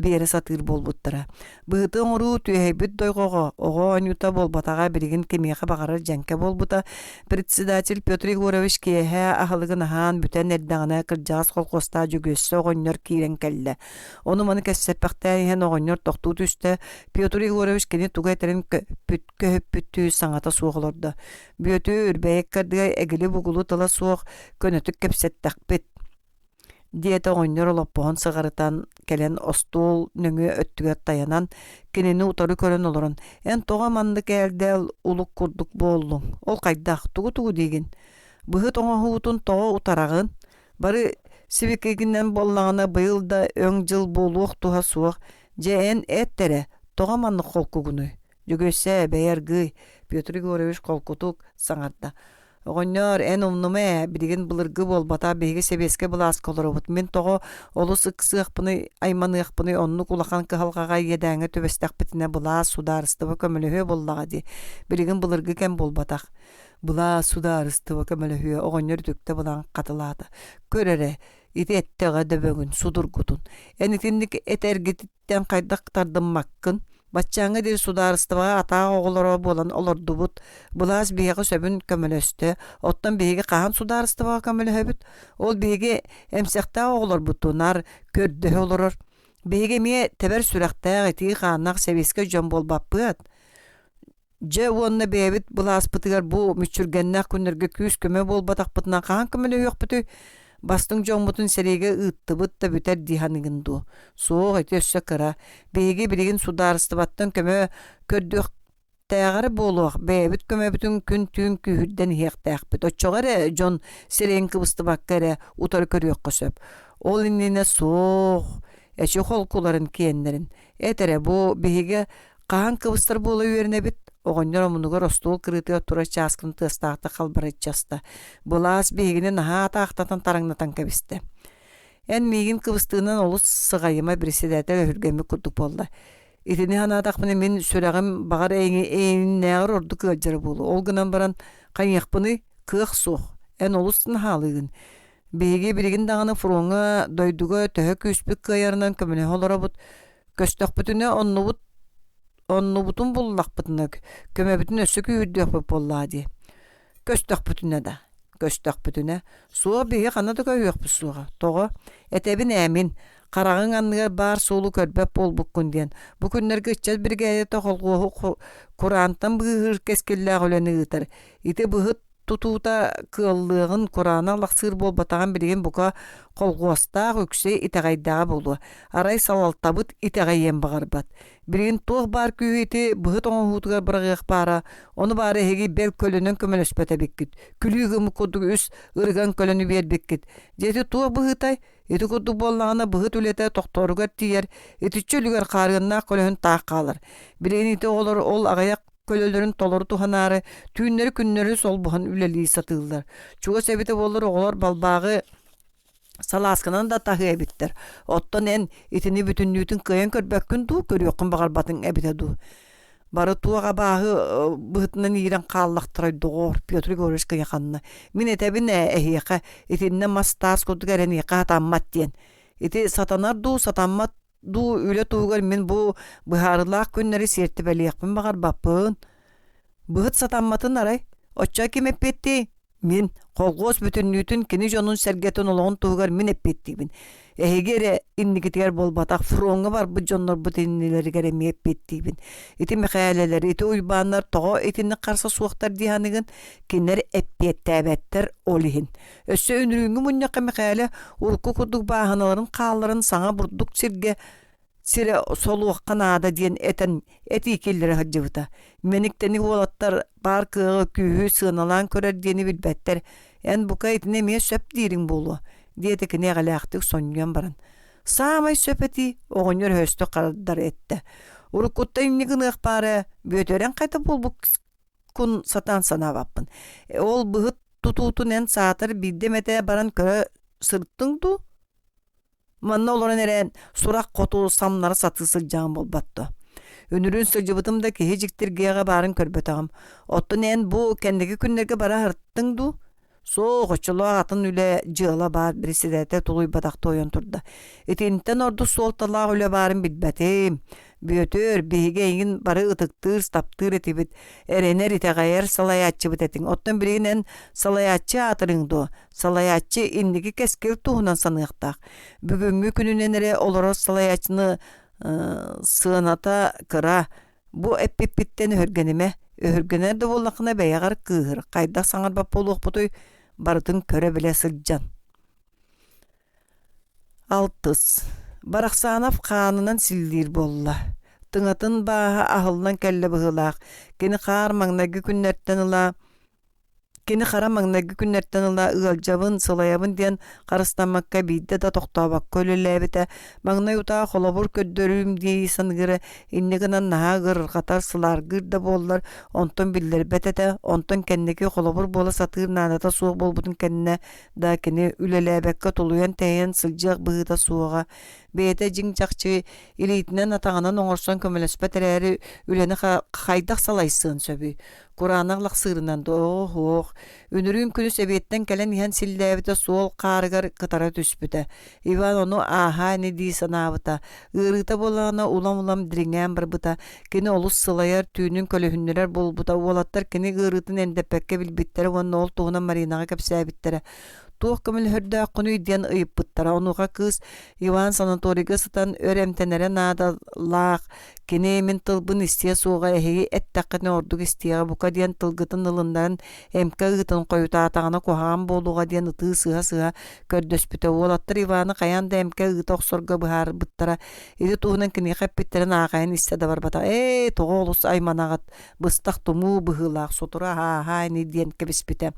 Speaker 1: биэрэ сатыыр буолбуттара. Быһыты оҥоруу түөһэйбит дойҕоҕо оҕо оонньуута буолбатаҕа билигин кимиэхэ баҕарар дьэҥкэ буолбута. Председатель Петр Егорович киэһэ аһылыгын аһаан бүтэн эрдэҕинэ кырдьаҕас колхуостаах Дьөгүөссэ оҕонньор киирэн кэллэ. Ону-маны кэпсэппэхтээн иһэн оҕонньор тохтуу түстэ. Петр Егорович кини тугу этэрин көһүппүттүү саҥата суох олордо. Бүөтүр, бэйэккэ эгили-бугулу тыла суох көнөтүк кэпсэттэхпит диэтэ оҕонньор олоппоһун сыҕарытан кэлэн остуол нөҥүө өттүгэр тайанан кинини утары көрөн олорон эн тоҕо маннык ээлдээл улук курдук буоллуҥ ол хайдах тугу-тугу диигин быһыт оҥоһуутун тоҕо утараҕын бары сибикигинэн буоллаҕына быйыл да өҥ дьыл буолуох туһа суох дьэ эн эт эрэ тоҕо маннык холкугунуй Дьөгүөссээ бэйэ аргыый Петр Егорович холкутук саҥарда. Оҕонньоор, эн умнума ээ, билигин былыргы буолбатах, биһиги сэбиэскэй былааска олоробут. Мин тоҕо олус ыксыахпыный, айманыахпыный, оннук улахан кыһалҕаҕа иэдээҥҥэ түбэстэхпитинэ былаас, судаарыстыба көмөлөһүө буоллаҕа дии. Билигин былыргы кэм буолбатах. Былаас, судаарыстыба көмөлөһүө, оҕонньор үтүктэ булан хатылаата. Көр эрэ, ити эттэҕэ дөбөҥүн, судургутун. Эн итинник этэргиттэн хайдах тардыммаккын? Баччааҥҥа диэри судаарыстыбаҕа атаах оҕолоро буолан олордубут. Былаас биһиэхэ сөбүн көмөлөстө. Оттон биһиги хаһан судаарыстыбаҕа көмөлөһөбүт? Ол биһиги эмсэхтээх оҕолорбутунар көрдөһө олорор. Биһиги эмиэ тэбэр сүрэхтээх, итии хааннаах сэбиэскэй дьон буолбаппыат. Дьэ уонна бэйэбит былааспытыгар бу мүччүргэннээх күннэргэ күүс-көмө буолбатахпытына хаһан көмөлөһүөхпүтүй? Бастыҥ дьоммутун сэриигэ ыыттыбыт да бүтэр дии саныыгын дуу? Суох, ити өссө кыра. Биһиги билигин судаарыстыбаттан көмө көрдүөхтээҕэр буолуох, бэйэбит көмөбүтүн күн-түүн күүһүрдэн иһиэхтээхпит. Оччоҕо эрэ дьон сирэйин кыбыстыбакка эрэ утары көрүөххэ сөп. Ол иннинэ суох, эчи холкуларын киэннэрин. Эт эрэ, бу биһиги Хаһан кыбыстар буола үөрэнэбит, оҕонньор омунугар остуол кырыытыгар турар чааскыны тыастаахтык халбарыччы аста. Былаас биһигини наһаа атаахтатан тараҥнатан кэбистэ. Эн миигин кыбыстыынан олус сыҕайыма председатель өһүргэммит курдук буолла. Итини санаатахпына мин сүрэҕим баҕар эйигиннээҕэр ордук ыалдьара буолуо. Ол гынан баран хайыахпыный? Кыах суох. Эн олус наһаалыыгын. Биһиги билигин даҕаны фроҥҥа дойдуга төһө күүспүт кыайарынан көмөлөһө олоробут. Көстөхпүтүнэ оннубут оннубутун буллахпытына көмөбүтүн өссө күүһүрдүөхпүт буоллаҕа дии. Көстөхпүтүнэ да, көстөхпүтүнэ суох биһиги ханна да көһүөхпүт суоҕа. Тоҕо? Этэбин ээ мин, хараҕыҥ анныгар баар суолу көрбөт буолбуккун диэн. Бу күннэргэ ыччат биригээдэтэ холхуоһу кураантан быыһыыр кэскиллээх үлэни ыытар. Ити быһыт тутуута кыаллыаҕын, кураанах лахсыыр буолбатаҕын билигин бука колхуостаах үксэ итэҕэйдэҕэ буолуо. Арай салалтабыт итэҕэйиэн баҕарбат. Билигин туох баар күүһү ити быһыт оҥоһуутугар быраҕыах баара, ону баара эһиги бэл көлөнөн көмөлөспөт эбиккит. Күлүү гыммыт курдук үс ырыган көлөнү биэрбиккит. Дьэ ити туох быһыытай? Ити курдук буоллаҕына быһыт үлэтэ тохтооругар тиийэр, итиччэ үлүгэр хаарыаннаах көлөһүн таах хаалар. Билигин ити оҕолор ол аҕыйах көлөлөрүн толору туһанаары түүннэри-күннэри солбуһан үлэлии сатыыллар. Чугас эбитэ буоллар оҕолор балбааҕы салаасканан да таһыа эбиттэр. Оттон эн итини бүтүннүүтүн кыайан көрбөккүн дуу, көрүөххүн баҕарбатыҥ эбитэ дуу. Бары туох абааһы быһытынан иирэн хааллахтарай доҕоор, Петр Егорович кыйаханна. Мин этэбин ээ эһиэхэ, итиннэ мас-таас курдук эрэниэхэ сатаммат диэн. Ити сатанар дуу, сатаммат дуу үлэ туһугар мин бу быһаарыылаах күннэри сиэртибэлиэхпин баҕарбаппын. Быһыт сатамматын арай, оччо ким эппиэттиэй? Мин, колхуос бүтүннүүтүн кини дьонун-сэргэтин олоҕун туһугар мин эппиэттиибин. Эһиги эрэ инникитигэр буолбатах, фроҥҥа барбыт дьоннорбут иннилэригэр эмиэ эппиэттиибин. Ити Мэхээлэлэр, ити Уйбааннар тоҕо итинник харса суохтар дии саныгын, кинилэр эппиэттээбэттэр ол иһин. Өссө үнүрүүҥҥү мунньахха Мэхээлэ урукку курдук бааһыналарын хаалларан саҥа бурдук сиргэ сирэ солуохха наада диэн этэн этии киллэрэ сылдьыбыта. Мэник-тэник уолаттар баар кыаҕы күүһү сыаналаан көрөр диэни билбэттэр. Эн бука итини эмиэ сөп диириҥ буолуо, диэтэ кини эҕэлээхтик сонньуйан баран. Саамай сөп этии оҕонньор өһөстүк хардар эттэ. Уруккуттан инньэ гыныах баара, Бүөтүрэн хайта буолбут кун сатаан санаабаппын. Ол быһыт тутуутун эн саатар биирдэ эмэтэ баран көрө сырыттыҥ дуу? Манна олорон эрэн сурах хоту самнара сатыы сылдьаҕын буолбат дуо? Үнүрүүн сылдьыбытым да киһи дьиктиргиэҕэ баарын көрбөтөҕүм. Оттон эн бу кэнники күннэргэ бара сырыттыҥ дуу? Суох, оччолоох атын үлэ, дьыала баар, председатель тулуйбатах туойан турда. Итинтэн ордук суолталаах үлэ баарын билбэтим. Бүөтүр, биһиги эйигин бары ытыктыыр, таптыыр этибит, эрэнэр, итэҕэйэр салайааччыбыт этиҥ. Оттон билигин эн салайааччы аатырыҥ дуо? Салайааччы инники кэскил туһунан саныахтаах. Бүгүҥҥү күнүнэн эрэ олорор салайааччыны сыаната кыра, Бу эппиппиттэн өһүргэнимэ, өһүргэнэр да буоллаххына бэйэҕэр кыыһыр, хайдах саҥарбат буолуохпутуй, барытын көрө-билэ сылдьан. Алтыс. Барахсанов хаанынан силлиир буолла. Тыҥатын бааһа аһыллан кэллэ быһыылаах. Кини хаар маҥнайгы күннэртэн ыла. Кини хара маҥнайгы күннэртэн ыла ыалдьабын, сылайабын диэн харыстаммакка биирдэ да тохтообокко үлэлээбитэ. Маҥнай утаа холобур көрдөрүүм дии саныыра, инньэ гынан наһаа ыарырҕатар, сылааргыыр да буоллар, онтон биллэрбэт этэ. Онтон кэнники холобур буола сатыыр наадата суох буолбутун кэннэ да кини үлэлээбэккэ тулуйан-тэһийэн сылдьыах быһыыта суоҕа. Бэйэтэ дьиҥ-чахчы илиитинэн-атаҕынан оҥорсон көмөлөспөт эрээри үлэни хайдах салайсыан сөбүй? Кураанах лахсыырынан доо-һуох, үнүрүүн күнүс эбиэттэн кэлэн иһэн силлээбитэ суол хаарыгар кытара түспүтэ. Иван ону ааһаа ини дии санаабыта. Ыарыыта буоллаҕына улам-улам дириҥээн барбыта. Кини олус сылайар, түүнүн көлөһүннэрэр буолбута. Уолаттар кини ыарыытын эндэппэккэ билбиттэрэ уонна ол туһунан Маринаҕа кэпсээбиттэрэ. Туох көмөлөһөрдөөххүнүй диэн ыйыппыттара. Онуоха кыыс Иван санаторийга сытан өр эмтэнэрэ наадалаах, кини мин тылбын истиэ суоҕа эһиги эттэххитинэ ордук истиэҕэ бука диэн тылгытын ылыннаран эмкэ ыытын хойутаатаҕына куһаҕан буолуоҕа диэн ытыы сыһа-сыһа көрдөспүтэ. Уолаттар Иваны хайаан да эмкэ ыыта охсорго быһаарбыттара. Ити туһунан киниэхэ эппиттэрин аахайан истэ да барбатах. Ээ, тоҕо олус айманаҕыт, быстах тумуу быһыылаах, сотору аһаа ини диэн кэбиспитэ.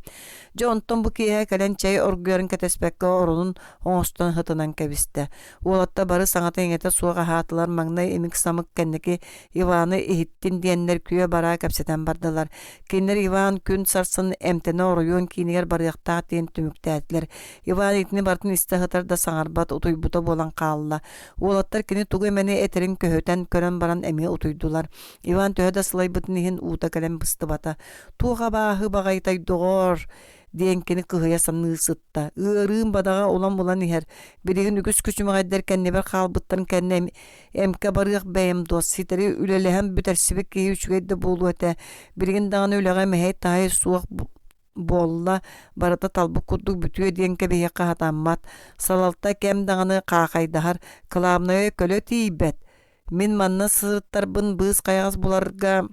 Speaker 1: Дьэ онтон бу киэһэ кэлэн чэй оргуйарын кэтэспэккэ оронун оҥостон сытынан кэбистэ. Уолаттар бары саҥата-иҥэтэ суох аһаатылар, маҥнай имик-самык кэнники Иваны иһиттин диэннэр күө-бараа кэпсэтэн бардылар. Кинилэр Иван күн сарсын эмтэнэ оройуон киинигэр барыахтаах диэн түмүктээтилэр. Иван итини барытын истэ сытар да саҥарбат, утуйбута буолан хаалла. Уолаттар кини тугу эмэни этэрин көһүтэн көрөн баран эмиэ утуйдулар. Иван төһө да сылайбытын иһин уута кэлэн быстыбата. Туох абааһы баҕайытай доҕоор диэн кини кыһыйа саныы сытта. Ыарыым бадаҕа улам булан иһэр. Билигин үгүс күчүмэҕэйдэр кэннибэр хаалбыттарын кэннэ эмкэ барыах бэйэм дуо, ситэри үлэлэһэн бүтэрсибит киһи үчүгэй да буолуо этэ. Билигин даҕаны үлэҕэ мэһэй-таһай суох буолла, барыта талбыт курдук бүтүө диэн кэбиһиэххэ сатаммат. Салалта кэм даҕаны хаахайдаһар, кылаабынайа көлө тиийбэт. Мин манна сырыттарбын быыс-хайаҕас буларга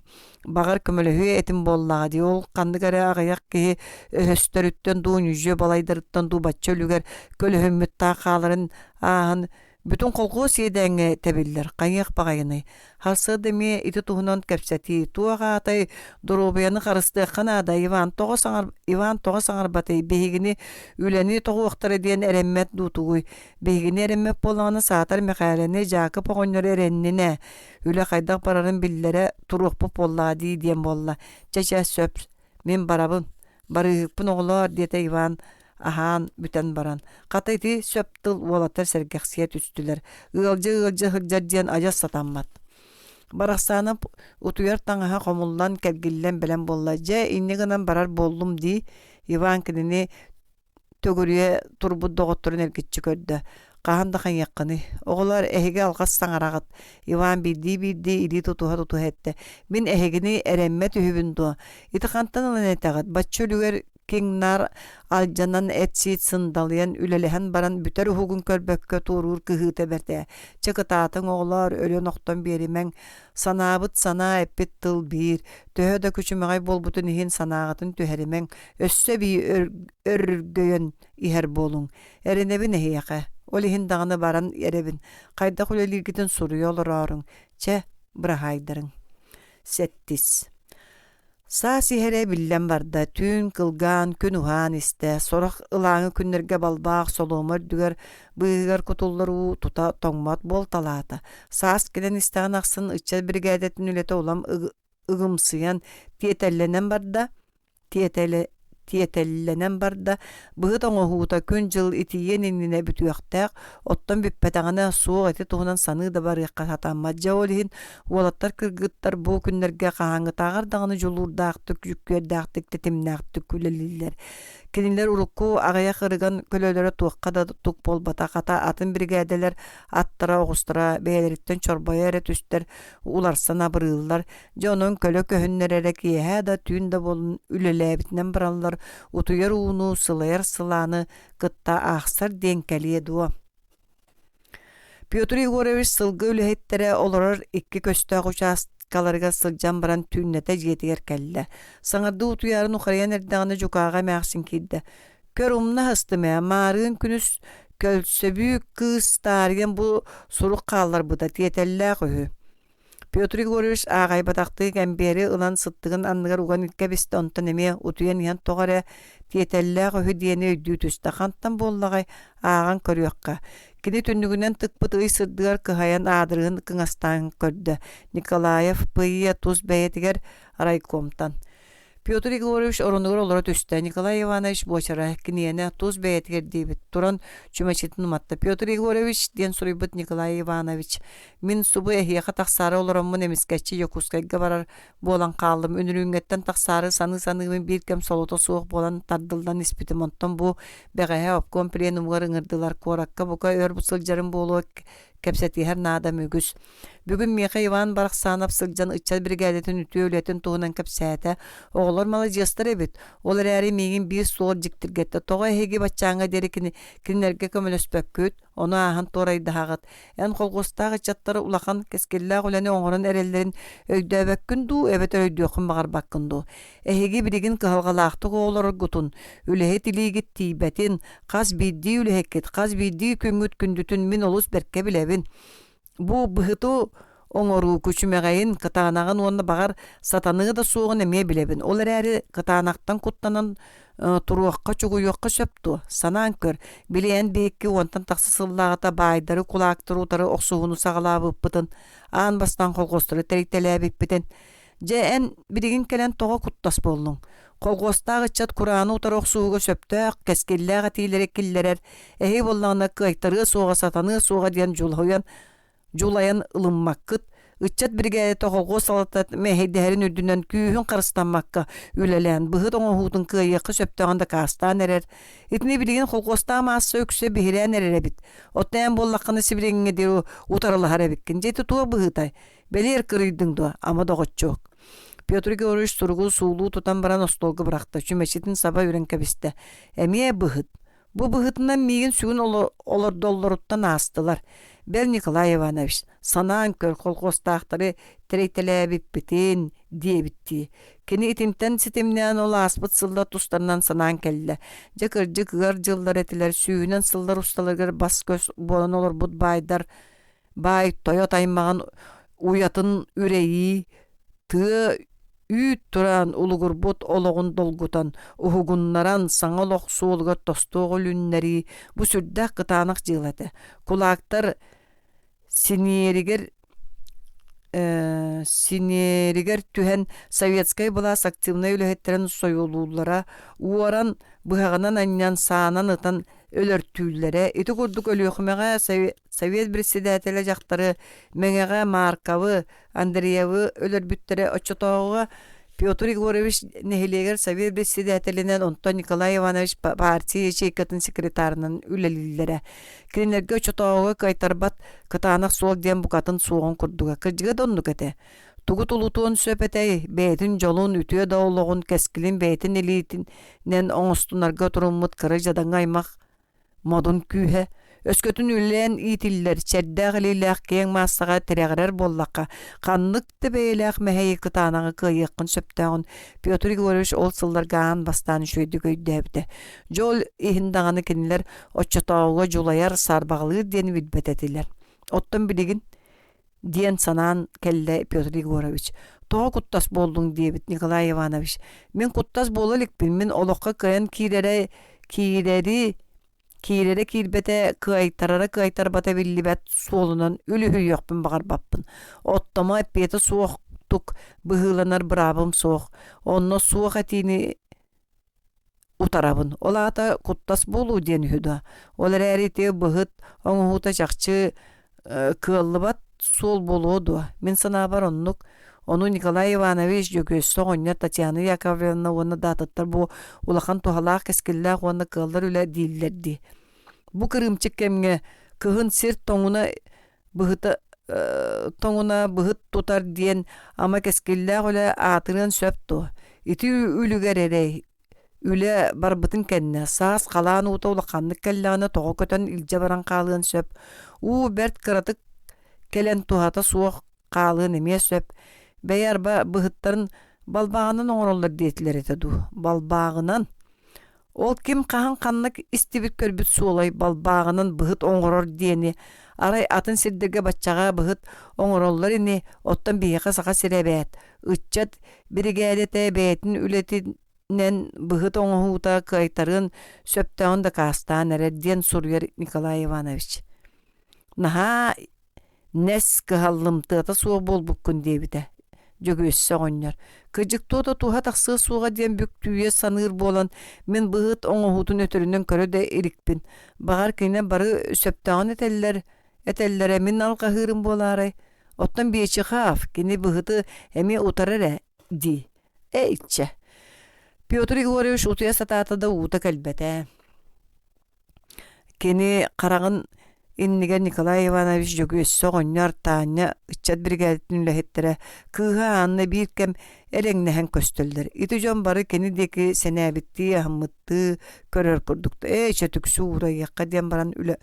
Speaker 1: баҕар көмөлөһүө этим буоллаҕа дии. Ол ханнык эрэ аҕыйах киһи өһөстөрүттэн дуу, ньүдьү балайдарыттан дуу бачча үлүгэр көлөһүммүт таах хааларын ааһан бүтүн колхуос иэдээҥҥэ тэбиллэр. Хайыах баҕайыный? Сарсыарда эмиэ ити туһунан кэпсэтии. Туох аатай доруобуйаны харыстыахха наада. Иван тоҕо саҥар Иван тоҕо саҥарбатый? Биһигини үлэни тоҕуохтара диэн эрэммэт дуу тугуй? Биһигини эрэммэт буоллаҕына саатар Мэхээлэни Дьаакып оҕонньору эрэннин ээ, үлэ хайдах барарын биллэрэ туруохпут буоллаҕа дии диэн буолла. Чэ-чэ, сөп, мин барабын, барыыһыкпын оҕолоор диэтэ Иван аһаан бүтэн баран. Хата ити сөп тыл уолаттар сэргэхсийэ түстүлэр. Ыалдьа-ыалдьа сылдьар диэн адьас сатаммат. Барахсаанап утуйар таҥаһа хомуллан, кэргиллэн бэлэм буолла. Дьэ, инньэ гынан барар буоллум дии. Иван кинини төгүрүйэ турбут доҕотторун эргиччи көрдө. Хаһан да хайыаххыный? Оҕолор, эһиги алҕас саҥараҕыт, Иван биирдии-биирдии илии тутуһа-тутуһа эттэ. Мин эһигини эрэммэт үһүбүн дуо? Ити хантан ылан этэҕит? Бачча үлүгэр киҥ-наар алдьанан эт-сиит сындалыйан үлэлэһэн баран бүтэр уһугун көрбөккө туоруур кыһыыта бэрт ээ. Чэ кытаатыҥ оҕолоор, өлөн-охтон биэримэҥ. Санаабыт санаа, эппит тыл биир. Төһө да күчүмэҕэй буолбутун иһин санааҕытын түһэримэҥ, өссө эбии өргөйөн иһэр буолуҥ. Эрэнэбин эһиэхэ. Ол иһин даҕаны баран эрэбин. Хайдах үлэлииргитин суруйа олорооруҥ. Чэ, быраһаайдарыҥ. Сэттис. Саас иһэрэ биллэн барда, түүн кылгаан, күн уһаан истэ, сорох ылааҥы күннэргэ балбаах солуома үрдүгэр быыһыгар кутуллар уу тута тоҥмот буолталаата. Саас кэлэн истэҕин ахсын ыччат биригээдэтин үлэтэ улам ыгымсыйан, тиэтэллэнэн барда, тиэтэлэ тиэтэллэнэн барда, быһыт оҥоһуута күн-дьыл итийиэн иннинэ бүтүөхтээх, оттон бүппэтэҕинэ суох ити туһунан саныы да барыахха сатаммат. Дьэ ол иһин уолаттар кыргыттар бу күннэргэ хаһааҥҥытааҕар даҕаны дьулуурдаахтык, дьүккүөрдээхтик, тэтимнээхтик үлэлииллэр. Кинилэр урукку аҕыйах ырыган көлөлөрө туохха да тук буолбатах, хата атын биригээдэлэр аттара, оҕустара бэйэлэриттэн чорбойо эрэ түстэр, уларсан абырыыллар. Дьэ онон көлө көһүннэр эрэ киэһэ да түүн да буолун үлэлээбитинэн бараллар, утуйар ууну, сылайар сылааны кытта аахсар диэн кэлиэ дуо. Петр Егорович сылгы үлэһиттэрэ олорор икки көстөөх участкаларыгар сылдьан баран түүннэтэ дьиэтигэр кэллэ. Саҥардыы утуйаарын ухарыйан эрдэҕинэ дьукааҕа эмээхсин киирдэ. Көр умна сыстым ээ, маарыын күнүс көлсөбүү кыыс таарыйан бу сурук хаалларбыта тиэтэллээх үһү. Петр Егорович ааҕайбатахтыы кэмбиэри ылан сыттыгын анныгар уган кэбистэ, онтон эмиэ утуйан иһэн тоҕо эрэ тиэтэллээх үһү диэни өйдүү түстэ. Хантан буоллаҕай, ааҕан көрүөххэ. Кини түннүгүнэн тыкпыт ый сырдыгар кыһайан аадырыһын кыҥастаан көрдө. Николаев П.Е. тус бэйэтигэр райкомтан. Петр Егорович оронугар олоро түстэ. Николай Иванович буочара киниэнэ тус бэйэтигэр диэбит. Туран чүмэчитин уматта. Петр Егорович диэн суруйбут Николай Иванович. Мин субу эһиэхэ тахсаары олороммун эмискэччи Дьокуускайга барар буолан хааллым. Үнүрүүҥҥэттэн тахсаары саныы-саныыбын биир кэм солото суох буолан тардыллан испитим. Онтон бу бэҕэһээ обком пленумугар ыҥырдылар. Куоракка бука өр сылдьарым буолуо кэпсэтиһэр наадам үгүс. Бүгүн миэхэ Иван Барахсанов сылдьан ыччат биригээдэтин үтүө үлэтин туһунан кэпсээтэ. Оҕолор маладьыастар эбит. Ол эрээри миигин биир суол дьиктиргэттэ. Тоҕо эһиги баччааҥҥа диэри кини кинилэргэ көмөлөспөккүт, ону ааһан туорайдаһаҕыт. Эн колхуостаах ыччаттар улахан кэскиллээх үлэни оҥорон эрэллэрин өйдөөбөккүн дуу, эбэтэр өйдүөххүн баҕарбаккын дуу? Эһиги билигин кыһалҕалаахтык оҕолоргутун, үлэһит илиигит тиийбэтин, хас биирдии үлэһиккит, хас биирдии күҥҥүт күндүтүн мин олус бэркэ билэбин. Бу быһыту оҥоруу күчүмэҕэйин, кытаанаҕын уонна баҕар сатаныа да суоҕун эмиэ билэбин. Ол эрээри кытаанахтан куттанан туруохха, чугуйуохха сөп дуо? Санаан көр, били эн биһикки уонтан тахса сыллааҕыта баайдары, кулаактары утары охсуһууну саҕалаабыппытын, аан бастаан колхуостары тэрийтэлээбиппитин. Дьэ, эн билигин кэлэн тоҕо куттас буоллуҥ? Колхуостаах ыччат курааны утары охсуһууга сөптөөх, кэскиллээх этиилэри киллэрэр, эһи буоллаҕына кыайтарыа суоҕа, сатаныа суоҕа диэн дьулуһуйан дьулайан ылыммаккыт, ыччат биригээдэтэ колхуос салалтата мэһэйдэһэрин үрдүнэн күүһүн харыстаммакка үлэлээн, быһыт оҥоһуутун кыайыахха сөптөөҕүн дакаастаан эрэр. Итини билигин колхуостаах маасса үксэ биһирээн эрэр эбит. Оттон эн буоллаххына сибилигиҥҥэ диэри утарылаһар эбиккин. Дьэ ити туох быһыытай? Бэлиэр кырыйдыҥ дуо, ама доҕоччуок? Петр Егорович суругу суулуу тутан баран остуолга бырахта, чүмэчитин саба үрэн кэбистэ. Эмиэ быһыт. Бу быһытынан миигин сүгүн олордоллоруттан аастылар. Бэл Николай Иванович, санаан көр колхуостаахтары тэрийтэлээбиппитин диэбиттии. Кини итинтэн ситимнээн ол ааспыт сыллар тустарынан санаан кэллэ. Дьэ кырдьык ыар дьыллар этилэр, сүүһүнэн сыллар усталарыгар бас-көс буолан олорбут баайдар баай тойот аймаҕын уйатын үрэйии, тыа үүт тураан улугурбут олоҕун долгутан, уһугуннаран саҥа олох суолугар тостуох үлүннэрии бу сүрдээх кытаанах дьыала этэ. Кулаактар синиэригэр синиэригэр түһэн советскай былаас активнай үлэһиттэрин сойуолууллара, уоран, быһаҕынан анньан, саанан ытан өлөртүүллэрэ. Ити курдук Өлүөхүмэҕэ Совет председателэ дьахтары Мэҥэҕэ Марковы, Андреевы өлөрбүттэрэ. Оччотооҕуга Петр Егорович нэһилиэгэр Совет председателинэн, онтон Николай Иванович партия ячейкатын секретарынан үлэлииллэрэ. Кинилэргэ оччотооҕуга кыайтарбат кытаанах суол диэн букатын суоҕун курдуга. Кырдьыга да оннук этэ. Тугу тулутуон сөп этэй, бэйэтин дьолун, үтүө да олоҕун, кэскилин бэйэтин илиитинэн оҥостунарга туруммут кыра дьадаҥы аймах модун күүһэ, өскөтүн үлэлээн иитиллэр, чэрдээх илиилээх киэҥ маассаҕа тирэҕирэр буоллахха, ханнык да бэйэлээх мэһэйи кытаанаҕы кыайыаххын сөптөөҕүн Петр Егорович ол сылларга аан бастаан үчүгэйдик өйдөөбүтэ. Дьэ ол иһин даҕаны кинилэр оччотооҕуга дьулайар, саарбаҕалыыр диэни билбэт этилэр. Оттон билигин диэн санаан кэллэ Петр Егорович. Тоҕо куттас буоллуҥ диэбит Николай Иванович. Мин куттас буола иликпин, мин олоххо кыайан киирэрэ киирэри киирэрэ киирбэтэ, кыайтарара кыайтарбата биллибэт суолунан үлүһүйүөхпүн баҕарбаппын. Оттомо эппиэтэ суохтук быһыыланар быраабым суох. Онно суох этиини утарабын. Ол аата куттас буолуу диэн үһү дуо? Ол эрээри ити быһыт оҥоһуута чахчы кыаллыбат суол буолуо дуо? Мин санаабар оннук. Ону Николай Иванович, Дьөгүөссэ оҕонньор, Татьяна Яковлевна уонна да атыттар бу улахан туһалаах, кэскиллээх уонна кыаллар үлэ дииллэр дии. Бу кырыымчык кэмҥэ кыһын сир тоҥуна быһыта тоҥуна быһыт тутар диэн ама кэскиллээх үлэ аатырыан сөп дуо? Ити үлүгэр эрэй үлэ барбытын кэннэ саас халаан уута улаханнык кэллэҕинэ тоҕо көтөн илдьэ баран хаалыан сөп. Уу бэрт кыратык кэлэн туһата суох хаалыан эмиэ сөп. Бэйэ арба быһыттарын балбааҕынан оҥороллор диэтилэр этэ дуу? Балбааҕынан. Ол ким хаһан ханнык истибит көрбүт суолай балбааҕынан быһыт оҥорор диэни, арай атын сирдэргэ баччаҕа быһыт оҥороллор ини, оттон биһиэхэ Саха сирэ эбээт. Ыччат биригээдэтэ бэйэтин үлэтинэн быһыт оҥоһуута кыайтарыан сөптөөҕүн дакаастаан эрэр диэн суруйар Николай Иванович. Наһаа нэс кыһаллымтыата суох буолбуккун диэбитэ Дьөгүөссэ оҕонньор. Кырдьык туох да туһа тахсыа суоҕа диэн бүк түүйэ саныыр буолан, мин быһыт оҥоһуутун өтөрүнэн көрө да иликпин. Баҕар кинилэр бары сөптөөҕүн этэллэр, этэллэрэ мин алҕаһыырым буолаарай? Оттон Биэчихаав кини быһыты эмиэ утарар ээ дии. Ээ иччэ. Петр Егорович утуйа сатаата да уута кэлбэтэ. Кини хараҕын иннигэр Николай Иванович Дьөгүөссэ оҕонньор Таанньа ыччат биригээдэтин үлэһиттэрэ кыыһа Анна биир кэм элэҥнэһэн көстөллөр. Ити дьон бары кини диэки сэнээбиттии, аһыммыттыы көрөр курдуктар. Ээ, чэ түксү уурайыахха диэн баран үлэ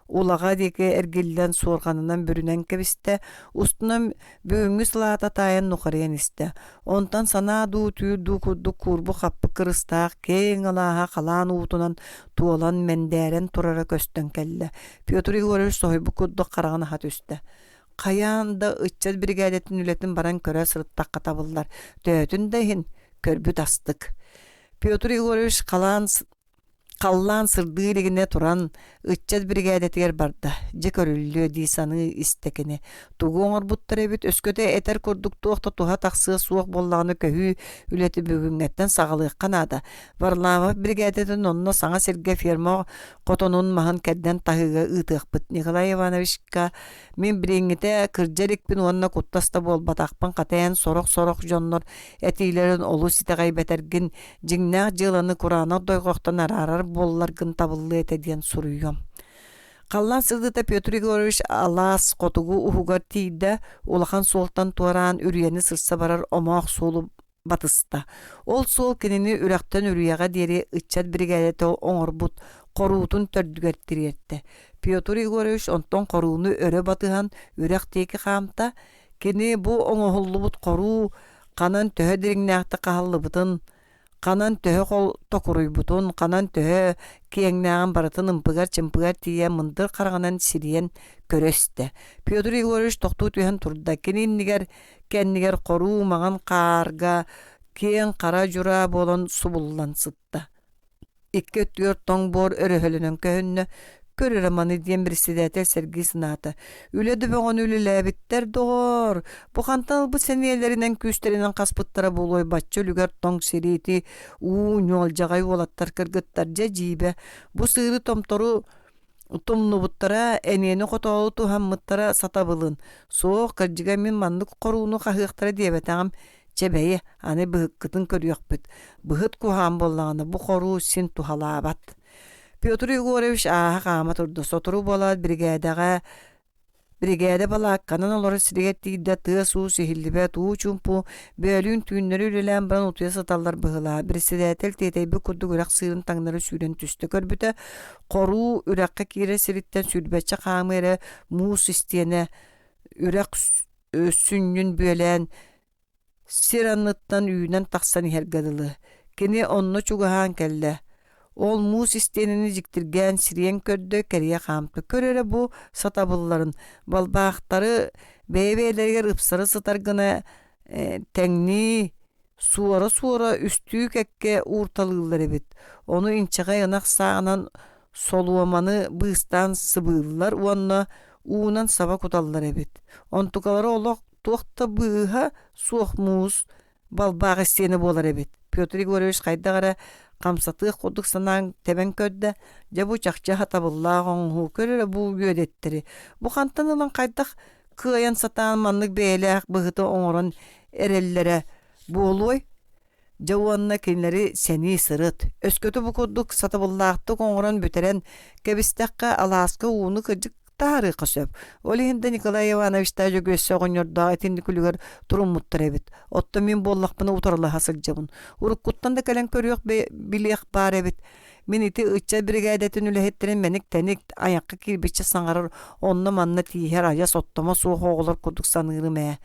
Speaker 1: улаҕа диэки эргиллэн суорҕанынан бүрүнэн кэбистэ, устунан бүгүҥҥү сылаата таайан нухарыйан истэ. Онтон санаа дуу, түүл дуу курдук куурбу-хаппы кырыстаах киэҥ алааһа халаан уутунан туолан мэндээрэн турара көстөн кэллэ. Петр Егорович соһуйбут курдук хараҕын аһа түстэ. Хайаан да ыччат биригээдэтин үлэтин баран көрө сырыттахха табыллар. Төһөтүн да иһин көрбүт астык. Петр Егорович халаан Халлаан сырдыы илигинэ туран, ыччат биригээдэтигэр барда, дьэ көрүллүө дии саныы истэ кини. Тугу оҥорбуттар эбит, өскөтө этэр курдук туох да туһа тахсыа суох буоллаҕына көһүү үлэтин бүгүҥҥэттэн саҕалыахха наада. Варламов биригээдэтин онно саҥа сиргэ ферма хотонун маһын кэрдэн таһыыга ыытыахпыт. Николай Ивановичка мин билиҥҥитэ кырдьа иликпин уонна куттас да буолбатахпын хата эн сорох-сорох дьоннор этиилэрин олус итэҕэйбэтэргин дьиҥнээх дьыаланы кураанах дойҕохтон араарар буолларгын табыллыа этэ диэн суруйуом. Халлаан сырдыыта Петр Егорович алаас хотугу уһугар тиийдэ, улахан суолтан туораан үрүйэни сырса барар омоох суолу батыста. Ол суол кинини үрэхтэн үрүйэҕэ диэри ыччат биригээдэтэ оҥорбут хоруутун төрдүгэр тириэртэ. Петр Егорович онтон хорууну өрө батыһан үрэх диэки хаамта. Кини бу оҥоһуллубут хоруу ханан төһө дириҥнээхтик хаһыллыбытын, ханан төһө хол токуруйбутун, ханан төһө киэҥнээҕин барытын ымпыгар-чымпыгар тиийэ мындыр хараҕынан сирийэн көрө истэ. Петр Егорович тохтуу түһэн турда. Кини иннигэр, кэннигэр хоруу маҥан хаарга киэҥ хара дьураа буолан субуллан сытта. Икки өттүгэр тоҥ буор өрөһөлөнөн көһүннэ, көр эрэ маны диэн председатель сэргии санаата. Үлэ да бөҕөнү үлэлээбиттэр, доҕоор, бу хантан ылбыт сэниэлэринэн күүстэринэн хаспыттара буолуой бачча үлүгэр тоҥ сири ити уу ньуолдьаҕай уолаттар кыргыттар дьэ дьиибэ бу сыыры томтору тумнубуттара эниэни хотоолу туһаммыттара сатабылын суох кырдьыга мин маннык хорууну хаһыахтара диэбэтэҕим Чэ бэйи, аны быһыккытын көрүөхпүт. Быһыт куһаҕан буоллаҕына бу хоруу син туһалаабат. Петр Егорович ааһа хаама турда. Сотору буолаат биригээдэҕэ биригээдэ балаакканан олорор сиригэр тиийдэ тыас-уус иһиллибэт уу-чуумпу бөөлүүн түүннэри үлэлээн баран утуйа сыталлар быһыылаах. Председатель тиэтэйбит курдук үрэх сыырын таҥнары сүүрэн түстэ көрбүтэ, хоруу үрэххэ киирэр сириттэн сүүрбэччэ хаамыы эрэ муус истиэнэ үрэх сүнньүн бүөлээн сир анныттан үүнэн тахсан иһэргэ дылы. Кини онно чугаһаан кэллэ. Ол муус истиэнэни дьиктиргээн сириэн көрдө, кэрийэ хаамта. Көр эрэ бу сатабылларын, балбаахтары бэйэ-бэйэлэригэр ыпсары сытар гына тэҥнии, суора-суора үстүү кэккэ уурталыыллар эбит. Ону инчэҕэй ынах сааҕынан солуоманы быыстаан сыбыыллар уонна уунан саба куталлар эбит. Онтукалара олох туох да быыһа суох муус балбаах истиэнэ буолар эбит. Петр Егорович хайдах эрэ хамсатыах курдук санаан тэбэн көрдө, дьэ бу чахчы сатабыллаах оҥоһуу, көр эрэ бу үөдэттэри. Бу хантан ылан хайдах кыайан сатаан маннык бэйэлээх быһыты оҥорон эрэллэрэ буолуой? Дьэ уонна кинилэри сэнии сырыт. Өскөтө бу курдук сатабыллаахтык оҥорон бүтэрэн кэбистэххэ, алааска ууну кырдьык таһаарыахха сөп. Ол иһин да Николай Ивановичтаах Дьөгүөссэ оҕонньордоох итинник үлүгэр туруммуттар эбит. Оттон мин буоллахпына утарылаһа сылдьабын. Уруккуттан да кэлэн көрүөх билиэх баар эбит. Мин ити ыччат биригээдэтин үлэһиттэрин мэник-тэник, айахха киирбиччэ саҥарар, онно-манна тииһэр айас оттомо суох оҕолор курдук саныырым ээ.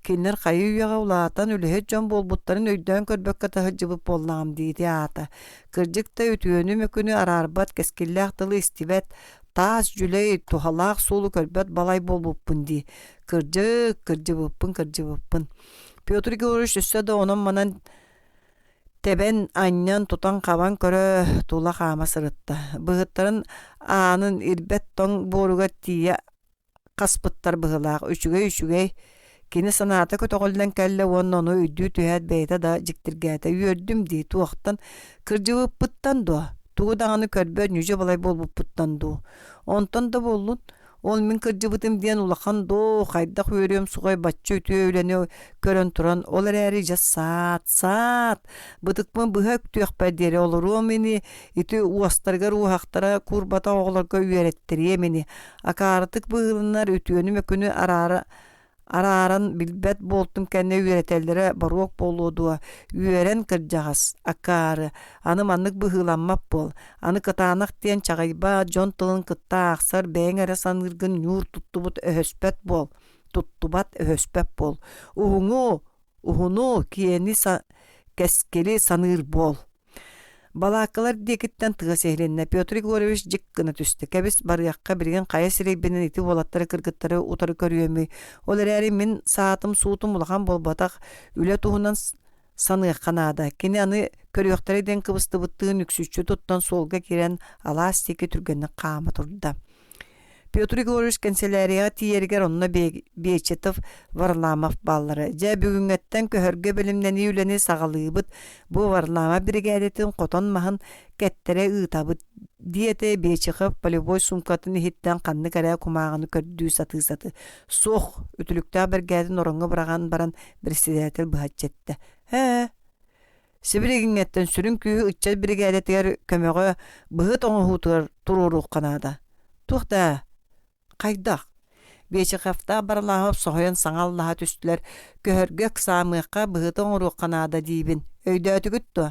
Speaker 1: Кинилэр хайыы үйэҕэ улаатан үлэһит дьон буолбуттарын өйдөөн көрбөккө таһырдьыбыт буоллаҕым дии ити аата. Кырдьык да үтүөнү-мөкүнү араарбат, кэскиллээх тылы истибэт, таас дьүлэй, туһалаах суолу көрбөт балай буолбуппун дии. Кырдьык, кырдьыбыппын, кырдьыбыппын. Петр Егорович өссө да онон-манан тэбэн, анньан, тутан-хабан көрө, тула хаама сырытта. Быһыттарын аанын ирбэт тоҥ буоругар тиийэ хаспыттар быһыылаах үчүгэй-үчүгэй Кини санаата көтөҕүллэн кэллэ уонна ону өйдүү түһээт бэйэтэ да дьиктиргээтэ үөрдүм дии туохтан кырдьыбыппыттан дуо тугу даҕаны көрбөт ньүдьү-балай буолбуппуттан дуу онтон да буоллун Ол мин кырдьыбытым диэн улахан доо, хайдах үөрүөм суҕай бачча үтүө үлэни көрөн туран, ол эрээри дьэ саат, саат, бытыкпын быһа үктүөхпэр диэри олоруом ини, ити уостарыгар уоһахтара куурбатах оҕолорго үөрэттэриэм ини, акаарытык быһыыланар үтүөнү-мөкүнү араара Арааран билбэт буолтум кэннэ үөрэтэллэрэ боруок буолуо дуо, үөрэн кырдьаҕас, акаары, аны маннык быһыыламмат буол, аны кытаанах диэн чаҕыйбат, дьон тылын кытта аахсар, бэйэҥ эрэ саныыргын ньуур туттубут өһөспөт буол, туттубат өһөспөт буол, уһуҥу, уһуну, киэни кэскили саныыр буол. Балааккалар диэкиттэн тыас иһилиннэ. Петр Егорович дьик гына түстэ. Кэбис, барыахха, билигин хайа сирэйбинэн ити уолаттары кыргыттары утары көрүөмүй. Ол эрээри мин саатым-суутум улахан буолбатах, үлэ туһунан саныахха наада. Кини аны көрүөхтэрэ диэн кыбыстыбыттыын үксүччү туттан суолга киирэн алаас диэки түргэнник хаама турда. Петр Егорович кэнсэлээрийэҕэ тиийэригэр онно Бечетов, Варламов бааллара. Дьэ, бүгүҥҥэттэн көһөргө бэлэмнэнии үлэни саҕалыыбыт. Бу Варламов биригээдэтин хотон маһын кэттэрэ ыытабыт, диэтэ Бечехов полевой суумкатын иһиттэн ханнык эрэ кумааҕыны көрдүү сатыы-сатыы. Суох, үтүлүктээх бэргээтин ороҥҥо быраҕан баран председатель быһаччы эттэ. Ээ, Сибилигиҥҥэттэн сүрүн күүһү ыччат биригээдэтигэр көмөҕө быһыт оҥоһуутугар туруоруохха наада. Туох даа? Хайдах? Бечеховтаах Барылааһап соһуйан саҥа аллаһа түстүлэр. Көһөргө ыксаамыахха, быһыты оҥоруохха наада диибин. Өйдөөтүгүт дуо?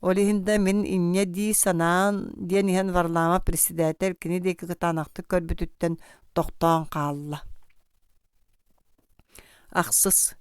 Speaker 1: Ол иһин да мин инньэ дии санаан диэн иһэн Варламов председатель кини диэки кытаанахтык көрбүтүттэн тохтоон хаалла. Ахсыс.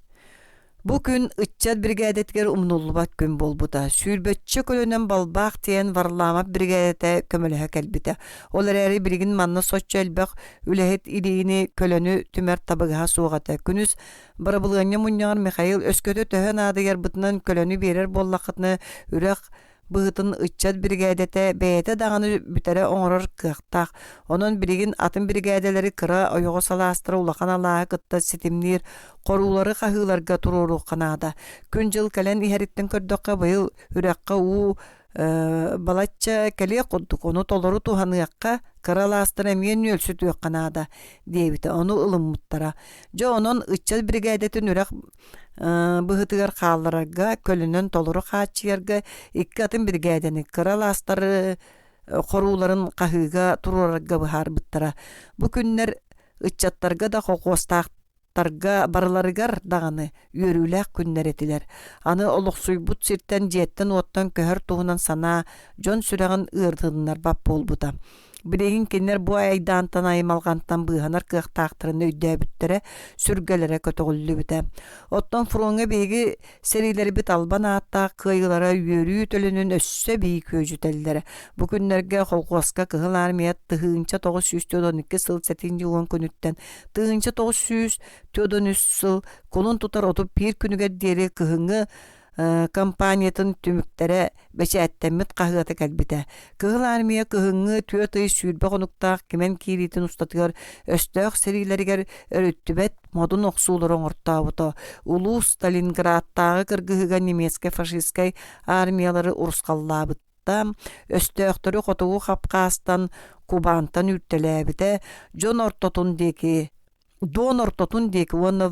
Speaker 1: Бу күн ыччат биригээдэтигэр умнуллубат күн буолбута. Сүүрбэччэ көлөнөн балбаах тиэйэн Варламов биригээдэтэ көмөлөһө кэлбитэ. Ол эрээри билигин манна соччо элбэх үлэһит илиини, көлөнү түмэр табыгаһа суох этэ. Күнүс бырабылыанньа мунньаҕар Михаил өскөтө төһө наадыйарбытынан көлөнү биэрэр буоллаххытына үрэх быһытын ыччат биригээдэтэ бэйэтэ даҕаны бүтэрэ оҥорор кыахтаах. Онон билигин атын биригээдэлэри кыра ойоҕос алаастары улахан алааһы кытта ситимниир хоруулары хаһыыларга туруоруохха наада. Күн-дьыл кэлэн иһэриттэн көрдөххө, быйыл үрэххэ уу балачча кэлиэх курдук, ону толору туһаныахха, кыра алаастары эмиэ нүөлсүтүөххэ наада диэбитэ. Ону ылыммыттара. Дьэ онон ыччат биригээдэтин үрэх быһытыгар хаалларарга, көлөнөн толору хааччыйарга икки атын биригээдэни кыра алаастары хорууларын хаһыыга туруорарга быһаарбыттара. Бу күннэр ыччаттарга да холхуостаахтарга барыларыгар даҕаны үөрүүлээх күннэр этилэр. Аны олохсуйбут сиртэн дьиэттэн-уоттан көһөр туһунан санаа дьон сүрэҕин ыарытыннарбат буолбута. Билигин кинилэр бу айдаантан аймалҕантан быыһанар кыахтаахтарын өйдөөбүттэрэ, сүргэлэрэ көтөҕүллүбүтэ. Оттон фроҥҥа биһиги сэриилэрбит албан ааттаах кыайыылара үөрүү төлөнүн өссө эбии күөдьүтэллэрэ. Бу күннэргэ холхуоска Кыһыл Армия 1942 сыл сэтинньи уон күнүттэн 1943 сыл кулун тутар 31 күнүгэр диэри кыһыҥҥы компаниятын түмүктэрэ бэчээттэммит хаһыата кэлбитэ. Кыһыл Армия кыһыҥҥы түөрт ый 20 хонуктаах кимэн киириитин устатыгар өстөөх сэриилэригэр өрүттүбэт модун охсуулары оҥортообута. Улуу Сталинградтааҕы кыргыһыыга немецкэй-фашистскай армиялары урусхаллаабыта, өстөөхтөрү хотугу Хапхаастан, Кубантан үүртэлээбитэ, дьон ортотун диэки Дон ортотун диэки уонна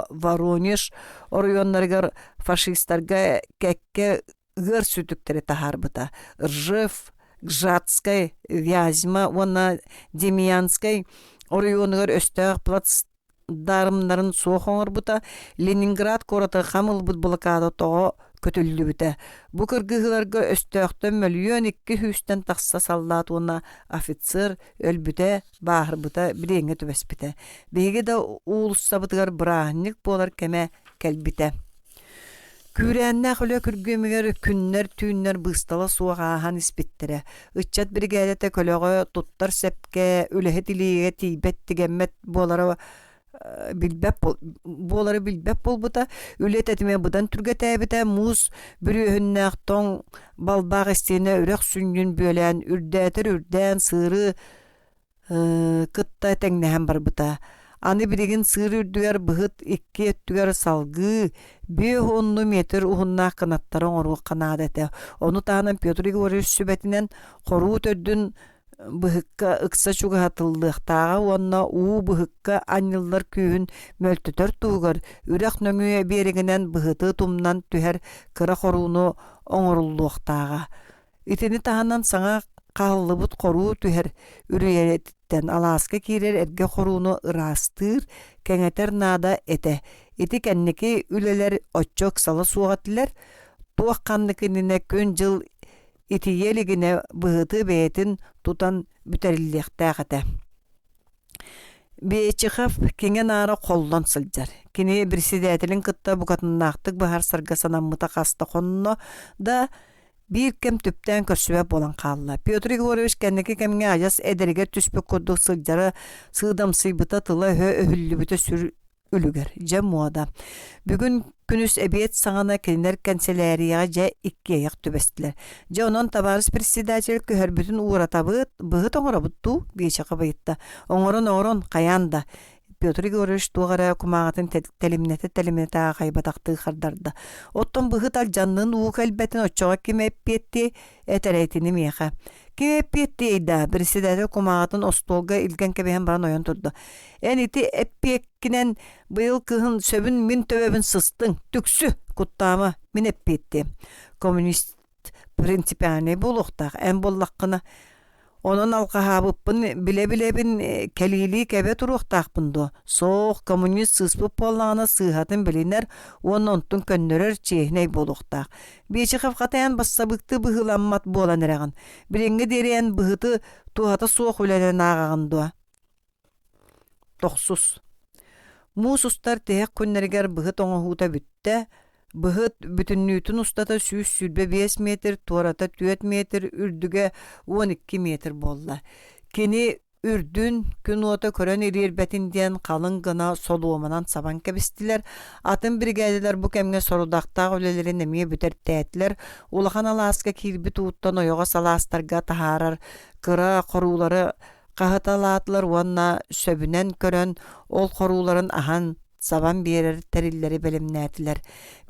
Speaker 1: Воронеж оройуоннарыгар фашистарга кэккэ ыар сүтүктэри таһаарбыта. Ржев, Гжатскай, Вязьма уонна Демьянскай оройуонугар өстөөх плацдармнарын суох оҥорбута. Ленинград куораты хам ылбыт блокада тоҕо көтүллүбүтэ. Бу кыргыһыыларга өстөөхтөн мөлүйүөн икки сүүстэн тахса саллаат уонна офицер өлбүтэ, бааһырбыта билиэҥҥэ түбэспитэ. Биһиги да уулуссабытыгар бырааһынньык буолар кэмэ кэлбитэ. Күүрээннээх үлэ күргүөмүгэр күннэр-түүннэр быыстала суох ааһан испиттэрэ. Ыччат биригээдэтэ көлөҕө туттар сэпкэ, үлэһит илиигэ тиийбэт-тигэммэт буолара билбэт буолары билбэт буолбута. Үлэ тэтимэ быдан түргэтээбитэ, муус бүрүөһүннээх тоҥ балбаах истиэнэ үрэх сүнньүн бүөлээн үрдээтэр үрдээн сыыры кытта тэҥнэһэн барбыта. Аны билигин сыыр үрдүгэр быһыт икки өттүгэр салгыы 50 метр уһуннаах кынаттары оҥоруохха наада этэ. Ону таһынан Петр Егорович сүбэтинэн хоруу төрдүн быһыкка ыкса чугаһатыллыахтааҕа уонна уу быһыкка анньыллар күүһүн мөлтөтөр туһугар үрэх нөҥүө биэрэгинэн быһыты тумнан түһэр кыра хорууну оҥоруллуохтааҕа. Итини таһынан саҥа хаһыллыбыт хоруу түһэр үрүйэтиттэн алааска киирэр эргэ хорууну ыраастыыр, кэҥэтэр наада этэ. Ити кэнники үлэлэр оччо ыксала суох этилэр, туох ханнык иннинэ күн-дьыл итийэ илигинэ быһыты бэйэтин тутан бүтэриллиэхтээх этэ. Бечихов киҥэ-наара холлон сылдьар. Кини председателин кытта букатыннаахтык быһаарсарга санаммыта хаста хонно да, биир кэм түптээн көрсүбэт буолан хаалла. Петр Егорович кэнники кэмҥэ адьас эдэригэр түспүт курдук сылдьара сыыдамсыйбыта, тыла-өһө өһүллүбүтэ сүр үлүгэр, дьэ муода. Бүгүн күнүс эбиэт саҕана кинилэр кэнсэлээрийэҕэ дьэ иккиэйэх түбэстилэр. Дьэ онон табаарыс председатель көһөрбүтүн ууратабыт, быһыт оҥоробут дуу? Биэчэхэ ыйытта. Оҥорон-оҥорон, хайаан да. Петр Егорович туох эрэ кумааҕытын тэлимнэтэ-тэлимнэтэ аахайбатахтыы хардарда. Оттон быһыт алдьаннын уу кэлбэтин оччоҕо ким эппиэттиэй? Этэрэ итини миэхэ. Ким эппиэттиэй да, председатель кумааҕытын остуолга илгэн кэбиһэн баран ойон турда. Эн ити эппиэккинэн быйыл кыһын сөбүн мин төбөбүн сыстыҥ, түксү, куттаама, мин эппиэттиэм. Коммунист принципиальнай буолуохтаах, эн буоллаххына Онон алҕаһаабыппын билэ-билэбин кэлиилии кэбэ туруохтаахпын дуо? Суох, коммунист сыыспыт буоллаҕына сыыһатын билинэр уонна онтун көннөрөр чиэһинэй буолуохтаах. Бечехов хатайан бассабыыктыы быһыыламмат буолан эрэҕин. Билиҥҥи диэри эн быһыты туһата суох үлэнэн ааҕаҕын дуо? Тохсус. Муус устар тиһэх күннэригэр быһыт оҥоһуута бүттэ. Быһыт бүтүннүүтүн устата 125 метр, туората 4 метр, үрдүгэ 12 метр буолла. Кини үрдүн күн уота көрөн ириэрбэтин диэн халыҥ гына солуоманан сабан кэбистилэр. Атын биригээдэлэр бу кэмҥэ сорудахтаах үлэлэрин эмиэ бүтэртээтилэр. Улахан алааска киирбит ууттан ойоҕос алаастарга таһаарар кыра хоруулары хаһыталаатылар уонна сөбүнэн көрөн ол хорууларын аһан сабан биэрэр тэриллэри бэлэмнээтилэр.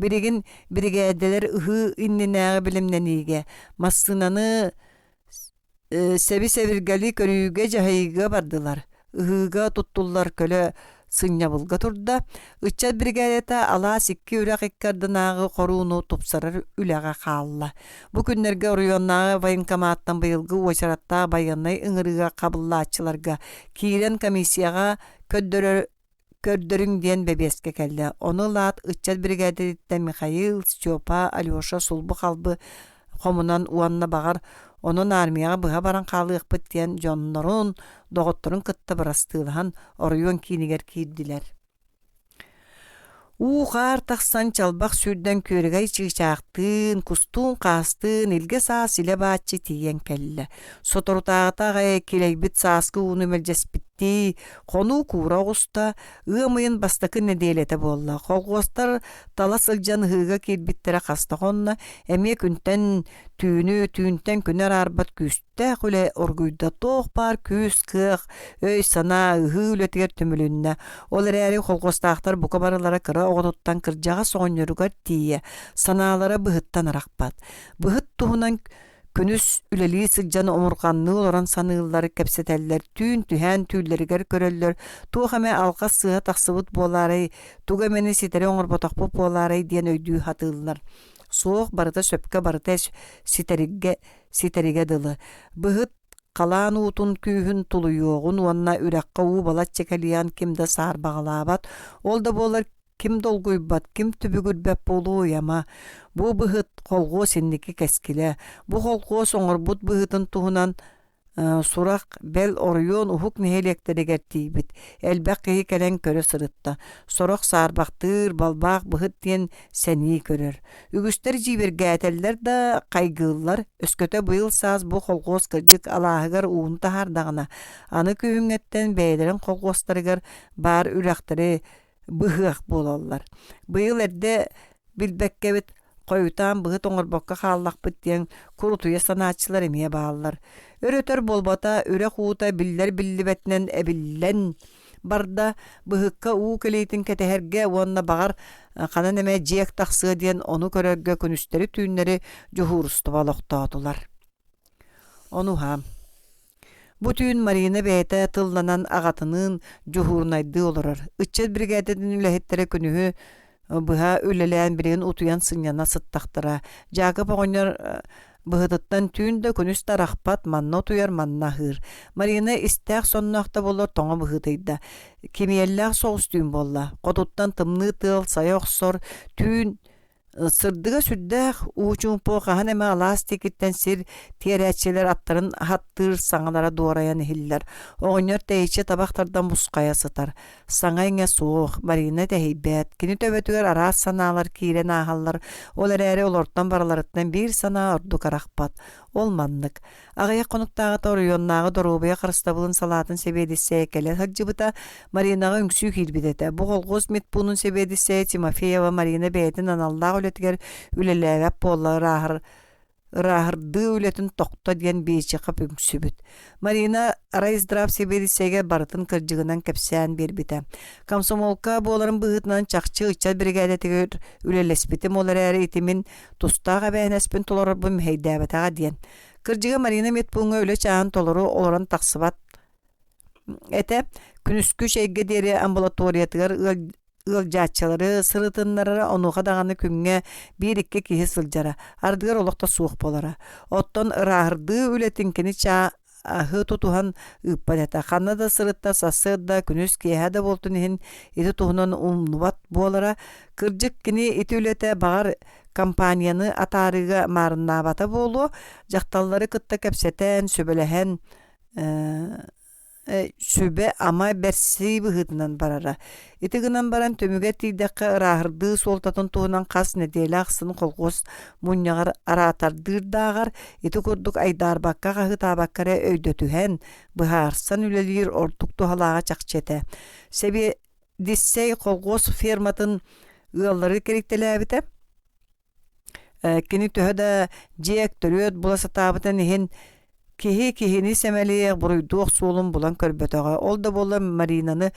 Speaker 1: Билигин биригээдэлэр ыһыы иннинээҕи бэлэмнэниигэ массыынаны сэби-сэбиргэли көрүүгэ-дьаһайыыга бардылар. Ыһыыга туттуллар көлө сынньабылга турда. Ыччат биригээдэтэ алаас икки үрэх икки ардынааҕы хорууну тупсарар үлэҕэ хаалла. Бу күннэргэ оройуоннааҕы военкоматтан быйылгы уочараттаах байыаннай ыҥырыыга хабыллааччыларга киирэн комиссияҕа көрдөрөр көрдөрүҥ диэн бэбиэскэ кэллэ. Ону ылаат ыччат биригээдэтиттэн Михаил, Степа, Алеша сулбу-халбы хомунан уонна баҕар онон армияҕа быһа баран хаалыахпыт диэн дьоннорун, доҕотторун кытта бырастыылаһан оройуон киинигэр киирдилэр. Уу-хаар тахсан чалбах сүүрдэн күөрэгэй чыычаахтыын, кустуун-хаастыын илгэ саас илэ-бааччы тиийэн кэллэ. Соторутааҕыта аҕай килэйбит сааскы ууну мэлдьэспиттии, хонуу куура оҕуста, ыам ыйын бастакы нэдиэлэтэ буолла. Колхуостар тала сылдьан ыһыыга киирбиттэрэ хаста хонно, эмиэ күнтэн түүнү, түүнтэн күнү араарбат күүстээх үлэ оргуйда. Туох баар күүс-кыах, өй-санаа ыһыы үлэтигэр түмүлүннэ. Ол эрээри колхуостаахтар бука барылара кыра оҕотуттан кырдьаҕас оҕонньоругар тиийэ санаалара быһыттан арахпат. Быһыт туһунан Күнүс үлэлии сылдьан омурҕанныы олорон саныыллар, кэпсэтэллэр, түүн түһээн түүллэригэр көрөллөр, туох эмэ алҕас сыыһа тахсыбыт буолаарай, тугу эмэни ситэри оҥорботохпут буолаарай диэн өйдүү сатыыллар. Суох, барыта сөпкө, барыта ситэригэ, ситэригэ дылы. Быһыт халаан уутун күүһүн тулуйуоҕун уонна үрэххэ уу балачча кэлиэҕин ким да саарбаҕалаабат. Ол да буоллар. Ким долгуйбат, ким түбүгүрбэт буолуой ама? Бу быһыт холхуос инники кэскилэ. Бу холхуос оҥорбут быһыытын туһунан сурах бэл оройуон уһук нэһилиэктэригэр тиийбит. Элбэх киһи кэлэн көрө сырытта. Сорох саарбахтыыр, балбаах быһыт диэн сэнии көрөр. Үгүстэр дьиибэргээтэллэр да хайгыыллар. Өскөтө быйыл саас бу холхуос кырдьык алааһыгар ууну таһаардаҕына, аны күһүҥҥэттэн бэйэлэрин холхуостарыгар баар үрэхтэри быһыах буолаллар. Быйыл эрдэ билбэккэбит хойутаан быһыт оҥорбокко хааллахпыт диэн курутуйа санааччылар эмиэ бааллар. Өр-өтөр буолбата үрэх уута биллэр-биллибэтинэн эбиллэн барда, быһыкка уу кэлиитин кэтэһэргэ уонна баҕар ханан эмэ дьиэк тахсыа диэн ону көрөргө күнүстэри-түүннэри дьуһуурустуба олохтоотулар. Онуһа Бу түүн Марина бэйэтэ тылланан аҕатыныын дьуһуурунайдыы олорор. Ыччат биригээдэтин үлэһиттэрэ күнүһү быһа үлэлээн билигин утуйан сынньана сыттахтара. Дьаакып оҕонньор быһытыттан түүн да күнүс да арахпат, манна утуйар, манна аһыыр. Марина истээх сонноох да буоллар тоҥо быһыытыйда. Кимиэллээх соҕус түүн буолла. Хотуттан тымныы тыал сайа охсор, түүн Сырдыга сүрдээх, уу чуумпу хаһан эмэ алаас диэкиттэн сир тиэрээччилэр аттарын аһаттыыр саҥалара дуорайан иһиллэр. Оҕонньор тэйиччи табах тардан мусхайа сытар. Саҥа-иҥэ суох, Марина тэһийбэт. Кини төбөтүгэр араас санаалар киирэн ааһаллар, ол эрээри олортон барыларыттан биир санаа ордук арахпат. Ол маннык. Аҕыйах хонуктааҕыта оройуоннааҕы доруобуйа харыстабылын салаатын сэбиэдиссэйэ кэлэ сылдьыбыта, Маринаҕа үҥсүү киирбит этэ. Бу холхуос медпуунун сэбиэдиссэйэ Тимофеева Марина бэйэтин аналлаах үлэтигэр үлэлээбэт буолла ырааһыр ырааһырдыы үлэтин тохто диэн Биэчэхэ үҥсүбүт. Марина райздрав сэбиэдиссэйигэр барытын кырдьыгынан кэпсээн биэрбитэ. Комсомолка буоларын быһыытынан чахчы ыччат биригээдэтигэр үлэлэспитим, ол эрээри ити мин тустаах эбээһинэспин толорорбун мэһэйдээбэтэҕэ диэн. Кырдьыга Марина медпууҥҥа үлэ чааһын толору олорон тахсыбат этэ. Күнүскү чэйгэ диэри амбулаториятыгар ыалдьааччылары сырытыннарара, онуоха даҕаны күҥҥэ биир-икки киһи сылдьара, ардыгар олох да суох буолара. Оттон ырааһырдыы үлэтин кини чааһы тутуһан ыыппат этэ. Ханна да сырытта сарсыарда, күнүс, киэһэ да буолтун иһин ити туһунан умнубат буолара. Кырдьык, кини ити үлэтэ баҕар компанияны атаарыыга маарыннаабата буолуо, дьахталлары кытта кэпсэтэн, сүбэлэһэн сүбэ-ама бэрсии быһыытынан барара. Ити гынан баран түмүгэр тиийдэххэ ырааһырдыы суолтатын туһунан хас нэдиэлэ ахсын колхуос мунньаҕар араатардыырдааҕар ити курдук айдаарбакка хаһыытаабакка эрэ өйдөтүһэн, быһаарсан үлэлиир ордук туһалааҕа чахчы этэ. Сэбиэдиссэй колхуос ферматын ыаллары кэрийтэлээбитэ. Кини төһө да дьиэк, төрүөт була сатаабытын иһин киһи киһини сэмэлиэх, буруйдуох суолун булан көрбөтөҕө. Ол да буоллар Маринаны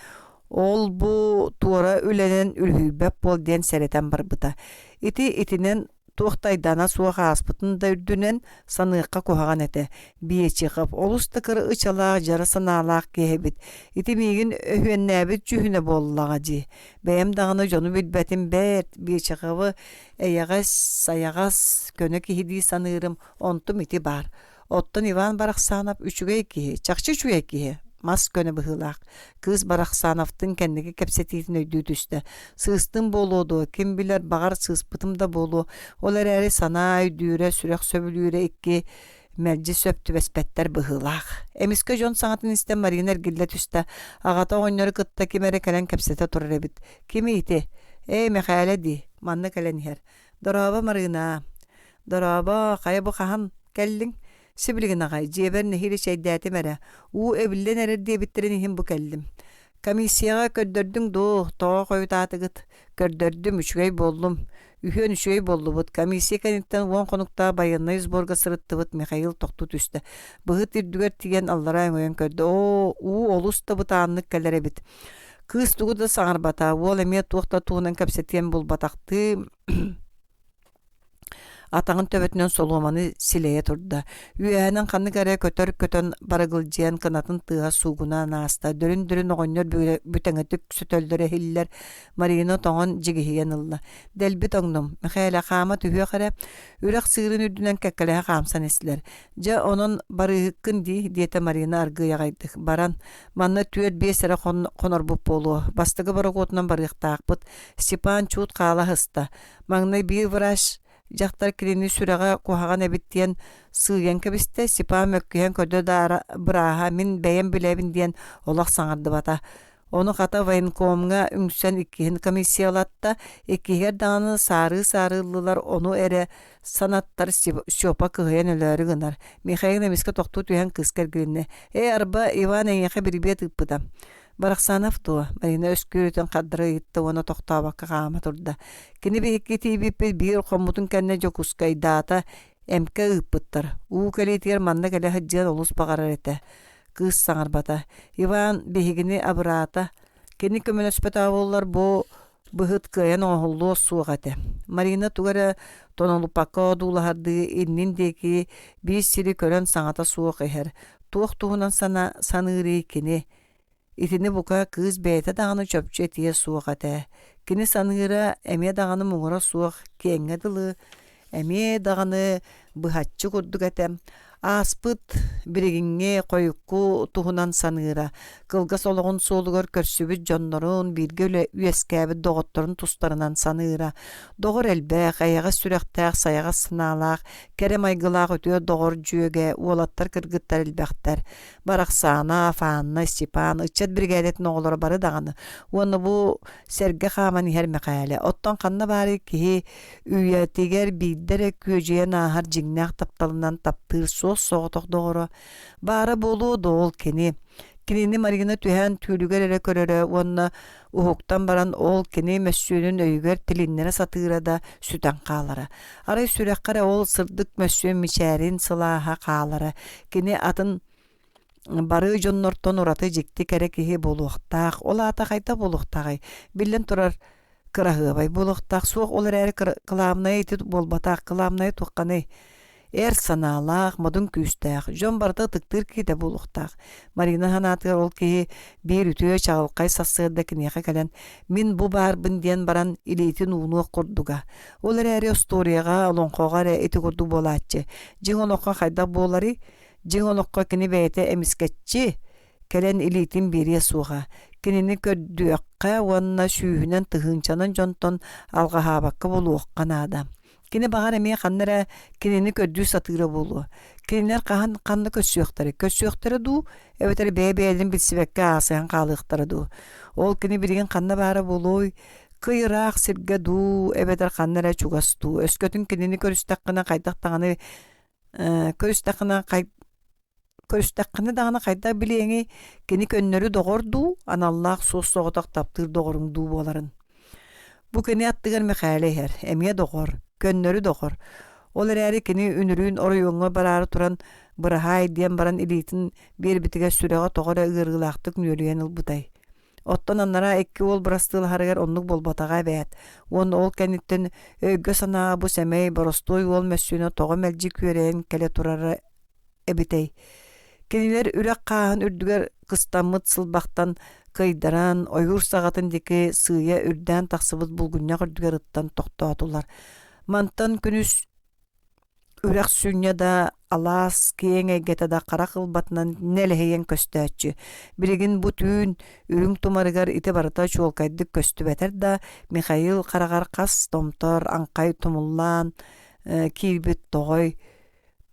Speaker 1: ол-бу туора үлэнэн үлүһүйбэт буол диэн сэрэтэн барбыта. Ити итинэн туох да айдаана суох ааспытын да үрдүнэн саныахха куһаҕан этэ. Биэчихов олус да кыра ычалаах, дьара санаалаах киһи эбит. Ити миигин өһүөннээбит дьүһүнэ буоллаҕа дии. Бэйэм даҕаны дьону билбэтим бэрт, Биэчэхэвы эйэҕэс, сайаҕас, көнө киһи дии саныырым, онтум ити баар. Оттон Иван Барахсанов үчүгэй киһи, чахчы үчүгэй киһи, мас көнө быһыылаах. Кыыс Барахсановтыын кэнники кэпсэтиитин өйдүү түстэ. Сыыстым буолуо дуо, ким билэр, баҕар, сыыспытым да буолуо. Ол эрээри санаа өйдүүрэ, сүрэх сөбүлүүрэ икки мэлдьи сөп түбэспэттэр быһыылаах. Эмискэ дьон саҥатын истэн Марина эргиллэ түстэ. Аҕата оҕонньору кытта ким эрэ кэлэн кэпсэтэ турар эбит. Кимий ити? Ээ, Мэхээлэ дии, манна кэлэн иһэр. Дорообо, Марыынаа. Дорообо, хайа бу хаһан кэллиҥ? Сибилигин аҕай, дьиэбэр нэһиилэ чэйдээтим эрэ. Уу эбиллэн эрэр диэбиттэрин иһин бу кэллим. Комиссияҕа көрдөрдүҥ дуу, тоҕо хойутаатыгыт? Көрдөрдүм, үчүгэй буоллум. Үһүөн үчүгэй буоллубут. Комиссия кэнниттэн уон хонуктаах байыаннай сборга сырыттыбыт, Михаил тохтуу түстэ. Быһыт үрдүгэр тиийэн аллараа өҥөйөн көрдө. Оо, уу олус да бытааннык кэлэр эбит. Кыыс тугу да саҥарбата, уол эмиэ туох да туһунан кэпсэтиэн булбатахтыы. Атаҕын төбөтүнэн солуоманы силэйэ турда. Үөһэнэн ханнык эрэ көтөр көтөн барыгылдьыйан кынатын тыаһа суугунаан ааста. Дөрүн-дөрүн оҕонньор бүтэҥитик сөтөллөрө иһиллэр. Марина тоҥон дьигиһийэн ылла. Дэлби тоҥнум. Мэхээлэ хаама түһүөх эрэ. Үрэх сыырын үрдүнэн кэккэлэһэ хаамсан истилэр. Дьэ, онон барыыһыккын дии, диэтэ Марина аргыый аҕайдык. Баран, манна түөрт-биэс эрэ хонорбут буолуо. Бастакы борокуотунан барыахтаахпыт. Степан чуут хаала сыста. Маҥнай биир врач дьахтар кинини сүрэҕэ куһаҕан эбит диэн сыыйан кэбистэ. Степан мөккүһэн көрдө да бырааһа мин бэйэм билэбин диэн олох саҥардыбата. Ону хата военкомҥа үҥсэн иккиһин комиссиялатта, иккиһигэр даҕаны саарыы-саарыы ыллылар, ону эрэ санаттар Степа кыһыйан өлөөрү гынар. Михаил эмискэ тохтуу түһэн кыыска эргилиннэ: «Ээ, арба, Иван эйиэхэ бирибиэт ыыппыта». Барахсанов дуо? Марина өскүөрүтэн хардары ыйытта уонна тохтообокко хаама турда. Кини биһикки тиийбиппит биир хоммутун кэннэ Дьокуускайдаата, эмкэ ыыппыттар. Уу кэлиитигэр манна кэлэ сылдьыан олус баҕарар этэ. Кыыс саҥарбата. Иван биһигини абыраата. Кини көмөлөспөтөҕө буоллар бу быһыт кыайан оҥоһуллуо суох этэ. Марина тугу эрэ тонолуппакка одуулаһардыы иннин диэки биир сири көрөн саҥата суох иһэр. Туох туһунан сана саныырый кини? Итини бука кыыс бэйэтэ даҕаны чопчу этиэ суох этэ. Кини саныыра эмиэ даҕаны муҥура суох киэҥҥэ дылы, эмиэ даҕаны быһаччы курдук этэ. Ааспыт билигиҥҥи хойукку туһунан саныыра, кылгас олоҕун суолугар көрсүбүт дьоннорун, бииргэ үлэ үөскээбит доҕотторун тустарынан саныыра. Доҕор элбэх, эйэҕэс сүрэхтээх, сайаҕас санаалаах, кэрэ майгылаах үтүө доҕор дьүөгэ, уолаттар, кыргыттар элбэхтэр. Барахсаана, Фанна, Степан, ыччат биригээдэтин оҕолоро бары даҕаны уонна бу сэргэ хааман иһэр Мэхээлэ. Оттон ханна баарый киһи үйэтигэр биирдэ эрэ күөдьүйэн ааһар дьиҥнээх тапталынан таптыыр суос-соҕотох доҕоро баара буолуо дуо ол кини? Кинини Марина түһээн түүлүгэр эрэ көрөрө уонна уһуктан баран ол кини мөссүөнүн өйүгэр тилиннэрэ сатыыра да сүтэн хаалара. Арай сүрэххэ эрэ ол сырдык мөссүөн мичээрин сылааһа хаалара. Кини атын бары дьоннортон ураты дьикти кэрэ киһи буолуохтаах. Ол аата хайдах буолуохтааҕый? Биллэн турар, кыраһыабай буолуохтаах. Суох, ол эрээри кылаабынайа ити буолбатах. Кылаабынайа туохханый? Эр санаалаах, модун күүстээх, дьон барыта ытыктыыр киһитэ буолуохтаах. Марина санаатыгар ол киһи биир үтүө чаҕылхай сарсыарда киниэхэ кэлэн «Мин бу баарбын» диэн баран илиитин уунуох курдуга. Ол эрээри остуоруйаҕа, олоҥхоҕо эрэ ити курдук буолааччы. Дьиҥ олоххо хайдах буоларый? Дьиҥ олоххо кини бэйэтэ эмискэччи кэлэн илиитин биэриэ суоҕа. Кинини көрдүөххэ уонна сүүһүнэн тыһыынчанан дьонтон алҕаһаабакка булуохха наада. Кини баҕар эмиэ ханна эрэ кинини көрдүү сатыыра буолуо. Кинилэр хаһан ханна көрсүөхтэрэ? Көрсүөхтэрэ дуу, эбэтэр бэйэ-бэйэлэрин билсибэккэ аасыһан хаалыахтара дуу? Ол кини билигин ханна баара буолуой? Кый ыраах сиргэ дуу, эбэтэр ханна эрэ чугас дуу? Өскөтүн кинини көрүстэххинэ хайдах даҕаны көрүстэххинэ Көрүстэххинэ даҕаны хайдах билиэҥий, кини көннөрү доҕор дуу, аналлаах суос-соҕотох таптыыр доҕоруҥ дуу буоларын. Бу кини аттыгар Мэхээлэ иһэр, эмиэ доҕор, көннөрү доҕор. Ол эрээри кини үнүрүүн оройуоҥҥа бараары туран быраһаай диэн баран илиитин биэрбитигэр сүрэҕэ тоҕо эрэ ыарыылаахтык нүөлүйэн ылбытай. Оттон анараа икки уол бырастыылаһарыгар оннук буолбатаҕа эбээт. Уонна ол кэнниттэн өйгө-санааҕа бу сэмэй, боростуой уол мөссүөнэ тоҕо мэлдьи күөрэйэн кэлэ турара эбитэй? Кинилэр үрэх хааһын үрдүгэр кыстаммыт сылбахтан кыйдаран, ойуур саҕатын диэки сыыйа үрдээн тахсыбыт булгунньах үрдүгэр ыттан тохтоотулар. Мантан күнүс Үрэх сүнньэ да, алаас киэҥ эйгэтэ да харах ылбатынан нэлэһийэн көстөөччү. Билигин бу түүн үрүҥ тумарыгар ити барыта чуолкайдык көстүбэтэр да, Михаил хараҕар хас томтор аҥхай тумуллаан киирбит тоҕой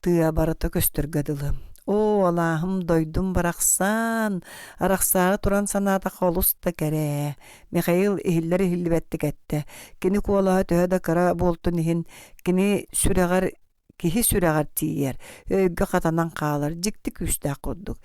Speaker 1: тыа барыта көстөргө дылы. Оо, алааһым, дойдум барахсан, арахсаары туран санаатахха олус да кэрэ ээ. Михаил иһиллэр-иһиллибэттик эттэ. Кини куолаһа төһө да кыра буолтун иһин, кини сүрэҕэр киһи сүрэҕэр тиийэр, өйгө хатанан хаалар дьикти күүстээх курдук.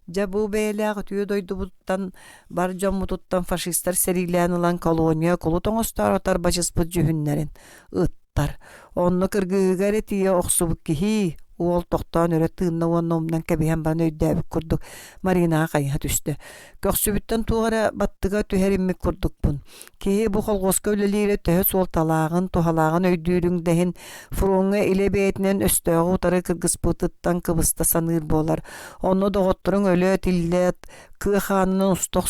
Speaker 1: Дьэ бу бэйэлээх үтүө дойдубуттан бар дьоммутуттан фашистар сэриилээн ылан колония кулут оҥостоору тарбачыспыт дьүһүннэрин ыттар. Онно кыргыһыыга эрэ тиийэ охсубут киһи. Уол тохтоон өрө тыынна уонна умнан кэбиһэн баран өйдөөбүт курдук Маринаҕа хайыһа түстэ. Көхсүбүттэн туох эрэ баттыга түһэриммит курдукпун. Киһи бу колхуоска үлэлиирэ төһө суолталааҕын, туһалааҕын өйдүүрүҥ да иһин, фроҥҥа илэ бэйэтинэн өстөөҕү утары кыргыспытыттан кыбыста саныыр буолар. Онно доҕотторуҥ өлө-тиллэ, кыа хаанынан уста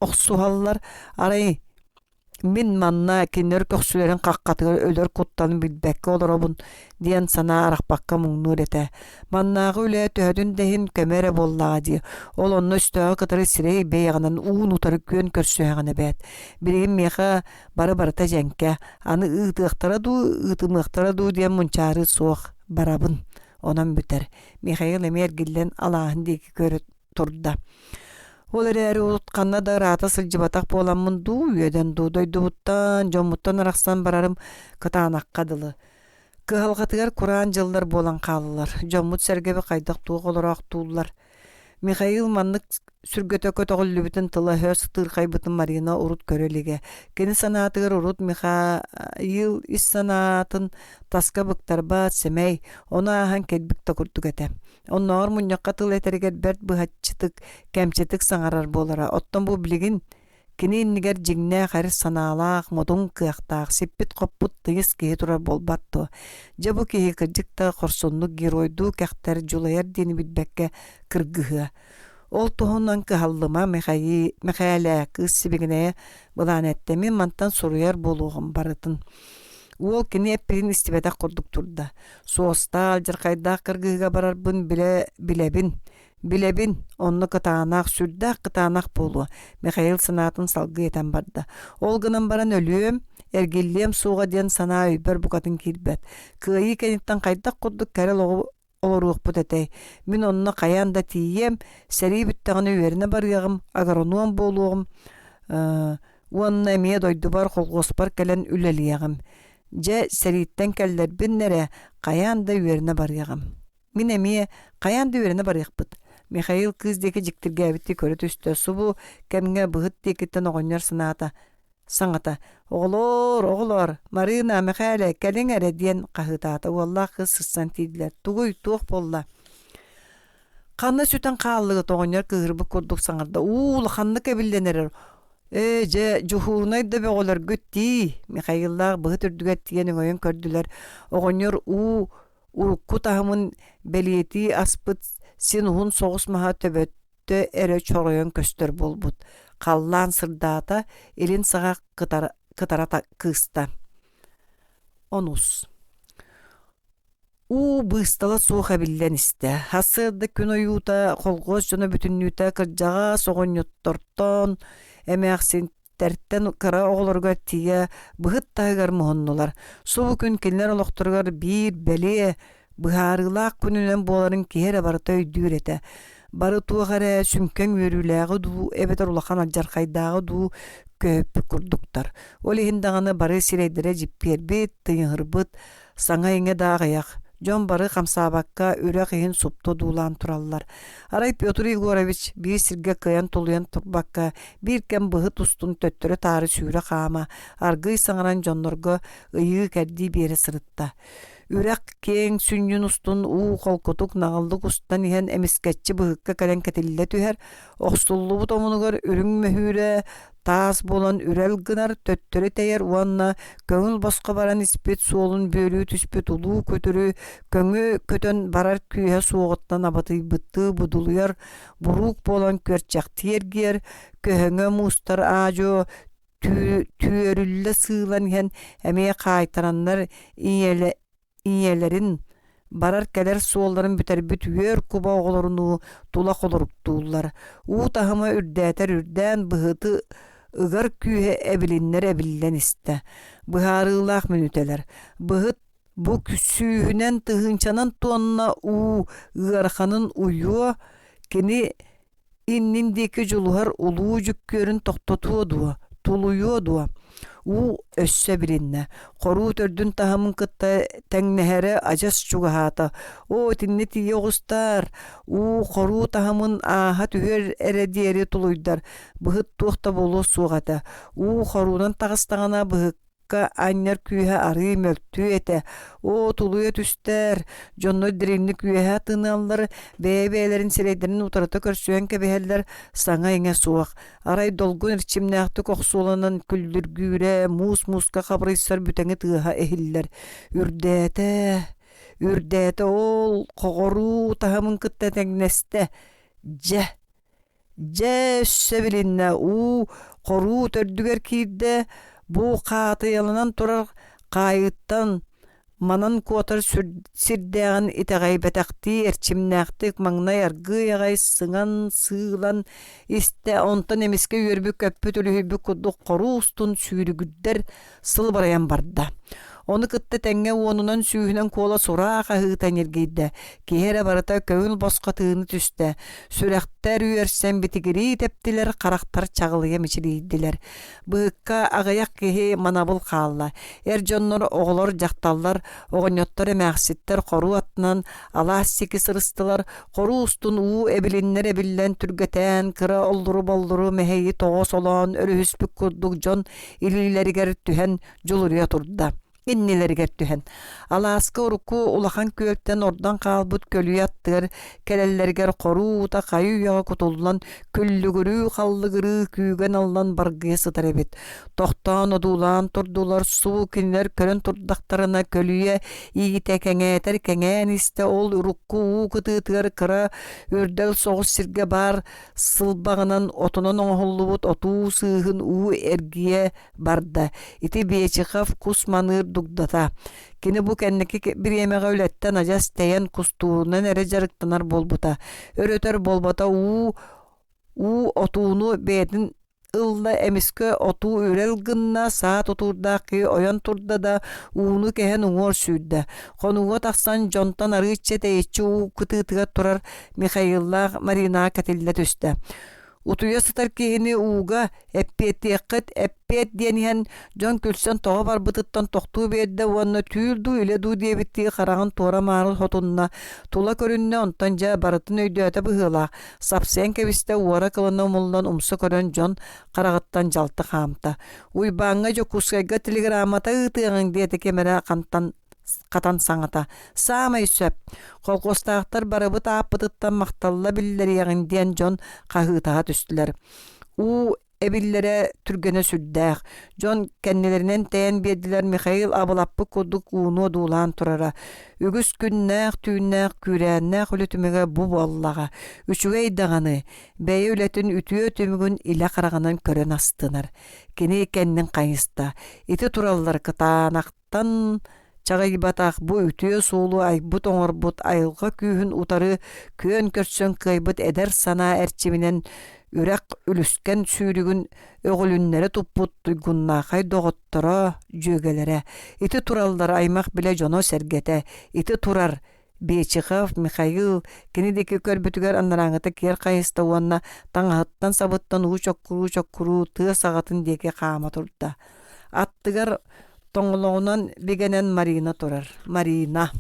Speaker 1: охсуһаллар, арай мин манна кинилэр көхсүлэрин хаххатыгар өлөр кутталын билбэккэ олоробун диэн санаа арахпакка муҥнуур этэ. Маннааҕы үлэ төһөтүн да иһин көмө эрэ буоллаҕа дии. Ол онно өстөөҕү кытары сирэй бэйэҕинэн уун-утары күөн көрсүһэҕин эбээт. Билигин миэхэ бары барыта дьэҥкэ. Аны ыытыахтара дуу, ыытымыахтара дуу диэн мунчаарыы суох. Барабын. Онон бүтэр. Михаил эмиэ эргиллэн алааһын диэки көрө турда. Ол эрээри урут ханна да ыраата сылдьыбатах буоламмын дуу, үөдэн дуу, дойдубуттан, дьоммуттан арахсан барарым кытаанахха дылы. Кыһалҕатыгар кураан дьыллар буолан хааллылар. Дьоммут-сэргэбит хайдах-туох олороохтууллар. Михаил маннык сүргэтэ көтөҕүллүбүтүн тыла-өһө сытыырхайбытын Марина урут көрө илигэ. Кини санаатыгар урут Михаил ис санаатын таска быктарбат, сэмэй, ону ааһан кэлбит да курдук этэ. Оннооҕор мунньахха тыл этэригэр бэрт быһаччытык, кэмчитик саҥарар буолара. Оттон бу билигин кини иннигэр дьиҥнээх эр санаалаах, модун кыахтаах, сиппит-хоппут тыйыс киһи турар буолбат дуо? Дьэ бу киһи кырдьык да хорсуннук геройдуу кэхтэр, дьулайар диэни билбэккэ кыргыһыа. Ол туһунан кыһаллыма Михаил, Мэхээлэ кыыс сибигинэйэ былаан эттэ. Мин мантан суруйар буолуоҕум барытын. Уол кини эппитин истибэтэх курдук турда. Суостаах, алдьархайдаах кыргыһыыга барарбын билэ билэбин. Билэбин, онно кытаанах, сүрдээх кытаанах буолуо, Михаил санаатын салгыы этэн барда. Ол гынан баран өлүөм, эргиллиэм суоҕа диэн санаа өйбөр букатын киирбэт. Кыайыы кэнниттэн хайдах курдук кэрэл оҕо олоруохпут этэй? Мин онно хайаан да тиийиэм, сэрии бүттэҕинэ үөрэнэ барыаҕым, агроном буолуоҕум уонна эмиэ дойдубар, колхуоспар кэлэн үлэлиэҕим. Дьэ, сэрииттэн кэллэрбин эрэ, хайаан да үөрэнэ барыаҕым. Мин эмиэ хайаан да үөрэнэ барыахпыт. Михаил кыыс диэки дьиктиргээбиттии көрө түстэ. Субу кэмҥэ быһыт диэкиттэн оҕонньор санаата саҥата «Оҕолоор, оҕолоор, Марыына, Мэхээлэ, кэлиҥ эрэ» диэн хаһыытаата. Уоллаах кыыс сырсан тиийдилэр. «Тугуй, туох буолла?» «Ханна сүтэн хааллыгыт?» оҕонньор кыыһырбыт курдук саҥарда. «Уу, улаханнык эбиллэн эрэр. Ээ, дьэ, дьуһуурунай да бөҕөлөргүт дии!» Михаиллаах быһыт үрдүгэр тиийэн өҥөйөн көрдүлэр. Оҕонньор уу урукку таһымын бэлиэтии аспыт син уһун соҕус маһа төбөт эрэ чоройон көстөр буолбут. Халлаан сырдаата, илин саҕа кытара, кытара кыыста. Онус. Уу быыстала суох эбиллэн истэ. Сарсыарда күн ойуута колхуос дьоно бүтүннүүтэ кырдьаҕас оҕонньоттортон, эмээхсинтэртэн кыра оҕолоругар тиийэ быһыт таһыгар муһуннулар. Субу күн кинилэр олохторугар биир бэлиэ быһаарыылаах күнүнэн буоларын киһи эрэ барыта өйдүүр этэ. Бары туох эрэ сүҥкэн үөрүүлээҕи дуу эбэтэр улахан алдьархайдааҕы дуу көһүппүт курдуктар. Ол иһин даҕаны бары сирэйдэрэ дьиппиэрбит, тыйыһырбыт, саҥа-иҥэ да аҕыйах. Дьон бары хамсаабакка үрэх иһин супту одуулаан тураллар. Арай Петр Егорович биир сиргэ кыайан тулуйан турбакка, биир кэм быһыт устун төттөрү-таары сүүрэ-хаама, аргыый саҥаран дьоннорго ыйыы-кэрдии биэрэ сырытта. Үрэх киэҥ сүнньүн устун уу холкутук наҕыллык устан иһэн эмискэччи быһыкка кэлэн кэтиллэ түһэр, охсуллубут омунугар үрүҥ мөһүүрэ таас буолан үрэл гынар, төттөрү тэйэр уонна көҥүл босхо баран испит суолун бүөлүү түспүт улуу күтүрү көҥү көтөн барар күүһэ суоҕуттан абатыйбыттыы будулуйар, буруук буолан күөрчэхтии эргийэр, көһөҥө муустар аа-дьуо түөрүллэ сыылан иһэн эмиэ хаайтараннар ийэлэрин барар-кэлэр суолларын бүтэрбит үөр куба оҕолорунуу тула холоруктууллар. Уу таһыма үрдээтэр үрдээн быһыты ыгар күүһэ эбилиннэр эбиллэн истэ. Быһаарыылаах мүнүүтэлэр. Быһыт бу сүүһүнэн тыһыынчанан туонна уу ыараханын уйуо, кини иннин диэки дьулуһар улуу дьүккүөрүн тохтотуо дуо, тулуйуо дуо? Уу өссө билиннэ, хоруу төрдүн таһымын кытта тэҥнэһэрэ адьас чугаһаата. Оо, итиннэ тиийэ оҕустаар, уу хоруу таһымын ааһа түһүөр эрэ диэри тулуйдар, быһыт туох да буолуо суох этэ. Уу хоруунан таҕыстаҕына быһыкка быһыкка анньар күүһэ арыый мөлтүү этэ. Оо, тулуйа түстэр, дьоннор дириҥник үөһэ тыыналлар, бэйэ-бэйэлэрин сирэйдэрин утарыта көрсүһэн кэбиһэллэр, саҥа-иҥэ суох. Арай долгун эрчимнээхтик охсуоланан күллүргүүрэ, муус-мууска хабырыйсар бүтэҥи тыаһа иһиллэр. Үрдээтэ, үрдээтэ ол хоҕоруу таһымын кытта тэҥнэстэ. Дьэ, Дьэ, өссө билиннэ, уу хоруу төрдүгэр киирдэ, бу хаатыйаланан турар хаайыыттан манан куотар сирдээҕин итэҕэйбэтэхтии эрчимнээхтик маҥнай аргыый аҕай сыҥан-сыылан истэ, онтон эмискэ үөрбүт-көппүт үлүһүйбүт курдук хоруу устун сүүрүгүрдэр сылбырайан барда. Ону кытта тэҥҥэ уонунан сүүһүнэн куола сураах аһыыта ньиргийдэ. Киһи эрэ барыта көҥүл босхо тыыны түстэ. Сүрэхтэр үөрсэн битигирии тэптилэр, харахтар чаҕылыйа мичилийдилэр. Быһыкка аҕыйах киһи манабыл хаалла. Эр дьоннор, оҕолор, дьахталлар, оҕонньоттор, эмээхситтэр хоруу аттынан алаас сики сырыстылар, хоруу устун уу эбилиннэр эбиллэн түргэтээн, кыра оллуру-боллуру мэһэйи тоҕо солоон өрүһүспүт курдук дьон илиилэригэр түһэн дьулуруйа турда. Иннилэригэр түһэн, алааска урукку улахан күөлтэн ордон хаалбыт көлүйэ аттыгар кэлэллэригэр хоруу уута хайы-үйэҕэ кутуллан күллүгүрүү-халлыгырыы күүгэн аллан баргыйа сытар эбит. Тохтоон одуулаан турдулар, субу кинилэр көрөн турдахтарына көлүйэ иитэ кэҥээтэр кэҥээн истэ ол урукку уу кытыытыгар кыра үрдэл соҕус сиргэ баар сылбаҕынан отунан оҥоһуллубут отуу сыыһын уу эргийэ барда. Ити Бечехов кус маныыр дугдата. Кини бу кэнники бириэмэҕэ үлэттэн адьас тэйэн кустуурунан эрэ дьарыктанар буолбута. Өр-өтөр буолбата уу уу отууну бэйэтин ылла эмискэ отуу үрэл гынна, саа тутуурдаах киһи ойон турда да ууну кэһэн уҥуор сүүрдэ. Хонууга тахсан дьонтон арыычча тэйиччи уу кытыытыгар турар Михаиллаах Маринаҕа кэтиллэ түстэ. Утуйа сытар киһини ууга эппиэттиэххит, эппиэт диэн иһэн дьон күлсэн тоҕо барбытыттан тохтуу биэрдэ уонна түүл дуу, илэ дуу диэбиттии хараҕын туора-маары хотунна, тула көрүннэ, онтон дьэ барытын өйдөөтө быһыылаах, сапсыйан кэбистэ, уора-кылына умуллан умса көрөн дьон хараҕыттан дьалты хаамта. Уйбааҥҥа Дьокуускайга телеграммата ыытыаҕыҥ диэтэ ким эрэ хантан хатан саҥата «Саамай сөп, колхуостаахтар барыбыт ааппытыттан махталла биллэриэҕиҥ» диэн дьон хаһыытаһа түстүлэр. Уу эбиллэрэ түргэнэ сүрдээх, дьон кэннилэринэн тэйэн биэрдилэр Михаил абылаппыт курдук ууну одуулаан турара. Үгүс күннээх, түүннээх, күүрээннээх үлэ түмүгэ бу буоллаҕа. Үчүгэй даҕаны, бэйэ үлэтин үтүө түмүгүн илэ хараҕынан көрөн астынар. Кини кэннин хайыста. Ити тураллар кытаанах Тан чаҕыйбатах бу үтүө суолу айбыт-оҥорбут айылҕа күүһүн утары күөн көрсөн кыайбыт эдэр санаа эрчиминэн үрэх үлүскэн сүүрүгүн өҕүлүннэрэ туппут туйгуннаахай доҕотторо, дьүөгэлэрэ. Ити тураллар аймах-билэ дьоно-сэргэтэ, ити турар Бечехов Михаил кини диэки көрбүтүгэр анарааҥҥыта киэр хайыста уонна таҥаһыттан-сабыттан уу чоккуруу-чоккуруу тыа саҕатын диэки хаама турда. Аттыгар тоҥолоҕунан бигэнэн Марина турар. Марина.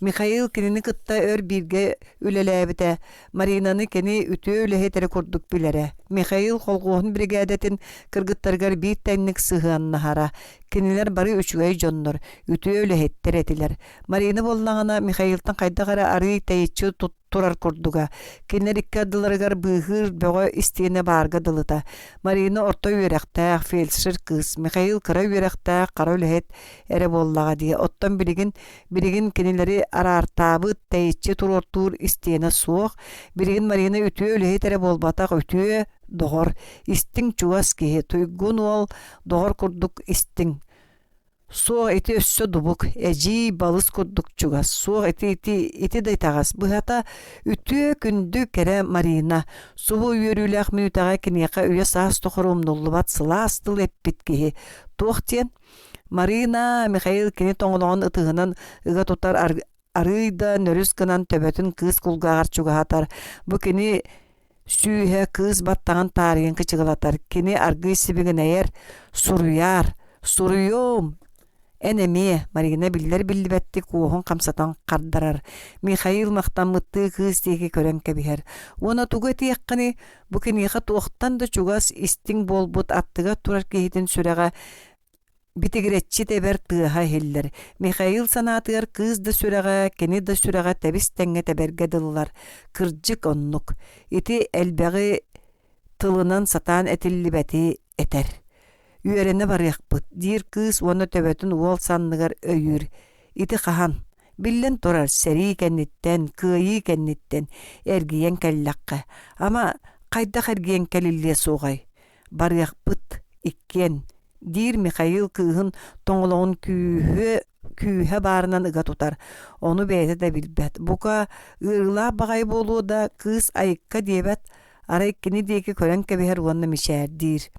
Speaker 1: Михаил кинини кытта өр бииргэ үлэлээбитэ. Маринаны кини үтүө үлэһит эрэ курдук билэрэ. Михаил холхуоһун биригээдэтин кыргыттарыгар биир тэҥник сыһыаннаһара. Кинилэр бары үчүгэй дьоннор, үтүө үлэһиттэр этилэр. Марина буоллаҕына Михаилтан хайдах эрэ арыый тэйиччи турар курдуга. Кинилэр икки ардыларыгар быыһыыр бөҕө истиэнэ баарга дылыта. Марина орто үөрэхтээх, фельдшер кыыс, Михаил кыра үөрэхтээх, хара үлэһит эрэ буоллаҕа дии. Оттон билигин, билигин кинилэри араартаабыт, тэйиччи туруортуур истиэнэ суох. Билигин Марина үтүө үлэһит эрэ буолбатах, үтүө доҕор, истиҥ чугас киһи, туйгун уол доҕор курдук истиҥ. Суох ити өссө дубук, эдьиий балыс курдук чугас, суох ити ити ити да итэҕэс, быһата, үтүө күндү кэрэ Марина, субу үөрүүлээх мүнүүтэҕэ киниэхэ үйэ-саас тухары умнуллубат сылаас тыл эппит киһи, туох диэн Марина, Михаил кини тоҥолоҕун ытыһынан ыга тутар арыый да нөрүс гынан төбөтүн кыыс кулгааҕар чугаһатар, бу кини Сүүһэ кыыс баттаҕын таарыйан кычыгылатар, кини аргыый сибигинэйэр, «Суруйаар, суруйуом!» Эн эмиэ, Марина биллэр-биллибэттик уоһун хамсатан хардарар. Михаил махтаммыттыы кыыс диэки көрөн кэбиһэр. Уонна тугу этиэххиний, бу киниэхэ туохтан да чугас, истиҥ буолбут аттыгар турар киһитин сүрэҕэ. Битигирэччи тэбэр тыаһа иһиллэр. Михаил санаатыгар кыыс да сүрэҕэ, кини да сүрэҕэ тэбис-тэҥҥэ тэбэргэ дылылар. Кырдьык оннук. Ити элбэҕи тылынан сатаан этиллибэти этэр. Үөрэнэ барыахпыт, диир кыыс уонна төбөтүн уол санныгар өйүүр. Ити хаһан? Биллэн турар, сэрии кэнниттэн, кыайыы кэнниттэн эргийэн кэллэххэ. Ама, хайдах эргийэн кэлиллиэ суоҕай? Барыахпыт, иккиэн, диир Михаил кыыһын тоҥолоҕун күүһү күүһэ баарынан ыга тутар, ону бэйэтэ да билбэт. Бука, ыарыылаах баҕайы буолуо да, кыыс айыкка диэбэт, арай кини диэки көрөн кэбиһэр уонна мичээрдиир.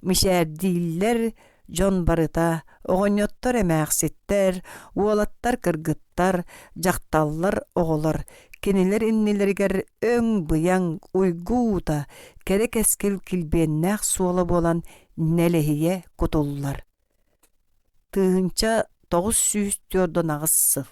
Speaker 1: Мичээрдииллэр дьон барыта, оҕонньоттор эмээхситтэр, уолаттар кыргыттар, дьахталлар оҕолор. Кинилэр иннилэригэр өҥ-быйаҥ, уйгу уута, кэрэ кэскил килбиэннээх суола буолан нэлэһийэ кутуллар. 1948 сыл.